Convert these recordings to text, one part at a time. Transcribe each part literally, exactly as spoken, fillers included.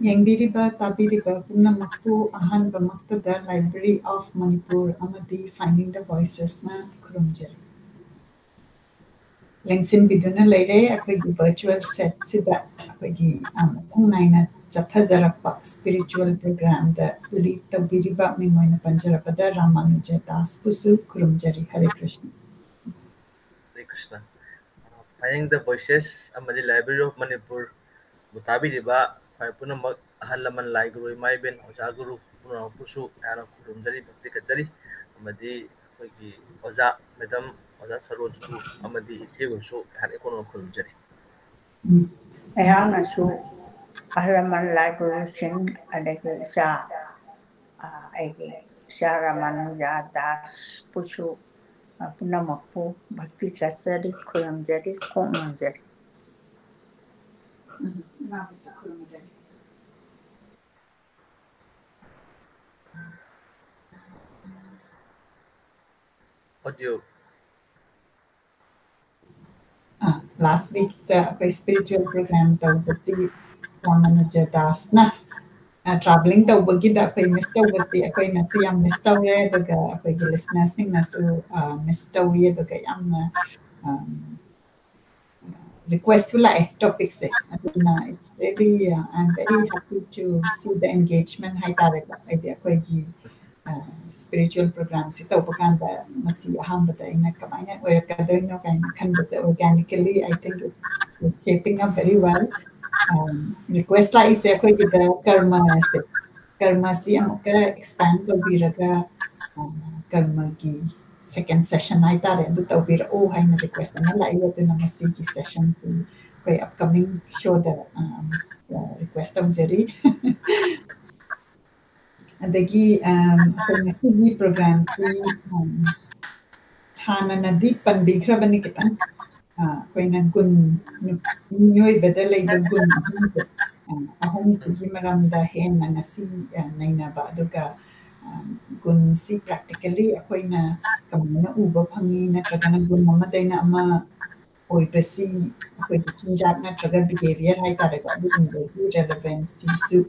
ꯌꯦꯡꯕꯤꯔꯤꯕ, ꯇꯥꯕꯤꯔꯤꯕ ꯄꯨꯝꯅꯃꯛꯄꯨ ꯑꯍꯥꯟꯕꯃꯛꯇꯗ Library of Manipur ꯑꯃꯗꯤ Finding the Voicesꯅ ꯈꯨꯔꯨꯝꯖꯔꯤ꯫ ꯂꯦꯡꯁꯤꯟꯕꯤꯗꯨꯅ ꯂꯩꯔꯦ꯫ ꯑꯩꯈꯣꯏꯒꯤ virtual setꯁꯤꯗ ꯑꯩꯈꯣꯏꯒꯤ, ꯑ, ꯃꯄꯨꯡ ꯅꯥꯏꯅ ꯆꯠꯊꯖꯔꯛꯄ spiritual programꯗ lead ꯇꯧꯕꯤꯔꯤꯕ ꯃꯤꯡ ꯑꯣꯏꯅ ꯄꯟꯖꯔꯛꯄꯗ ꯔꯥꯃꯥꯅꯨꯖ ꯗꯥꯁꯄꯨꯁꯨ ꯈꯨꯔꯨꯝꯖꯔꯤ꯫ ꯍꯔꯦ ꯀ꯭ꯔꯤꯁꯅ꯫ ꯍꯔꯦ ꯀ꯭ꯔꯤꯁꯅ꯫ Finding the Voices ꯑꯃꯗꯤ Library of Manipurꯕꯨ ꯇꯥꯕꯤꯔꯤꯕ ꯈ꯭ꯋꯥꯏ ꯄꯨꯝꯅꯃꯛ, ꯑꯍꯜ ꯂꯃꯟ, ꯂꯥꯏ ꯒꯨꯔꯨ, ꯏꯃꯥ ꯏꯕꯦꯟ, ꯑꯣꯖꯥ ꯒꯨꯔꯨ ꯄꯨꯝꯅꯃꯛꯄꯨꯁꯨ ꯑꯩꯍꯥꯛꯅ ꯈꯨꯔꯨꯝꯖꯔꯤ, ꯚꯛꯇꯤ ꯀꯠꯆꯔꯤ꯫ ꯑꯃꯗꯤ ꯑꯩꯈꯣꯏꯒꯤ ꯑꯣꯖꯥ madam, ꯑꯣꯖꯥ ꯁꯔꯣꯖꯄꯨ ꯑꯃꯗꯤ ꯏꯆꯦꯕꯨꯁꯨ ꯑꯩꯍꯥꯛꯅ ꯏꯀꯣꯟ ꯀꯣꯟꯅ ꯈꯨꯔꯨꯝꯖꯔꯤ꯫ ꯎꯝ꯫ ꯑꯩꯍꯥꯛꯅꯁꯨ ꯑꯍꯜ ꯂꯃꯟ, ꯂꯥꯏ ꯒꯨꯔꯨꯁꯤꯡ, ꯑꯗꯒꯤ ꯏꯆꯥ, ꯑ, ꯑꯩꯒꯤ ꯏꯆꯥ ꯔꯥꯃꯥꯅꯨꯖꯥ ꯗꯥꯁꯄꯨꯁꯨ, ꯑ, ꯄꯨꯝꯅꯃꯛꯄꯨ ꯚꯛꯇꯤ ꯆꯠꯆꯔꯤ, ꯈꯨꯔꯨꯝꯖꯔꯤ, ꯈꯣꯡꯅꯖꯔꯤ꯫ ꯎꯝ, ꯏꯃꯥꯕꯨꯁꯨ ꯈꯨꯔꯨꯝꯖꯔꯤ꯫ Audio꯫ ꯑ, last weekꯇ ꯑꯩꯈꯣꯏ spiritual program ꯇꯧꯕꯁꯤ ꯔꯥꯃꯥꯅꯨꯖ ꯗꯥꯁꯅ, ꯑ, travelling ꯇꯧꯕꯒꯤꯗ ꯑꯩꯈꯣꯏ miss ꯇꯧꯕꯁꯤ ꯑꯩꯈꯣꯏꯅꯁꯨ ꯌꯥꯝ miss ꯇꯧꯔꯦ, ꯑꯗꯨꯒ ꯑꯩꯈꯣꯏꯒꯤ listenerꯁꯤꯡꯅꯁꯨ, ꯑ, miss ꯇꯧꯏ, ꯑꯗꯨꯒ ꯌꯥꯝꯅ, ꯑꯝ, requestꯁꯨ ꯂꯥꯛꯑꯦ topicꯁꯦ꯫ ꯑꯗꯨꯅ it's very, uh, I'm very happy to see the engagement ꯍꯥꯏꯇꯥꯔꯦꯀꯣ꯫ ꯍꯥꯏꯗꯤ ꯑꯩꯈꯣꯏꯒꯤ, ꯑ, spiritual programꯁꯤ ꯇꯧꯕ ꯀꯥꯟꯗ ꯃꯁꯤ ꯑꯍꯥꯟꯕꯗ ꯑꯩꯅ ꯀꯃꯥꯏꯅ ꯑꯣꯏꯔꯛꯀꯗꯣꯏꯅꯣ ꯀꯥꯏꯅ ꯈꯟꯕꯁꯦ organically I think it's shaping up very well꯫ Um, request ꯂꯥꯛꯏꯁꯦ ꯑꯩꯈꯣꯏꯒꯤꯗ ꯀꯔꯃꯁꯦ, ꯀꯔꯃꯁꯤ ꯑꯃꯨꯛꯀ expand ꯇꯧꯕꯤꯔꯒ, ꯑ, ꯀꯔꯃꯒꯤ second session ꯍꯥꯏꯇꯥꯔꯦ, ꯑꯗꯨ ꯇꯧꯕꯤꯔꯛꯎ ꯍꯥꯏꯅ request ꯑꯃ ꯂꯥꯛꯏ꯫ ꯑꯗꯨꯅ ꯃꯁꯤꯒꯤ sessionꯁꯤ ꯑꯩꯈꯣꯏ upcoming showꯗ, ꯑ, ꯑꯃꯨꯛ, ꯑ, request ꯇꯧꯖꯔꯤ꯫ ꯑꯗꯒꯤ, ꯑꯝ, ꯑꯩꯈꯣꯏ ꯉꯁꯤꯒꯤ programꯁꯤ, ꯑꯝ, ꯍꯥꯟꯅꯅꯗꯤ ꯄꯟꯕꯤꯈ꯭ꯔꯕꯅꯤ ꯈꯤꯇꯪ꯫ ꯑ, ꯑꯩꯈꯣꯏꯅ ꯒꯨꯟ, ꯃꯤꯑꯣꯏꯕꯗ ꯂꯩꯕ ꯒꯨꯟ ꯑꯍꯨꯝꯁꯦ, ꯑ, ꯑꯍꯨꯝꯁꯤꯒꯤ ꯃꯔꯝꯗ ꯍꯦꯟꯅ ꯉꯁꯤ, ꯑ, ꯅꯩꯅꯕ, ꯑꯗꯨꯒ, ꯑ, ꯒꯨꯟꯁꯤ practically ꯑꯩꯈꯣꯏꯅ ꯀꯃꯥꯏꯅ ꯎꯕ ꯐꯪꯉꯤ, ꯅꯠꯇ꯭ꯔꯒꯅ ꯒꯨꯟ ꯑꯃꯗꯩꯅ ꯑꯃ ꯑꯣꯏꯕꯁꯤ ꯑꯩꯈꯣꯏꯒꯤ ꯆꯤꯟꯖꯥꯛ ꯅꯠꯇ꯭ꯔꯒ behaviour ꯍꯥꯏꯇꯥꯔꯦꯀꯣ, ꯑꯗꯨꯒꯨꯝꯕꯒꯤ relevancyꯁꯨ,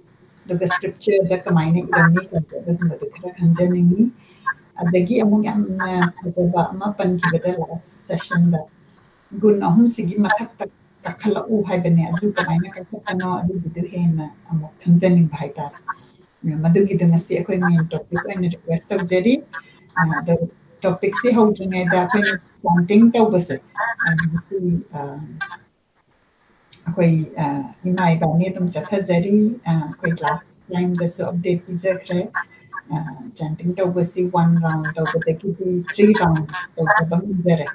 ꯑꯗꯨꯒ scriptureꯗ ꯀꯃꯥꯏꯅ ꯏꯔꯝꯃꯤ ꯍꯥꯏꯕ ꯑꯗꯨꯒꯨꯝꯕꯗꯨ ꯈꯔ ꯈꯪꯖꯅꯤꯡꯉꯤ꯫ ꯑꯗꯒꯤ ꯑꯃꯨꯛ ꯌꯥꯝꯅ ꯐꯖꯕ ꯑꯃ ꯄꯟꯈꯤꯕꯗ last sessionꯗ, ꯒꯨꯟ ꯑꯍꯨꯝꯁꯤꯒꯤ ꯃꯊꯛꯇ ꯀꯥꯈꯠꯂꯛꯎ ꯍꯥꯏꯕꯅꯦ, ꯑꯗꯨ ꯀꯃꯥꯏꯅ ꯀꯥꯈꯠꯄꯅꯣ ꯑꯗꯨꯒꯤꯗꯨ ꯍꯦꯟꯅ ꯑꯃꯨꯛ ꯈꯪꯖꯅꯤꯡꯕ ꯍꯥꯏꯇꯥꯔꯦ꯫ ꯃꯗꯨꯒꯤꯗ ꯉꯁꯤ ꯑꯩꯈꯣꯏ main topic ꯑꯣꯏꯅ request ꯇꯧꯖꯔꯤ꯫ ꯑ, ꯑꯗꯣ topicꯁꯤ ꯍꯧꯗ꯭ꯔꯤꯉꯩꯗ ꯑꯩꯈꯣꯏꯅ chanting ꯇꯧꯕꯁꯦ, ꯑ, ꯉꯁꯤ, ꯑ, ꯑꯩꯈꯣꯏ, ꯑ, ꯏꯃꯥ ꯏꯕꯥꯅꯤ ꯑꯗꯨꯝ ꯆꯠꯊꯖꯔꯤ꯫ ꯑ, ꯑꯩꯈꯣꯏ last timeꯗꯁꯨ update ꯄꯤꯖꯈ꯭ꯔꯦ꯫ ꯑ, chanting ꯇꯧꯕꯁꯤ one round ꯇꯧꯕꯗꯒꯤꯗꯤ three round ꯇꯧꯖꯕ ꯉꯝꯖꯔꯦ꯫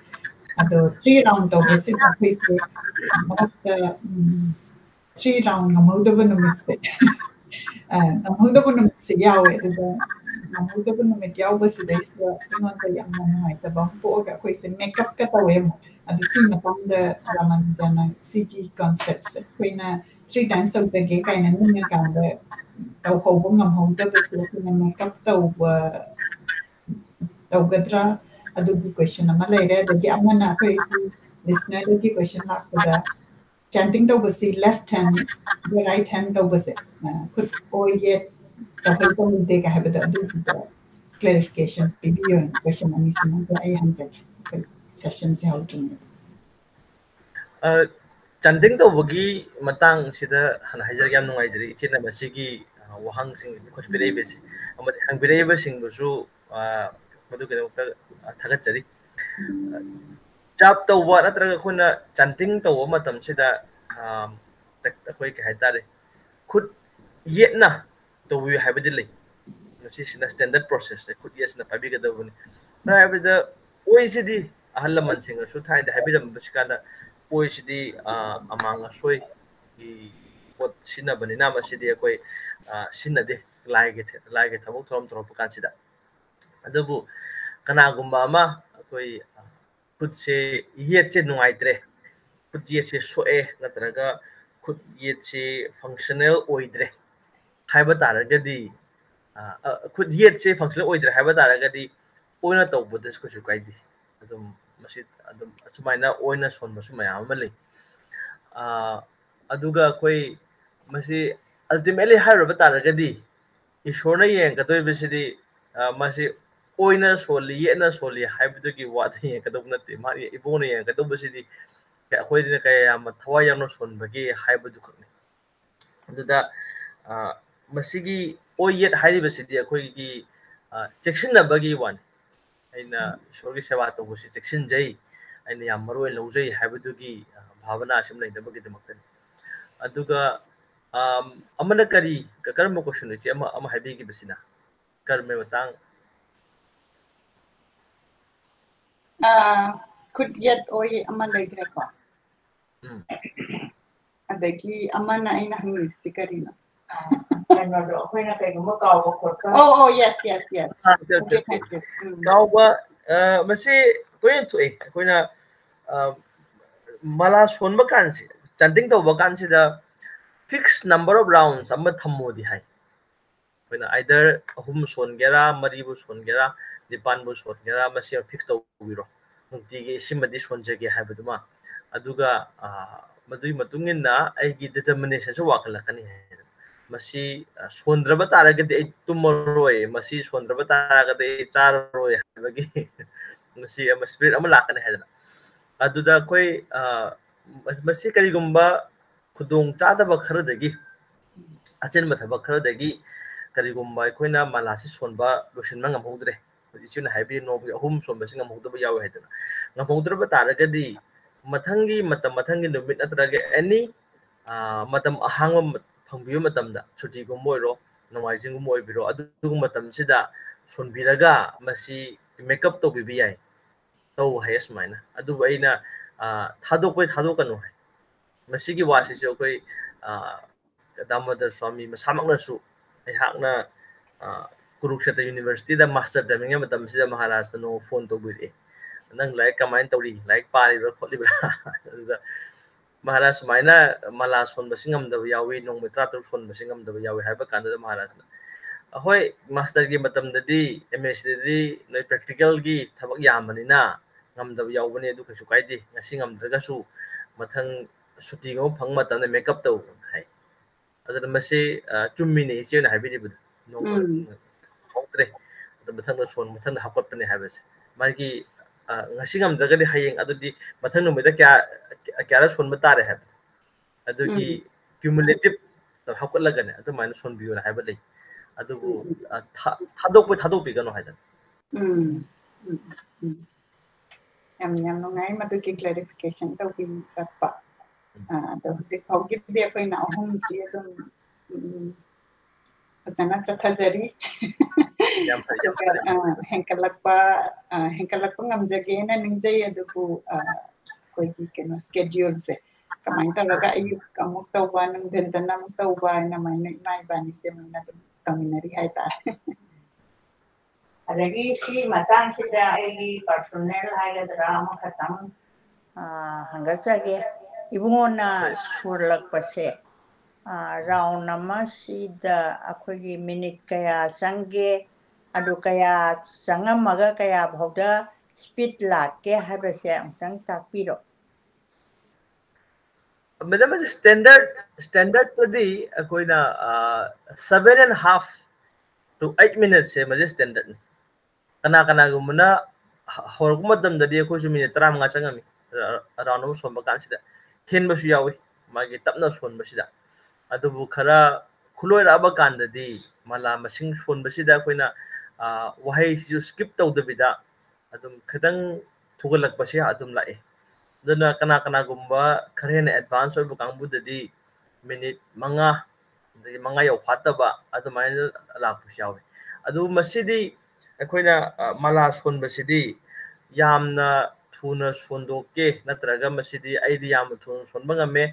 ꯑꯗꯣ three round ꯇꯧꯕꯁꯤꯗ ꯑꯩꯈꯣꯏꯁꯦ ꯃꯔꯛꯇ, ꯎꯝ, three round ꯉꯝꯍꯧꯗꯕ ꯅꯨꯃꯤꯠꯁꯦ, ꯑ, ꯉꯝꯍꯧꯗꯕ ꯅꯨꯃꯤꯠꯁꯦ ꯌꯥꯎꯋꯦ꯫ ꯑꯗꯨꯒ ꯉꯝꯍꯧꯗꯕ ꯅꯨꯃꯤꯠ ꯌꯥꯎꯕꯁꯤꯗꯩꯁꯤꯗ ꯑꯩꯉꯣꯟꯗ ꯌꯥꯝꯅ ꯅꯨꯡꯉꯥꯏꯇꯕ ꯑꯃ ꯄꯣꯛꯑꯒ ꯑꯩꯈꯣꯏꯁꯦ makeupꯀ ꯇꯧꯋꯦ ꯑꯃꯨꯛ꯫ ꯑꯗꯨ ꯁꯤ ꯃꯇꯥꯡꯗ ꯔꯥꯃꯥꯅꯨꯖꯥꯅ ꯁꯤꯒꯤ conceptꯁꯦ ꯑꯩꯈꯣꯏꯅ three times ꯇꯧꯖꯒꯦ ꯀꯥꯏꯅ ꯅꯤꯡꯉꯀꯥꯟꯗ ꯇꯧꯍꯧꯕ ꯉꯝꯍꯧꯗꯕꯁꯦ ꯑꯩꯈꯣꯏꯅ makeup ꯇꯧꯕ, ꯇꯧꯒꯗ꯭ꯔꯥ? ꯑꯗꯨꯒꯤ question ꯑꯃ ꯂꯩꯔꯦ꯫ ꯑꯗꯒꯤ ꯑꯃꯅ ꯑꯩꯈꯣꯏꯒꯤ listenerꯗꯒꯤ question ꯂꯥꯛꯄꯗ, chanting ꯇꯧꯕꯁꯤ left hand, right hand ꯇꯧꯕꯁꯦ, ꯑ, ꯈꯨꯠ ꯑꯣꯏ ꯌꯦꯠ ꯇꯧꯍꯩ ꯇꯧꯍꯩꯗꯦ ꯀꯥꯏ ꯍꯥꯏꯕꯗꯣ, ꯑꯗꯨꯒꯤꯗ clarification ꯄꯤꯕꯤꯌꯣ ꯍꯥꯏꯅ question ꯑꯅꯤꯁꯤꯃꯒ ꯑꯩ ꯍꯪꯖꯒꯦ, ꯑꯩꯈꯣꯏ sessionꯁꯦ ꯍꯧꯗ꯭ꯔꯤꯉꯩꯗ꯫ ꯑ, chanting ꯇꯧꯕꯒꯤ ꯃꯇꯥꯡꯁꯤꯗ ꯍꯥꯟꯅ ꯍꯥꯏꯖꯔꯒꯦ, ꯌꯥꯝ ꯅꯨꯡꯉꯥꯏꯖꯔꯦ ꯏꯆꯦꯅ ꯃꯁꯤꯒꯤ, ꯑ, ꯋꯥꯍꯪꯁꯤꯡ ꯑꯩꯈꯣꯏ ꯄꯤꯔꯛꯏꯕꯁꯦ, ꯑꯃꯗꯤ ꯍꯪꯕꯤꯔꯛꯏꯕꯁꯤꯡꯕꯨꯁꯨ, ꯑ, ꯃꯗꯨꯒꯤꯗꯃꯛꯇ, ꯑ, ꯊꯥꯒꯠꯆꯔꯤ꯫ ꯖꯥꯞ ꯇꯧꯕ ꯅꯠꯇ꯭ꯔꯒ ꯑꯩꯈꯣꯏꯅ chanting ꯇꯧꯕ ꯃꯇꯝꯁꯤꯗ, ꯑ, ꯑꯩꯈꯣꯏ ꯀꯩ ꯍꯥꯏꯇꯥꯔꯦ, ꯈꯨꯠ ꯌꯦꯠꯅ ꯇꯧꯕꯤꯌꯨ ꯍꯥꯏꯕꯗꯤ ꯂꯩ꯫ ꯃꯁꯤꯁꯤꯅ standard processꯅꯦ, ꯈꯨꯠ ꯌꯦꯠꯁꯤꯅ ꯄꯥꯏꯕꯤꯒꯗꯕꯅꯤ꯫ ꯈꯔ ꯍꯥꯏꯕꯗ, ꯑꯣꯏꯁꯤꯗꯤ ꯑꯍꯜ ꯂꯃꯟꯁꯤꯡꯅꯁꯨ ꯊꯥꯏꯅꯗ ꯍꯥꯏꯕꯤꯔꯝꯕꯁꯤ ꯀꯥꯟꯗ, ꯑꯣꯏꯁꯤꯗꯤ, ꯑ, ꯑꯃꯥꯡ ꯑꯁꯣꯏꯒꯤ ꯄꯣꯠ ꯁꯤꯖꯤꯟꯅꯕꯅꯤꯅ ꯃꯁꯤꯗꯤ ꯑꯩꯈꯣꯏ, ꯑ, ꯁꯤꯖꯤꯟꯅꯗꯦ ꯂꯥꯏꯒꯤ ꯊ-, ꯂꯥꯏꯒꯤ ꯊꯕꯛ ꯊꯧꯔꯝ ꯇꯧꯔꯛꯄ ꯀꯥꯟꯁꯤꯗ꯫ ꯑꯗꯨꯕꯨ ꯀꯅꯥꯒꯨꯝꯕ ꯑꯃ ꯑꯩꯈꯣꯏ ꯈꯨꯠꯁꯦ, ꯌꯦꯠꯁꯦ ꯅꯨꯡꯉꯥꯏꯇ꯭ꯔꯦ, ꯈꯨꯠ ꯌꯦꯠꯁꯦ ꯁꯣꯛꯑꯦ, ꯅꯠꯇ꯭ꯔꯒ ꯈꯨꯠ ꯌꯦꯠꯁꯦ functional ꯑꯣꯏꯗ꯭ꯔꯦ ꯍꯥꯏꯕ ꯇꯥꯔꯒꯗꯤ, ꯑ, ꯑ, ꯈꯨꯠ ꯌꯦꯠꯁꯦ functional ꯑꯣꯏꯗ꯭ꯔꯦ ꯍꯥꯏꯕ ꯇꯥꯔꯒꯗꯤ ꯑꯣꯏꯅ ꯇꯧꯕꯗꯁꯨ ꯀꯩꯁꯨ ꯀꯥꯏꯗꯦ꯫ ꯑꯗꯨꯝ ꯃꯁꯤ ꯑꯗꯨꯝ ꯑꯁꯨꯃꯥꯏꯅ ꯑꯣꯏꯅ ꯁꯣꯟꯕꯁꯨ ꯃꯌꯥꯝ ꯑꯃ ꯂꯩ꯫ ꯑꯗꯨꯒ ꯑꯩꯈꯣꯏ ꯃꯁꯤ ultimately ꯍꯥꯏꯔꯨꯔꯕ ꯇꯥꯔꯒꯗꯤ ꯏꯁꯣꯔꯅ ꯌꯦꯡꯒꯗꯣꯔꯤꯕꯁꯤꯗꯤ ꯃꯁꯤ ꯑꯣꯏꯅ ꯁꯣꯜꯂꯤ, ꯌꯦꯠꯅ ꯁꯣꯜꯂꯤ ꯍꯥꯏꯕꯗꯨꯒꯤ ꯋꯥꯗ ꯌꯦꯡꯒꯗꯧꯕ ꯅꯠꯇꯦ꯫ ꯃꯥꯒꯤ ꯏꯕꯨꯡꯅ ꯌꯦꯡꯒꯗꯧꯕꯁꯤꯗꯤ ꯑꯩꯈꯣꯏꯅ ꯀꯌꯥ ꯌꯥꯝꯅ ꯊꯋꯥꯏ ꯌꯥꯎꯅ ꯁꯣꯟꯕꯒꯦ ꯍꯥꯏꯕꯗꯨ ꯈꯛꯅꯤ꯫ ꯑꯗꯨꯗ ꯃꯁꯤꯒꯤ ꯑꯣꯏ ꯌꯦꯠ ꯍꯥꯏꯔꯤꯕꯁꯤꯗꯤ ꯑꯩꯈꯣꯏꯒꯤ ꯆꯦꯛꯁꯤꯟꯅꯕꯒꯤ ꯋꯥꯅꯤ꯫ ꯑꯩꯅ ꯏꯁꯣꯔꯒꯤ ꯁꯦꯕꯥ ꯇꯧꯕꯁꯤ ꯆꯦꯛꯁꯤꯟꯖꯩ, ꯑꯩꯅ ꯌꯥꯝ ꯃꯔꯨ ꯑꯣꯏꯅ ꯂꯧꯖꯩ ꯍꯥꯏꯕꯗꯨꯒꯤ ꯚꯥꯕꯅꯥ ꯑꯁꯤ ꯑꯃ ꯂꯩꯅꯕꯒꯤꯗꯃꯛꯇꯅꯤ꯫ ꯑꯗꯨꯒ ꯑꯃꯅ ꯀꯔꯤ, ꯀꯔꯝꯕ question? ꯏꯆꯦ ꯑꯃ, ꯑꯃ ꯍꯥꯏꯕꯤꯈꯤꯕꯁꯤꯅ ꯀꯔꯝꯕ ꯃꯇꯥꯡ? ꯈꯨꯠ ꯌꯦꯠ ꯑꯣꯏ ꯑꯃ ꯂꯩꯈ꯭ꯔꯦꯀꯣ꯫ ꯎꯝ꯫ ꯑꯗꯒꯤ ꯑꯃꯅ ꯑꯩꯅ ꯍꯪꯅꯤꯡꯉꯤꯁꯤ ꯀꯔꯤꯅꯣ? ꯀꯩꯅꯣꯗꯣ ꯑꯩꯈꯣꯏꯅ ꯀꯩꯒꯨꯝꯕ ꯀꯥꯎꯕ ꯈꯣꯠꯄ꯫ Oh, oh, yes, yes, yes. Okay, okay, okay. ꯀꯥꯎꯕ, ꯃꯁꯤ ꯇꯣꯏꯅ ꯊꯣꯛꯑꯦ꯫ ꯑꯩꯈꯣꯏꯅ ꯃꯂꯥ ꯁꯣꯟꯕ ꯀꯥꯟꯁꯤ, chanting ꯇꯧꯕ ꯀꯥꯟꯁꯤꯗ fixed number of rounds ꯑꯃ ꯊꯝꯃꯣꯗꯤ ꯍꯥꯏ꯫ ꯑꯩꯈꯣꯏꯅ either ꯑꯍꯨꯝ ꯁꯣꯟꯒꯦꯔꯥ, ꯃꯔꯤꯕꯨ ꯁꯣꯟꯒꯦꯔꯥ, ꯅꯤꯄꯥꯟꯕꯨ ꯁꯣꯟꯒꯦꯔꯥ, ꯃꯁꯤ fix ꯇꯧꯕꯤꯔꯣ꯫ ꯅꯨꯡꯇꯤꯒꯤ ꯁꯤꯃꯗꯤ ꯁꯣꯟꯖꯒꯦ ꯍꯥꯏꯕꯗꯨꯃ꯫ ꯑꯗꯨꯒ ꯃꯗꯨꯒꯤ ꯃꯇꯨꯡ ꯏꯟꯅ ꯑꯩꯒꯤ determination ꯁꯨ ꯋꯥꯡꯈꯠꯂꯛꯀꯅꯤ ꯍꯥꯏ꯫ ꯃꯁꯤ ꯁꯣꯟꯗ꯭ꯔꯕ ꯇꯥꯔꯒꯗꯤ ꯑꯩ ꯇꯨꯝꯃꯔꯣꯏ, ꯃꯁꯤ ꯁꯣꯟꯗ꯭ꯔꯕ ꯇꯥꯔꯒꯗꯤ ꯑꯩ ꯆꯥꯔꯔꯣꯏ ꯍꯥꯏꯕꯒꯤ ꯃꯁꯤ ꯑꯃ spirit ꯑꯃ ꯂꯥꯛꯀꯅꯤ ꯍꯥꯏꯗꯅ꯫ ꯑꯗꯨꯗ ꯑꯩꯈꯣꯏ ꯃꯁꯤ ꯀꯔꯤꯒꯨꯝꯕ ꯈꯨꯗꯣꯡ ꯆꯥꯗꯕ ꯈꯔꯗꯒꯤ, ꯑꯆꯤꯟꯕ ꯊꯕꯛ ꯈꯔꯗꯒꯤ ꯀꯔꯤꯒꯨꯝꯕ ꯑꯩꯈꯣꯏꯅ ꯃꯂꯥꯁꯤ ꯁꯣꯟꯕ ꯂꯣꯏꯁꯤꯟꯕ ꯉꯝꯍꯧꯗ꯭ꯔꯦ, ꯏꯆꯦꯅ ꯍꯥꯏꯕꯤꯌꯨ ꯅꯣꯡꯃꯒꯤ ꯑꯍꯨꯝ ꯁꯣꯟꯕꯁꯤ ꯉꯝꯍꯧꯗꯕ ꯌꯥꯎꯋꯦ ꯍꯥꯏꯗꯅ, ꯉꯝꯍꯧꯗ꯭ꯔꯕ ꯇꯥꯔꯒꯗꯤ ꯃꯊꯪꯒꯤ ꯃꯇꯝ, ꯃꯊꯪꯒꯤ ꯅꯨꯃꯤꯠ ꯅꯠꯇ꯭ꯔꯒ any ꯃꯇꯝ ꯑꯍꯥꯡꯕ ꯐꯪꯕꯤꯕ ꯃꯇꯝꯗ, ꯁꯨꯇꯤꯒꯨꯝꯕ ꯑꯣꯏꯔꯣ, ꯅꯣꯡꯃꯥꯏꯖꯤꯡꯒꯨꯝꯕ ꯑꯣꯏꯕꯤꯔꯣ, ꯑꯗꯨꯒꯨꯝꯕ ꯃꯇꯝꯁꯤꯗ ꯁꯣꯟꯕꯤꯔꯒ ꯃꯁꯤ make up ꯇꯧꯕꯤꯕ ꯌꯥꯏ꯫ ꯇꯧ ꯍꯥꯏ ꯑꯁꯨꯃꯥꯏꯅ꯫ ꯑꯗꯨꯕꯨ ꯑꯩꯅ ꯊꯥꯗꯣꯛꯄꯩ ꯊꯥꯗꯣꯛꯀꯅꯨ ꯍꯥꯏ꯫ ꯃꯁꯤꯒꯤ ꯋꯥꯁꯤꯁꯨ ꯑꯩꯈꯣꯏ ꯗꯥꯃꯣꯗꯔ ꯁ꯭ꯋꯥꯃꯤ ꯃꯁꯥꯃꯛꯅꯁꯨ, ꯑꯩꯍꯥꯛꯅ ꯀꯨꯔꯨꯛꯁꯦꯇ꯭ꯔ university ꯗ master ꯇꯝꯃꯤꯉꯩ ꯃꯇꯝꯁꯤꯗ ꯃꯍꯥꯔꯥꯖꯅ ꯅꯣꯡꯃ phone ꯇꯧꯕꯤꯔꯛꯑꯦ, "ꯅꯪ ꯂꯥꯏꯔꯤꯛ ꯀꯃꯥꯏꯅ ꯇꯧꯔꯤ? ꯂꯥꯏꯔꯤꯛ ꯄꯥꯔꯤꯕ꯭ꯔꯥ ꯈꯣꯠꯂꯤꯕ꯭ꯔꯥ?" ꯑꯗꯨꯗ ꯃꯍꯥꯔꯥꯖ ꯁꯨꯃꯥꯏꯅ ꯃꯂꯥ ꯁꯣꯟꯕꯁꯤ ꯉꯝꯗꯕ ꯌꯥꯎꯏ, ꯅꯣꯡꯃ ꯇꯔꯥꯇꯔꯨꯛ ꯁꯣꯟꯕꯁꯤ ꯉꯝꯗꯕ ꯌꯥꯎꯏ ꯍꯥꯏꯕ ꯀꯥꯟꯗꯨꯗ ꯃꯍꯥꯔꯥꯖꯅ, "ꯑꯩꯈꯣꯏ master ꯒꯤ ꯃꯇꯝꯗꯗꯤ, M A C ꯗꯗꯤ ꯅꯣꯏ practical ꯒꯤ ꯊꯕꯛ ꯌꯥꯝꯕꯅꯤꯅ ꯉꯝꯗꯕ ꯌꯥꯎꯕꯅꯦ, ꯑꯗꯨ ꯀꯩꯁꯨ ꯀꯥꯏꯗꯦ꯫ ꯉꯁꯤ ꯉꯝꯗ꯭ꯔꯒꯁꯨ ꯃꯊꯪ ꯁꯨꯇꯤꯒꯨꯝꯕ ꯐꯪꯕ ꯃꯇꯝꯗ ꯃꯦꯀꯞ ꯇꯧ ꯍꯥꯏ꯫ ꯑꯗꯨꯅ ꯃꯁꯤ, ꯑ, ꯆꯨꯝꯃꯤꯅꯦ ꯏꯆꯦꯅ ꯍꯥꯏꯕꯤꯔꯤꯕꯗꯣ꯫ ꯅꯣꯡꯃ ꯎꯝ꯫ ꯍꯧꯗ꯭ꯔꯦ꯫ ꯑꯗꯨ ꯃꯊꯪꯗ ꯁꯣꯟ-, ꯃꯊꯪꯗ ꯍꯥꯞꯀꯠꯄꯅꯦ ꯍꯥꯏꯕꯁꯦ꯫ ꯃꯥꯒꯤ, ꯑ, ꯉꯁꯤ ꯉꯝꯗ꯭ꯔꯒꯗꯤ ꯍꯌꯦꯡ, ꯑꯗꯨꯗꯤ ꯃꯊꯪ ꯅꯨꯃꯤꯠꯇ ꯀꯌꯥ, ꯀꯌꯥꯔꯛ ꯁꯣꯟꯕ ꯇꯥꯔꯦ ꯍꯥꯏꯕꯗꯣ꯫ ꯑꯗꯨꯒꯤ ꯎꯝ꯫ Cumulative ꯇ ꯍꯥꯞꯀꯠꯂꯒꯅꯦ, ꯑꯗꯨꯃꯥꯏꯅ ꯁꯣꯟꯕꯤꯌꯣꯅ ꯍꯥꯏꯕ ꯂꯩ꯫ ꯑꯗꯨꯕꯨ, ꯎꯝ, ꯎꯝ꯫ ꯑ, ꯊꯥ-, ꯊꯥꯗꯣꯛꯄ ꯊꯥꯗꯣꯛꯄꯤꯒꯅꯨ ꯍꯥꯏꯗꯅ꯫ ꯎꯝ, ꯎꯝ, ꯎꯝ꯫ ꯌꯥꯝ, ꯌꯥꯝ ꯅꯨꯡꯉꯥꯏ ꯃꯗꯨꯒꯤ clarification ꯇꯧꯕꯤꯔꯛꯄ꯫ ꯎꯝ꯫ ꯑ, ꯑꯗꯣ ꯍꯧꯖꯤꯛ ꯐꯥꯎꯒꯤꯗꯤ ꯑꯩꯈꯣꯏꯅ ꯑꯍꯨꯝꯁꯤ ꯑꯗꯨꯝ, ꯎꯝ, ꯐꯖꯅ ꯆꯠꯊꯖꯔꯤ꯫ ꯌꯥꯝ ꯐꯩ, ꯌꯥꯝ ꯑꯗꯨꯒ, ꯐꯩ꯫ ꯑ, ꯍꯦꯟꯀꯠꯂꯛꯄ, ꯑ, ꯍꯦꯟꯀꯠꯂꯛꯄ ꯉꯝꯖꯒꯦꯅ ꯅꯤꯡꯖꯩ, ꯑꯗꯨꯕꯨ, ꯑ, ꯑꯩꯈꯣꯏꯒꯤ ꯀꯩꯅꯣ scheduleꯁꯦ ꯀꯃꯥꯏꯅ ꯇꯧꯔꯒ ꯑꯌꯨꯛ ꯑꯃꯨꯛ ꯇꯧꯕ, ꯅꯨꯡꯊꯤꯟꯗꯅ ꯑꯃꯨꯛ ꯇꯧꯕ ꯍꯥꯏꯅ ꯑꯗꯨꯃꯥꯏꯅ ꯏꯃꯥ ꯏꯕꯥꯅꯤꯁꯦ ꯑꯃꯨꯛꯅ ꯑꯗꯨꯝ ꯇꯧꯃꯤꯟꯅꯔꯤ ꯍꯥꯏꯇꯥꯔꯦ꯫ ꯑꯗꯒꯤ ꯁꯤ ꯃꯇꯥꯡꯁꯤꯗ ꯑꯩꯒꯤ personal ꯍꯥꯏꯒꯗ꯭ꯔꯥ ꯑꯃꯈꯛꯇꯪ, ꯑ, ꯍꯪꯒꯠꯆꯒꯦ꯫ ꯏꯕꯨꯡꯉꯣꯅ ꯁꯣꯔꯂꯛꯄꯁꯦ, ꯑ, round ꯑꯃꯁꯤꯗ ꯑꯩꯈꯣꯏꯒꯤ minute ꯀꯌꯥ ꯆꯪꯒꯦ, ꯑꯗꯨ ꯀꯌꯥ ꯆꯪꯉꯝꯃꯒ ꯀꯌꯥ ꯐꯥꯎꯗ speed ꯂꯥꯛꯀꯦ ꯍꯥꯏꯕꯁꯦ ꯑꯃꯨꯛꯇꯪ ꯇꯥꯛꯄꯤꯔꯣ꯫ Madam, ꯃꯁꯤ standard, standardꯇꯗꯤ ꯑꯩꯈꯣꯏꯅ, ꯑ, seven and half to eight minutesꯁꯦ ꯃꯁꯤ standardꯅꯤ꯫ ꯀꯅꯥ ꯀꯅꯥꯒꯨꯝꯕꯅ ꯍ-, ꯍꯧꯔꯛꯄ ꯃꯇꯝꯗꯗꯤ ꯑꯩꯈꯣꯏꯁꯨ minute ꯇꯔꯥꯃꯉꯥ ꯆꯪꯉꯝꯃꯤ, ꯔ-, round ꯑꯃ ꯁꯣꯟꯕ ꯀꯥꯟꯁꯤꯗ꯫ ꯍꯦꯟꯕꯁꯨ ꯌꯥꯎꯏ, ꯃꯥꯒꯤ ꯇꯞꯅ ꯁꯣꯟꯕꯁꯤꯗ꯫ ꯑꯗꯨꯕꯨ ꯈꯔ ꯈꯨꯂꯣꯏꯔꯛꯑꯕ ꯀꯥꯟꯗꯗꯤ ꯃꯂꯥ ꯃꯁꯤꯡ ꯁꯣꯟꯕꯁꯤꯗ ꯑꯩꯈꯣꯏꯅ, ꯑ, ꯋꯥꯍꯩꯁꯤꯁꯨ skip ꯇꯧꯗꯕꯤꯗ ꯑꯗꯨꯝ ꯈꯤꯇꯪ ꯊꯨꯒꯠꯂꯛꯄꯁꯦ ꯑꯗꯨꯝ ꯂꯥꯛꯑꯦ꯫ ꯑꯗꯨꯅ ꯀꯅꯥ ꯀꯅꯥꯒꯨꯝꯕ ꯈꯔ ꯍꯦꯟꯅ advance ꯑꯣꯏꯕ ꯀꯥꯡꯕꯨꯗꯗꯤ minute ꯃꯉꯥ, ꯑꯗꯒꯤ ꯃꯉꯥ ꯌꯧꯐꯥꯠꯇꯕ ꯑꯗꯨꯃꯥꯏꯅ ꯂꯥꯛꯄꯁꯨ ꯌꯥꯎꯋꯤ꯫ ꯑꯗꯨ ꯃꯁꯤꯗꯤ ꯑꯩꯈꯣꯏꯅ, ꯑ, ꯃꯂꯥ ꯁꯣꯟꯕꯁꯤꯗꯤ ꯌꯥꯝꯅ ꯊꯨꯅ ꯁꯣꯟꯗꯣꯛꯀꯦ, ꯅꯠꯇ꯭ꯔꯒ ꯃꯁꯤꯗꯤ ꯑꯩꯗꯤ ꯌꯥꯝꯅ ꯊꯨꯅ ꯁꯣꯟꯕ ꯉꯝꯃꯦ,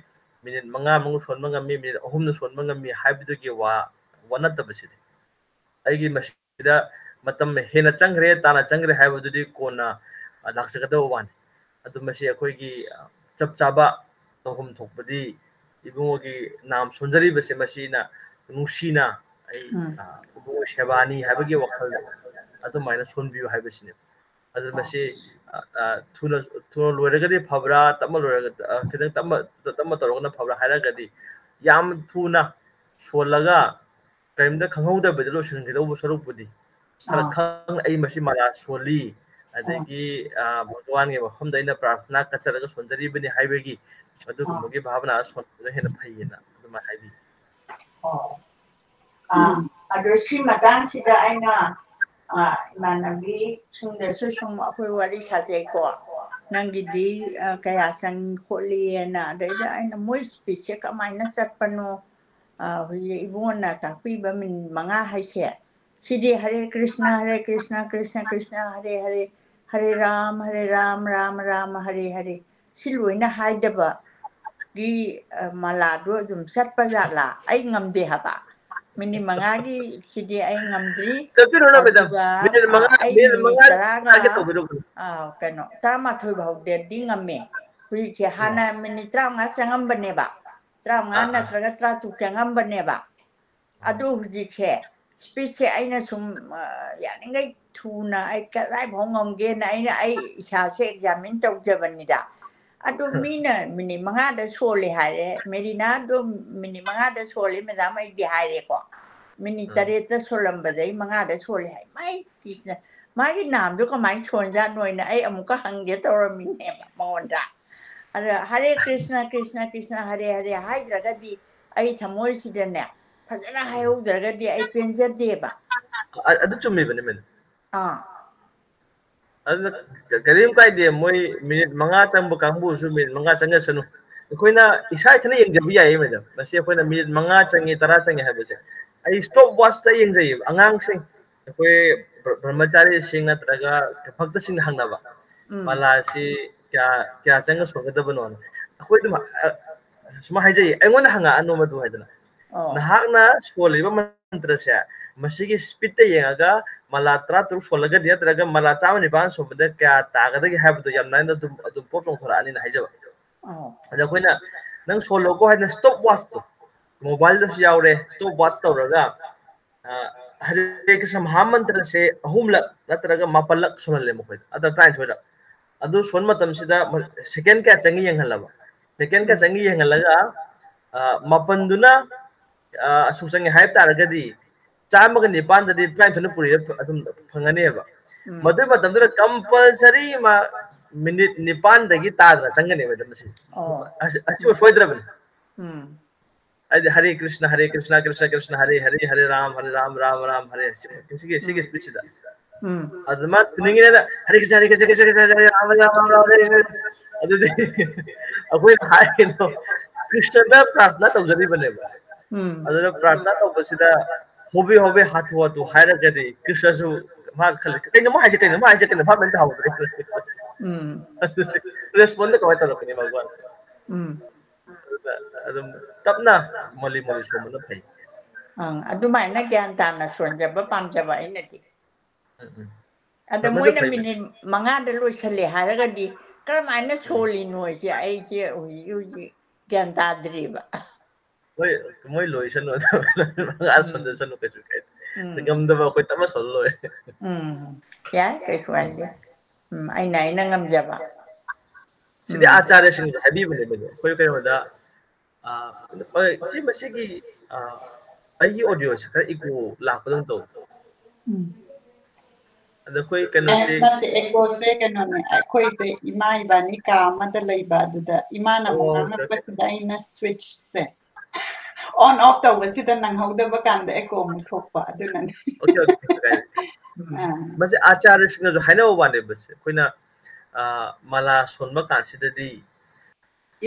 minute ꯃꯉꯥꯃꯨꯛ ꯁꯣꯟꯕ ꯉꯝꯃꯤ, minute ꯑꯍꯨꯝꯅ ꯁꯣꯟꯕ ꯉꯝꯃꯤ ꯍꯥꯏꯕꯗꯨꯒꯤ ꯋꯥ, ꯋꯥ ꯅꯠꯇꯕꯁꯤꯗꯤ꯫ ꯑꯩꯒꯤ ꯃꯁꯤꯗ ꯃꯇꯝ ꯍꯦꯟꯅ ꯆꯪꯈ꯭ꯔꯦ, ꯇꯥꯅ ꯆꯪꯈ꯭ꯔꯦ ꯍꯥꯏꯕꯗꯨꯗꯤ ꯀꯣꯟꯅ, ꯑ, ꯂꯥꯛꯆꯒꯗꯕ ꯋꯥꯅꯤ꯫ ꯑꯗꯨ ꯃꯁꯤ ꯑꯩꯈꯣꯏꯒꯤ, ꯑ, ꯆꯞ ꯆꯥꯕ ꯇꯧꯐꯝ ꯊꯣꯛꯄꯗꯤ ꯏꯕꯨꯡꯉꯣꯒꯤ ꯅꯥꯝ ꯁꯣꯟꯖꯔꯤꯕꯁꯦ ꯃꯁꯤꯅ ꯅꯨꯡꯁꯤꯅ ꯑꯩ, ꯎꯝ꯫ ꯑ, ꯏꯕꯨꯡꯉꯣ ꯁꯦꯕꯥꯅꯤ ꯍꯥꯏꯕꯒꯤ ꯋꯥꯈꯜꯗ ꯑꯗꯨꯃꯥꯏꯅ ꯁꯣꯟꯕꯤꯌꯨ ꯍꯥꯏꯕꯁꯤꯅꯦ꯫ ꯑꯗꯨ ꯑꯣ꯫ ꯃꯁꯤ ꯑ, ꯑ, ꯊꯨꯅ, ꯊꯨꯅ ꯂꯣꯏꯔꯒꯗꯤ ꯐꯕ꯭ꯔꯥ, ꯇꯞꯅ ꯂꯣꯏꯔꯒ, ꯑ, ꯈꯤꯇꯪ ꯇꯞꯅ, ꯇꯞꯅ ꯇꯧꯔꯒꯅ ꯐꯕ꯭ꯔꯥ ꯍꯥꯏꯔꯒꯗꯤ, ꯌꯥꯝ ꯊꯨꯅ ꯁꯣꯜꯂꯒ ꯀꯔꯤꯝꯇ ꯈꯪꯍꯧꯗꯕꯤꯗ ꯂꯣꯏꯁꯤꯟꯒꯗꯧꯕ ꯁꯔꯨꯛꯄꯨꯗꯤ, ꯈꯔ ꯑꯥ꯫ ꯈꯪ, "ꯑꯩ ꯃꯁꯤ ꯃꯥꯂꯥ ꯁꯣꯜꯂꯤ, ꯑꯥ꯫ ꯑꯗꯒꯤ, ꯑ, ꯚꯒꯋꯥꯟꯒꯤ ꯃꯐꯝꯗ ꯑꯩꯅ ꯄ꯭ꯔꯥꯔꯊꯅꯥ ꯀꯠꯆꯔꯒ ꯁꯣꯟꯖꯔꯤꯕꯅꯤ" ꯍꯥꯏꯕꯒꯤ ꯑꯗꯨꯒꯨꯝꯕꯒꯤ ꯑꯥ꯫ ꯚꯥꯕꯅꯥ ꯁꯣꯟꯕꯅ ꯍꯦꯟꯅ ꯐꯩꯌꯦꯅ ꯑꯗꯨꯃꯥꯏꯅ ꯍꯥꯏꯕꯤ꯫ ꯑꯣ꯫ ꯑꯥ, ꯑꯗꯣ ꯁꯤ ꯃꯇꯥꯡꯁꯤꯗ ꯑꯩꯅ, ꯑꯥ, ꯏꯃꯥꯟꯅꯕꯤꯁꯤꯡꯗꯁꯨ ꯁꯨꯝ ꯑꯩꯈꯣꯏ ꯋꯥꯔꯤ ꯁꯥꯖꯩꯀꯣ꯫ "ꯅꯪꯒꯤꯗꯤ, ꯑ, ꯀꯌꯥ ꯆꯪꯉꯤ ꯈꯣꯠꯂꯤꯑꯅ", ꯑꯗꯩꯗ ꯑꯩꯅ, "ꯃꯣꯏ ꯁ꯭ꯄꯤꯠꯁꯦ ꯀꯃꯥꯏꯅ ꯆꯠꯄꯅꯣ?" ꯑ, ꯍꯧꯖꯤꯛ ꯏꯕꯨꯡꯉꯣꯅ ꯇꯥꯛꯄꯤꯕ ꯃꯤꯅꯤꯠ ꯃꯉꯥ ꯍꯥꯏꯁꯦ, ꯁꯤꯗꯤ ꯍꯔꯦ ꯀ꯭ꯔꯤꯁꯅ, ꯍꯔꯦ ꯀ꯭ꯔꯤꯁꯅ, ꯀ꯭ꯔꯤꯁꯅ ꯀ꯭ꯔꯤꯁꯅ, ꯍꯔꯦ ꯍꯔꯦ, ꯍꯔꯦ ꯔꯥꯝ, ꯍꯔꯦ ꯔꯥꯝ, ꯔꯥꯝ ꯔꯥꯝ, ꯍꯔꯦ ꯍꯔꯦ, ꯁꯤ ꯂꯣꯏꯅ ꯍꯥꯏꯗꯕꯒꯤ, ꯑ, ꯃꯂꯥꯗꯣ ꯑꯗꯨꯝ ꯆꯠꯄ ꯖꯥꯠꯂꯥ? ꯑꯩ ꯉꯝꯗꯦ ꯍꯥꯏꯕ꯫ ꯃꯤꯅꯤꯠ ꯃꯉꯥꯒꯤ ꯁꯤꯗꯤ ꯑꯩ ꯉꯝꯗ꯭ꯔꯤ꯫ ꯆꯠꯄꯤꯔꯣꯅ, ꯃꯦꯗꯥꯝ꯫ ꯑꯗꯨꯒ, ꯃꯤꯅꯤꯠ ꯑ, ꯃꯉꯥ, ꯑꯩ ꯃꯤꯅꯤꯠ ꯃꯤꯅꯤꯠ ꯃꯉꯥ ꯇꯔꯥꯒ, ꯍꯥꯏꯒꯦ ꯇꯧꯕꯤꯔꯣ꯫ ꯑ, ꯀꯩꯅꯣ, ꯇꯔꯥꯃꯥꯊꯣꯏ ꯐꯥꯎꯗꯗꯤ ꯉꯝꯃꯦ꯫ ꯍꯧꯖꯤꯛꯁꯦ ꯑꯣ꯫ ꯍꯥꯟꯅ ꯃꯤꯅꯤꯠ ꯇꯔꯥꯃꯉꯥ ꯆꯪꯉꯝꯕꯅꯦꯕ꯫ ꯇꯔꯥꯃꯉꯥ ꯑꯥ, ꯑꯥ꯫ ꯅꯠꯇ꯭ꯔꯒ ꯇꯔꯥꯇꯔꯨꯛ ꯆꯪꯉꯝꯕꯅꯦꯕ꯫ ꯑꯥ꯫ ꯑꯗꯨ ꯍꯧꯖꯤꯛꯁꯦ ꯁ꯭ꯄꯤꯠꯁꯦ ꯑꯩꯅ ꯁꯨꯝ, ꯑ, ꯌꯥꯔꯤꯉꯩ ꯊꯨꯅ ꯑꯩ ꯀꯗꯥꯏꯐꯥꯎ ꯉꯝꯒꯦꯅ ꯑꯩꯅ ꯑꯩ ꯏꯁꯥꯁꯦ ꯑꯦꯛꯖꯥꯃꯤꯟ ꯇꯧꯖꯕꯅꯤꯗ꯫ ꯑꯗꯨ ꯃꯤꯅ ꯃꯤꯅꯤꯠ ꯃꯉꯥꯗ ꯁꯣꯜꯂꯦ ꯍꯥꯏꯔꯦ, ꯃꯦꯔꯤꯅꯥꯗꯣ ꯃꯤꯅꯤꯠ ꯃꯉꯥꯗ ꯁꯣꯜꯂꯦ ꯃꯦꯗꯥꯝ ꯑꯩꯗꯤ ꯍꯥꯏꯔꯦꯀꯣ꯫ ꯃꯤꯅꯤꯠ ꯎꯝ꯫ ꯇꯔꯦꯠꯇ ꯁꯣꯜꯂꯝꯕꯗꯩ ꯃꯉꯥꯗ ꯁꯣꯜꯂꯦ ꯍꯥꯏ꯫ ꯃꯥꯏ ꯀ꯭ꯔꯤꯁꯅ, ꯃꯥꯒꯤ ꯅꯥꯝꯗꯣ ꯀꯃꯥꯏꯅ ꯁꯣꯟꯖꯥꯠꯅꯣꯅ ꯑꯩ ꯑꯃꯨꯛꯀ ꯍꯪꯒꯦ ꯇꯧꯔꯝꯃꯤꯅꯦꯕ ꯃꯉꯣꯟꯗ꯫ ꯑꯗ ꯍꯔꯦ ꯀ꯭ꯔꯤꯁꯅ, ꯀ꯭ꯔꯤꯁꯅ ꯀ꯭ꯔꯤꯁꯅ, ꯍꯔꯦ ꯍꯔꯦ ꯍꯥꯏꯗ꯭ꯔꯒꯗꯤ ꯑꯩ ꯊꯃꯣꯏꯁꯤꯗꯅꯦ ꯐꯖꯅ ꯎꯝ꯫ ꯍꯥꯏꯍꯧꯗ꯭ꯔꯒꯗꯤ ꯑꯩ ꯄꯦꯟꯖꯗꯦꯕ꯫ ꯑ-, ꯑꯗꯨ ꯆꯨꯝꯃꯤꯕꯅꯤ, ꯃꯦꯗꯥꯝ꯫ ꯑꯥ꯫ ꯑꯗꯨꯅ ꯀ-, ꯀꯔꯤꯝ ꯀꯥꯏꯗꯦ, ꯃꯣꯏ ꯃꯤꯅꯤꯠ ꯃꯉꯥ ꯆꯪꯕ ꯀꯥꯡꯕꯨꯁꯨ ꯃꯤꯅꯤꯠ ꯃꯉꯥ ꯆꯪꯖꯁꯅꯨ꯫ ꯑꯩꯈꯣꯏꯅ ꯏꯁꯥ ꯏꯊꯟꯇ ꯌꯦꯡꯖꯕ ꯌꯥꯏꯌꯦ, ꯃꯦꯗꯥꯝ꯫ ꯃꯁꯤ ꯑꯩꯈꯣꯏꯅ ꯃꯤꯅꯤꯠ ꯃꯉꯥ ꯆꯪꯉꯤ, ꯇꯔꯥ ꯆꯪꯉꯤ ꯍꯥꯏꯕꯁꯦ꯫ ꯑꯩ stop watchꯇ ꯌꯦꯡꯖꯩꯌꯦꯕ꯫ ꯑꯉꯥꯡꯁꯤꯡ, ꯑꯩꯈꯣꯏ ꯕ꯭ꯔ-, ꯕ꯭ꯔꯍꯃꯆꯥꯔꯤꯁꯤꯡ ꯅꯠꯇ꯭ꯔꯒ ꯚꯛꯇꯁꯤꯡꯅ ꯍꯪꯅꯕ, ꯎꯝ꯫ "ꯃꯂꯥꯁꯤ ꯀꯌꯥ, ꯀꯌꯥ ꯆꯪꯉ ꯁꯣꯟꯒꯗꯕꯅꯣꯅ?" ꯑꯩꯈꯣꯏ ꯑꯗꯨꯝ, ꯑ, ꯁꯨꯃꯥꯏꯅ ꯍꯥꯏꯖꯩꯌꯦ, "ꯑꯩꯉꯣꯟꯗ ꯍꯪꯉꯛꯑꯅꯨ ꯃꯗꯨ" ꯍꯥꯏꯗꯅ꯫ ꯑꯣ꯫ "ꯅꯍꯥꯛꯅ ꯁꯣꯜꯂꯤꯕ ꯃꯟꯇ꯭ꯔꯁꯦ, ꯃꯁꯤꯒꯤ ꯁ꯭ꯄꯤꯠꯇ ꯌꯦꯡꯉꯒ ꯃꯂꯥ ꯇꯔꯥꯇꯔꯨꯛ ꯁꯣꯜꯂꯒꯗꯤ, ꯅꯠꯇ꯭ꯔꯒ ꯃꯂꯥ ꯆꯥꯝꯃ ꯅꯤꯄꯥꯟ ꯁꯣꯟꯕꯗ ꯀꯌꯥ ꯇꯥꯒꯗꯒꯦ ꯍꯥꯏꯕꯗꯣ ꯌꯥꯝ ꯅꯥꯏꯅ ꯑꯗꯨꯝ, ꯑꯗꯨꯝ ꯄꯣꯞ ꯆꯣꯡꯊꯣꯔꯛꯑꯅꯤꯅ" ꯍꯥꯏꯖꯕ꯫ ꯑꯣ꯫ ꯑꯗ ꯑꯩꯈꯣꯏꯅ, "ꯅꯪ ꯁꯣꯜꯂꯣꯀꯣ" ꯍꯥꯏꯗꯅ stop watchꯇꯣ, mobileꯗꯁꯨ ꯌꯥꯎꯔꯦ, stop watch ꯇꯧꯔꯒ, ꯑ, ꯍꯔꯦ ꯀ꯭ꯔꯤꯁꯅ ꯃꯍꯥꯃꯟꯇ꯭ꯔꯁꯦ ꯑꯍꯨꯝꯂꯛ ꯅꯠꯇ꯭ꯔꯒ ꯃꯥꯄꯜꯂꯛ ꯁꯣꯜꯍꯜꯂꯦ ꯃꯈꯣꯏꯗ, ꯑꯗ ꯇꯔꯥꯅꯤꯊꯣꯏꯔꯛ꯫ ꯑꯗꯨ ꯁꯣꯟ ꯃꯇꯝꯁꯤꯗ ꯁꯦꯀꯦꯟ ꯀꯌꯥ ꯆꯪꯉꯤ ꯌꯦꯡꯍꯜꯂꯕ, ꯁꯦꯀꯦꯟ ꯀꯌꯥ ꯆꯪꯉꯤ ꯌꯦꯡꯍꯜꯂꯒ, ꯑ, ꯃꯥꯄꯟꯗꯨꯅ, ꯑ, ꯑꯁꯨꯛ ꯆꯪꯉꯦ ꯍꯥꯏꯕ ꯇꯥꯔꯒꯗꯤ, ꯆꯥꯝꯃꯒ ꯅꯤꯄꯥꯟꯗꯗꯤ ꯇꯔꯥꯅꯤꯊꯣꯏꯅ ꯄꯨꯔꯤꯔ ꯑꯗꯨꯝ ꯐꯪꯒꯅꯦꯕ꯫ ꯎꯝ. ꯃꯗꯨꯒꯤ ꯃꯇꯝꯗꯨꯗ compulsory ꯃꯥ ꯃꯤꯅꯤꯠ ꯅꯤꯄꯥꯟꯗꯒꯤ ꯇꯥꯗꯅ ꯆꯪꯒꯅꯦꯕ ꯑꯗꯨꯝ ꯃꯁꯤ꯫ ꯑꯣ. ꯑꯁꯤ, ꯑꯁꯤꯃ ꯎꯝ. ꯁꯣꯏꯗ꯭ꯔꯕꯅꯤ꯫ ꯎꯝ. ꯍꯥꯏꯗꯤ ꯍꯔꯦ ꯀ꯭ꯔꯤꯁꯅ, ꯍꯔꯦ ꯀ꯭ꯔꯤꯁꯅ, ꯀ꯭ꯔꯤꯁꯅ ꯀ꯭ꯔꯤꯁꯅ, ꯍꯔꯦ ꯍꯔꯦ, ꯍꯔꯦ ꯔꯥꯝ, ꯍꯔꯦ ꯔꯥꯝ, ꯔꯥꯝ ꯔꯥꯝ, ꯍꯔꯦ ꯍꯔꯦ꯫ ꯁꯤꯒꯤ, ꯁꯤꯒꯤ ꯎꯝ. Speed ꯁꯤꯗ꯫ ꯎꯝ. ꯑꯗꯨ ꯃꯥ ꯊꯨꯅꯤꯡꯉꯤꯅꯦꯅ, "ꯍꯔꯦ ꯀ꯭ꯔꯤꯁꯅ, ꯍꯔꯦ ꯀ꯭ꯔꯤꯁꯅ, ꯀ꯭ꯔꯤꯁꯅ ꯀ꯭ꯔꯤꯁꯅ, ꯍꯔꯦ ꯔꯥꯝ, ꯍꯔꯦ ꯔꯥꯝ, ꯔꯥꯝ ꯔꯥꯝ, ꯍꯔꯦ ꯍꯔꯦ"꯫ ꯑꯗꯨꯗꯤ ꯑꯩꯈꯣꯏꯅ ꯍꯥꯏꯔꯤꯗꯣ ꯀ꯭ꯔꯤꯁꯅꯗ ꯄ꯭ꯔꯥꯔꯊꯅꯥ ꯇꯧꯖꯔꯤꯕꯅꯦꯕ꯫ ꯎꯝ. ꯑꯗꯨꯅ ꯄ꯭ꯔꯥꯔꯊꯅꯥ ꯇꯧꯕꯁꯤꯗ ꯍꯣꯕꯦ ꯍꯣꯕꯦ ꯍꯥꯊꯨ ꯍꯥꯊꯨ ꯍꯥꯏꯔꯒꯗꯤ ꯀ꯭ꯔꯤꯁꯅꯁꯨ ꯃꯥ ꯈꯜꯂꯤ, "ꯀꯩꯅꯣ ꯃꯥ ꯍꯥꯏꯁꯦ, ꯀꯩꯅꯣ ꯃꯥ ꯍꯥꯏꯁꯦ, ꯀꯩꯅꯣ ꯚꯥꯞ ꯑꯝꯇ ꯍꯧꯗ꯭ꯔꯦ"꯫ ꯎꯝ. Respond ꯀꯃꯥꯏꯅ ꯇꯧꯔꯛꯀꯅꯤ ꯃꯥ ꯚꯥꯞꯁꯦ? ꯎꯝ. ꯑꯗꯨꯅ ꯑꯗꯨꯝ ꯇꯞꯅ ꯃꯣꯂꯤ ꯃꯣꯂꯤ ꯁꯣꯟꯕꯅ ꯐꯩ꯫ ꯑꯪ, ꯑꯗꯨꯃꯥꯏꯅ ꯒ꯭ꯌꯥꯟ ꯇꯥꯅ ꯁꯣꯟꯖꯕ ꯄꯥꯝꯖꯕ ꯑꯩꯅꯗꯤ꯫ ꯎꯝ, ꯎꯝ. ꯑꯗ ꯃꯗꯨ ꯃꯣꯏꯅ ꯐꯩ, ꯃꯦꯝ꯫ ꯃꯤꯅꯤꯠ ꯃꯉꯥꯗ ꯂꯣꯏꯁꯜꯂꯦ ꯍꯥꯏꯔꯒꯗꯤ ꯀꯔꯝꯍꯥꯏꯅ ꯎꯝ. ꯁꯣꯜꯂꯤꯅꯣ ꯍꯥꯏꯁꯦ ꯑꯩꯁꯦ ꯍꯧꯖꯤꯛ ꯍꯧꯖꯤꯛ ꯒ꯭ꯌꯥꯟ ꯇꯥꯗ꯭ꯔꯤꯕ꯫ ꯃꯣꯏ, ꯃꯣꯏ ꯂꯣꯏꯁꯅꯨ, ꯃꯉꯥ ꯎꯝ. ꯁꯣꯟꯖꯁꯅꯨ, ꯀꯩꯁꯨ ꯀꯥꯏꯗꯦ꯫ ꯎꯝ. ꯉꯝꯗꯕ ꯑꯩꯈꯣꯏ ꯇꯞꯅ ꯁꯣꯜꯂ ꯂꯣꯏꯔꯦ꯫ ꯎꯝ. ꯌꯥꯏ, ꯀꯩꯁꯨ ꯀꯥꯏꯗꯦ꯫ ꯎꯝ, ꯑꯩꯅ, ꯑꯩꯅ ꯉꯝꯖꯕ꯫ ꯁꯤꯗꯤ ꯎꯝ. ꯑꯥꯆꯥꯔꯌꯁꯤꯡꯅꯁꯨ ꯍꯥꯏꯕꯤꯕꯅꯦ, ꯃꯗꯨ꯫ ꯑꯩꯈꯣꯏ ꯀꯩꯅꯣꯗ, ꯑ, ꯍꯣꯏ, ꯏꯆꯦ, ꯃꯁꯤꯒꯤ, ꯑ, ꯑꯩꯒꯤ ꯑꯣꯗꯤꯑꯣꯁꯦ ꯈꯔ ꯏꯀꯣ ꯂꯥꯛꯄꯗꯧꯅ ꯇꯧ꯫ ꯎꯝ. ꯑꯗ ꯑꯩꯈꯣꯏ ꯑꯦ, ꯀꯩꯅꯣꯁꯦ ꯅꯠꯇꯦ, ꯏꯀꯣꯁꯦ ꯀꯩꯅꯣꯅꯦ, ꯑꯩꯈꯣꯏꯁꯦ ꯏꯃꯥ ꯏꯕꯥꯅꯤ ꯀꯥ ꯑꯃꯗ ꯂꯩꯕ, ꯑꯗꯨꯗ ꯏꯃꯥꯅ ꯑꯃꯨꯛ ꯑꯣ, ꯉꯥꯡꯉꯛꯄꯁꯤꯗ ꯑꯩꯅ ꯁ꯭ꯋꯤꯠꯆꯁꯦ on off ꯇꯧꯕꯁꯤꯗ ꯅꯪꯍꯧꯗꯕ ꯀꯥꯟꯗ ꯏꯀꯣ ꯑꯃꯨꯛ ꯊꯣꯛꯄ, ꯑꯗꯨꯅꯅꯦ꯫ ꯑꯣꯀꯦ, ꯑꯣꯀꯦ, ꯀꯩꯁꯨ ꯀꯥꯏꯗꯦ꯫ ꯎꯝ. ꯑꯥ. ꯃꯁꯤ ꯑꯥꯆꯥꯔꯌꯁꯤꯡꯅꯁꯨ ꯍꯥꯏꯅꯕ ꯋꯥꯅꯦꯕ, ꯃꯁꯤ ꯑꯩꯈꯣꯏꯅ, ꯑ, ꯃꯥꯂꯥ ꯁꯣꯟꯕ ꯀꯥꯟꯁꯤꯗꯗꯤ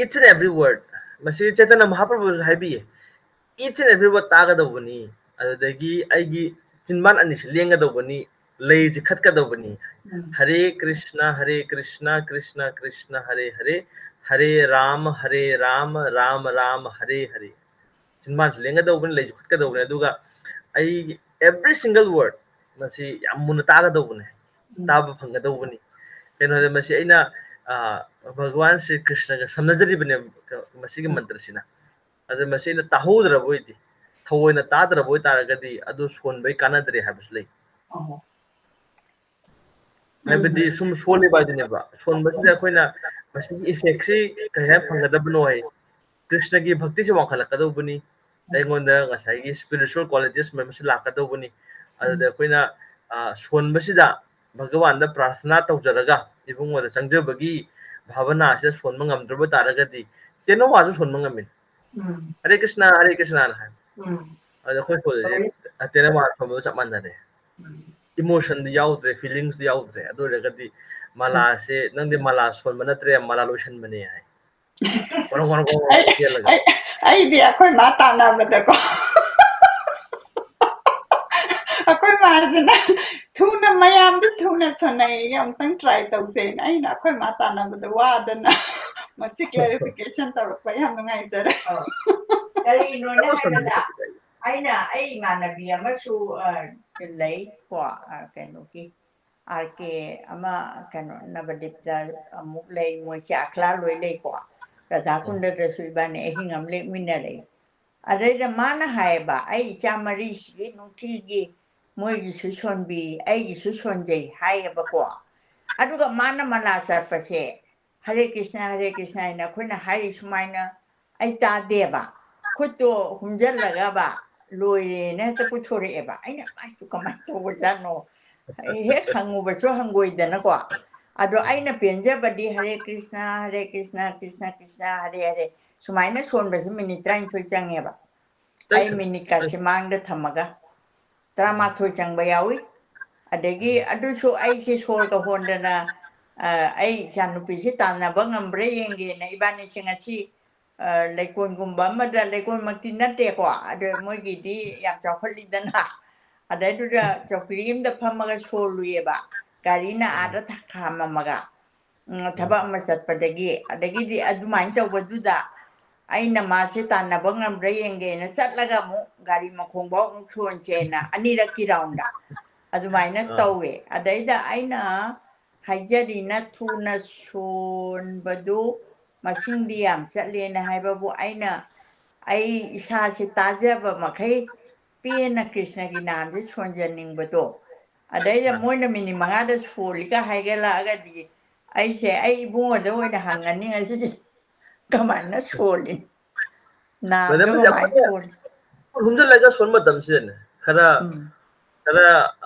each and every word, ꯃꯁꯤ ꯆꯩꯇꯟꯌ ꯃꯍꯥꯄ꯭ꯔꯚꯨꯁꯨ ꯍꯥꯏꯕꯤꯌꯦ, each and every word ꯇꯥꯒꯗꯧꯕꯅꯤ, ꯑꯗꯨꯗꯒꯤ ꯑꯩꯒꯤ ꯆꯤꯟꯕꯥꯟ ꯑꯅꯤꯁꯤ ꯂꯦꯡꯒꯗꯧꯕꯅꯤ, ꯂꯩꯁꯤ ꯈꯠꯀꯗꯧꯕꯅꯤ꯫ ꯎꯝ. ꯍꯔꯦ ꯀ꯭ꯔꯤꯁꯅ, ꯍꯔꯦ ꯀ꯭ꯔꯤꯁꯅ, ꯀ꯭ꯔꯤꯁꯅ ꯀ꯭ꯔꯤꯁꯅ, ꯍꯔꯦ ꯍꯔꯦ, ꯍꯔꯦ ꯔꯥꯃ, ꯍꯔꯦ ꯔꯥꯃ, ꯔꯥꯃ ꯔꯥꯃ, ꯍꯔꯦ ꯍꯔꯦ꯫ ꯆꯤꯟꯕꯥꯟꯁꯨ ꯂꯦꯡꯒꯗꯧꯕꯅꯤ, ꯂꯩꯁꯨ ꯈꯠꯀꯗꯧꯕꯅꯤ꯫ ꯑꯗꯨꯒ ꯑꯩ every single word ꯃꯁꯤ ꯌꯥꯝ ꯃꯨꯟꯅ ꯇꯥꯒꯗꯧꯕꯅꯤ, ꯎꯝ. ꯇꯥꯕ ꯐꯪꯒꯗꯧꯕꯅꯤ꯫ ꯀꯩꯅꯣꯗ ꯃꯁꯤ ꯑꯩꯅ, ꯑ, ꯚꯒꯋꯥꯟ ꯁ꯭ꯔꯤ ꯀ꯭ꯔꯤꯁꯅꯒ ꯁꯝꯅꯖꯔꯤꯕꯅꯦꯕ ꯃꯁꯤꯒꯤ ꯎꯝ. ꯃꯟꯇ꯭ꯔꯁꯤꯅ꯫ ꯑꯗ ꯃꯁꯤ ꯑꯩꯅ ꯇꯥꯍꯧꯗ꯭ꯔꯕ ꯑꯣꯏꯗꯤ, ꯊꯑꯣꯏꯅ ꯇꯥꯗ꯭ꯔꯕ ꯑꯣꯏꯇꯥꯔꯒꯗꯤ ꯑꯗꯨ ꯁꯣꯟꯕꯩ ꯀꯥꯟꯅꯗ꯭ꯔꯦ ꯍꯥꯏꯕꯁꯨ ꯂꯩ꯫ ꯑꯣ. ꯍꯥꯏꯕꯗꯤ ꯁꯨꯝ ꯁꯣꯜꯂꯤꯕ ꯍꯥꯏꯗꯨꯅꯦꯕ꯫ ꯁꯣꯟꯕꯁꯤꯗ ꯑꯩꯈꯣꯏꯅ ꯃꯁꯤꯒꯤ effectꯁꯤ ꯀꯔꯤ ꯍꯥꯏꯅ ꯐꯪꯒꯗꯕꯅꯣ ꯍꯥꯏ, ꯀ꯭ꯔꯤꯁꯅꯒꯤ ꯚꯛꯇꯤꯁꯦ ꯋꯥꯡꯈꯠꯂꯛꯀꯗꯧꯕꯅꯤ꯫ ꯑꯩꯉꯣꯟꯗ ꯉꯁꯥꯏꯒꯤ spiritual qualities ꯃꯌꯥꯝ ꯑꯃꯁꯨ ꯂꯥꯛꯀꯗꯧꯕꯅꯤ꯫ ꯑꯗꯨꯗ ꯑꯩꯈꯣꯏꯅ, ꯑ, ꯁꯣꯟꯕꯁꯤꯗ ꯚꯒꯋꯥꯟꯗ ꯄ꯭ꯔꯥꯔꯊꯅꯥ ꯇꯧꯖꯔꯒ ꯏꯕꯨꯡꯉꯣꯗ ꯆꯪꯖꯕꯒꯤ ꯚꯥꯕꯅꯥꯁꯤꯗ ꯁꯣꯟꯕ ꯉꯝꯗ꯭ꯔꯕ ꯇꯥꯔꯒꯗꯤ ꯇꯦꯅꯋꯥꯁꯨ ꯁꯣꯟꯕ ꯉꯝꯃꯤ꯫ ꯎꯝ꯫ "ꯍꯔꯦ ꯀ꯭ꯔꯤꯁꯅ, ꯍꯔꯦ ꯀ꯭ꯔꯤꯁꯅ" ꯍꯥꯏꯅ ꯍꯥꯏ꯫ ꯎꯝ꯫ ꯑꯗ ꯑꯩꯈꯣꯏ ꯁꯣꯜꯂꯤꯁꯦ ꯍꯣꯏ꯫ ꯇꯦꯅꯋꯥ ꯁꯣꯟꯕꯒ ꯆꯞ ꯃꯥꯟꯅꯔꯦ꯫ ꯎꯝ꯫ Emotionꯗꯤ ꯌꯥꯎꯗ꯭ꯔꯦ, feelingsꯗꯤ ꯌꯥꯎꯗ꯭ꯔꯦ꯫ ꯑꯗꯨ ꯑꯣꯏꯔꯒꯗꯤ ꯎꯝ꯫ ꯃꯥꯂꯥꯁꯦ, "ꯅꯪꯗꯤ ꯃꯥꯂꯥ ꯁꯣꯟꯕ ꯅꯠꯇ꯭ꯔꯦ, ꯃꯥꯂꯥ ꯂꯣꯏꯁꯟꯕꯅꯦ" ꯍꯥꯏ꯫ ꯒꯣꯔꯣ, ꯒꯣꯔꯣ, ꯒꯣꯔꯣ, ꯒꯣꯔꯣ ꯑꯩ, ꯆꯦꯜꯂꯒ꯫ ꯑꯩ, ꯑꯩꯗꯤ ꯑꯩꯈꯣꯏ ꯃꯥ ꯇꯥꯟꯅꯕꯗꯀꯣ꯫ ꯑꯩꯈꯣꯏ ꯃꯥꯁꯤꯅ ꯊꯨꯅ, ꯃꯌꯥꯝꯗꯤ ꯊꯨꯅ ꯁꯣꯟꯅꯩ, ꯑꯃꯨꯛꯇꯪ try ꯇꯧꯁꯦꯅ꯫ ꯑꯩꯅ ꯑꯩꯈꯣꯏ ꯃꯥ ꯇꯥꯟꯅꯕꯗ ꯋꯥꯗꯅ ꯃꯁꯤ clarification ꯇꯧꯔꯛꯄ ꯌꯥꯝ ꯅꯨꯡꯉꯥꯏꯖꯔꯦ꯫ ꯑ, ꯀꯔꯤꯅꯣꯅ ꯍꯥꯏꯕꯗ, ꯑꯩꯅ, ꯑꯩ ꯏꯃꯥꯟꯅꯕꯤ ꯑꯃꯁꯨ, ꯑ, ꯂꯩ ꯀꯣ, ꯑ, ꯀꯩꯅꯣꯒꯤ, ꯑꯥꯔ ꯀꯦ ꯑꯃ, ꯀꯩꯅꯣ, ꯅꯕꯗꯤꯞꯇ ꯑꯃꯨꯛ ꯂꯩ, ꯃꯣꯏ ꯆꯥꯈ꯭ꯂꯥ ꯂꯣꯏ ꯂꯩꯀꯣ꯫ ꯔꯥꯙꯥꯀꯨꯟꯗꯗꯁꯨ ꯏꯕꯥꯅꯤ ꯑꯍꯤꯡ ꯑꯃ ꯂꯦꯛꯃꯤꯟꯅꯔꯛꯏ꯫ ꯑꯗꯩꯗ ꯃꯥꯅ ꯍꯥꯏꯌꯦꯕ, "ꯑꯩ ꯏꯆꯥ ꯃꯔꯤꯁꯤꯒꯤ ꯅꯨꯡꯇꯤꯒꯤ ꯃꯣꯏꯒꯤꯁꯨ ꯁꯣꯟꯕꯤ, ꯑꯩꯒꯤꯁꯨ ꯁꯣꯟꯖꯩ" ꯍꯥꯏꯌꯦꯕꯀꯣ꯫ ꯑꯗꯨꯒ ꯃꯥꯅ ꯃꯂꯥ ꯆꯠꯄꯁꯦ, "ꯍꯔꯦ ꯀ꯭ꯔꯤꯁꯅ, ꯍꯔꯦ ꯀ꯭ꯔꯤꯁꯅ" ꯍꯥꯏꯅ ꯑꯩꯈꯣꯏꯅ ꯍꯥꯏꯔꯤ ꯁꯨꯃꯥꯏꯅ ꯑꯩ ꯇꯥꯗꯦꯕ꯫ ꯈꯨꯠꯇꯣ ꯍꯨꯝꯖꯜꯂꯒꯕ ꯂꯣꯏꯔꯦꯅ ꯍꯦꯛꯇ ꯄꯨꯊꯣꯔꯛꯑꯦꯕ꯫ ꯑꯩꯅ, "ꯃꯥꯏꯗꯨ ꯀꯃꯥꯏꯅ ꯇꯧꯕꯖꯥꯠꯅꯣ?" ꯍꯦꯛ ꯍꯪꯉꯨꯕꯁꯨ ꯍꯪꯒꯣꯏꯗꯅꯀꯣ꯫ ꯑꯗꯣ ꯑꯩꯅ ꯄꯦꯟꯖꯕꯗꯤ ꯍꯔꯦ ꯀ꯭ꯔꯤꯁꯅ, ꯍꯔꯦ ꯀ꯭ꯔꯤꯁꯅ, ꯀ꯭ꯔꯤꯁꯅ ꯀ꯭ꯔꯤꯁꯅ, ꯍꯔꯦ ꯍꯔꯦ ꯁꯨꯃꯥꯏꯅ ꯁꯣꯟꯕꯁꯤ ꯃꯤꯅꯤꯠ ꯇꯔꯥꯅꯤꯊꯣꯏ ꯆꯪꯉꯦꯕ꯫ ꯑꯩ ꯆꯪꯉꯦ꯫ ꯃꯤꯅꯤꯠꯀꯁꯦ ꯃꯥꯡꯗ ꯊꯝꯃꯒ ꯇꯔꯥꯃꯥꯊꯣꯏ ꯆꯪꯕ ꯌꯥꯎꯏ꯫ ꯑꯗꯒꯤ ꯎꯝ꯫ ꯑꯗꯨꯁꯨ ꯑꯩꯁꯦ ꯁꯣꯔꯒ ꯍꯣꯟꯗꯅ, ꯑ, ꯑꯩ ꯏꯆꯥꯅꯨꯄꯤꯁꯤ ꯇꯥꯟꯅꯕ ꯉꯝꯕ꯭ꯔꯥ ꯌꯦꯡꯒꯦꯅ ꯏꯕꯥꯅꯤꯁꯦ ꯉꯁꯤ, ꯑ, ꯂꯩꯀꯣꯜꯒꯨꯝꯕ ꯑꯃꯗ, ꯂꯩꯀꯣꯜꯃꯛꯇꯤ ꯅꯠꯇꯦꯀꯣ, ꯑꯗ ꯃꯣꯏꯒꯤꯗꯤ ꯌꯥꯝ ꯆꯥꯎꯈꯠꯂꯤꯗꯅ, ꯑꯗꯩꯗꯨꯗ ꯆꯧꯀ꯭ꯔꯤ ꯑꯃꯗ ꯐꯝꯃꯒ ꯁꯣꯜꯂꯨꯏꯌꯦꯕ꯫ ꯒꯥꯔꯤꯅ ꯎꯝ꯫ ꯑꯥꯗ ꯊ-, ꯈꯥꯝꯃꯝꯃꯒ, ꯎꯝ, ꯎꯝ꯫ ꯊꯕꯛ ꯑꯃ ꯆꯠꯄꯗꯒꯤ, ꯑꯗꯒꯤꯗꯤ ꯑꯗꯨꯃꯥꯏꯅ ꯇꯧꯕꯗꯨꯗ ꯑꯩꯅ ꯃꯥꯁꯦ ꯇꯥꯟꯅꯕ ꯉꯝꯕ꯭ꯔꯥ ꯌꯦꯡꯒꯦꯅ ꯆꯠꯂꯒ ꯑꯃꯨꯛ ꯒꯥꯔꯤ ꯃꯈꯣꯡꯐꯥꯎ ꯑꯃꯨꯛ ꯁꯣꯟꯁꯦꯅ ꯑꯅꯤꯔꯛꯀꯤ roundꯗ ꯑꯗꯨꯃꯥꯏꯅ ꯑꯥ꯫ ꯇꯧꯋꯦ꯫ ꯑꯗꯩꯗ ꯑꯩꯅ ꯍꯥꯏꯖꯔꯤꯅ ꯊꯨꯅ ꯁꯣꯟꯕꯗꯨ ꯃꯁꯤꯡꯗꯤ ꯌꯥꯝ ꯆꯠꯂꯦꯅ ꯍꯥꯏꯕꯕꯨ ꯑꯩꯅ, ꯑꯩ ꯏꯁꯥꯁꯦ ꯇꯥꯖꯕ ꯃꯈꯩ ꯄꯦꯟꯅ ꯀ꯭ꯔꯤꯁꯅꯒꯤ ꯅꯥꯝꯁꯦ ꯁꯣꯟꯖꯅꯤꯡꯕꯗꯣ, ꯑꯗꯩꯗ ꯃꯣꯏꯅ ꯃꯤꯅꯤꯠ ꯃꯉꯥꯗ ꯁꯣꯜꯂꯤꯒ ꯍꯥꯏꯒꯠꯂꯛꯑꯒꯗꯤ ꯑꯩꯁꯦ ꯑꯩ ꯏꯕꯨꯡꯉꯣꯗ ꯑꯣꯏꯅ ꯍꯪꯉꯅꯤ ꯉꯁꯤꯁꯦ꯫ ꯀꯃꯥꯏꯅ ꯁꯣꯜꯂꯤ? ꯅꯥꯕꯗꯣ ꯀꯃꯥꯏꯅ ꯁꯣꯜꯂꯤ? ꯍꯨꯝꯖꯤꯜꯂꯒ ꯁꯣꯟ ꯃꯇꯝꯁꯤꯗꯅꯦ, ꯈꯔ ꯈꯔ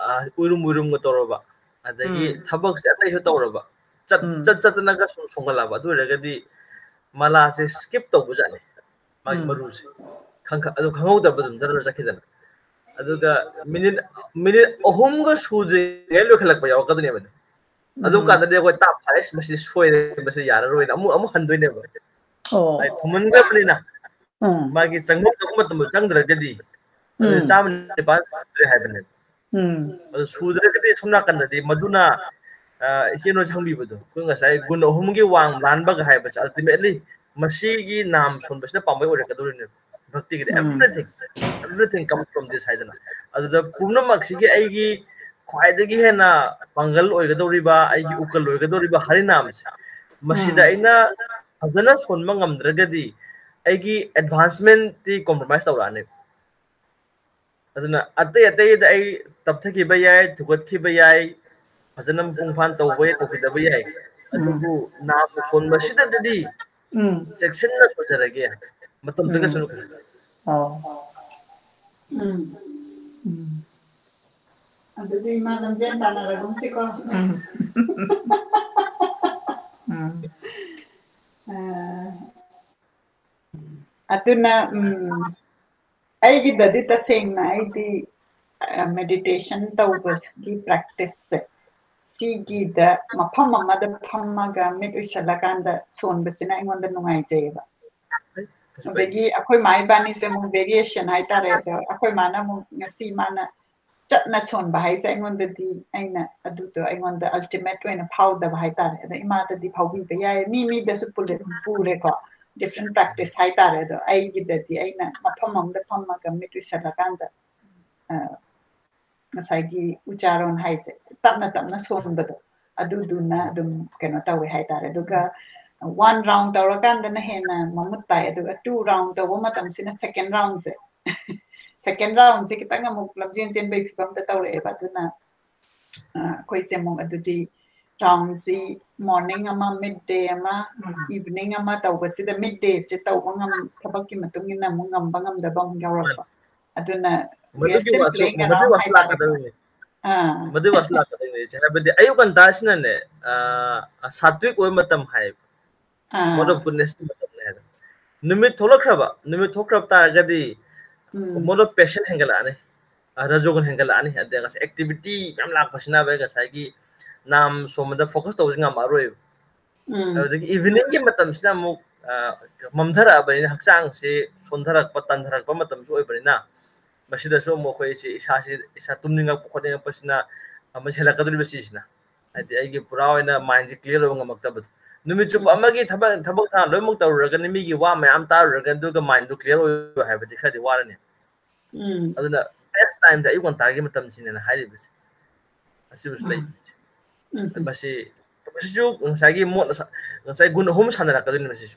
ꯎꯏꯔꯨꯝ ꯎꯏꯔꯨꯝꯒ ꯇꯧꯔꯕ, ꯑꯗꯒꯤ ꯊꯕꯛꯁꯦ ꯑꯇꯩꯁꯨ ꯇꯧꯔꯕ, ꯆꯠ ꯆꯠ ꯆꯠꯇꯅꯒ ꯁꯨꯝ ꯁꯣꯟꯒꯠꯂꯛꯑꯕ, ꯑꯗꯨ ꯑꯣꯏꯔꯒꯗꯤ ꯃꯂꯥꯁꯦ ꯁ꯭ꯀꯤꯞ ꯇꯧꯕꯖꯥꯠꯅꯤ, ꯃꯥꯒꯤ ꯃꯔꯨꯁꯦ꯫ ꯑꯗꯨ ꯈꯪꯍꯧꯗꯕ ꯑꯗꯨꯝ ꯖꯔ ꯖꯔ ꯆꯠꯈꯤꯗꯅ꯫ ꯑꯗꯨꯒ ꯃꯤꯅꯤꯠ ꯃꯤꯅꯤꯠ ꯑꯍꯨꯝꯒ ꯁꯨꯗ꯭ꯔꯤꯉꯩ ꯂꯣꯏꯈꯠꯂꯛꯄ ꯌꯥꯎꯔꯛꯀꯗꯣꯏꯅꯦꯕ꯫ ꯑꯗꯨꯝ ꯀꯥꯟꯗꯗꯤ ꯑꯩꯈꯣꯏ ꯇꯥꯞ ꯐꯥꯏꯁ, ꯃꯁꯤ ꯁꯣꯏꯔꯦ, ꯃꯁꯤ ꯌꯥꯔꯔꯣꯏꯅ ꯑꯃꯨꯛ ꯑꯃꯨꯛ ꯍꯟꯗꯣꯏꯅꯦꯕ꯫ ꯑꯣ ꯍꯥꯏꯗꯤ ꯊꯨꯝꯍꯟꯈ꯭ꯔꯕꯅꯤꯅ ꯎꯝ ꯃꯥꯒꯤ ꯆꯪꯐꯝ ꯊꯣꯛꯄ ꯃꯇꯝꯗ ꯆꯪꯗ꯭ꯔꯒꯗꯤ ꯑꯗꯨ ꯎꯝ ꯆꯥꯝꯃ ꯅꯤꯄꯥꯟ ꯁꯨꯗ꯭ꯔꯦ ꯍꯥꯏꯕꯅꯦꯕ꯫ ꯎꯝ ꯑꯗꯨ ꯁꯨꯗ꯭ꯔꯒꯗꯤ ꯁꯣꯝ ꯅꯥꯀꯟꯗꯗꯤ ꯃꯗꯨꯅ, ꯑ, ꯏꯆꯦꯅ ꯍꯪꯕꯤꯕꯗꯣ, ꯑꯩꯈꯣꯏ ꯉꯁꯥꯏ ꯒꯨꯟ ꯑꯍꯨꯝꯒꯤ ꯋꯥꯡ ꯂꯥꯟꯕꯒ ꯍꯥꯏꯕꯁꯦ, ꯑꯜꯇꯤꯃꯦꯠꯂꯤ ꯃꯁꯤꯒꯤ ꯅꯥꯝ ꯁꯣꯟꯕꯁꯤꯅ ꯄꯥꯝꯕꯩ ꯑꯣꯏꯔꯛꯀꯗꯧꯔꯤꯅꯦꯕ꯫ ꯚꯛꯇꯤꯒꯤꯗꯤ ꯎꯝ everything, everything comes from this ꯍꯥꯏꯗꯅ꯫ ꯑꯗꯨꯗ ꯄꯨꯝꯅꯃꯛꯁꯤꯒꯤ ꯑꯩꯒꯤ ꯈ꯭ꯋꯥꯏꯗꯒꯤ ꯍꯦꯟꯅ ꯄꯥꯡꯒꯜ ꯑꯣꯏꯒꯗꯧꯔꯤꯕ, ꯑꯩꯒꯤ ꯎꯀꯜ ꯑꯣꯏꯒꯗꯧꯔꯤꯕ ꯍꯔꯤꯅꯥꯝꯁꯦ, ꯃꯁꯤꯗ ꯎꯝ ꯑꯩꯅ ꯐꯖꯅ ꯁꯣꯟꯕ ꯉꯝꯗ꯭ꯔꯒꯗꯤ ꯑꯩꯒꯤ ꯑꯦꯗꯚꯥꯟꯁꯃꯦꯟꯠꯇꯤ ꯀꯣꯝꯄ꯭ꯔꯣꯃꯥꯏꯁ ꯇꯧꯔꯛꯑꯅꯦꯕ꯫ ꯑꯗꯨꯅ ꯑꯇꯩ ꯑꯇꯩꯗ ꯑꯩ ꯇꯞꯊꯈꯤꯕ ꯌꯥꯏ, ꯊꯨꯒꯠꯈꯤꯕ ꯌꯥꯏ, ꯐꯖꯅ ꯃꯄꯨꯡ ꯐꯥꯅ ꯇꯧꯕ ꯌꯥꯏ, ꯇꯧꯈꯤꯗꯕ ꯌꯥꯏ, ꯎꯝ ꯑꯗꯨꯕꯨ ꯅꯥꯝ ꯁꯣꯟꯕꯁꯤꯗꯗꯤ ꯎꯝ ꯆꯦꯛꯁꯤꯟꯅ ꯁꯣꯟꯖꯔꯒꯦ꯫ ꯃꯇꯝ ꯎꯝ ꯆꯪꯉꯁꯅꯨ꯫ ꯑꯣ ꯎꯝ ꯎꯝ ꯑꯗꯨꯗꯤ ꯏꯃꯥ ꯂꯝꯖꯦꯟ ꯇꯥꯟꯅꯔꯒꯨꯝꯁꯤꯀꯣ꯫ ꯎꯝ ꯎꯝ ꯑ, ꯑꯗꯨꯅ ꯎꯝ ꯑꯩꯒꯤꯗꯗꯤ ꯇꯁꯦꯡꯅ ꯑꯩꯗꯤ ꯃꯦꯗꯤꯇꯦꯁꯟ ꯇꯧꯕꯒꯤ ꯄ꯭ꯔꯦꯛꯇꯤꯁꯁꯦ ꯁꯤꯒꯤꯗ ꯃꯐꯝ ꯑꯃꯗ ꯐꯝꯃꯒ ꯃꯤꯠ ꯎꯏꯁꯜꯂꯀꯥꯟꯗ ꯁꯣꯟꯕꯁꯤꯅ ꯑꯩꯉꯣꯟꯗ ꯅꯨꯡꯉꯥꯏꯖꯩꯌꯦꯕ꯫ ꯀꯩꯁꯨ ꯀꯥꯏꯗꯦ꯫ ꯑꯗꯒꯤ ꯑꯩꯈꯣꯏ ꯃꯥ ꯏꯕꯥꯅꯤꯁꯦ ꯑꯃꯨꯛ ꯚꯦꯔꯤꯌꯦꯁꯟ ꯍꯥꯏꯇꯥꯔꯦ꯫ ꯑꯗꯣ ꯑꯩꯈꯣꯏ ꯃꯥꯅ ꯑꯃꯨꯛ ꯉꯁꯤ ꯃꯥꯅ ꯆꯠꯅ ꯁꯣꯟꯕ ꯍꯥꯏꯁꯦ ꯑꯩꯉꯣꯟꯗꯗꯤ ꯑꯩꯅ ꯑꯗꯨꯗꯣ ꯑꯩꯉꯣꯟꯗ ꯑꯜꯇꯤꯃꯦꯠ ꯑꯣꯏꯅ ꯐꯥꯎꯗꯕ ꯍꯥꯏꯇꯥꯔꯦ꯫ ꯑꯗꯣ ꯏꯃꯥꯗꯗꯤ ꯐꯥꯎꯕꯤꯕ ꯌꯥꯏ, ꯃꯤ ꯃꯤꯗꯁꯨ ꯄꯨꯔꯦ, ꯄꯨꯔꯦꯀꯣ, ꯗꯤꯐ꯭ꯔꯦꯟ ꯄ꯭ꯔꯦꯛꯇꯤꯁ ꯍꯥꯏꯇꯥꯔꯦ꯫ ꯑꯗꯣ ꯑꯩꯒꯤꯗꯗꯤ ꯑꯩꯅ ꯃꯐꯝ ꯑꯃꯗ ꯐꯝꯃꯒ ꯃꯤꯠ ꯎꯏꯁꯜꯂꯀꯥꯟꯗ ꯑ, ꯉꯁꯥꯏꯒꯤ ꯎꯆꯥꯔꯣꯟ ꯍꯥꯏꯁꯦ ꯇꯞꯅ ꯇꯞꯅ ꯁꯣꯟꯕꯗꯣ ꯑꯗꯨꯗꯨꯅ ꯑꯗꯨꯝ ꯀꯩꯅꯣ ꯇꯧꯋꯦ ꯍꯥꯏꯇꯥꯔꯦ꯫ ꯑꯗꯨꯒ ꯋꯥꯟ ꯔꯥꯎꯟ ꯇꯧꯔꯀꯥꯟꯗꯅ ꯍꯦꯟꯅ ꯃꯃꯨꯠ ꯇꯥꯏ, ꯑꯗꯨꯒ ꯇꯨ ꯔꯥꯎꯟ ꯇꯧꯕ ꯃꯇꯝꯁꯤꯅ ꯁꯦꯀꯦꯟ ꯔꯥꯎꯟꯁꯦ ꯁꯦꯀꯦꯟ ꯔꯥꯎꯟꯁꯦ ꯈꯤꯇꯪ ꯑꯃꯨꯛ ꯂꯝꯖꯦꯟ ꯆꯦꯟꯕꯒꯤ ꯐꯤꯕꯝꯗ ꯇꯧꯔꯛꯑꯦꯕ꯫ ꯑꯗꯨꯅ ꯑ, ꯑꯩꯈꯣꯏꯁꯦ ꯑꯃꯨꯛ ꯑꯗꯨꯗꯤ roundꯁꯤ morning ꯑꯃ, midday ꯑꯃ, evening ꯑꯃ ꯇꯧꯕꯁꯤꯗ middayꯁꯦ ꯇꯧꯕ ꯉꯝ-, ꯊꯕꯛꯀꯤ ꯃꯇꯨꯡ ꯏꯟꯅ ꯑꯃꯨꯛ ꯉꯝꯕ ꯉꯝꯗꯕ ꯑꯃꯨꯛ ꯌꯥꯎꯔꯛꯄ꯫ ꯑꯗꯨꯅ we are ꯃꯗꯨꯒꯤ still ꯋꯥꯁꯨ playing ꯃꯗꯨꯒꯤ around ꯋꯥꯁꯨ ꯍꯥꯏꯇꯥꯔꯦ꯫ ꯂꯥꯛꯀꯗꯧꯔꯤꯅꯤ ꯑꯥ, ꯃꯗꯨꯒꯤ ꯋꯥꯁꯨ ꯂꯥꯛꯀꯗꯧꯔꯤꯅꯤ ꯏꯆꯦ꯫ ꯍꯥꯏꯕꯗꯤ ꯑꯌꯨꯛ ꯉꯟꯇꯥꯁꯤꯅꯅꯦ, ꯑ, ꯁꯥꯇ꯭ꯋꯤꯛ ꯑꯣꯏꯕ ꯃꯇꯝ ꯍꯥꯏꯕ, ꯑꯥ, mode of goodnessꯀꯤ ꯃꯇꯝꯅꯤ ꯍꯥꯏꯗꯣ꯫ ꯅꯨꯃꯤꯠ ꯊꯣꯛꯂꯛꯈ꯭ꯔꯕ, ꯅꯨꯃꯤꯠ ꯊꯣꯛꯈ꯭ꯔꯕ ꯇꯥꯔꯒꯗꯤ ꯎꯝ, mode of passion ꯍꯦꯟꯒꯠꯂꯛꯑꯅꯤ, ꯑ, ꯔꯖꯣꯒꯨꯟ ꯍꯦꯟꯒꯠꯂꯛꯑꯅꯤ꯫ ꯑꯗꯩ ꯉꯁꯥꯏ activity ꯃꯌꯥꯝ ꯂꯥꯛꯄꯁꯤꯅ ꯑꯩꯈꯣꯏ ꯉꯁꯥꯏꯒꯤ ꯅꯥꯝ ꯁꯣꯝꯕꯗ focus ꯇꯧꯕꯁꯤ ꯉꯝꯃꯛꯑꯔꯣꯏꯕ꯫ ꯎꯝ, ꯑꯗꯨꯗꯒꯤ eveningꯒꯤ ꯃꯇꯝꯁꯤꯅ ꯑꯃꯨꯛ, ꯑ, ꯃꯝꯊꯔꯛꯑꯕꯅꯤꯅ ꯍꯛꯆꯥꯡꯁꯤ ꯁꯣꯟꯊꯔꯛꯄ, ꯇꯟꯊꯔꯛꯄ ꯃꯇꯝꯁꯨ ꯑꯣꯏꯕꯅꯤꯅ, ꯃꯁꯤꯗꯁꯨ ꯑꯃꯨꯛ ꯑꯩꯈꯣꯏꯁꯤ ꯏꯁꯥꯁꯤ, ꯏꯁꯥ ꯇꯨꯝꯅꯤꯡꯉꯛꯄ ꯈꯣꯠꯅꯤꯡꯉꯛꯄꯁꯤꯅ ꯑꯃ ꯍꯦꯜꯂꯛꯀꯗꯧꯔꯤꯕ ꯁꯤꯁꯤꯅ꯫ ꯍꯥꯏꯗꯤ ꯑꯩꯒꯤ ꯄꯨꯔꯥ ꯑꯣꯏꯅ mindꯁꯤ clear ꯑꯣꯏꯕ ꯉꯝꯃꯛꯇꯕꯗꯣ꯫ ꯅꯨꯃꯤꯠ ꯆꯨꯞꯄ ꯎꯝ, ꯑꯃꯒꯤ ꯊꯕꯛ, ꯊꯕꯛ ꯏꯪꯈꯥꯡ ꯂꯣꯏꯅꯃꯛ ꯇꯧꯔꯨꯔꯒꯅꯤ, ꯃꯤꯒꯤ ꯋꯥ ꯃꯌꯥꯝ ꯇꯥꯔꯨꯔꯒꯅꯤ, ꯑꯗꯨꯒ mindꯗꯨ clear ꯑꯣꯏꯕ ꯍꯥꯏꯕꯗꯤ ꯈꯔꯗꯤ ꯋꯥꯔꯅꯤ꯫ ꯎꯝ, ꯑꯗꯨꯅ best timeꯗꯤ ꯑꯌꯨꯛ ꯉꯟꯇꯥꯒꯤ ꯃꯇꯝꯁꯤꯅꯦꯅ ꯍꯥꯏꯔꯤꯕꯁꯦ꯫ ꯑꯁꯤꯕꯨꯁꯨ ꯂꯩ꯫ ꯎꯝ, ꯎꯝ, ꯃꯁꯤ, ꯃꯁꯤꯁꯨ ꯉꯁꯥꯏꯒꯤ ꯃꯣꯠ, ꯉꯁꯥꯏ ꯒꯨꯟ ꯑꯍꯨꯝ ꯁꯥꯟꯅꯔꯛꯀꯗꯣꯏꯅꯤ ꯃꯁꯤꯁꯨ꯫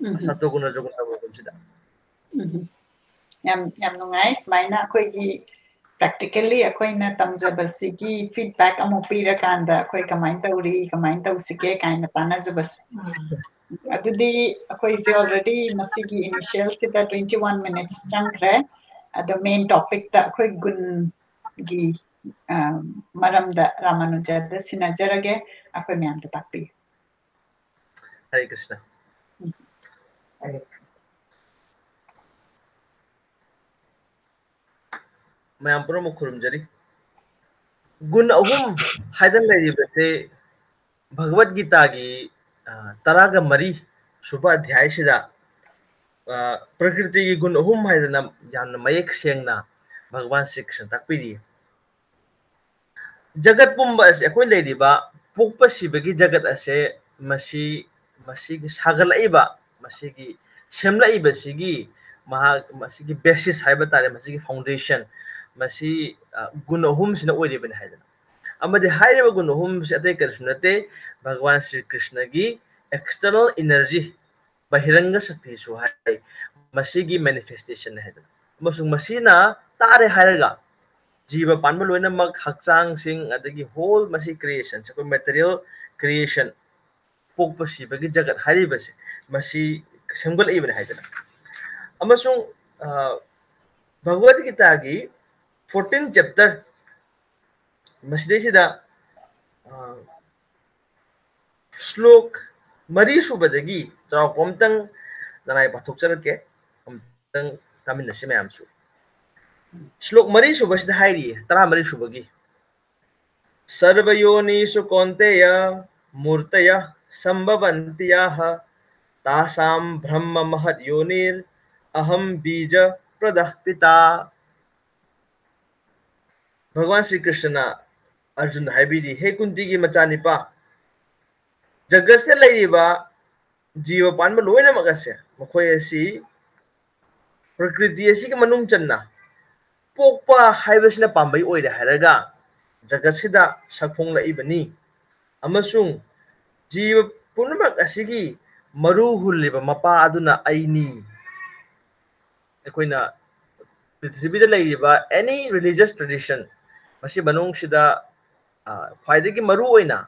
ꯎꯝ, ꯁꯇꯣ ꯒꯨꯟ, ꯔꯖꯣ ꯒꯨꯟ, ꯇꯃꯣ ꯒꯨꯟꯁꯤꯗ꯫ ꯎꯝ꯫ ꯌꯥꯝ, ꯌꯥꯝ ꯅꯨꯡꯉꯥꯏ꯫ ꯁꯨꯃꯥꯏꯅ ꯑꯩꯈꯣꯏꯒꯤ practically ꯑꯩꯈꯣꯏꯅ ꯇꯝꯖꯕꯁꯤꯒꯤ feedback ꯑꯃꯨꯛ ꯄꯤꯔꯀꯥꯟꯗ ꯑꯩꯈꯣꯏ ꯀꯃꯥꯏꯅ ꯇꯧꯔꯤ, ꯀꯃꯥꯏꯅ ꯇꯧꯁꯤꯒꯦ ꯀꯥꯏꯅ ꯇꯥꯟꯅꯖꯕꯁꯦ꯫ ꯑꯗꯨꯗꯤ ꯑꯩꯈꯣꯏꯁꯦ already ꯃꯁꯤꯒꯤ initialꯁꯤꯗ twenty one minutes ꯆꯪꯈ꯭ꯔꯦ꯫ ꯑꯗꯣ main topicꯇ ꯑꯩꯈꯣꯏ ꯒꯨꯟꯒꯤ, ꯑ, ꯃꯔꯝꯗ ꯔꯥꯃꯥꯅꯨꯖꯗ ꯁꯤꯟꯅꯖꯔꯒꯦ꯫ ꯑꯩꯈꯣꯏ ꯃꯌꯥꯝꯗ ꯇꯥꯛꯄꯤꯌꯨ꯫ ꯍꯔꯦ ꯀ꯭ꯔꯤꯁꯅ꯫ ꯃꯌꯥꯝ ꯄꯨꯝꯅꯃꯛ ꯈꯨꯔꯨꯝꯖꯔꯤ꯫ ꯒꯨꯟ ꯑꯍꯨꯝ ꯍꯥꯏꯗꯅ ꯂꯩꯔꯤꯕꯁꯦ ꯚꯒꯕꯠ ꯒꯤꯇꯥꯒꯤ, ꯑ, ꯇꯔꯥꯒ ꯃꯔꯤ ꯁꯨꯕ ꯑꯙ꯭ꯌꯥꯏꯁꯤꯗ, ꯑ, ꯄ꯭ꯔꯀ꯭ꯔꯤꯇꯤꯒꯤ ꯒꯨꯟ ꯑꯍꯨꯝ ꯍꯥꯏꯗꯅ ꯌꯥꯝꯅ ꯃꯌꯦꯛ ꯁꯦꯡꯅ ꯚꯒꯋꯥꯟ ꯁ꯭ꯔꯤ ꯀ꯭ꯔꯤꯁꯅ ꯇꯥꯛꯄꯤꯔꯤ꯫ ꯖꯒꯠ ꯄꯨꯝꯕ ꯑꯁꯤ, ꯑꯩꯈꯣꯏ ꯂꯩꯔꯤꯕ ꯄꯣꯛꯄ ꯁꯤꯕꯒꯤ ꯖꯒꯠ ꯑꯁꯦ, ꯃꯁꯤ, ꯃꯁꯤꯒꯤ ꯁꯥꯒꯠꯂꯛꯏꯕ, ꯃꯁꯤꯒꯤ ꯁꯦꯝꯂꯛꯏꯕꯁꯤꯒꯤ, ꯃꯍꯥꯛ, ꯃꯁꯤꯒꯤ basis ꯍꯥꯏꯕ ꯇꯥꯔꯦ, ꯃꯁꯤꯒꯤ foundation, ꯃꯁꯤ, ꯑ, ꯒꯨꯟ ꯑꯍꯨꯝꯁꯤꯅ ꯑꯣꯏꯔꯤꯕꯅꯤ ꯍꯥꯏꯗꯅ꯫ ꯑꯃꯗꯤ ꯍꯥꯏꯔꯤꯕ ꯒꯨꯟ ꯑꯍꯨꯝꯁꯤ ꯑꯇꯩ ꯀꯔꯤꯁꯨ ꯅꯠꯇꯦ, ꯚꯒꯋꯥꯟ ꯁ꯭ꯔꯤ ꯀ꯭ꯔꯤꯁꯅꯒꯤ external energy, ꯕꯍꯤꯔꯪꯒ ꯁꯛꯇꯤꯁꯨ ꯍꯥꯏ, ꯃꯁꯤꯒꯤ manifestationꯅꯤ ꯍꯥꯏꯗꯅ꯫ ꯑꯃꯁꯨꯡ ꯃꯁꯤꯅ ꯇꯥꯔꯦ ꯍꯥꯏꯔꯒ ꯖꯤꯕ ꯄꯥꯟꯕ ꯂꯣꯏꯅꯃꯛ, ꯍꯛꯆꯥꯡꯁꯤꯡ, ꯑꯗꯒꯤ whole ꯃꯁꯤ creationꯁꯦ, ꯑꯩꯈꯣꯏ material creation, ꯄꯣꯛꯄ ꯁꯤꯕꯒꯤ ꯖꯒꯠ ꯍꯥꯏꯔꯤꯕꯁꯦ, ꯃꯁꯤ ꯁꯦꯝꯒꯠꯂꯛꯏꯕꯅꯤ ꯍꯥꯏꯗꯅ꯫ ꯑꯃꯁꯨꯡ ꯚꯒꯋꯗ ꯒꯤꯇꯥꯒꯤ fourteen chapter ꯃꯁꯤꯗꯩꯁꯤꯗ ꯁ꯭ꯂꯣꯛ ꯃꯔꯤ ꯁꯨꯕꯗꯒꯤ ꯆꯥꯎꯔꯥꯛꯄ ꯑꯝꯇꯪ ꯅꯅꯥꯏ ꯄꯥꯊꯣꯛꯆꯔꯛꯀꯦ, ꯑꯝꯇꯪ ꯇꯥꯃꯤꯟꯅꯁꯤ ꯃꯌꯥꯝꯁꯨ꯫ ꯁ꯭ꯂꯣꯛ ꯃꯔꯤ ꯁꯨꯕꯁꯤꯗ ꯍꯥꯏꯔꯤꯌꯦ, ꯇꯔꯥꯃꯔꯤ ꯁꯨꯕꯒꯤ, "ꯁꯔ꯭ꯕ ꯌꯣꯅꯤꯁꯨ ꯀꯧꯟꯇꯦꯌ ꯃꯨꯔꯇꯌ ꯁꯝꯚꯕꯟꯇꯤ ꯌꯥꯍ, ꯇꯥꯁꯥꯝ ꯕ꯭ꯔꯍ꯭ꯃ ꯃꯍꯗ ꯌꯣꯅꯤꯔ ꯑꯍꯝ ꯕꯤꯖ ꯄ꯭ꯔꯗ ꯄꯤꯇꯥ"꯫ ꯚꯒꯋꯥꯟ ꯁ꯭ꯔꯤ ꯀ꯭ꯔꯤꯁꯅꯅ ꯑꯔꯖꯨꯟꯗ ꯍꯥꯏꯕꯤꯔꯤ, "ꯍꯦ ꯀꯨꯟꯇꯤꯒꯤ ꯃꯆꯥꯅꯤꯄꯥ, ꯖꯒꯠꯁꯤꯗ ꯂꯩꯔꯤꯕ ꯖꯤꯕ ꯄꯥꯟꯕ ꯂꯣꯏꯅꯃꯛ ꯑꯁꯦ, ꯃꯈꯣꯏ ꯑꯁꯤ ꯄ꯭ꯔꯀ꯭ꯔꯤꯇꯤ ꯑꯁꯤꯒꯤ ꯃꯅꯨꯡ ꯆꯟꯅ ꯄꯣꯛꯄ ꯍꯥꯏꯕꯁꯤꯅ ꯄꯥꯝꯕꯩ ꯑꯣꯏꯔꯦ ꯍꯥꯏꯔꯒ ꯖꯒꯠꯁꯤꯗ ꯁꯛꯐꯣꯡꯂꯛꯏꯕꯅꯤ, ꯑꯃꯁꯨꯡ ꯖꯤꯕ ꯄꯨꯝꯅꯃꯛ ꯑꯁꯤꯒꯤ ꯃꯔꯨ ꯍꯨꯜꯂꯤꯕ ꯃꯄꯥ ꯑꯗꯨꯅ ꯑꯩꯅꯤ"꯫ ꯑꯩꯈꯣꯏꯅ ꯄ꯭ꯔꯤꯊꯤꯕꯤꯗ ꯂꯩꯔꯤꯕ any religious tradition, ꯃꯁꯤ ꯃꯅꯨꯡꯁꯤꯗ, ꯑ, ꯈ꯭ꯋꯥꯏꯗꯒꯤ ꯃꯔꯨ ꯑꯣꯏꯅ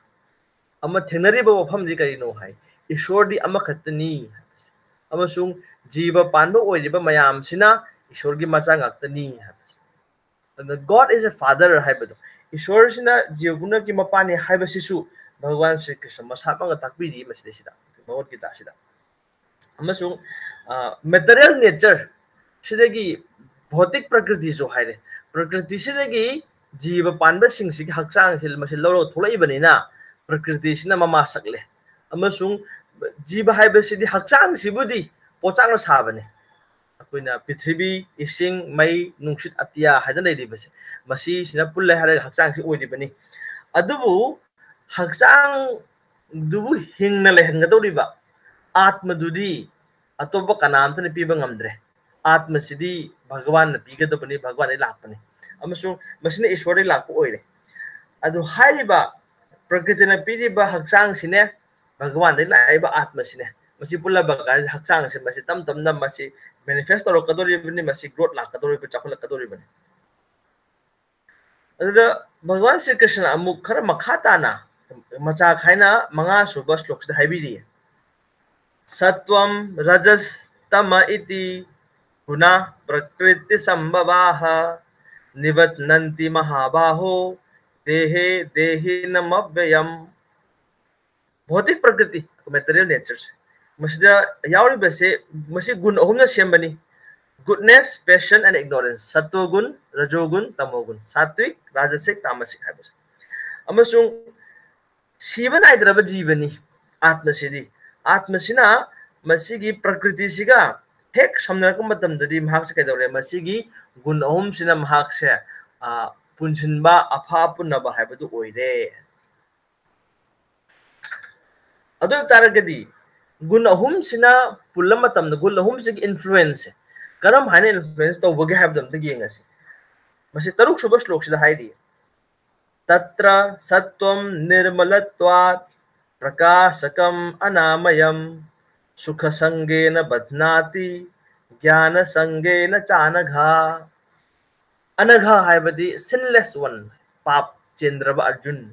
ꯑꯃ ꯊꯦꯡꯅꯔꯤꯕ ꯋꯥꯐꯝꯗꯤ ꯀꯔꯤꯅꯣ ꯍꯥꯏ, ꯏꯁꯣꯔꯗꯤ ꯑꯃꯈꯛꯇꯅꯤ, ꯑꯃꯁꯨꯡ ꯖꯤꯕ ꯄꯥꯟꯕ ꯑꯣꯏꯔꯤꯕ ꯃꯌꯥꯝꯁꯤꯅ ꯏꯁꯣꯔꯒꯤ ꯃꯆꯥ ꯉꯥꯛꯇꯅꯤ ꯍꯥꯏꯕꯁꯦ꯫ ꯑꯗꯨꯅ "God is a father" ꯍꯥꯏꯕꯗꯣ, ꯏꯁꯣꯔꯁꯤꯅ ꯖꯤꯕ ꯄꯨꯝꯅꯃꯛꯀꯤ ꯃꯄꯥꯅꯤ ꯍꯥꯏꯕꯁꯤꯁꯨ ꯚꯒꯋꯥꯟ ꯁ꯭ꯔꯤ ꯀ꯭ꯔꯤꯁꯅ ꯃꯁꯥꯃꯛꯅ ꯇꯥꯛꯄꯤꯔꯤ ꯃꯁꯤꯗꯩꯁꯤꯗ, ꯚꯒꯋꯠ ꯒꯤꯇꯥꯁꯤꯗ꯫ ꯑꯃꯁꯨꯡ, ꯑ, material nature ꯁꯤꯗꯒꯤ, ꯚꯧꯇꯤꯛ ꯄ꯭ꯔꯀ꯭ꯔꯤꯇꯤꯁꯨ ꯍꯥꯏꯔꯦ, ꯄ꯭ꯔꯀ꯭ꯔꯤꯇꯤꯁꯤꯗꯒꯤ ꯖꯤꯕ ꯄꯥꯟꯕꯁꯤꯡꯁꯤꯒꯤ ꯍꯛꯆꯥꯡꯁꯤ ꯃꯁꯤ ꯂꯧꯔꯒ ꯊꯣꯛꯂꯛꯏꯕꯅꯤꯅ ꯄ꯭ꯔꯀ꯭ꯔꯤꯇꯤꯁꯤꯅ ꯃꯃꯥ ꯁꯛꯂꯦ꯫ ꯑꯃꯁꯨꯡ ꯖꯤꯕ ꯍꯥꯏꯕꯁꯤꯗꯤ ꯍꯛꯆꯥꯡꯁꯤꯕꯨꯗꯤ ꯄꯣꯠꯆꯥꯛꯅ ꯁꯥꯕꯅꯦ꯫ ꯑꯩꯈꯣꯏꯅ ꯄ꯭ꯔꯤꯊꯤꯕꯤ, ꯏꯁꯤꯡ, ꯃꯩ, ꯅꯨꯡꯁꯤꯠ, ꯑꯇꯤꯌꯥ ꯍꯥꯏꯗꯅ ꯂꯩꯔꯤꯕꯁꯦ, ꯃꯁꯤꯁꯤꯅ ꯄꯨꯜꯂꯦ ꯍꯥꯏꯔꯒ ꯍꯛꯆꯥꯡꯁꯤ ꯑꯣꯏꯔꯤꯕꯅꯤ꯫ ꯑꯗꯨꯕꯨ ꯍꯛꯆꯥꯡꯗꯨꯕꯨ ꯍꯤꯡꯅ ꯂꯩꯍꯟꯒꯗꯧꯔꯤꯕ ꯑꯥꯠꯃꯗꯨꯗꯤ ꯑꯇꯣꯞꯄ ꯀꯅꯥꯝꯇꯅ ꯄꯤꯕ ꯉꯝꯗ꯭ꯔꯦ꯫ ꯑꯥꯠꯃꯁꯤꯗꯤ ꯚꯒꯋꯥꯟꯅ ꯄꯤꯒꯗꯕꯅꯤ, ꯚꯒꯋꯥꯟꯗꯒꯤ ꯂꯥꯛꯄꯅꯤ, ꯑꯃꯁꯨꯡ ꯃꯁꯤꯅ ꯏꯁꯣꯔꯗꯒꯤ ꯂꯥꯛꯄ ꯑꯣꯏꯔꯦ꯫ ꯑꯗꯨ ꯍꯥꯏꯔꯤꯕ ꯄ꯭ꯔꯀ꯭ꯔꯤꯇꯤꯅ ꯄꯤꯔꯤꯕ ꯍꯛꯆꯥꯡꯁꯤꯅꯦ, ꯚꯒꯋꯥꯟꯗꯒꯤ ꯂꯥꯛꯏꯕ ꯑꯥꯠꯃꯁꯤꯅꯦ, ꯃꯁꯤ ꯄꯨꯜꯂꯕ ꯀꯥꯟꯁꯤꯗ ꯍꯛꯆꯥꯡꯁꯦ ꯃꯁꯤ ꯇꯞ ꯇꯞꯅ ꯃꯁꯤ manifest ꯇꯧꯔꯛꯀꯗꯧꯔꯤꯕꯅꯤ, ꯃꯁꯤ growth ꯂꯥꯛꯀꯗꯧꯔꯤꯕ, ꯆꯥꯎꯈꯠꯂꯛꯀꯗꯧꯔꯤꯕꯅꯤ꯫ ꯑꯗꯨꯗ ꯚꯒꯋꯥꯟ ꯁ꯭ꯔꯤ ꯀ꯭ꯔꯤꯁꯅ ꯑꯃꯨꯛ ꯈꯔ ꯃꯈꯥ ꯇꯥꯅ ꯃꯆꯥ ꯈꯥꯏꯅ ꯃꯉꯥ ꯁꯨꯕ ꯁ꯭ꯂꯣꯛꯁꯤꯗ ꯍꯥꯏꯕꯤꯔꯤ꯫ ꯁꯠꯋꯝ ꯔꯖꯁ ꯇꯃ ꯏꯇꯤ ꯒꯨꯅꯥ ꯄ꯭ꯔꯀ꯭ꯔꯤꯇꯤ ꯁꯝꯚꯋꯥꯍ ꯅꯤꯕꯠꯅꯟꯇꯤ ꯃꯍꯥꯕꯥꯍꯣ ꯗꯦꯍꯦ ꯗꯦꯍꯤꯅꯃꯕ꯭ꯌꯌꯝ꯫ ꯚꯧꯇꯤꯛ ꯄ꯭ꯔꯀ꯭ꯔꯤꯇꯤ, ꯃꯦꯇꯔꯤꯌꯦꯜ ꯅꯦꯆꯔꯁꯦ, ꯃꯁꯤꯗ ꯌꯥꯎꯔꯤꯕꯁꯦ, ꯃꯁꯤ ꯒꯨꯟ ꯑꯍꯨꯝꯅ ꯁꯦꯝꯕꯅꯤ꯫ Goodness, passion and ignorance, ꯁꯇꯣ ꯒꯨꯟ, ꯔꯖꯣ ꯒꯨꯟ, ꯇꯃꯣ ꯒꯨꯟ, ꯁꯥꯠꯋꯤꯛ, ꯔꯥꯖꯁꯤꯛ, ꯇꯥꯃꯁꯤꯛ ꯍꯥꯏꯕꯁꯦ꯫ ꯑꯃꯁꯨꯡ ꯁꯤꯕ ꯅꯥꯏꯗ꯭ꯔꯕ ꯖꯤꯕꯅꯤ ꯑꯥꯠꯃꯁꯤꯗꯤ꯫ ꯑꯥꯠꯃꯁꯤꯅ ꯃꯁꯤꯒꯤ ꯄ꯭ꯔꯀ꯭ꯔꯤꯇꯤꯁꯤꯒ ꯍꯦꯛ ꯁꯝꯅꯔꯛꯄ ꯃꯇꯝꯗꯗꯤ ꯃꯍꯥꯛꯁꯦ ꯀꯩꯗꯧꯔꯦ? ꯃꯁꯤꯒꯤ ꯒꯨꯟ ꯑꯍꯨꯝꯁꯤꯅ ꯃꯍꯥꯛꯁꯦ, ꯑ, ꯄꯨꯟꯁꯤꯟꯕ, ꯑꯐ ꯑꯄꯨꯟꯅꯕ ꯍꯥꯏꯕꯗꯨ ꯑꯣꯏꯔꯦ꯫ ꯑꯗꯨ ꯑꯣꯏ ꯇꯥꯔꯒꯗꯤ ꯒꯨꯟ ꯑꯍꯨꯝꯁꯤꯅ ꯄꯨꯜꯂ ꯃꯇꯝꯗ ꯒꯨꯟ ꯑꯍꯨꯝꯁꯤꯒꯤ ꯏꯟꯐ꯭ꯂꯨꯋꯦꯟꯁꯁꯦ ꯀꯔꯝ ꯍꯥꯏꯅ ꯏꯟꯐ꯭ꯂꯨꯋꯦꯟꯁ ꯇꯧꯕꯒꯦ ꯍꯥꯏꯕꯗꯣ ꯑꯝꯇ ꯌꯦꯡꯉꯁꯤ꯫ ꯃꯁꯤ ꯇꯔꯨꯛ ꯁꯨꯕ ꯁ꯭ꯂꯣꯛꯁꯤꯗ ꯍꯥꯏꯔꯤ, "ꯇꯇ꯭ꯔ ꯁꯠꯋꯝ ꯅꯤꯔꯃꯂꯠꯋꯥꯠ ꯄ꯭ꯔꯀꯥꯁꯀꯝ ꯑꯅꯥꯃꯌꯝ ꯁꯨꯈ ꯁꯪꯒꯦꯅ ꯕꯙ꯭ꯅꯥꯇꯤ ꯒ꯭ꯌꯥꯅ ꯁꯪꯒꯦꯅ ꯆꯥꯅꯘ"꯫ ꯑꯅꯘ ꯍꯥꯏꯕꯗꯤ sinless one, ꯄꯥꯞ ꯆꯦꯟꯗ꯭ꯔꯕ ꯑꯔꯖꯨꯟ꯫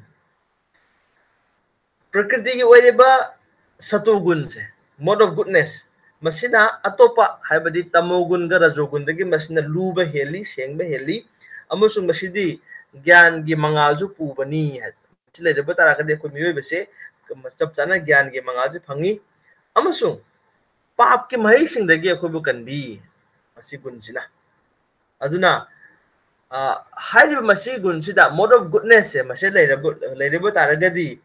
ꯄ꯭ꯔꯀ꯭ꯔꯤꯇꯤꯒꯤ ꯑꯣꯏꯔꯤꯕ ꯁꯇꯣꯒꯨꯟꯁꯦ, mode of goodness, ꯃꯁꯤꯅ ꯑꯇꯣꯞꯄ, ꯍꯥꯏꯕꯗꯤ ꯇꯃꯣꯒꯨꯟꯒ ꯔꯖꯣꯒꯨꯟꯗꯒꯤ ꯃꯁꯤꯅ ꯂꯨꯕ ꯍꯦꯜꯂꯤ, ꯁꯦꯡꯕ ꯍꯦꯜꯂꯤ, ꯑꯃꯁꯨꯡ ꯃꯁꯤꯗꯤ ꯒ꯭ꯌꯥꯟꯒꯤ ꯃꯉꯥꯜꯁꯨ ꯄꯨꯕꯅꯤ ꯍꯥꯏ꯫ ꯃꯁꯤ ꯂꯩꯔꯝꯕ ꯇꯥꯔꯒꯗꯤ ꯑꯩꯈꯣꯏ ꯃꯤꯑꯣꯏꯕꯁꯦ ꯆꯞ ꯆꯥꯅ ꯒ꯭ꯌꯥꯟꯒꯤ ꯃꯉꯥꯜꯁꯦ ꯐꯪꯉꯤ, ꯑꯃꯁꯨꯡ ꯄꯥꯞꯀꯤ ꯃꯍꯩꯁꯤꯡꯗꯒꯤ ꯑꯩꯈꯣꯏꯕꯨ ꯀꯟꯕꯤ, ꯃꯁꯤ ꯒꯨꯟꯁꯤꯅ꯫ ꯑꯗꯨꯅ, ꯑ, ꯍꯥꯏꯔꯤꯕ ꯃꯁꯤ ꯒꯨꯟꯁꯤꯗ, mode of goodness ꯁꯦ, ꯃꯁꯤ ꯂꯩꯔꯕ, ꯂꯩꯔꯕ ꯇꯥꯔꯒꯗꯤ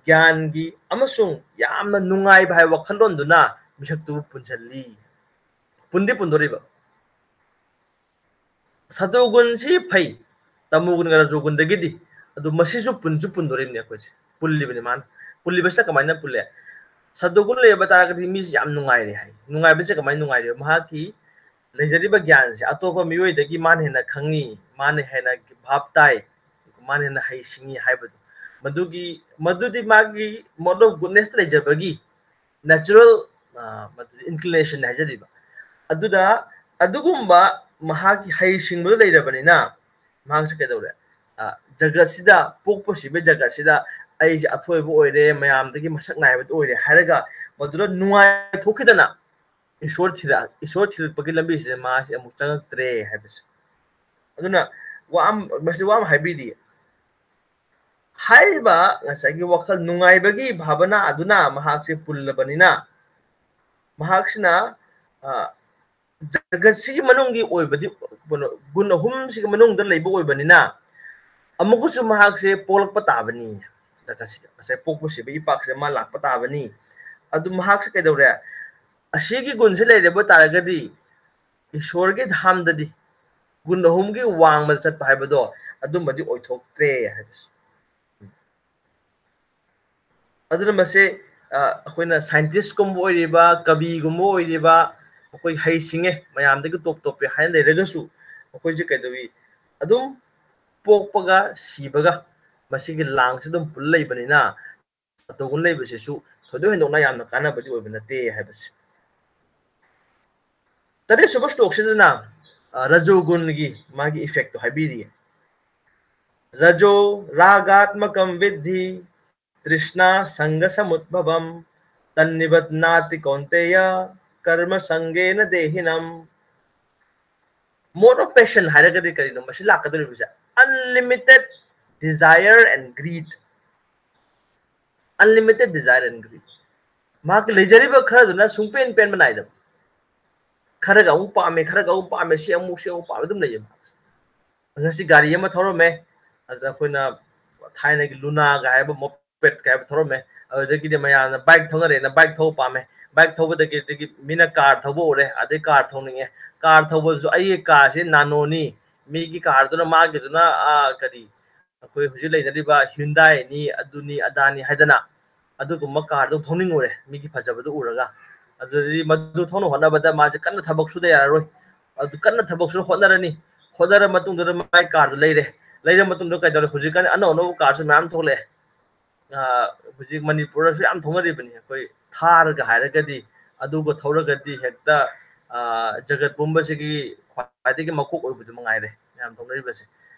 ꯒ꯭ꯌꯥꯟꯒꯤ ꯑꯃꯁꯨꯡ ꯌꯥꯝꯅ ꯅꯨꯡꯉꯥꯏꯕ ꯍꯥꯏꯕ ꯋꯥꯈꯜꯂꯣꯟꯗꯨꯅ ꯃꯤꯁꯛꯇꯨꯕꯨ ꯄꯨꯟꯁꯤꯜꯂꯤ꯫ ꯄꯨꯟꯗꯤ ꯄꯨꯟꯗꯣꯔꯤꯕ꯫ ꯁꯇꯣꯒꯨꯟꯁꯤ ꯐꯩ, ꯇꯃꯣꯒꯨꯟꯒ ꯔꯖꯣꯒꯨꯟꯗꯒꯤꯗꯤ꯫ ꯑꯗꯨ ꯃꯁꯤꯁꯨ ꯄꯨꯟꯁꯨ ꯄꯨꯟꯗꯣꯔꯤꯕꯅꯤ ꯑꯩꯈꯣꯏꯁꯦ꯫ ꯄꯨꯜꯂꯤꯕꯅꯤ ꯃꯥꯅ꯫ ꯄꯨꯜꯂꯤꯕꯁꯤꯗ ꯀꯃꯥꯏꯅ ꯄꯨꯜꯂꯦ? ꯁꯇꯣꯒꯨꯟ ꯂꯩꯔꯕ ꯇꯥꯔꯒꯗꯤ ꯃꯤꯁꯤ ꯌꯥꯝ ꯅꯨꯡꯉꯥꯏꯔꯦ ꯍꯥꯏ꯫ ꯅꯨꯡꯉꯥꯏꯕꯁꯦ ꯀꯃꯥꯏꯅ ꯅꯨꯡꯉꯥꯏꯔꯤꯕ? ꯃꯍꯥꯛꯀꯤ ꯂꯩꯖꯔꯤꯕ ꯒ꯭ꯌꯥꯟꯁꯦ ꯑꯇꯣꯞꯄ ꯃꯤꯑꯣꯏꯗꯒꯤ ꯃꯥꯅ ꯍꯦꯟꯅ ꯈꯪꯉꯤ, ꯃꯥꯅ ꯍꯦꯟꯅ ꯚꯥꯞ ꯇꯥꯏ, ꯃꯥꯅ ꯍꯦꯟꯅ ꯍꯩ ꯁꯤꯡꯉꯤ ꯍꯥꯏꯕꯗꯣ꯫ ꯃꯗꯨꯒꯤ, ꯃꯗꯨꯗꯤ ꯃꯥꯒꯤ mode of goodness ꯂꯩꯖꯕꯒꯤ natural, ꯑ, ꯃꯗꯨꯗꯤ inclination ꯍꯥꯏꯖꯔꯤꯕ꯫ ꯑꯗꯨꯗ ꯑꯗꯨꯒꯨꯝꯕ ꯃꯍꯥꯛꯀꯤ ꯍꯩꯁꯤꯡꯕꯗꯨ ꯂꯩꯔꯕꯅꯤꯅ ꯃꯍꯥꯛꯁꯦ ꯀꯩꯗꯧꯔꯦ? ꯖꯒꯠꯁꯤꯗ, ꯄꯣꯛꯄ ꯁꯤꯕ ꯖꯒꯠꯁꯤꯗ ꯑꯩꯁꯦ ꯑꯊꯣꯏꯕ ꯑꯣꯏꯔꯦ, ꯃꯌꯥꯝꯗꯒꯤ ꯃꯁꯛ ꯅꯥꯏꯕꯗꯨ ꯑꯣꯏꯔꯦ ꯍꯥꯏꯔꯒ ꯃꯗꯨꯗ ꯅꯨꯡꯉꯥꯏꯊꯣꯛꯈꯤꯗꯅ ꯏꯁꯣꯔ ꯊꯤꯔꯛ-, ꯏꯁꯣꯔ ꯊꯤꯔꯛꯄꯒꯤ ꯂꯝꯕꯤꯁꯤꯗ ꯃꯥꯁꯤ ꯑꯃꯨꯛ ꯆꯪꯉꯛꯇ꯭ꯔꯦ ꯍꯥꯏꯕꯁꯦ꯫ ꯑꯗꯨꯅ ꯋꯥ ꯑꯃ, ꯃꯁꯤ ꯋꯥ ꯑꯃ ꯍꯥꯏꯕꯤꯔꯤ꯫ ꯍꯥꯏꯔꯤꯕ ꯉꯁꯥꯏꯒꯤ ꯋꯥꯈꯜ ꯅꯨꯡꯉꯥꯏꯕꯒꯤ ꯚꯥꯕꯅꯥ ꯑꯗꯨꯅ ꯃꯍꯥꯛꯁꯦ ꯄꯨꯜꯂꯕꯅꯤꯅ, ꯃꯍꯥꯛꯁꯤꯅ, ꯑ, ꯖꯒꯠꯁꯤꯒꯤ ꯃꯅꯨꯡꯒꯤ ꯑꯣꯏꯕꯗꯤ, ꯀꯩꯅꯣ, ꯒꯨꯟ ꯑꯍꯨꯝꯁꯤꯒꯤ ꯃꯅꯨꯡꯗ ꯂꯩꯕ ꯑꯣꯏꯕꯅꯤꯅ, ꯑꯃꯨꯛꯀꯁꯨ ꯃꯍꯥꯛꯁꯦ ꯄꯣꯛꯂꯛꯄ ꯇꯥꯕꯅꯤ꯫ ꯖꯒꯠꯁꯤꯗ ꯉꯁꯥꯏ ꯄꯣꯛꯄ ꯁꯤꯕ ꯏꯄꯥꯛꯁꯤꯗ ꯃꯥ ꯂꯥꯛꯄ ꯇꯥꯕꯅꯤ꯫ ꯑꯗꯨ ꯃꯍꯥꯛꯁꯦ ꯀꯩꯗꯧꯔꯦ? ꯑꯁꯤꯒꯤ ꯒꯨꯟꯁꯦ ꯂꯩꯔꯕ ꯇꯥꯔꯒꯗꯤ ꯏꯁꯣꯔꯒꯤ ꯙꯥꯝꯗꯗꯤ ꯒꯨꯟ ꯑꯍꯨꯝꯒꯤ ꯋꯥꯡꯃꯗ ꯆꯠꯄ ꯍꯥꯏꯕꯗꯣ ꯑꯗꯨꯝꯕꯗꯤ ꯑꯣꯏꯊꯣꯛꯇ꯭ꯔꯦ ꯍꯥꯏꯕꯁꯦ꯫ ꯑꯗꯨꯅ ꯃꯁꯦ, ꯑ, ꯑꯩꯈꯣꯏꯅ scientistꯀꯨꯝꯕ ꯑꯣꯏꯔꯤꯕ, ꯀꯕꯤꯒꯨꯝꯕ ꯑꯣꯏꯔꯤꯕ, ꯑꯩꯈꯣꯏ ꯍꯩ ꯁꯤꯡꯉꯦ, ꯃꯌꯥꯝꯗꯒꯤ top topꯄꯦ ꯍꯥꯏꯅ ꯂꯩꯔꯒꯁꯨ, ꯑꯩꯈꯣꯏꯁꯦ ꯀꯩꯗꯧꯏ? ꯑꯗꯨꯝ ꯄꯣꯛꯄꯒ ꯁꯤꯕꯒ ꯃꯁꯤꯒꯤ ꯂꯥꯡꯁꯤ ꯑꯗꯨꯝ ꯄꯨꯜ ꯂꯩꯕꯅꯤꯅ, ꯁꯇꯣꯒꯨꯟ ꯂꯩꯕꯁꯤꯁꯨ ꯊꯣꯏꯗꯣꯛ ꯍꯦꯟꯗꯣꯛꯅ ꯌꯥꯝꯅ ꯀꯥꯟꯅꯕꯗꯤ ꯑꯣꯏꯕ ꯅꯠꯇꯦ ꯍꯥꯏꯕꯁꯦ꯫ ꯇꯔꯦꯠꯁꯨꯕ ꯁ꯭ꯂꯣꯛꯁꯤꯗꯅ, ꯑ, ꯔꯖꯣꯒꯨꯟꯒꯤ ꯃꯥꯒꯤ effectꯇꯣ ꯍꯥꯏꯕꯤꯔꯤꯌꯦ꯫ "ꯔꯖꯣ ꯔꯥꯒꯥꯠꯃꯀꯝ ꯕꯤꯗꯙꯤ ꯇ꯭ꯔꯤꯁꯅꯥ ꯁꯪꯒꯁꯃꯨꯗꯚꯕꯝ ꯇꯟꯅꯤꯕꯠꯅꯥꯇꯤ ꯀꯧꯟꯇꯦꯌ ꯀꯔꯃ ꯁꯪꯒꯦꯅ ꯗꯦꯍꯤꯅꯝ"꯫ Mode of passion ꯍꯥꯏꯔꯒꯗꯤ ꯀꯔꯤꯅꯣ? ꯃꯁꯤ ꯂꯥꯛꯀꯗꯧꯔꯤꯕꯁꯦ unlimited desire and greed. Unlimited desire and greed. ꯃꯍꯥꯛꯀꯤ ꯂꯩꯖꯔꯤꯕ ꯈꯔꯗꯨꯅ ꯁꯨꯡꯄꯦꯟ ꯄꯦꯟꯕ ꯅꯥꯏꯗꯕ꯫ ꯈꯔꯒ ꯑꯃꯨꯛ ꯄꯥꯝꯃꯦ, ꯈꯔꯒ ꯑꯃꯨꯛ ꯄꯥꯝꯃꯦ, ꯁꯤ ꯑꯃꯨꯛ, ꯁꯤ ꯑꯃꯨꯛ ꯄꯥꯝꯃꯦ ꯑꯗꯨꯝ ꯂꯩꯌꯦ ꯃꯍꯥꯛꯁꯦ꯫ ꯉꯁꯤ ꯒꯥꯔꯤ ꯑꯃ ꯊꯧꯔꯝꯃꯦ, ꯑꯗꯨꯗ ꯑꯩꯈꯣꯏꯅ ꯊꯥꯏꯅꯒꯤ ꯂꯨꯅꯥꯒ ꯍꯥꯏꯕ moped ꯀꯥꯏꯕ ꯊꯧꯔꯝꯃꯦ꯫ ꯑꯗꯨꯗꯒꯤꯗꯤ ꯃꯌꯥꯝꯅ bike ꯊꯧꯅꯔꯦꯅ bike ꯊꯧꯕ ꯄꯥꯝꯃꯦ꯫ Bike ꯊꯧꯕꯗꯒꯤ, ꯑꯗꯒꯤ ꯃꯤꯅ car ꯊꯧꯕ ꯎꯔꯦ, ꯑꯗꯩ car ꯊꯧꯅꯤꯡꯉꯦ꯫ Car ꯊꯧꯕꯁꯨ ꯑꯩꯒꯤ carꯁꯤ nanoꯅꯤ, ꯃꯤꯒꯤ carꯗꯨꯅ ꯃꯥꯒꯤꯗꯨꯅ, ꯑꯥ, ꯀꯔꯤ, ꯑꯩꯈꯣꯏ ꯍꯧꯖꯤꯛ ꯂꯩꯅꯔꯤꯕ Hyundaiꯅꯤ, ꯑꯗꯨꯅꯤ ꯑꯗꯥꯅꯤ ꯍꯥꯏꯗꯅ ꯑꯗꯨꯒꯨꯝꯕ carꯗꯨ ꯊꯧꯅꯤꯡꯉꯨꯔꯦ, ꯃꯤꯒꯤ ꯐꯖꯕꯗꯨ ꯎꯔꯒ꯫ ꯑꯗꯨꯗꯤ ꯃꯗꯨ ꯊꯧꯅ ꯍꯣꯠꯅꯕꯗ ꯃꯥꯁꯦ ꯀꯟꯅ ꯊꯕꯛ ꯁꯨꯗ ꯌꯥꯔꯔꯣꯏ꯫ ꯑꯗꯨ ꯀꯟꯅ ꯊꯕꯛ ꯁꯨ ꯍꯣꯠꯅꯔꯅꯤ꯫ ꯍꯣꯠꯅꯔ ꯃꯇꯨꯡꯗꯨꯗ ꯃꯥꯏ carꯗꯨ ꯂꯩꯔꯦ꯫ ꯂꯩꯔ ꯃꯇꯨꯡꯗ ꯀꯩꯗꯧꯔꯦ? ꯍꯧꯖꯤꯛꯀꯥꯟ ꯑꯅꯧ ꯑꯅꯧꯕ carꯁꯨ ꯃꯌꯥꯝ ꯊꯣꯛꯂꯛꯑꯦ꯫ ꯑ, ꯍꯧꯖꯤꯛ ꯃꯅꯤꯄꯨꯔꯗꯁꯨ ꯌꯥꯝ ꯊꯧꯅꯔꯤꯕꯅꯤ꯫ ꯑꯩꯈꯣꯏ Tharꯒ ꯍꯥꯏꯔꯒꯗꯤ, ꯑꯗꯨꯒ ꯊꯧꯔꯒꯗꯤ ꯍꯦꯛꯇ, ꯑ, ꯖꯒꯠ ꯄꯨꯝꯕꯁꯤꯒꯤ ꯈ꯭ꯋꯥꯏꯗꯒꯤ ꯃꯀꯣꯛ ꯑꯣꯏꯕꯗꯨ ꯃꯉꯥꯏꯔꯦ ꯃꯌꯥꯝ ꯊꯧꯅꯔꯤꯕꯁꯦ꯫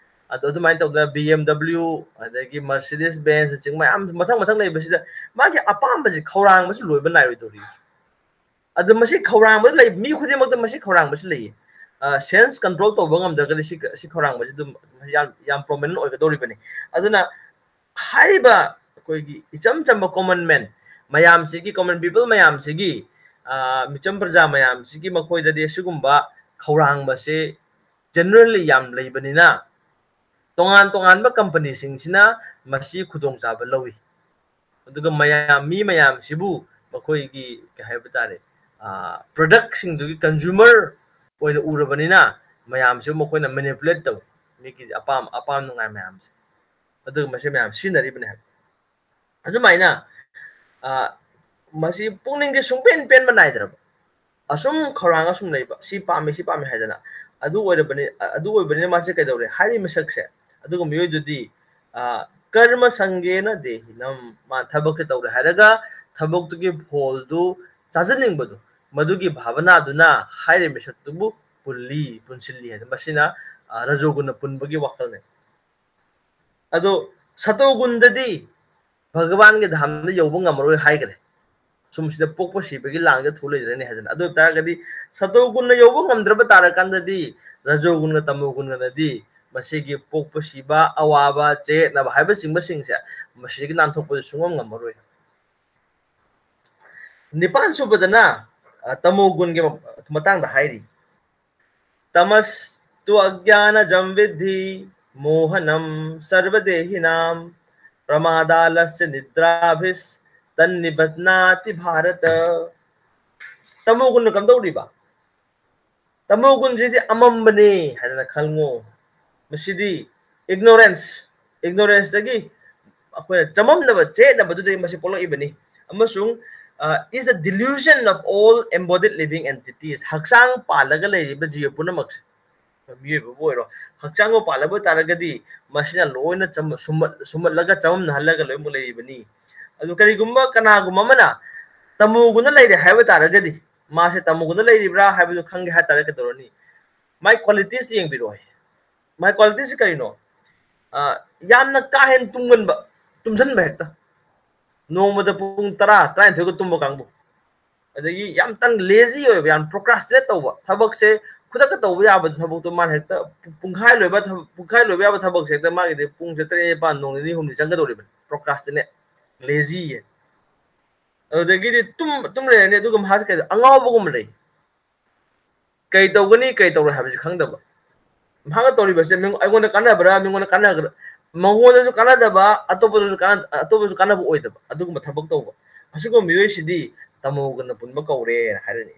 ꯑꯗꯣ ꯑꯗꯨꯃꯥꯏꯅ ꯇꯧꯗꯅ BMW, ꯑꯗꯒꯤ Mercedes Benz ꯅꯆꯤꯡꯕ ꯃꯌꯥꯝ ꯃꯊꯪ ꯃꯊꯪ ꯂꯩꯕꯁꯤꯗ ꯃꯥꯒꯤ ꯑꯄꯥꯝꯕꯁꯤ ꯈꯧꯔꯥꯡꯕꯁꯤ ꯂꯣꯏꯕ ꯅꯥꯏꯔꯣꯏꯗꯧꯔꯤ꯫ ꯑꯗꯨ ꯃꯁꯤ ꯈꯧꯔꯥꯡꯕꯗ ꯂꯩ, ꯃꯤ ꯈꯨꯗꯤꯡꯃꯛꯇ ꯃꯁꯤ ꯈꯧꯔꯥꯡꯕꯁꯤ ꯂꯩꯌꯦ꯫ Sense control ꯇꯧꯕ ꯉꯝꯗ꯭ꯔꯒꯗꯤ ꯁꯤ, ꯁꯤ ꯈꯧꯔꯥꯡꯕꯁꯤ ꯑꯗꯨꯝ ꯌꯥꯝ, ꯌꯥꯝ prominent ꯑꯣꯏꯒꯗꯧꯔꯤꯕꯅꯤ꯫ ꯑꯗꯨꯅ ꯍꯥꯏꯔꯤꯕ ꯑꯩꯈꯣꯏꯒꯤ ꯏꯆꯝ ꯆꯝꯕ common man ꯃꯌꯥꯝꯁꯤꯒꯤ, common people ꯃꯌꯥꯝꯁꯤꯒꯤ, ꯃꯤꯆꯝ ꯄ꯭ꯔꯖꯥ ꯃꯌꯥꯝꯁꯤꯒꯤ ꯃꯈꯣꯏꯗꯗꯤ ꯑꯁꯤꯒꯨꯝꯕ ꯈꯧꯔꯥꯡꯕꯁꯦ generally ꯌꯥꯝ ꯂꯩꯕꯅꯤꯅ ꯇꯣꯉꯥꯟ ꯇꯣꯉꯥꯟꯕ company ꯁꯤꯡꯁꯤꯅ ꯃꯁꯤ ꯈꯨꯗꯣꯡꯆꯥꯕ ꯂꯧꯏ꯫ ꯑꯗꯨꯒ ꯃꯌꯥꯝ, ꯃꯤ ꯃꯌꯥꯝꯁꯤꯕꯨ ꯃꯈꯣꯏꯒꯤ ꯀꯩ ꯍꯥꯏꯕ ꯇꯥꯔꯦ, productꯁꯤꯡꯗꯨꯒꯤ consumer ꯑꯣꯏꯅ ꯎꯔꯕꯅꯤꯅ ꯃꯌꯥꯝꯁꯤꯕꯨ ꯃꯈꯣꯏꯅ manipulate ꯇꯧꯏ, ꯃꯤꯒꯤ ꯑꯄꯥꯝ, ꯑꯄꯥꯝ ꯅꯨꯡꯉꯥꯏ ꯃꯌꯥꯝꯁꯦ꯫ ꯑꯗꯨꯒ ꯃꯁꯤ ꯃꯌꯥꯝ ꯁꯤꯖꯤꯟꯅꯔꯤꯕꯅꯦ ꯍꯥꯏꯕ꯫ ꯑꯗꯨꯃꯥꯏꯅ ꯃꯁꯤ ꯄꯨꯛꯅꯤꯡꯁꯦ ꯁꯨꯡꯄꯦꯟ ꯄꯦꯟꯕ ꯅꯥꯏꯗ꯭ꯔꯕ, ꯑꯁꯨꯝ ꯈꯧꯔꯥꯡ ꯑꯁꯨꯝ ꯂꯩꯕ, ꯁꯤ ꯄꯥꯝꯃꯤ, ꯁꯤ ꯄꯥꯝꯃꯤ ꯍꯥꯏꯗꯅ꯫ ꯑꯗꯨ ꯑꯣꯏꯔꯕꯅꯤ, ꯑꯗꯨ ꯑꯣꯏꯕꯅꯤꯅ ꯃꯥꯁꯦ ꯀꯩꯗꯧꯔꯦ? ꯍꯥꯏꯔꯤꯕ ꯃꯤꯁꯛꯁꯦ, ꯑꯗꯨꯒ ꯃꯤꯑꯣꯏꯗꯨꯗꯤ ꯀꯔꯃ ꯁꯪꯒꯦꯅ ꯗꯦꯍꯤꯅꯝ, ꯃꯥ ꯊꯕꯛꯁꯦ ꯇꯧꯔꯦ ꯍꯥꯏꯔꯒ ꯊꯕꯛꯇꯨꯒꯤ ꯐꯣꯜꯗꯨ ꯆꯥꯖꯅꯤꯡꯕꯗꯣ, ꯃꯗꯨꯒꯤ ꯚꯥꯕꯅꯥꯗꯨꯅ ꯍꯥꯏꯔꯤꯕ ꯃꯤꯁꯛꯇꯨꯕꯨ ꯄꯨꯜꯂꯤ, ꯄꯨꯟꯁꯤꯜꯂꯤ ꯍꯥꯏꯅ꯫ ꯃꯁꯤꯅ ꯔꯖꯣꯒꯨꯟꯅ ꯄꯨꯟꯕꯒꯤ ꯋꯥꯈꯜꯅꯦ꯫ ꯑꯗꯣ ꯁꯇꯣꯒꯨꯟꯗꯗꯤ ꯚꯒꯋꯥꯟꯒꯤ ꯙꯥꯝꯗ ꯌꯧꯕ ꯉꯝꯃꯔꯣꯏ ꯍꯥꯏꯈ꯭ꯔꯦ꯫ ꯁꯨꯝ ꯁꯤꯗ ꯄꯣꯛꯄ ꯁꯤꯕꯒꯤ ꯂꯥꯡꯗ ꯊꯨ ꯂꯩꯗ꯭ꯔꯅꯤ ꯍꯥꯏꯗꯅ꯫ ꯑꯗꯨ ꯑꯣꯏ ꯇꯥꯔꯒꯗꯤ ꯁꯇꯣꯒꯨꯟꯅ ꯌꯧꯕ ꯉꯝꯗ꯭ꯔꯕ ꯇꯥꯔꯀꯥꯟꯗꯗꯤ ꯔꯖꯣꯒꯨꯟꯒ ꯇꯃꯣꯒꯨꯟꯒꯅꯗꯤ ꯃꯁꯤꯒꯤ ꯄꯣꯛꯄ ꯁꯤꯕ, ꯑꯋꯥꯕ, ꯆꯌꯦꯠꯅꯕ ꯍꯥꯏꯕꯆꯤꯡꯕꯁꯤꯡꯁꯦ ꯃꯁꯤꯗꯒꯤ ꯅꯥꯟꯊꯣꯛꯄꯗꯤ ꯁꯨꯡꯉꯝ ꯉꯝꯃꯔꯣꯏ꯫ ꯅꯤꯄꯥꯟ ꯁꯨꯕꯗꯅ ꯇꯃꯣꯒꯨꯟꯒꯤ ꯃꯇꯥꯡꯗ ꯍꯥꯏꯔꯤ꯫ ꯇꯃꯁ ꯇꯨ ꯑꯒ꯭ꯌꯥꯅꯖꯝ ꯕꯤꯗ꯭ꯙꯤ ꯃꯣꯍꯅꯝ ꯁꯔ꯭ꯕꯗꯦꯍꯤꯅꯥꯝ ꯄ꯭ꯔꯃꯥꯗꯥꯂꯁ꯭ꯆ ꯅꯤꯗ꯭ꯔꯥꯚꯤꯁ ꯇꯟꯅꯤꯕꯠꯅꯥꯇꯤ ꯚꯥꯔꯇ꯫ ꯇꯃꯣꯒꯨꯟꯅ ꯀꯝꯗꯧꯔꯤꯕ? ꯇꯃꯣꯒꯨꯟꯁꯤꯗꯤ ꯑꯃꯝꯕꯅꯦ ꯍꯥꯏꯗꯅ ꯈꯪꯉꯣ꯫ ꯃꯁꯤꯗꯤ ignorance, ignoranceꯇꯒꯤ ꯑꯩꯈꯣꯏꯅ ꯆꯃꯝꯅꯕ, ꯆꯌꯦꯠꯅꯕꯗꯨꯗꯒꯤ ꯃꯁꯤ ꯄꯣꯛꯂꯛꯏꯕꯅꯤ꯫ ꯑꯃꯁꯨꯡ is the delusion of all embodied living entities, ꯍꯛꯆꯥꯡ ꯄꯥꯜꯂꯒ ꯂꯩꯔꯤꯕ ꯖꯤꯕ ꯄꯨꯝꯅꯃꯛꯁꯦ, ꯃꯤꯑꯣꯏꯕꯕꯨ ꯑꯣꯏꯔꯣ, ꯍꯛꯆꯥꯡꯕꯨ ꯄꯥꯜꯂꯕ ꯇꯥꯔꯒꯗꯤ ꯃꯁꯤꯅ ꯂꯣꯏꯅ ꯁꯨꯝꯍꯠꯂꯒ ꯆꯃꯝꯅꯍꯜꯂꯒ ꯂꯣꯏꯅꯃꯛ ꯂꯩꯔꯤꯕꯅꯤ꯫ ꯑꯗꯨ ꯀꯔꯤꯒꯨꯝꯕ ꯀꯅꯥꯒꯨꯝꯕ ꯑꯃꯅ ꯇꯃꯣꯒꯨꯟꯗ ꯂꯩꯔꯦ ꯍꯥꯏꯕ ꯇꯥꯔꯒꯗꯤ, ꯃꯥꯁꯦ ꯇꯃꯣꯒꯨꯟꯗ ꯂꯩꯔꯤꯕ꯭ꯔꯥ ꯍꯥꯏꯕꯗꯨ ꯈꯪꯒꯦ ꯍꯥꯏ ꯇꯥꯔꯒꯗꯤ ꯀꯩꯗꯧꯔꯅꯤ? ꯃꯥꯏ qualities ꯌꯦꯡꯕꯤꯔꯣ꯫ ꯃꯥꯏ qualities ꯀꯔꯤꯅꯣ? ꯌꯥꯝꯅ ꯀꯥ ꯍꯦꯟꯅ ꯇꯨꯝꯒꯟꯕ, ꯇꯨꯝꯁꯤꯟꯕ ꯍꯦꯛꯇ, ꯅꯣꯡꯃꯗ ꯄꯨꯡ ꯇꯔꯥ ꯇꯔꯥꯅꯤꯊꯣꯏꯒ ꯇꯨꯝꯕ ꯀꯥꯡꯕꯨ, ꯑꯗꯒꯤ ꯌꯥꯝ ꯇꯟ ꯂꯦꯖꯤ ꯑꯣꯏꯕ, ꯌꯥꯝ ꯄ꯭ꯔꯣꯀ꯭ꯔꯥꯁꯇꯤꯅꯦꯠ ꯇꯧꯕ ꯊꯕꯛꯁꯦ, ꯈꯨꯗꯛꯇ ꯇꯧꯕ ꯌꯥꯕ ꯊꯕꯛꯇꯣ ꯃꯥꯅ ꯍꯦꯛꯇ ꯄꯨꯡꯈꯥꯏ ꯂꯣꯏꯕ ꯊꯕꯛ, ꯄꯨꯡꯈꯥꯏ ꯂꯣꯏꯕ ꯌꯥꯕ ꯊꯕꯛꯁꯦ ꯍꯦꯛꯇ ꯃꯥꯒꯤꯗꯤ ꯄꯨꯡꯁꯦ ꯇꯔꯦꯠ ꯅꯤꯄꯥꯟ ꯅꯣꯡ ꯅꯤꯅꯤ ꯍꯨꯝꯅꯤ ꯆꯪꯒꯗꯧꯔꯤꯕꯅꯤ, ꯄ꯭ꯔꯣꯀ꯭ꯔꯥꯁꯇꯤꯅꯦꯠ, ꯂꯦꯖꯤ꯫ ꯑꯗꯨꯗꯒꯤꯗꯤ ꯇꯨꯝ ꯇꯨꯝ ꯂꯩꯔꯅꯤ, ꯑꯗꯨꯒ ꯃꯍꯥꯛꯁꯦ ꯀꯩꯗ ꯑꯉꯥꯎꯕꯒꯨꯝꯕ ꯂꯩ꯫ ꯀꯩ ꯇꯧꯒꯅꯤ ꯀꯩ ꯇꯧꯔꯣꯏ ꯍꯥꯏꯕꯁꯤ ꯈꯪꯗꯕ꯫ ꯃꯍꯥꯛꯅ ꯇꯧꯔꯤꯕꯁꯦ ꯃꯤꯉꯣ-, ꯑꯩꯉꯣꯟꯗ ꯀꯥꯟꯅꯕ꯭ꯔꯥ ꯃꯤꯉꯣꯟꯗ ꯀꯥꯟꯅꯒ꯭ꯔ-, ꯃꯉꯣꯟꯗꯁꯨ ꯀꯥꯟꯅꯗꯕ, ꯑꯇꯣꯞꯄꯗꯁꯨ ꯀꯥꯟꯅ-, ꯑꯇꯣꯞꯄꯁꯨ ꯀꯥꯟꯅꯕ ꯑꯣꯏꯗꯕ ꯑꯗꯨꯒꯨꯝꯕ ꯊꯕꯛ ꯇꯧꯕ, ꯑꯁꯤꯒꯨꯝꯕ ꯃꯤꯑꯣꯏꯁꯤꯗꯤ ꯇꯃꯣꯒꯨꯟꯅ ꯄꯨꯟꯕ ꯀꯧꯔꯦꯅ ꯍꯥꯏꯔꯅꯤ꯫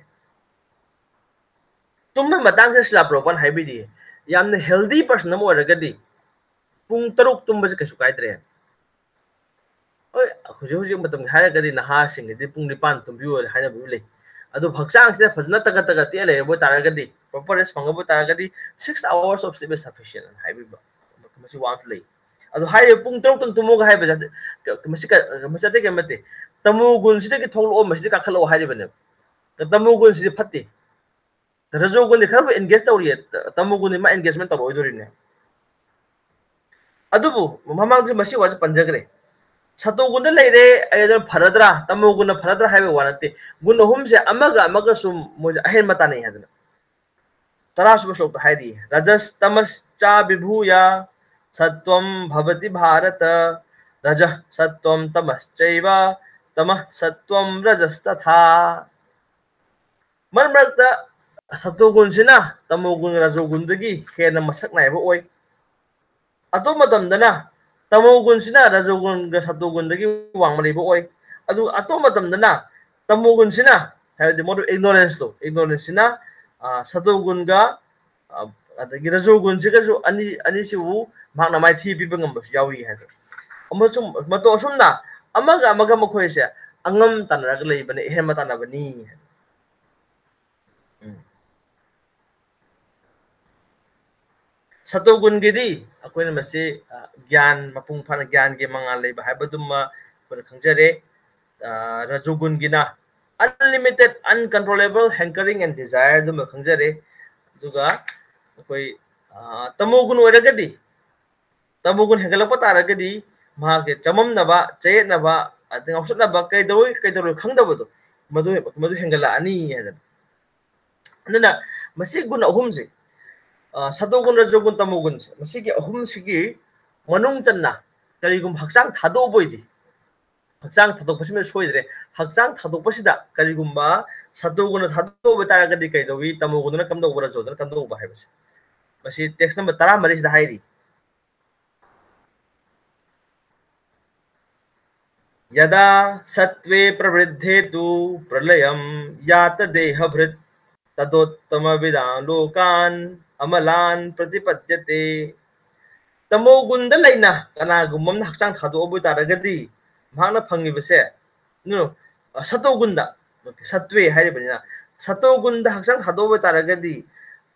ꯇꯨꯝꯕꯒꯤ ꯃꯇꯥꯡꯁꯤꯗ ꯁꯤꯂꯥ ꯄ꯭ꯔꯣꯄꯥꯟ ꯍꯥꯏꯕꯤꯔꯤ, ꯌꯥꯝꯅ ꯍꯦꯜꯗꯤ ꯄꯔꯁꯟ ꯑꯃ ꯑꯣꯏꯔꯒꯗꯤ ꯄꯨꯡ ꯇꯔꯨꯛ ꯇꯨꯝꯕꯁꯦ ꯀꯩꯁꯨ ꯀꯥꯏꯗ꯭ꯔꯦ꯫ ꯍꯣꯏ, ꯍꯧꯖꯤꯛ ꯍꯧꯖꯤꯛ ꯃꯇꯝꯒꯤ ꯍꯥꯏꯔꯒꯗꯤ ꯅꯍꯥꯁꯤꯡꯒꯤꯗꯤ ꯄꯨꯡ ꯅꯤꯄꯥꯟ ꯇꯨꯝꯕꯤꯌꯨ ꯍꯥꯏꯅꯕ ꯂꯩ꯫ ꯑꯗꯨ ꯍꯛꯆꯥꯡꯁꯤꯗ ꯐꯖꯅ ꯇꯒꯠ ꯇꯒꯠ ꯇꯦꯛꯑ ꯂꯩꯔꯕ ꯑꯣꯏꯇꯥꯔꯒꯗꯤ, ꯄ꯭ꯔꯣꯄꯔ ꯔꯦꯁ ꯐꯪꯉꯕ ꯑꯣꯏꯇꯥꯔꯒꯗꯤ, six hours of sleep is sufficient ꯍꯥꯏꯕꯤꯕ ꯃꯁꯤ ꯋꯥ ꯑꯃꯁꯨ ꯂꯩ꯫ ꯑꯗꯨ ꯍꯥꯏꯔꯤꯕ ꯄꯨꯡ ꯇꯔꯨꯛꯇꯪ ꯇꯨꯝꯃꯨꯒ ꯍꯥꯏꯕꯁꯦ ꯃꯁꯤ ꯀ-, ꯃꯁꯤ ꯑꯇꯩ ꯀꯩꯝ ꯅꯠꯇꯦ, ꯇꯃꯣ ꯒꯨꯟꯁꯤꯗꯒꯤ ꯊꯣꯛꯂꯛꯑꯣ, ꯃꯁꯤꯗ ꯀꯥꯈꯠꯂꯛꯑꯣ ꯍꯥꯏꯔꯤꯕꯅꯦꯕ꯫ ꯇꯃꯣ ꯒꯨꯟꯁꯤꯗꯤ ꯐꯠꯇꯦ꯫ ꯔꯖꯣꯒꯨꯟꯗꯤ ꯈꯔꯕꯨ ꯑꯦꯡꯒꯦꯖ ꯇꯧꯔꯤꯌꯦ, ꯇꯃꯣꯒꯨꯟꯗꯤ ꯃꯥ ꯑꯦꯡꯒꯦꯖꯃꯦꯟ ꯇꯧꯔꯛꯑꯣꯏꯗꯣꯔꯤꯕꯅꯦ꯫ ꯑꯗꯨꯕꯨ ꯃꯃꯥꯡꯗꯁꯨ ꯃꯁꯤ ꯋꯥꯁꯦ ꯄꯟꯖꯈ꯭ꯔꯦ, ꯁꯇꯣꯒꯨꯟꯗ ꯂꯩꯔꯦ, ꯑꯩ ꯑꯗꯨꯅ ꯐꯔꯗ꯭ꯔꯥ, ꯇꯃꯣꯒꯨꯟꯅ ꯐꯔꯗ꯭ꯔꯥ ꯍꯥꯏꯕ ꯋꯥ ꯅꯠꯇꯦ꯫ ꯒꯨꯟ ꯑꯍꯨꯝꯁꯦ ꯑꯃꯒ ꯑꯃꯒ ꯁꯨꯝ ꯃꯣꯏꯁꯦ ꯑꯍꯦꯟꯕ ꯇꯥꯟꯅꯩ ꯍꯥꯏꯗꯅ ꯇꯔꯥꯁꯨꯕ ꯁ꯭ꯂꯣꯛꯇ ꯍꯥꯏꯔꯤ, ꯔꯖꯁ ꯇꯃꯁ ꯆꯥ ꯕꯤꯚꯨꯌꯥ ꯁꯠꯋꯝ ꯚꯕꯇꯤ ꯚꯥꯔꯇ, ꯔꯖ ꯁꯠꯋꯝ ꯇꯃꯁ ꯆꯩꯕ, ꯇꯃ ꯁꯠꯋꯝ ꯔꯖꯁ ꯇꯊꯥ꯫ ꯃꯔꯛ ꯃꯔꯛꯇ ꯁꯇꯣꯒꯨꯟꯁꯤꯅ ꯇꯃꯣꯒꯨꯟ ꯔꯖꯣꯒꯨꯟꯗꯒꯤ ꯍꯦꯟꯅ ꯃꯁꯛ ꯅꯥꯏꯕ ꯑꯣꯏ꯫ ꯑꯇꯣꯞꯄ ꯃꯇꯝꯗꯅ ꯇꯃꯣꯒꯨꯟꯁꯤꯅ ꯔꯖꯣꯒꯨꯟꯒ ꯁꯇꯣꯒꯨꯟꯗꯒꯤ ꯋꯥꯡꯃ ꯂꯩꯕ ꯑꯣꯏ꯫ ꯑꯗꯨꯒ ꯑꯇꯣꯞꯄ ꯃꯇꯝꯗꯅ ꯇꯃꯣꯒꯨꯟꯁꯤꯅ, ꯍꯥꯏꯕꯗꯤ ꯃꯣꯏ ꯏꯒꯅꯣꯔꯦꯟꯁꯇꯣ, ꯏꯒꯅꯣꯔꯦꯟꯁꯁꯤꯅ ꯁꯇꯣꯒꯨꯟꯒ, ꯑ, ꯑꯗꯒꯤ ꯔꯖꯣꯒꯨꯟꯁꯤꯒꯁꯨ ꯑꯅꯤ, ꯑꯅꯤꯁꯤꯕꯨ ꯃꯍꯥꯛꯅ ꯃꯥꯏꯊꯤꯕ ꯄꯤꯕ ꯉꯝꯕꯁꯨ ꯌꯥꯎꯏ ꯍꯥꯏꯗꯣ꯫ ꯑꯃꯁꯨꯡ ꯃꯇꯧ ꯑꯁꯨꯝꯅ ꯑꯃꯒ ꯑꯃꯒ ꯃꯈꯣꯏꯁꯦ ꯑꯉꯝ ꯇꯥꯟꯅꯔꯒ ꯂꯩꯕꯅꯤ, ꯑꯍꯦꯟꯕ ꯇꯥꯟꯅꯕꯅꯤ꯫ ꯎꯝ꯫ ꯁꯇꯣꯒꯨꯟꯒꯤꯗꯤ ꯑꯩꯈꯣꯏꯅ ꯃꯁꯤ, ꯑ, ꯒ꯭ꯌꯥꯟ ꯃꯄꯨꯡ ꯐꯥꯅ, ꯒ꯭ꯌꯥꯟꯒꯤ ꯃꯉꯥꯜ ꯂꯩꯕ ꯍꯥꯏꯕꯗꯨꯃ ꯑꯩꯈꯣꯏꯅ ꯈꯪꯖꯔꯦ꯫ ꯑ, ꯔꯖꯣꯒꯨꯟꯒꯤꯅ unlimited, uncontrollable hankering and desire ꯑꯗꯨꯃ ꯈꯪꯖꯔꯦ꯫ ꯑꯗꯨꯒ ꯑꯩꯈꯣꯏ, ꯑ, ꯇꯃꯣꯒꯨꯟ ꯑꯣꯏꯔꯒꯗꯤ ꯇꯃꯣꯒꯨꯟ ꯍꯦꯟꯒꯠꯂꯛꯄ ꯇꯥꯔꯒꯗꯤ ꯃꯍꯥꯛꯁꯦ ꯆꯃꯝꯅꯕ, ꯆꯌꯦꯠꯅꯕ, ꯑꯗꯩ ꯉꯥꯎꯆꯠꯅꯕ, ꯀꯩꯗꯧꯔꯤ ꯀꯩꯗꯧꯔꯣꯏ ꯈꯪꯗꯕꯗꯣ, ꯃꯗꯨ ꯃꯗꯨ ꯍꯦꯟꯒꯠꯂꯛꯑꯅꯤ ꯍꯥꯏꯗꯅ꯫ ꯑꯗꯨꯅ ꯃꯁꯤ ꯒꯨꯟ ꯑꯍꯨꯝꯁꯦ, ꯑ, ꯁꯇꯣꯒꯨꯟ, ꯔꯖꯣꯒꯨꯟ, ꯇꯃꯣꯒꯨꯟꯁꯦ, ꯃꯁꯤꯒꯤ ꯑꯍꯨꯝꯁꯤꯒꯤ ꯃꯅꯨꯡ ꯆꯟꯅ ꯀꯔꯤꯒꯨꯝꯕ ꯍꯛꯆꯥꯡ ꯊꯥꯗꯣꯛꯑꯕ ꯑꯣꯏꯗꯤ, ꯍꯛꯆꯥꯡ ꯊꯥꯗꯣꯛꯄꯁꯤꯃ ꯁꯣꯏꯗ꯭ꯔꯦ꯫ ꯍꯛꯆꯥꯡ ꯊꯥꯗꯣꯛꯄꯁꯤꯗ ꯀꯔꯤꯒꯨꯝꯕ ꯁꯇꯣꯒꯨꯟꯅ ꯊꯥꯗꯣꯛꯑꯕ ꯇꯥꯔꯒꯗꯤ ꯀꯩꯗꯧꯏ, ꯇꯃꯣꯒꯨꯟꯗꯨꯅ ꯀꯝꯗꯧꯕ, ꯔꯖꯣꯗꯨꯅ ꯀꯝꯗꯧꯕ ꯍꯥꯏꯕꯁꯦ꯫ ꯃꯁꯤ text number ꯇꯔꯥꯃꯔꯤꯁꯤꯗ ꯍꯥꯏꯔꯤ꯫ यदा सत्त्वे प्रवृद्धे तु प्रलयं यातदेहभृत् तदोत्तमविदां लोकान् अमलान् प्रतिपद्यते꯫ ꯇꯃꯣꯒꯨꯟꯗ ꯂꯩꯅ ꯀꯅꯥꯒꯨꯝꯕ ꯑꯃꯅ ꯍꯛꯆꯥꯡ ꯊꯥꯗꯣꯛꯑꯕ ꯑꯣꯏꯇꯥꯔꯒꯗꯤ ꯃꯍꯥꯛꯅ ꯐꯪꯉꯤꯕꯁꯦ, ꯅꯨ-, ꯑ, ꯁꯇꯣꯒꯨꯟꯗ, ꯁꯠꯇ꯭ꯋꯦ ꯍꯥꯏꯔꯤꯕꯅꯤꯅ, ꯁꯇꯣꯒꯨꯟꯗ ꯍꯛꯆꯥꯡ ꯊꯥꯗꯣꯛꯑꯕ ꯑꯣꯏꯇꯥꯔꯒꯗꯤ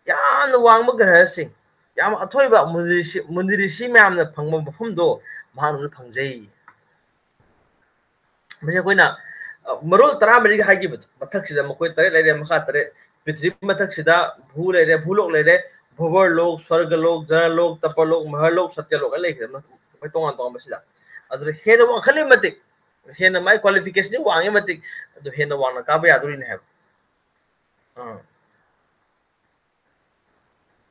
ꯌꯥꯝꯅ ꯋꯥꯡꯕ ꯒ꯭ꯔꯍꯁꯤꯡ, ꯌꯥꯝ ꯑꯊꯣꯏꯕ ꯃꯨꯅꯤ ꯔꯤꯁꯤ, ꯃꯨꯅꯤ ꯔꯤꯁꯤ ꯃꯌꯥꯝꯅ ꯐꯪꯕ ꯃꯐꯝꯗꯣ ꯃꯍꯥꯛꯅꯁꯨ ꯐꯪꯖꯩ꯫ ꯃꯁꯤ ꯑꯩꯈꯣꯏꯅ, ꯑ, ꯃꯔꯣꯜ ꯇꯔꯥꯃꯔꯤꯒ ꯍꯥꯏꯈꯤꯕꯗꯣ, ꯃꯊꯛꯁꯤꯗ ꯃꯈꯣꯏ ꯇꯔꯦꯠ ꯂꯩꯔꯦ, ꯃꯈꯥ ꯇꯔꯦꯠ, ꯄ꯭ꯔꯤꯊꯤꯕꯤ ꯃꯊꯛꯁꯤꯗ ꯚꯨ ꯂꯩꯔꯦ, ꯚꯨꯂꯣꯛ ꯂꯩꯔꯦ, ꯚꯣꯕꯔꯂꯣꯛ, ꯁ꯭ꯋꯔꯒꯂꯣꯛ, ꯖꯅꯂꯣꯛ, ꯇꯄꯂꯣꯛ, ꯃꯍꯔꯂꯣꯛ, ꯁꯇ꯭ꯌꯂꯣꯛ ꯍꯥꯏꯅ ꯂꯩꯈ꯭ꯔꯦ, ꯃꯈꯣꯏ ꯇꯣꯉꯥꯟ ꯇꯣꯉꯥꯟꯕꯁꯤꯗ꯫ ꯑꯗꯨꯅ ꯍꯦꯟꯅ ꯋꯥꯡꯈꯠꯂꯤ ꯃꯇꯤꯛ, ꯍꯦꯟꯅ ꯃꯥꯏ qualification ꯋꯥꯡꯉꯤ ꯃꯇꯤꯛ, ꯑꯗꯨ ꯍꯦꯟꯅ ꯋꯥꯡꯅ ꯀꯥꯕ ꯌꯥꯗꯣꯔꯤꯅꯦ ꯍꯥꯏꯕ꯫ ꯑꯥ꯫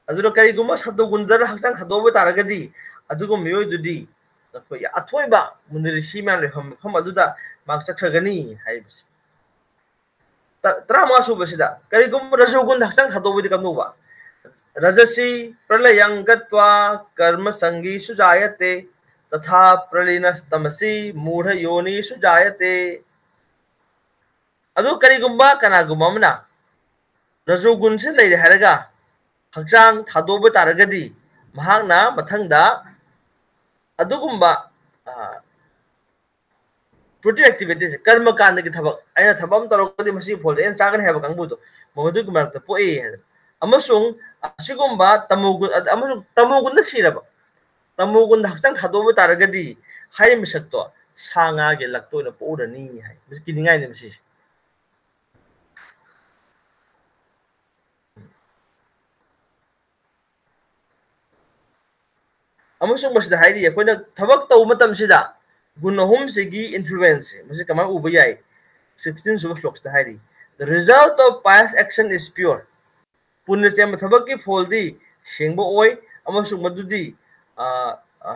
ꯑꯗꯨꯅ ꯀꯔꯤꯒꯨꯝꯕ ꯁꯇꯣꯒꯨꯟꯗ ꯍꯛꯆꯥꯡ ꯊꯥꯗꯣꯛꯄ ꯇꯥꯔꯒꯗꯤ, ꯑꯗꯨꯒꯨꯝꯕ ꯃꯤꯑꯣꯏꯗꯨꯗꯤ ꯑꯩꯈꯣꯏꯒꯤ ꯑꯊꯣꯏꯕ ꯃꯨꯅꯤ ꯔꯤꯁꯤ ꯃꯌꯥꯝ ꯂꯩꯐꯝ ꯃꯐꯝ ꯑꯗꯨꯗ ꯃꯍꯥꯛ ꯆꯠꯈ꯭ꯔꯒꯅꯤ ꯍꯥꯏꯕꯁꯦ꯫ ꯇ-, ꯇꯔꯥꯃꯉꯥ ꯁꯨꯕꯁꯤꯗ, ꯀꯔꯤꯒꯨꯝꯕ ꯔꯖꯣꯒꯨꯟꯗ ꯍꯛꯆꯥꯡ ꯊꯥꯗꯣꯛꯄꯗꯤ ꯀꯝꯗꯧꯕ? ꯔꯖꯁꯤ ꯄ꯭ꯔꯂꯌꯪ ꯒꯠꯋꯥ ꯀꯔꯃ ꯁꯪꯒꯤꯁꯨ ꯖꯥꯌꯇꯦ, ꯇꯊꯥ ꯄ꯭ꯔꯂꯤꯅ ꯇꯃꯁꯤ ꯃꯨꯔ ꯌꯣꯅꯤꯁꯨ ꯖꯥꯌꯇꯦ꯫ ꯑꯗꯨ ꯀꯔꯤꯒꯨꯝꯕ ꯀꯅꯥꯒꯨꯝꯕ ꯑꯃꯅ ꯔꯖꯣꯒꯨꯟꯁꯤ ꯂꯩꯔꯦ ꯍꯥꯏꯔꯒ ꯍꯛꯆꯥꯡ ꯊꯥꯗꯣꯛꯄ ꯇꯥꯔꯒꯗꯤ ꯃꯍꯥꯛꯅ ꯃꯊꯪꯗ ꯑꯗꯨꯒꯨꯝꯕ, ꯑ, productive activities, ꯀꯔꯃ ꯀꯥꯟꯗꯒꯤ ꯊꯕꯛ, ꯑꯩꯅ ꯊꯕꯛ ꯑꯃ ꯇꯧꯔꯒꯗꯤ ꯃꯁꯤꯒꯤ ꯐꯣꯜꯁꯦ ꯑꯩꯅ ꯆꯥꯒꯅꯤ ꯍꯥꯏꯕ ꯀꯥꯡꯕꯨꯗꯣ, ꯃꯗꯨꯒꯤ ꯃꯔꯛꯇ ꯄꯣꯛꯏ ꯍꯥꯏꯗꯅ꯫ ꯑꯃꯁꯨꯡ ꯑꯁꯤꯒꯨꯝꯕ ꯇꯃꯣꯒꯨꯟ, ꯑꯃꯁꯨꯡ ꯇꯃꯣꯒꯨꯟꯗ ꯁꯤꯔꯕ, ꯇꯃꯣꯒꯨꯟꯗ ꯍꯛꯆꯥꯡ ꯊꯥꯗꯣꯛꯄ ꯇꯥꯔꯒꯗꯤ ꯍꯥꯏꯔꯤꯕ ꯃꯤꯁꯛꯇꯣ ꯁꯥ ꯉꯥꯒꯤ ꯂꯛꯇ ꯑꯣꯏꯅ ꯄꯣꯛꯎꯔꯅꯤ ꯍꯥꯏ꯫ ꯃꯁꯤ ꯀꯤꯅꯤꯡꯉꯥꯏꯅꯤ ꯃꯁꯤꯁꯦ꯫ ꯑꯃꯁꯨꯡ ꯃꯁꯤꯗ ꯍꯥꯏꯔꯤ, ꯑꯩꯈꯣꯏꯅ ꯊꯕꯛ ꯇꯧꯕ ꯃꯇꯝꯁꯤꯗ ꯒꯨꯟ ꯑꯍꯨꯝꯁꯤꯒꯤ ꯏꯟꯐ꯭ꯂꯨꯋꯦꯟꯁꯁꯦ ꯃꯁꯤ ꯀꯃꯥꯏꯅ ꯎꯕ ꯌꯥꯏ? ꯁꯤꯛꯁꯇꯤꯟ ꯁꯨꯕ ꯁ꯭ꯂꯣꯛꯁꯤꯗ ꯍꯥꯏꯔꯤ, "The result of pious action is pure." ꯄꯨꯟꯅ ꯆꯦꯟꯕ ꯊꯕꯛꯀꯤ ꯐꯣꯜꯗꯤ ꯁꯦꯡꯕ ꯑꯣꯏ, ꯑꯃꯁꯨꯡ ꯃꯗꯨꯗꯤ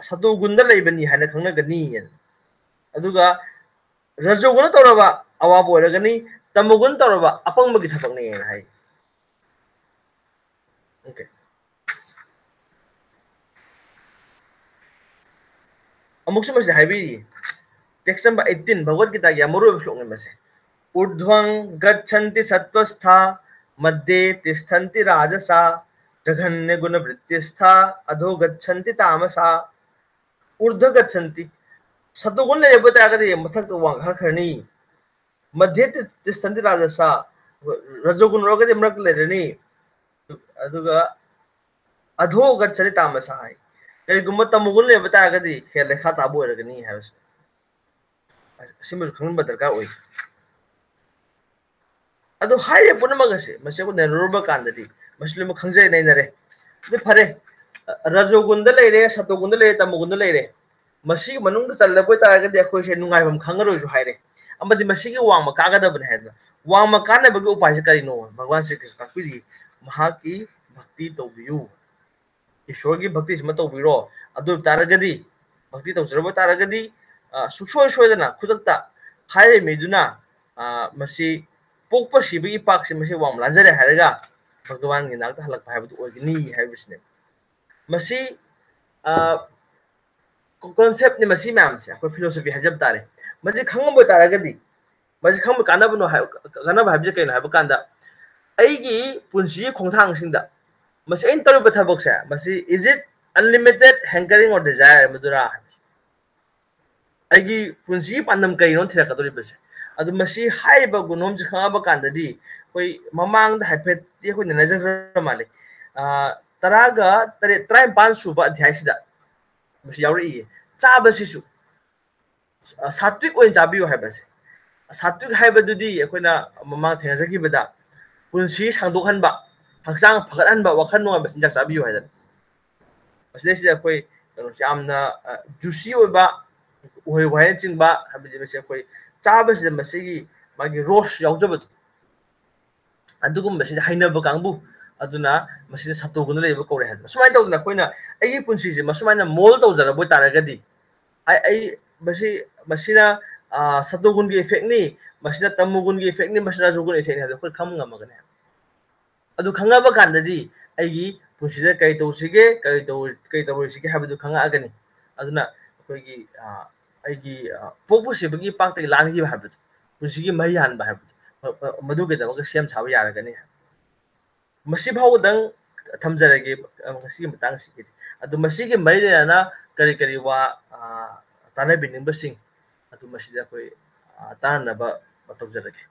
ꯁꯇꯣꯒꯨꯟꯗ ꯂꯩꯕꯅꯤ ꯍꯥꯏꯅ ꯈꯪꯅꯒꯅꯤ꯫ ꯑꯗꯨꯒ ꯔꯖꯣꯒꯨꯟ ꯇꯧꯔꯕ ꯑꯋꯥꯕ ꯑꯣꯏꯔꯒꯅꯤ, ꯇꯃꯣꯒꯨꯟ ꯇꯧꯔꯕ ꯑꯄꯪꯕꯒꯤ ꯊꯕꯛꯅꯦꯅ ꯍꯥꯏ꯫ Okay. ꯑꯃꯨꯛꯁꯨ ꯃꯁꯤ ꯍꯥꯏꯕꯤꯔꯤ, ꯇꯦꯛꯁ ꯅꯝꯕꯔ ꯑꯩꯠꯇꯤꯟ, ꯚꯒꯋꯠ ꯒꯤꯇꯥꯒꯤ ꯌꯥꯝ ꯃꯔꯨ ꯑꯣꯏꯕ ꯁ꯭ꯂꯣꯛꯅꯤ ꯃꯁꯦ꯫ "ꯎꯔ꯭ꯙ꯭ꯋꯪ ꯒꯆꯟꯇꯤ ꯁꯠꯇ꯭ꯋꯁꯊꯥ, ꯃꯙ꯭ꯌꯦ ꯇꯤꯁꯊꯟꯇꯤ ꯔꯥꯖꯁꯥ, ꯖꯘꯟꯌ ꯒꯨꯅ ꯕ꯭ꯔꯤꯇꯤꯁꯊꯥ, ꯑꯙꯣ ꯒꯆꯟꯇꯤ ꯇꯥꯃꯁꯥ꯫ ꯎꯔ꯭ꯙ ꯒꯆꯟꯇꯤ, ꯁꯇꯣꯒꯨꯟ ꯂꯩꯔꯕ ꯇꯥꯔꯒꯗꯤ ꯃꯊꯛꯇ ꯋꯥꯡꯈꯠꯈ꯭ꯔꯅꯤ꯫ ꯃꯙ꯭ꯌꯦ ꯇꯤꯁꯊꯟꯇꯤ ꯔꯥꯖꯁꯥ, ꯔꯖꯣꯒꯨꯟ ꯑꯣꯏꯔꯒꯗꯤ ꯃꯔꯛꯇ ꯂꯩꯔꯅꯤ꯫ ꯑꯗꯨꯒ ꯑꯙꯣ ꯒꯆꯟꯇꯤ ꯇꯥꯃꯁꯥ ꯍꯥꯏ꯫ ꯀꯔꯤꯒꯨꯝꯕ ꯇꯃꯣꯒꯨꯟ ꯂꯩꯕ ꯇꯥꯔꯒꯗꯤ ꯍꯦꯟꯅ ꯂꯩꯈꯥ ꯇꯥꯕ ꯑꯣꯏꯔꯒꯅꯤ ꯍꯥꯏꯕꯁꯦ꯫ ꯑꯁꯤꯃꯁꯨ ꯈꯪꯍꯟꯕ ꯗꯔꯀꯥꯔ ꯑꯣꯏ꯫ ꯑꯗꯣ ꯍꯥꯏꯔꯤꯕ ꯄꯨꯝꯅꯃꯛ ꯑꯁꯦ ꯃꯁꯤ ꯑꯩꯈꯣꯏ ꯅꯩꯅꯔꯨꯔꯕ ꯀꯥꯟꯗꯗꯤ ꯃꯁꯤ ꯂꯣꯏꯅꯃꯛ ꯈꯪꯖꯔꯦ, ꯅꯩꯅꯔꯦ꯫ ꯑꯗꯨ ꯐꯔꯦ, ꯔꯖꯣꯒꯨꯟꯗ ꯂꯩꯔꯦ, ꯁꯇꯣꯒꯨꯟꯗ ꯂꯩꯔꯦ, ꯇꯃꯣꯒꯨꯟꯗ ꯂꯩꯔꯦ꯫ ꯃꯁꯤꯒꯤ ꯃꯅꯨꯡꯗ ꯆꯜꯂꯕ ꯑꯣꯏꯇꯥꯔꯒꯗꯤ ꯑꯩꯈꯣꯏꯁꯦ ꯅꯨꯡꯉꯥꯏꯐꯝ ꯈꯪꯉꯔꯣꯏꯁꯨ ꯍꯥꯏꯔꯦ꯫ ꯑꯃꯗꯤ ꯃꯁꯤꯒꯤ ꯋꯥꯡꯃ ꯀꯥꯒꯗꯕꯅꯤ ꯍꯥꯏꯗꯅ꯫ ꯋꯥꯡꯃ ꯀꯥꯅꯕꯒꯤ ꯎꯄꯥꯏꯁꯦ ꯀꯔꯤꯅꯣ? ꯚꯒꯋꯥꯟ ꯁ꯭ꯔꯤ ꯀ꯭ꯔꯤꯁꯅ ꯇꯥꯛꯄꯤꯔꯤ, ꯃꯍꯥꯛꯀꯤ ꯚꯛꯇꯤ ꯇꯧꯕꯤꯌꯨ꯫ ꯏꯁꯣꯔꯒꯤ ꯚꯛꯇꯤꯁꯤꯃ ꯇꯧꯕꯤꯔꯣ꯫ ꯑꯗꯨ ꯑꯣꯏꯕ ꯇꯥꯔꯒꯗꯤ, ꯚꯛꯇꯤ ꯇꯧꯖꯔꯕ ꯇꯥꯔꯒꯗꯤ, ꯑ, ꯁꯨꯡꯁꯣꯏ ꯁꯣꯏꯗꯅ ꯈꯨꯗꯛꯇ ꯍꯥꯏꯔꯤꯕ ꯃꯤꯗꯨꯅ, ꯑ, ꯃꯁꯤ ꯄꯣꯛꯄ ꯁꯤꯕꯒꯤ ꯄꯥꯛꯁꯦ ꯃꯁꯤ ꯋꯥꯡꯃ ꯂꯥꯟꯖꯔꯦ ꯍꯥꯏꯔꯒ ꯚꯒꯋꯥꯟꯒꯤ ꯅꯥꯛꯇ ꯍꯜꯂꯛꯄ ꯍꯥꯏꯕꯗꯨ ꯑꯣꯏꯒꯅꯤ ꯍꯥꯏꯕꯁꯤꯅꯦ꯫ ꯃꯁꯤ, ꯑ, ꯀꯣ-, ꯀꯣꯟꯁꯦꯞꯅꯤ ꯃꯁꯤ ꯃꯌꯥꯝꯁꯦ, ꯑꯩꯈꯣꯏ ꯐꯤꯂꯣꯁꯣꯐꯤ ꯍꯥꯏꯖꯕ ꯇꯥꯔꯦ꯫ ꯃꯁꯤ ꯈꯪꯉꯝꯕ ꯇꯥꯔꯒꯗꯤ, ꯃꯁꯤ ꯈꯪꯕ ꯀꯥꯟꯅꯕꯅꯣ ꯍꯥꯏ-, ꯀꯥꯟꯅꯕ ꯍꯥꯏꯕꯁꯤ ꯀꯩꯅꯣ ꯍꯥꯏꯕ ꯀꯥꯟꯗ, ꯑꯩꯒꯤ ꯄꯨꯟꯁꯤꯒꯤ ꯈꯣꯡꯊꯥꯡꯁꯤꯡꯗ ꯃꯁꯤ ꯑꯩꯅ ꯇꯧꯔꯤꯕ ꯊꯕꯛꯁꯦ, ꯃꯁꯤ, is it unlimited hankering or desire ꯍꯥꯏꯕꯗꯨꯔꯥ? ꯑꯩꯒꯤ ꯄꯨꯟꯁꯤꯒꯤ ꯄꯥꯟꯗꯝ ꯀꯩꯅꯣ ꯊꯤꯔꯛꯀꯗꯧꯔꯤꯕꯁꯦ꯫ ꯑꯗꯨ ꯃꯁꯤ ꯍꯥꯏꯔꯤꯕ ꯒꯨꯅꯣꯝꯁꯤ ꯈꯪꯉꯛꯑꯕ ꯀꯥꯟꯗꯗꯤ, ꯑꯩꯈꯣꯏ ꯃꯃꯥꯡꯗ ꯍꯥꯏꯐꯦꯠꯇꯤ ꯑꯩꯈꯣꯏ ꯅꯩꯅꯖꯈ꯭ꯔ ꯃꯥꯜꯂꯦ꯫ ꯑ, ꯇꯔꯥꯒ ꯇꯔꯦꯠ, ꯇꯔꯥꯅꯤꯄꯥꯟ ꯁꯨꯕ ꯑꯙ꯭ꯌꯥꯏꯁꯤꯗ ꯃꯁꯤ ꯌꯥꯎꯔꯛꯏꯌꯦ꯫ ꯆꯥꯕꯁꯤꯁꯨ, ꯑ, ꯁꯥꯠꯇ꯭ꯋꯤꯛ ꯑꯣꯏꯅ ꯆꯥꯕꯤꯌꯨ ꯍꯥꯏꯕꯁꯦ꯫ ꯁꯥꯠꯇ꯭ꯋꯤꯛ ꯍꯥꯏꯕꯗꯨꯗꯤ ꯑꯩꯈꯣꯏꯅ ꯃꯃꯥꯡ ꯊꯦꯡꯅꯖꯈꯤꯕꯗ ꯄꯨꯟꯁꯤ ꯁꯥꯡꯗꯣꯛꯍꯟꯕ, ꯍꯛꯆꯥꯡ ꯐꯒꯠꯍꯟꯕ, ꯋꯥꯈꯜ ꯅꯨꯡꯉꯥꯏꯕ ꯆꯤꯟꯖꯥꯛ ꯆꯥꯕꯤꯌꯨ ꯍꯥꯏꯗꯅ꯫ ꯃꯁꯤꯗꯩꯁꯤꯗ ꯑꯩꯈꯣꯏ, ꯌꯥꯝꯅ ꯖꯨꯁꯤ ꯑꯣꯏꯕ, ꯎꯍꯩ ꯋꯥꯍꯩꯅꯆꯤꯡꯕ, ꯍꯥꯏꯕꯗꯤ ꯃꯁꯤ ꯑꯩꯈꯣꯏ ꯆꯥꯕꯁꯤꯗ ꯃꯁꯤꯒꯤ ꯃꯥꯒꯤ ꯔꯣꯁ ꯌꯥꯎꯖꯕꯗꯣ, ꯑꯗꯨꯒꯨꯝꯕꯁꯤꯗ ꯍꯩꯅꯕ ꯀꯥꯡꯕꯨ ꯑꯗꯨꯅ ꯃꯁꯤꯗ ꯁꯇꯣꯒꯨꯟꯗ ꯂꯩꯕ ꯀꯧꯔꯦ ꯍꯥꯏꯕ꯫ ꯁꯨꯃꯥꯏꯅ ꯇꯧꯗꯅ ꯑꯩꯈꯣꯏꯅ ꯑꯩꯒꯤ ꯄꯨꯟꯁꯤꯁꯦ ꯃꯁꯨꯃꯥꯏꯅ ꯃꯣꯜ ꯇꯧꯖꯔꯕ ꯑꯣꯏꯇꯥꯔꯒꯗꯤ, ꯑꯩ ꯑꯩ ꯃꯁꯤ ꯃꯁꯤꯅ ꯁꯇꯣꯒꯨꯟꯒꯤ ꯏꯐꯦꯛꯅꯤ, ꯃꯁꯤꯅ ꯇꯃꯣꯒꯨꯟꯒꯤ ꯏꯐꯦꯛꯅꯤ, ꯃꯁꯤꯅ ꯔꯖꯣꯒꯨꯟ ꯏꯐꯦꯛꯅꯤ ꯍꯥꯏꯕꯗꯣ ꯑꯩꯈꯣꯏ ꯈꯪꯕ ꯉꯝꯃꯒꯅꯤ꯫ ꯑꯗꯨ ꯈꯪꯉꯕ ꯀꯥꯟꯗꯗꯤ ꯑꯩꯒꯤ ꯄꯨꯟꯁꯤꯗ ꯀꯔꯤ ꯇꯧꯁꯤꯒꯦ, ꯀꯔꯤ ꯇꯧ ꯀꯔꯤ ꯇꯧꯔꯣꯏꯁꯤꯒꯦ ꯍꯥꯏꯕꯗꯨ ꯈꯪꯉꯛꯑꯒꯅꯤ꯫ ꯑꯗꯨꯅ ꯑꯩꯈꯣꯏꯒꯤ ꯑꯩꯒꯤ ꯄꯣꯛꯄ ꯁꯤꯕꯒꯤ ꯄꯥꯛꯇꯒꯤ ꯂꯥꯟꯈꯤꯕ ꯍꯥꯏꯕꯗꯣ, ꯄꯨꯟꯁꯤꯒꯤ ꯃꯍꯩ ꯍꯥꯟꯕ ꯍꯥꯏꯕꯗꯣ, ꯃꯗꯨꯒꯤꯗꯃꯛꯇ ꯁꯦꯝ ꯁꯥꯕ ꯌꯥꯔꯒꯅꯤ꯫ ꯃꯁꯤ ꯐꯥꯎꯕꯗꯪ ꯊꯝꯖꯔꯒꯦ ꯉꯁꯤꯒꯤ ꯃꯇꯥꯡꯁꯤꯒꯤꯗꯤ꯫ ꯑꯗꯨ ꯃꯁꯤꯒꯤ ꯃꯔꯤ ꯂꯩꯅꯅ ꯀꯔꯤ ꯀꯔꯤ ꯋꯥ ꯇꯥꯟꯅꯕꯤꯅꯤꯡꯕꯁꯤꯡ ꯑꯗꯨ ꯃꯁꯤꯗ ꯑꯩꯈꯣꯏ ꯇꯥꯟꯅꯅꯕ ꯇꯧꯖꯔꯒꯦ꯫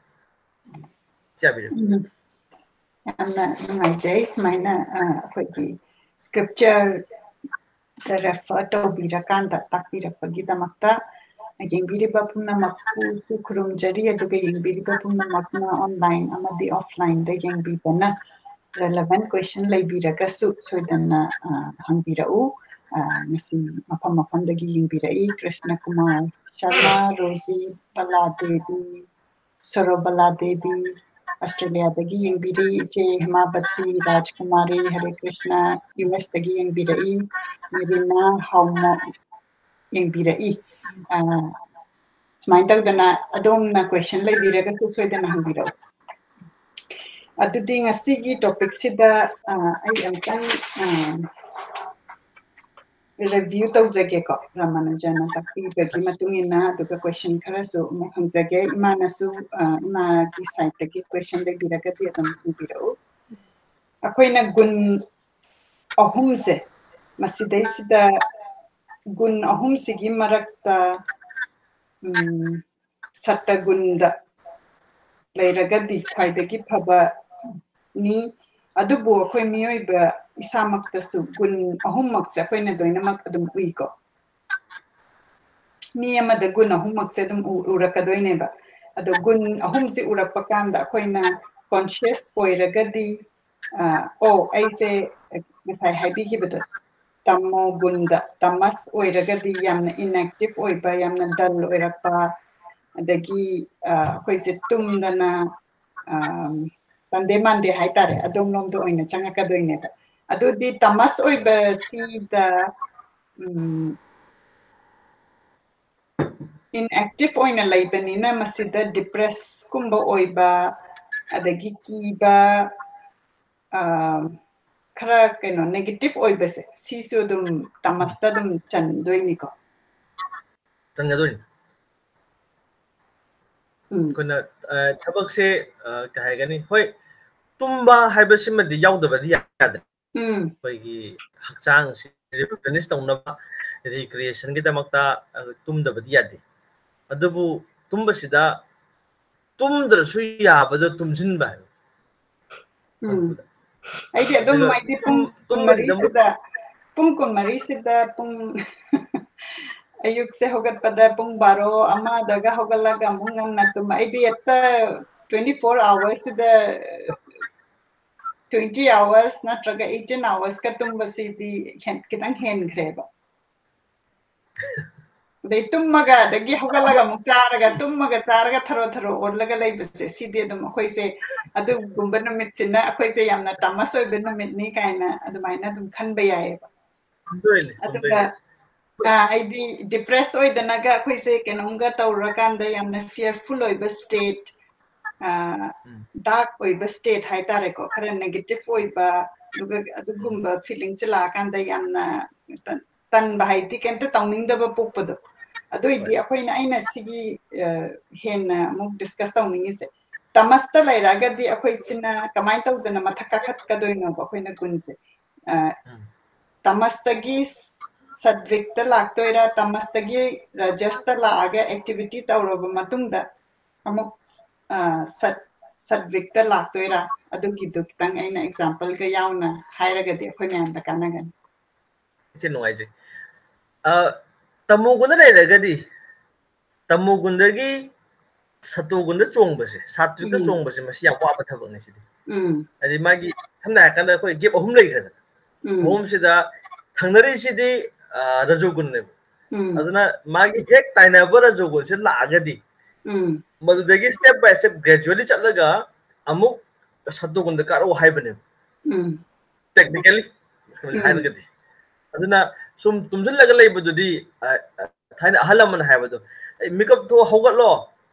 ꯌꯥꯝꯅ ꯅꯨꯡꯉꯥꯏꯖꯩ ꯁꯨꯃꯥꯏꯅ ꯑꯩꯈꯣꯏꯒꯤ scripture refer ꯇꯧꯕꯤꯔꯀꯥꯟꯗ ꯇꯥꯛꯄꯤꯔꯛꯄꯒꯤꯗꯃꯛꯇ꯫ ꯌꯦꯡꯕꯤꯔꯤꯕ ꯄꯨꯝꯅꯃꯛꯄꯨꯁꯨ ꯈꯨꯔꯨꯝꯖꯔꯤ, ꯑꯗꯨꯒ ꯌꯦꯡꯕꯤꯔꯤꯕ ꯄꯨꯝꯅꯃꯛꯅ online ꯑꯃꯗꯤ offlineꯗ ꯌꯦꯡꯕꯤꯕꯅ relevant question ꯂꯩꯕꯤꯔꯒꯁꯨ ꯁꯣꯏꯗꯅ ꯍꯪꯕꯤꯔꯛꯎ꯫ ꯉꯁꯤ ꯃꯐꯝ ꯃꯐꯝꯗꯒꯤ ꯌꯦꯡꯕꯤꯔꯛꯏ ꯀ꯭ꯔꯤꯁꯅ ꯀꯨꯃꯥꯔ ꯁꯔꯃ, ꯔꯣꯖꯤ, ꯕꯂꯥ ꯗꯦꯕꯤ, ꯁꯣꯔꯣꯕꯂꯥ ꯗꯦꯕꯤ, ꯑꯁꯇ꯭ꯔꯦꯂꯤꯌꯥꯗꯒꯤ ꯌꯦꯡꯕꯤꯔꯤ꯫ ꯏꯆꯦ ꯍꯦꯃꯥꯕꯇꯤ ꯔꯥꯖꯀꯨꯃꯥꯔꯤ, ꯍꯔꯦ ꯀ꯭ꯔꯤꯁꯅ, ꯌꯨ ꯑꯦꯁꯇꯒꯤ ꯌꯦꯡꯕꯤꯔꯛꯏ꯫ ꯃꯦꯔꯤꯅꯥ ꯍꯥꯎꯃꯣ ꯌꯦꯡꯕꯤꯔꯛꯏ꯫ ꯁꯨꯃꯥꯏꯅ ꯇꯧꯗꯅ ꯑꯗꯣꯝꯅ question ꯂꯩꯕꯤꯔꯒꯁꯨ ꯁꯣꯏꯗꯅ ꯍꯪꯕꯤꯔꯛꯎ꯫ ꯑꯗꯨꯗꯤ ꯉꯁꯤꯒꯤ topicꯁꯤꯗ ꯑꯩ ꯑꯃꯨꯛꯇꯪ review ꯇꯧꯖꯒꯦꯀꯣ, ꯔꯥꯃꯥꯅꯨꯖꯅ ꯇꯥꯛꯄꯤꯕꯒꯤ ꯃꯇꯨꯡ ꯏꯟꯅ, ꯑꯗꯨꯒ question ꯈꯔꯁꯨ ꯑꯃꯨꯛ ꯍꯪꯖꯒꯦ꯫ ꯏꯃꯥꯅꯁꯨ ꯏꯃꯥꯒꯤ sideꯇꯒꯤ question ꯂꯩꯕꯤꯔꯒꯗꯤ ꯑꯗꯨꯝ ꯍꯪꯕꯤꯔꯛꯎ꯫ ꯑꯩꯈꯣꯏꯅ ꯒꯨꯟ ꯑꯍꯨꯝꯁꯦ, ꯃꯁꯤꯗꯩꯁꯤꯗ ꯒꯨꯟ ꯑꯍꯨꯝꯁꯤꯒꯤ ꯃꯔꯛꯇ ꯁꯠꯇꯒꯨꯟꯗ ꯂꯩꯔꯒꯗꯤ ꯈ꯭ꯋꯥꯏꯗꯒꯤ ꯐꯕꯅꯤ꯫ ꯑꯗꯨꯕꯨ ꯑꯩꯈꯣꯏ ꯃꯤꯑꯣꯏꯕ ꯏꯁꯥꯃꯛꯇꯁꯨ ꯒꯨꯟ ꯑꯍꯨꯝꯃꯛꯁꯦ ꯑꯩꯈꯣꯏꯅ ꯂꯣꯏꯅꯃꯛ ꯑꯗꯨꯝ ꯎꯏꯀꯣ꯫ ꯃꯤ ꯑꯃꯗ ꯒꯨꯟ ꯑꯍꯨꯝꯃꯛꯁꯦ ꯑꯗꯨꯝ ꯎꯔꯛꯀꯗꯣꯏꯅꯦꯕ꯫ ꯑꯗꯣ ꯒꯨꯟ ꯑꯍꯨꯝꯁꯦ ꯎꯔꯛꯄ ꯀꯥꯟꯗ ꯑꯩꯈꯣꯏꯅ conscious ꯑꯣꯏꯔꯒꯗꯤ, ꯑꯣ, ꯑꯩꯁꯦ ꯉꯁꯥꯏ ꯍꯥꯏꯕꯤꯈꯤꯕꯗꯣ, ꯇꯃꯣ ꯒꯨꯟꯗ, ꯇꯃꯁ ꯑꯣꯏꯔꯒꯗꯤ ꯌꯥꯝꯅ inactive ꯑꯣꯏꯕ, ꯌꯥꯝꯅ dull ꯑꯣꯏꯔꯛꯄ, ꯑꯗꯒꯤ ꯑ, ꯑꯩꯈꯣꯏꯁꯦ ꯇꯨꯝꯗꯅ ꯑ, ꯇꯟꯗꯦ ꯃꯥꯟꯗꯦ ꯍꯥꯏꯇꯥꯔꯦ, ꯑꯗꯣꯝꯂꯣꯝꯗ ꯑꯣꯏꯅ ꯆꯪꯉꯛꯀꯗꯣꯏꯅꯦꯕ꯫ ꯑꯗꯨꯗꯤ ꯇꯃꯁ ꯑꯣꯏꯕꯁꯤꯗ ꯎꯝ, inactive ꯑꯣꯏꯅ ꯂꯩꯕꯅꯤꯅ ꯃꯁꯤꯗ depress ꯀꯨꯝꯕ ꯑꯣꯏꯕ, ꯑꯗꯒꯤ ꯀꯤꯕ, ꯑ, ꯈꯔ ꯀꯩꯅꯣ negative ꯑꯣꯏꯕꯁꯦ ꯁꯤꯁꯨ ꯑꯗꯨꯝ ꯇꯃꯁꯇ ꯑꯗꯨꯝ ꯆꯟꯗꯣꯏꯅꯤꯀꯣ꯫ ꯆꯟꯒꯗꯣꯏꯅꯤ꯫ ꯎꯝ ꯑꯩꯈꯣꯏꯅ ꯑ, ꯊꯕꯛꯁꯦ ꯑ, ꯀꯩ ꯍꯥꯏꯒꯅꯤ, ꯍꯣꯏ, ꯇꯨꯝꯕ ꯍꯥꯏꯕꯁꯤꯃꯗꯤ ꯌꯥꯎꯗꯕꯗꯤ ꯌꯥꯗ꯭ꯔꯦ꯫ ꯎꯝ ꯑꯩꯈꯣꯏꯒꯤ ꯍꯛꯆꯥꯡꯁꯤ replenish ꯇꯧꯅꯕ recreationꯒꯤꯗꯃꯛꯇ ꯑ, ꯇꯨꯝꯗꯕꯗꯤ ꯌꯥꯗꯦ꯫ ꯑꯗꯨꯕꯨ ꯇꯨꯝꯕꯁꯤꯗ ꯇꯨꯝꯗ꯭ꯔꯁꯨ ꯌꯥꯕꯗꯣ ꯇꯨꯝꯁꯤꯟꯕ ꯍꯥꯏꯕ꯫ ꯎꯝ ꯑꯩꯗꯤ ꯑꯗꯨꯝ ꯑꯗꯨꯒ ꯑꯩꯗꯤ ꯄꯨꯡ ꯇꯨꯝ- ꯇꯨꯝꯕꯁꯤꯗ ꯀꯨꯟꯃꯔꯤꯁꯤꯗ ꯄꯨꯡ ꯀꯨꯟꯃꯔꯤꯁꯤꯗ ꯄꯨꯡ ꯑꯌꯨꯛꯁꯦ ꯍꯧꯒꯠꯄꯗ ꯄꯨꯡ ꯕꯥꯔꯣ ꯑꯃꯗꯒ ꯍꯧꯒꯠꯂꯒ ꯑꯃꯨꯛ ꯉꯟꯅ ꯇꯨꯝꯕ꯫ ꯑꯩꯗꯤ ꯍꯦꯛꯇ twenty four hoursꯁꯤꯗ twenty hours ꯅꯠꯇ꯭ꯔꯒ eighteen hoursꯀ ꯇꯨꯝꯕꯁꯤꯗꯤ ꯍꯦꯟ- ꯈꯤꯇꯪ ꯍꯦꯟꯈ꯭ꯔꯦꯕ꯫ ꯑꯗꯩ ꯇꯨꯝꯃꯒ ꯑꯗꯒꯤ ꯍꯧꯒꯠꯂꯒ ꯑꯃꯨꯛ ꯆꯥꯔꯒ ꯇꯨꯝꯃꯒ ꯆꯥꯔꯒ ꯊꯔꯣ ꯊꯔꯣ ꯑꯣꯜꯂꯒ ꯂꯩꯕꯁꯦ ꯁꯤꯗꯤ ꯑꯗꯨꯝ ꯑꯩꯈꯣꯏꯁꯦ ꯑꯗꯨꯒꯨꯝꯕ ꯅꯨꯃꯤꯠꯁꯤꯅ ꯑꯩꯈꯣꯏꯁꯦ ꯌꯥꯝꯅ ꯇꯃꯁ ꯑꯣꯏꯕ ꯅꯨꯃꯤꯠꯅꯤ ꯀꯥꯏꯅ ꯑꯗꯨꯃꯥꯏꯅ ꯑꯗꯨꯝ ꯈꯟꯕ ꯌꯥꯏꯑꯕ꯫ ꯈꯪꯗꯣꯏꯅꯦ, ꯑꯗꯨꯒ ꯈꯪꯗꯣꯏꯅꯦ꯫ ꯑ, ꯑꯩꯗꯤ depress ꯑꯣꯏꯗꯅꯒ ꯑꯩꯈꯣꯏꯁꯦ ꯀꯩꯅꯣꯝꯒ ꯇꯧꯔꯀꯥꯟꯗ ꯌꯥꯝꯅ fearful ꯑꯣꯏꯕ state, ꯎꯝ. dark ꯑꯣꯏꯕ state ꯍꯥꯏꯇꯥꯔꯦꯀꯣ, ꯈꯔ negative ꯑꯣꯏꯕ, ꯑꯗꯨꯒ ꯑꯗꯨꯒꯨꯝꯕ feelingꯁꯦ ꯂꯥꯛꯑꯀꯥꯟꯗ ꯌꯥꯝꯅ ꯇꯟ- ꯇꯟꯕ ꯍꯥꯏꯗꯤ ꯀꯩꯝꯇ ꯇꯧꯅꯤꯡꯗꯕ ꯄꯣꯛꯄꯗꯣ꯫ ꯑꯗꯨꯏꯗꯤ ꯍꯣꯏ. ꯑꯩꯈꯣꯏꯅ ꯑꯩꯅ ꯁꯤꯒꯤ ꯑ, ꯍꯦꯟꯅ ꯑꯃꯨꯛ discuss ꯇꯧꯅꯤꯡꯉꯤꯁꯦ, ꯇꯃꯁꯇ ꯂꯩꯔꯛꯑꯒꯗꯤ ꯑꯩꯈꯣꯏꯁꯤꯅ ꯀꯃꯥꯏꯅ ꯇꯧꯗꯅ ꯃꯊꯛ ꯀꯥꯈꯠꯀꯗꯣꯏꯅꯣꯕ ꯑꯩꯈꯣꯏꯅ ꯒꯨꯟꯁꯦ꯫ ꯑ, ꯎꯝ. ꯇꯃꯁꯇꯒꯤ ꯁꯠꯋꯤꯛꯇ ꯂꯥꯛꯇꯣꯏꯔꯥ, ꯇꯃꯁꯇꯒꯤ ꯔꯖꯁꯇ ꯂꯥꯛꯑꯒ activity ꯇꯧꯔꯕ ꯃꯇꯨꯡꯗ ꯑꯃꯨꯛ ꯑ, ꯁꯠ ꯁꯠꯋꯤꯛꯇ ꯂꯥꯛꯇꯣꯏꯔꯥ? ꯑꯗꯨꯒꯤꯗꯨ ꯈꯤꯇꯪ ꯑꯩꯅ exampleꯒ ꯌꯥꯎꯅ ꯍꯥꯏꯔꯒꯗꯤ ꯑꯩꯈꯣꯏ ꯃꯌꯥꯝꯗ ꯀꯥꯟꯅꯒꯅꯤ꯫ ꯏꯆꯦ ꯅꯨꯡꯉꯥꯏꯖꯩ꯫ ꯑ, ꯇꯃꯣꯒꯨꯟꯗ ꯂꯩꯔꯒꯗꯤ, ꯇꯃꯣꯒꯨꯟꯗꯒꯤ ꯁꯇꯣꯒꯨꯟꯗ ꯆꯣꯡꯕꯁꯦ, ꯁꯥꯇ꯭ꯋꯤꯛꯇ ꯎꯝ. ꯆꯣꯡꯕꯁꯦ, ꯃꯁꯤ ꯌꯥꯝ ꯋꯥꯕ ꯊꯕꯛꯅꯤ ꯁꯤꯗꯤ꯫ ꯎꯝ ꯍꯥꯏꯗꯤ ꯃꯥꯒꯤ, ꯁꯝꯅ ꯍꯥꯏꯔꯀꯥꯟꯗ ꯑꯩꯈꯣꯏ gap ꯑꯍꯨꯝ ꯂꯩꯈ꯭ꯔꯦꯗꯅ꯫ ꯎꯝ ꯑꯍꯨꯝꯁꯤꯗ ꯊꯪꯅꯔꯤꯁꯤꯗꯤ, ꯑ, ꯔꯖꯣꯒꯨꯟꯅꯦꯕ꯫ ꯎꯝ, ꯑꯗꯨꯅ ꯃꯥꯒꯤ ꯍꯦꯛ ꯇꯥꯏꯅꯕ ꯔꯖꯣꯒꯨꯟꯁꯦ ꯂꯥꯛꯑꯒꯗꯤ, ꯎꯝ, ꯃꯗꯨꯗꯒꯤ step by step gradually ꯆꯠꯂꯒ ꯑꯃꯨꯛ ꯁꯇꯣꯒꯨꯟꯗ ꯀꯥꯔꯛꯑꯣ ꯍꯥꯏꯕꯅꯦꯕ, ꯎꯝ, technically ꯎꯝ, ꯍꯥꯏꯔꯒꯗꯤ꯫ ꯑꯗꯨꯅ ꯁꯨꯝ ꯇꯨꯝꯁꯤꯜꯂꯒ ꯂꯩꯕꯗꯨꯗꯤ, ꯑ, ꯑ, ꯊꯥꯏꯅ ꯑꯍꯜ ꯂꯃꯟ ꯍꯥꯏꯕꯗꯣ, "ꯑꯩ ꯃꯤꯀꯞ ꯊꯣꯛꯑ ꯍꯧꯒꯠꯂꯣ,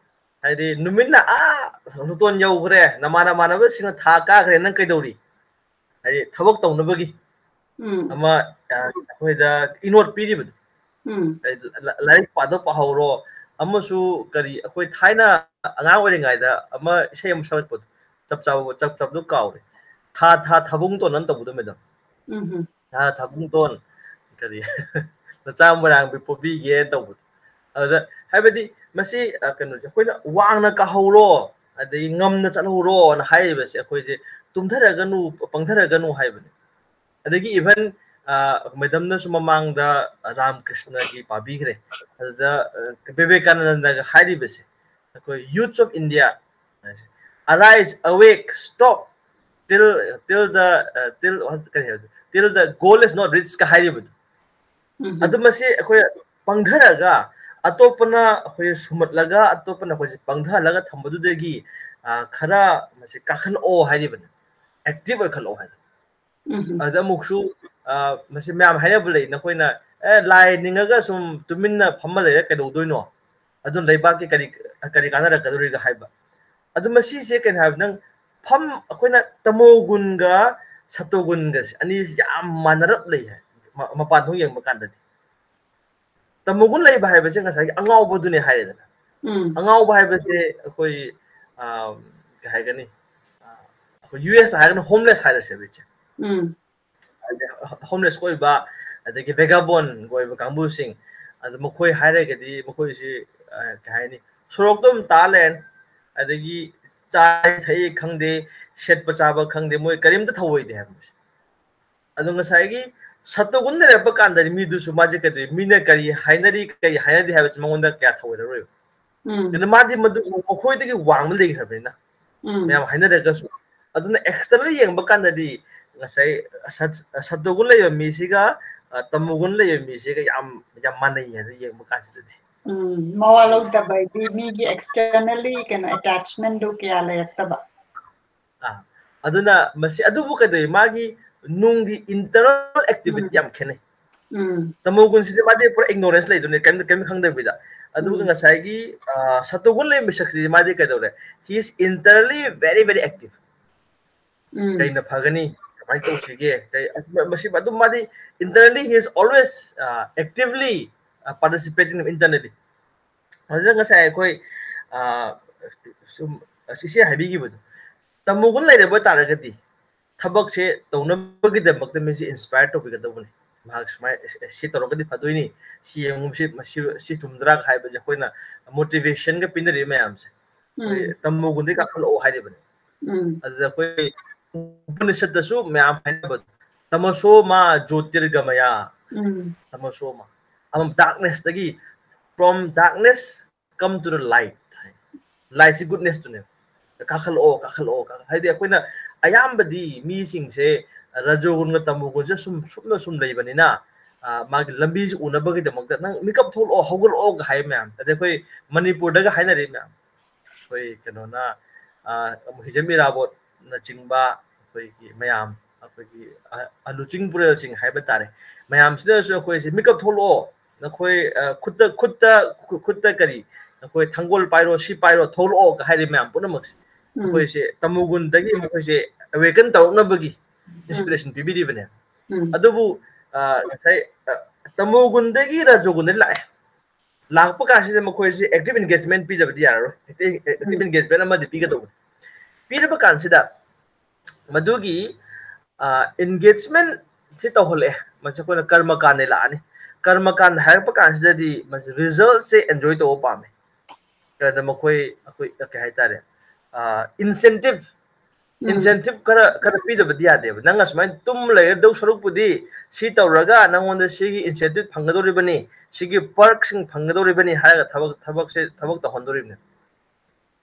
ꯍꯥꯏꯗꯤ ꯅꯨꯃꯤꯠꯅ ꯑꯥ ꯂꯨꯇꯣꯟ ꯌꯧꯈ꯭ꯔꯦ, ꯅꯃꯥꯟ ꯅꯃꯥꯟꯅꯕꯁꯤꯡꯅ ꯊꯥ ꯀꯥꯈ꯭ꯔꯦ, ꯅꯪ ꯀꯩꯗꯧꯔꯤ?" ꯍꯥꯏꯗꯤ ꯊꯕꯛ ꯇꯧꯅꯕꯒꯤ ꯎꯝ, ꯑꯃ, ꯑ, ꯑꯩꯈꯣꯏꯗ ꯏꯅꯣꯠ ꯄꯤꯔꯤꯕꯗꯣ, ꯎꯝ, ꯍꯥꯏꯗꯤ ꯂ-, ꯂꯥꯏꯔꯤꯛ ꯄꯥꯗꯣ ꯄꯥꯍꯧꯔꯣ꯫ ꯑꯃꯁꯨ ꯀꯔꯤ, ꯑꯩꯈꯣꯏ ꯊꯥꯏꯅ ꯑꯉꯥꯡ ꯑꯣꯏꯔꯤꯉꯩꯗ ꯑꯃ ꯏꯁꯩ ꯑꯃ ꯁꯛꯂꯛꯄꯗꯣ, ꯆꯞ ꯆꯥꯕ, ꯆꯞ ꯆꯥꯕꯗꯣ ꯀꯥꯎꯔꯦ, "ꯊꯥ ꯊꯥ ꯊꯥꯕꯨꯡꯇꯣꯟ" ꯑꯅ ꯇꯧꯕꯗꯣ, ꯃꯦꯗꯥꯝ, ꯎꯝ, "ꯊꯥ ꯊꯥꯕꯨꯡꯇꯣꯟ, ꯀꯔꯤ, ꯅꯆꯥ ꯃꯣꯏꯔꯥꯡꯕꯤ ꯄꯣꯕꯤꯒꯦꯅ" ꯇꯧꯕꯗꯣ꯫ ꯑꯗꯨꯗ ꯍꯥꯏꯕꯗꯤ ꯃꯁꯤ, ꯑ, ꯀꯩꯅꯣꯁꯦ, ꯑꯩꯈꯣꯏꯅ "ꯋꯥꯡꯅ ꯀꯥꯍꯧꯔꯣ, ꯑꯗꯒꯤ ꯉꯝꯅ ꯆꯠꯍꯧꯔꯣꯅ" ꯍꯥꯏꯔꯤꯕꯁꯦ, ꯑꯩꯈꯣꯏꯁꯦ "ꯇꯨꯝꯊꯔꯒꯅꯨ, ꯄꯪꯊꯔꯒꯅꯨ" ꯍꯥꯏꯕꯅꯦ꯫ ꯑꯗꯒꯤ even, ꯑ, ꯃꯦꯗꯝꯅꯁꯨ ꯃꯃꯥꯡꯗ ꯔꯥꯝꯀ꯭ꯔꯤꯁꯅꯒꯤ ꯄꯥꯕꯤꯈ꯭ꯔꯦ꯫ ꯑꯗꯨꯗ, ꯑ, ꯕꯤꯕꯦꯀꯥꯅꯟꯗꯒ ꯍꯥꯏꯔꯤꯕꯁꯦ, ꯑꯩꯈꯣꯏ "Youths of India, arise, awake, stop till, till the, ꯑ, till, ꯀꯔꯤ ꯍꯥꯏꯕ, till the goal is not reached" ꯀ ꯍꯥꯏꯔꯤꯕꯗꯣ꯫ ꯎꯝ, ꯑꯗꯨ ꯃꯁꯤ ꯑꯩꯈꯣꯏ ꯄꯪꯊꯔꯒ, ꯑꯇꯣꯞꯄꯅ ꯑꯩꯈꯣꯏ ꯁꯨꯝꯍꯠꯂꯒ, ꯑꯇꯣꯞꯄꯅ ꯑꯩꯈꯣꯏꯁꯦ ꯄꯪꯊꯍꯜꯂꯒ ꯊꯝꯕꯗꯨꯗꯒꯤ, ꯑ, ꯈꯔ ꯃꯁꯤ ꯀꯥꯈꯠꯂꯛꯑꯣ ꯍꯥꯏꯔꯤꯕꯅꯤ, active ꯑꯣꯏꯈꯠꯂꯛꯑꯣ ꯍꯥꯏꯗꯅ꯫ ꯎꯝ, ꯑꯗ ꯑꯃꯨꯛꯁꯨ, ꯑ, ꯃꯁꯤ ꯃꯌꯥꯝ ꯍꯥꯏꯅꯕ ꯂꯩ, ꯅꯈꯣꯏꯅ, "ꯑꯦ, ꯂꯥꯏ ꯅꯤꯡꯉꯒ ꯁꯨꯝ ꯇꯨꯃꯤꯟꯅ ꯐꯝꯃ ꯂꯩꯔ ꯀꯩꯗꯧꯗꯣꯏꯅꯣ? ꯑꯗꯨꯅ ꯂꯩꯕꯥꯛꯀꯤ ꯀꯔꯤ, ꯀꯔꯤ ꯀꯥꯟꯅꯔꯛꯀꯗꯧꯔꯤꯒꯦ?" ꯍꯥꯏꯕ꯫ ꯑꯗꯨ ꯃꯁꯤꯁꯦ ꯀꯩꯅꯣ ꯍꯥꯏꯕ, ꯅꯪ ꯐꯝ-, ꯑꯩꯈꯣꯏꯅ ꯇꯃꯣꯒꯨꯟꯒ ꯁꯇꯣꯒꯨꯟꯒꯁꯦ ꯑꯅꯤꯁꯤ ꯌꯥꯝ ꯃꯥꯟꯅꯔꯞ ꯂꯩ ꯍꯥꯏ, ꯃ-, ꯃꯄꯥꯟ ꯊꯣꯡ ꯌꯦꯡꯕ ꯀꯥꯟꯗꯗꯤ꯫ ꯇꯃꯣꯒꯨꯟ ꯂꯩꯕ ꯍꯥꯏꯕꯁꯦ ꯉꯁꯥꯏꯒꯤ ꯑꯉꯥꯎꯕꯗꯨꯅꯦ ꯍꯥꯏꯔꯦꯗꯅ꯫ ꯎꯝ, ꯑꯉꯥꯎꯕ ꯍꯥꯏꯕꯁꯦ ꯑꯩꯈꯣꯏ, ꯑ, ꯀꯩ ꯍꯥꯏꯒꯅꯤ, ꯑ, ꯑꯩꯈꯣꯏ ꯌꯨ ꯑꯦꯁꯇ ꯍꯥꯏꯔꯒꯅ homeless ꯍꯥꯏꯔꯁꯦꯕ, ꯏꯆꯦ꯫ ꯎꯝ, ꯍꯥꯏꯗꯤ homeless ꯑꯣꯏꯕ, ꯑꯗꯒꯤ vagabond ꯑꯣꯏꯕ ꯀꯥꯡꯕꯨꯁꯤꯡ, ꯑꯗꯨ ꯃꯈꯣꯏ ꯍꯥꯏꯔꯒꯗꯤ ꯃꯈꯣꯏꯁꯤ, ꯑ, ꯀꯩ ꯍꯥꯏꯅꯤ, ꯁꯣꯔꯣꯛꯇ ꯑꯗꯨꯝ ꯇꯥ ꯂꯩꯔꯅꯤ꯫ ꯑꯗꯒꯤ ꯆꯥꯏ ꯊꯛꯏ ꯈꯪꯗꯦ, ꯁꯦꯠꯄ ꯆꯥꯕ ꯈꯪꯗꯦ, ꯃꯣꯏ ꯀꯔꯤꯝꯇ ꯊꯧꯑꯣꯏꯗꯦ ꯍꯥꯏꯕ ꯃꯣꯏꯁꯦ꯫ ꯑꯗꯣ ꯉꯁꯥꯏꯒꯤ ꯁꯇꯣꯒꯨꯟ ꯂꯩꯔꯛꯄ ꯀꯥꯟꯗꯗꯤ ꯃꯤꯗꯨꯁꯨ ꯃꯥꯁꯦ ꯀꯩꯗꯧꯏ, ꯃꯤꯅ ꯀꯔꯤ ꯍꯥꯏꯅꯔꯤ, ꯀꯔꯤ ꯍꯥꯏꯅꯗꯦ ꯍꯥꯏꯕꯁꯤ ꯃꯉꯣꯟꯗ ꯀꯌꯥ ꯊꯧꯑꯣꯏꯔꯔꯣꯏꯕ꯫ ꯎꯝ, ꯑꯗꯨꯅ ꯃꯥꯗꯤ ꯃꯗꯨ ꯃꯈꯣꯏꯗꯒꯤ ꯋꯥꯡꯃ ꯂꯩꯈ꯭ꯔꯕꯅꯤꯅ, ꯎꯝ, ꯃꯌꯥꯝ ꯍꯥꯏꯅꯔꯒꯁꯨ꯫ ꯑꯗꯨꯅ externally ꯌꯦꯡꯕ ꯀꯥꯟꯗꯗꯤ ꯉꯁꯥꯏ ꯁꯠ-, ꯁꯇꯣꯒꯨꯟ ꯂꯩꯕ ꯃꯤꯁꯤꯒ ꯇꯃꯣꯒꯨꯟ ꯂꯩꯕ ꯃꯤꯁꯤꯒ ꯌꯥꯝ ꯌꯥꯝ ꯃꯥꯟꯅꯩ ꯍꯥꯏꯅ ꯌꯦꯡꯕ ꯀꯥꯟꯁꯤꯗꯗꯤ꯫ ꯎꯝ, ꯃꯋꯥ ꯂꯧꯗꯕ ꯍꯥꯏꯗꯤ ꯃꯤꯒꯤ externally ꯀꯩꯅꯣ attachment ꯗꯨ ꯀꯌꯥ ꯂꯩꯔꯛꯇꯕ꯫ ꯑꯥ, ꯑꯗꯨꯅ ꯃꯁꯤ ꯑꯗꯨꯕꯨ ꯀꯩꯗꯧꯋꯤ, ꯃꯥꯒꯤ ꯅꯨꯡꯒꯤ internal activity ꯎꯝ꯫ ꯌꯥꯝ ꯈꯦꯠꯅꯩ꯫ ꯎꯝ, ꯇꯃꯣꯒꯨꯟꯁꯤꯗꯤ ꯃꯥꯗꯤ ꯄꯨꯔꯥ ignorance ꯂꯩꯗꯣꯏꯅꯦ, ꯀꯩꯝꯇ ꯀꯩꯝ ꯈꯪꯗꯕꯤꯗ꯫ ꯑꯗꯨꯒ ꯎꯝ꯫ ꯉꯁꯥꯏꯒꯤ ꯑ, ꯁꯇꯣꯒꯨꯟ ꯂꯩꯕ ꯃꯤꯁꯛꯁꯤꯗꯤ ꯃꯥꯗꯤ ꯀꯩꯗꯧꯔꯦ? He is internally very very active. ꯎꯝ, ꯀꯩꯅ ꯐꯒꯅꯤ, ꯀꯃꯥꯏꯅ ꯇꯧꯁꯤꯒꯦ, ꯀꯩ, ꯃꯁꯤ ꯑꯗꯨꯝ ꯃꯥꯗꯤ internally he is always actively participating internally. ꯑꯗꯨꯅ ꯉꯁꯥꯏ ꯑꯩꯈꯣꯏ ꯑ, ꯁꯨꯝ ꯏꯆꯦ ꯍꯥꯏꯕꯤꯈꯤꯕꯗꯣ, ꯇꯃꯣꯒꯨꯟ ꯂꯩꯔꯕ ꯇꯥꯔꯒꯗꯤ ꯊꯕꯛꯁꯦ ꯇꯧꯅꯕꯒꯤꯗꯃꯛꯇ ꯃꯤꯁꯦ inspire ꯇꯧꯕꯤꯒꯗꯧꯕꯅꯤ꯫ ꯃꯍꯥꯛ ꯁꯨꯃꯥꯏꯅ ꯁꯤ ꯇꯧꯔꯒꯗꯤ ꯐꯗꯣꯏꯅꯤ, ꯁꯤ ꯌꯦꯡꯉꯨ, ꯁꯤ ꯃꯁꯤ ꯁꯤ ꯆꯨꯝꯗ꯭ꯔꯥ ꯍꯥꯏꯕꯁꯦ ꯑꯩꯈꯣꯏꯅ motivation ꯒ ꯄꯤꯅꯔꯤꯕ ꯃꯌꯥꯝꯁꯦ꯫ ꯑꯩꯈꯣꯏ ꯎꯝ, ꯇꯃꯣꯒꯨꯟꯗꯒꯤ ꯀꯥꯈꯠꯂꯛꯑꯣ ꯍꯥꯏꯔꯤꯕꯅꯤ꯫ ꯎꯝ, ꯑꯗꯨꯗ ꯑꯩꯈꯣꯏ ꯎꯄꯅꯤꯁꯠꯇꯁꯨ ꯃꯌꯥꯝ ꯍꯥꯏꯅꯕ, "ꯇꯃꯁꯣ ꯃꯥ ꯖꯣꯇꯤꯔꯒꯃꯌꯥ", ꯎꯝ, ꯇꯃꯁꯣ ꯃꯥ, ꯑꯗꯨꯝ darkness ꯇꯒꯤ, "From darkness come to the light" high. Light ꯁꯤ goodness ꯇꯨꯅꯦꯕ꯫ "ꯀꯥꯈꯠꯂꯛꯑꯣ, ꯀꯥꯈꯠꯂꯛꯑꯣ, ꯀꯥꯈꯠ-," ꯍꯥꯏꯗꯤ ꯑꯩꯈꯣꯏꯅ ꯑꯌꯥꯝꯕꯗꯤ ꯃꯤꯁꯤꯡꯁꯦ ꯔꯖꯣꯒꯨꯟꯒ ꯇꯃꯣꯒꯨꯟꯁꯦ ꯁꯨꯝ ꯁꯨꯞꯅ ꯁꯨꯝ ꯂꯩꯕꯅꯤꯅ, ꯑ, ꯃꯥꯒꯤ ꯂꯝꯕꯤꯁꯤ ꯎꯅꯕꯒꯤꯗꯃꯛꯇ "ꯅꯪ ꯃꯤꯀꯞ ꯊꯣꯛꯂꯛꯑꯣ, ꯍꯧꯒꯠꯂꯛꯑꯣꯒ" ꯍꯥꯏ ꯃꯌꯥꯝ꯫ ꯑꯗꯩ ꯑꯩꯈꯣꯏ ꯃꯅꯤꯄꯨꯔꯗꯒ ꯍꯥꯏꯅꯔꯤ ꯃꯌꯥꯝ꯫ ꯑꯩꯈꯣꯏ ꯀꯩꯅꯣꯅ, ꯑ, ꯍꯤꯖꯝ ꯏꯔꯥꯕꯣꯠꯅꯆꯤꯡꯕ ꯑꯩꯈꯣꯏꯒꯤ ꯃꯌꯥꯝ, ꯑꯩꯈꯣꯏꯒꯤ ꯑ-, ꯑꯂꯨꯆꯤꯡ ꯄꯨꯔꯦꯜꯁꯤꯡ ꯍꯥꯏꯕ ꯇꯥꯔꯦ, ꯃꯌꯥꯝꯁꯤꯅꯁꯨ ꯑꯩꯈꯣꯏꯁꯦ "ꯃꯤꯀꯞ ꯊꯣꯛꯂꯛꯑꯣ, ꯅꯈꯣꯏ, ꯑ, ꯈꯨꯠꯇ, ꯈꯨꯠꯇ, ꯈꯨ-, ꯈꯨꯠꯇ ꯀꯔꯤ, ꯅꯈꯣꯏ ꯊꯥꯡꯒꯣꯜ ꯄꯥꯏꯔꯣ, ꯁꯤ ꯄꯥꯏꯔꯣ, ꯊꯣꯛꯂꯛꯑꯣꯒ" ꯍꯥꯏꯔꯤ ꯃꯌꯥꯝ ꯄꯨꯝꯅꯃꯛꯁꯦ꯫ ꯎꯝ, ꯑꯩꯈꯣꯏꯁꯦ ꯇꯃꯣꯒꯨꯟꯗꯒꯤ ꯃꯈꯣꯏꯁꯦ awaken ꯇꯧꯔꯛꯅꯕꯒꯤ ꯎꯝ, inspiration ꯄꯤꯕꯤꯔꯤꯕꯅꯦ꯫ ꯎꯝ, ꯑꯗꯨꯕꯨ, ꯑ, ꯉꯁꯥꯏ, ꯑ, ꯇꯃꯣꯒꯨꯟꯗꯒꯤ ꯔꯖꯣꯒꯨꯟꯗ ꯂꯥꯛꯑꯦ꯫ ꯂꯥꯛꯄ ꯀꯥꯟꯁꯤꯗ ꯃꯈꯣꯏꯁꯦ active engagement ꯄꯤꯗꯕꯗꯤ ꯌꯥꯔꯔꯣꯏ꯫ Active, active ꯎꯝ, engagement ꯑꯃꯗꯤ ꯄꯤꯒꯗꯧꯕꯅꯤ꯫ ꯄꯤꯔꯕ ꯀꯥꯟꯁꯤꯗ ꯃꯗꯨꯒꯤ, ꯑ, engagement ꯁꯤ ꯇꯧꯍꯜꯂꯛꯑꯦ꯫ ꯃꯁꯤ ꯑꯩꯈꯣꯏꯅ ꯀꯔꯃ ꯀꯥꯟꯗ ꯂꯥꯛꯑꯅꯤ꯫ ꯀꯔꯃ ꯀꯥꯟꯗ ꯍꯥꯏꯔꯛꯄ ꯀꯥꯟꯁꯤꯗꯗꯤ ꯃꯁꯤ result ꯁꯦ enjoy ꯇꯧꯕ ꯄꯥꯝꯃꯦ꯫ ꯀꯩꯅꯣꯗ ꯃꯈꯣꯏ, ꯑꯩꯈꯣꯏ ꯀꯩ ꯍꯥꯏꯇꯥꯔꯦ, ꯑ, incentive, ꯎꯝ, incentive ꯈꯔ, ꯈꯔ ꯄꯤꯗꯕꯗꯤ ꯌꯥꯗꯦꯕ꯫ "ꯅꯪ ꯑꯁꯨꯃꯥꯏꯅ ꯇꯨꯝ ꯂꯩꯔꯗꯧ ꯁꯔꯨꯛꯄꯨꯗꯤ ꯁꯤ ꯇꯧꯔꯒ ꯅꯪꯉꯣꯟꯗ ꯁꯤꯒꯤ incentive ꯐꯪꯒꯗꯧꯔꯤꯕꯅꯤ, ꯁꯤꯒꯤ perk ꯁꯤꯡ ꯐꯪꯒꯗꯧꯔꯤꯕꯅꯤ" ꯍꯥꯏꯔꯒ ꯊꯕꯛ, ꯊꯕꯛꯁꯦ, ꯊꯕꯛ ꯇꯧꯍꯟꯗꯣꯔꯤꯕꯅꯤ꯫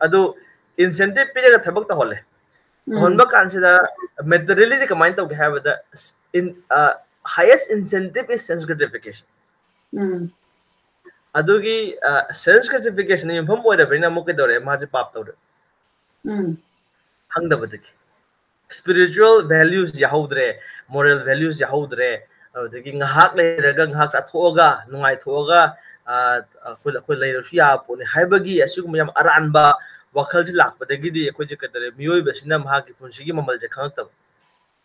ꯑꯗꯨ incentive ꯄꯤꯔꯒ ꯊꯕꯛ ꯇꯧꯍꯜꯂꯦ꯫ ꯎꯝ, ꯇꯧꯍꯟꯕ ꯀꯥꯟꯁꯤꯗ materially ꯗꯤ ꯀꯃꯥꯏꯅ ꯇꯧꯒꯦ ꯍꯥꯏꯕꯗ, in, ꯑ, highest incentive is sense gratification. ꯎꯝ ꯑꯗꯨꯒꯤ ꯁꯦꯟꯁ ꯒ꯭ꯔꯦꯇꯤꯐꯤꯀꯦꯁꯟ ꯌꯨꯝꯐꯝ ꯑꯣꯏꯔꯕꯅꯤꯅ ꯑꯃꯨꯛ ꯀꯩꯗꯧꯔꯦ? ꯃꯥꯁꯦ ꯄꯥꯞ ꯇꯧꯔꯦ, ꯎꯝ ꯈꯪꯗꯕꯗꯒꯤ꯫ ꯁ꯭ꯄꯤꯔꯤꯆꯨꯋꯦꯜ ꯚꯦꯂ꯭ꯌꯨꯁ ꯌꯥꯍꯧꯗ꯭ꯔꯦ, ꯃꯣꯔꯦꯜ ꯚꯦꯂ꯭ꯌꯨꯁ ꯌꯥꯍꯧꯗ꯭ꯔꯦ꯫ ꯑꯗꯨꯗꯒꯤ ꯉꯥꯏꯍꯥꯛ ꯂꯩꯔꯒ, ꯉꯥꯏꯍꯥꯛ ꯆꯥꯊꯣꯛꯑꯒ, ꯅꯨꯡꯉꯥꯏꯊꯣꯛꯑꯒ, ꯑꯩꯈꯣꯏ ꯑꯩꯈꯣꯏ ꯂꯩꯔꯁꯨ ꯌꯥꯕ ꯄꯣꯠꯅꯤ ꯍꯥꯏꯕꯒꯤ ꯑꯁꯤꯒꯨꯝꯕ ꯌꯥꯝ ꯑꯔꯥꯟꯕ ꯋꯥꯈꯜꯁꯤ ꯂꯥꯛꯄꯗꯒꯤꯗꯤ ꯑꯩꯈꯣꯏꯁꯦ ꯀꯩꯗꯧꯔꯦ? ꯃꯤꯑꯣꯏꯕꯁꯤꯅ ꯃꯍꯥꯛꯀꯤ ꯄꯨꯟꯁꯤꯒꯤ ꯃꯃꯜꯁꯦ ꯈꯪꯉꯛꯇꯕ,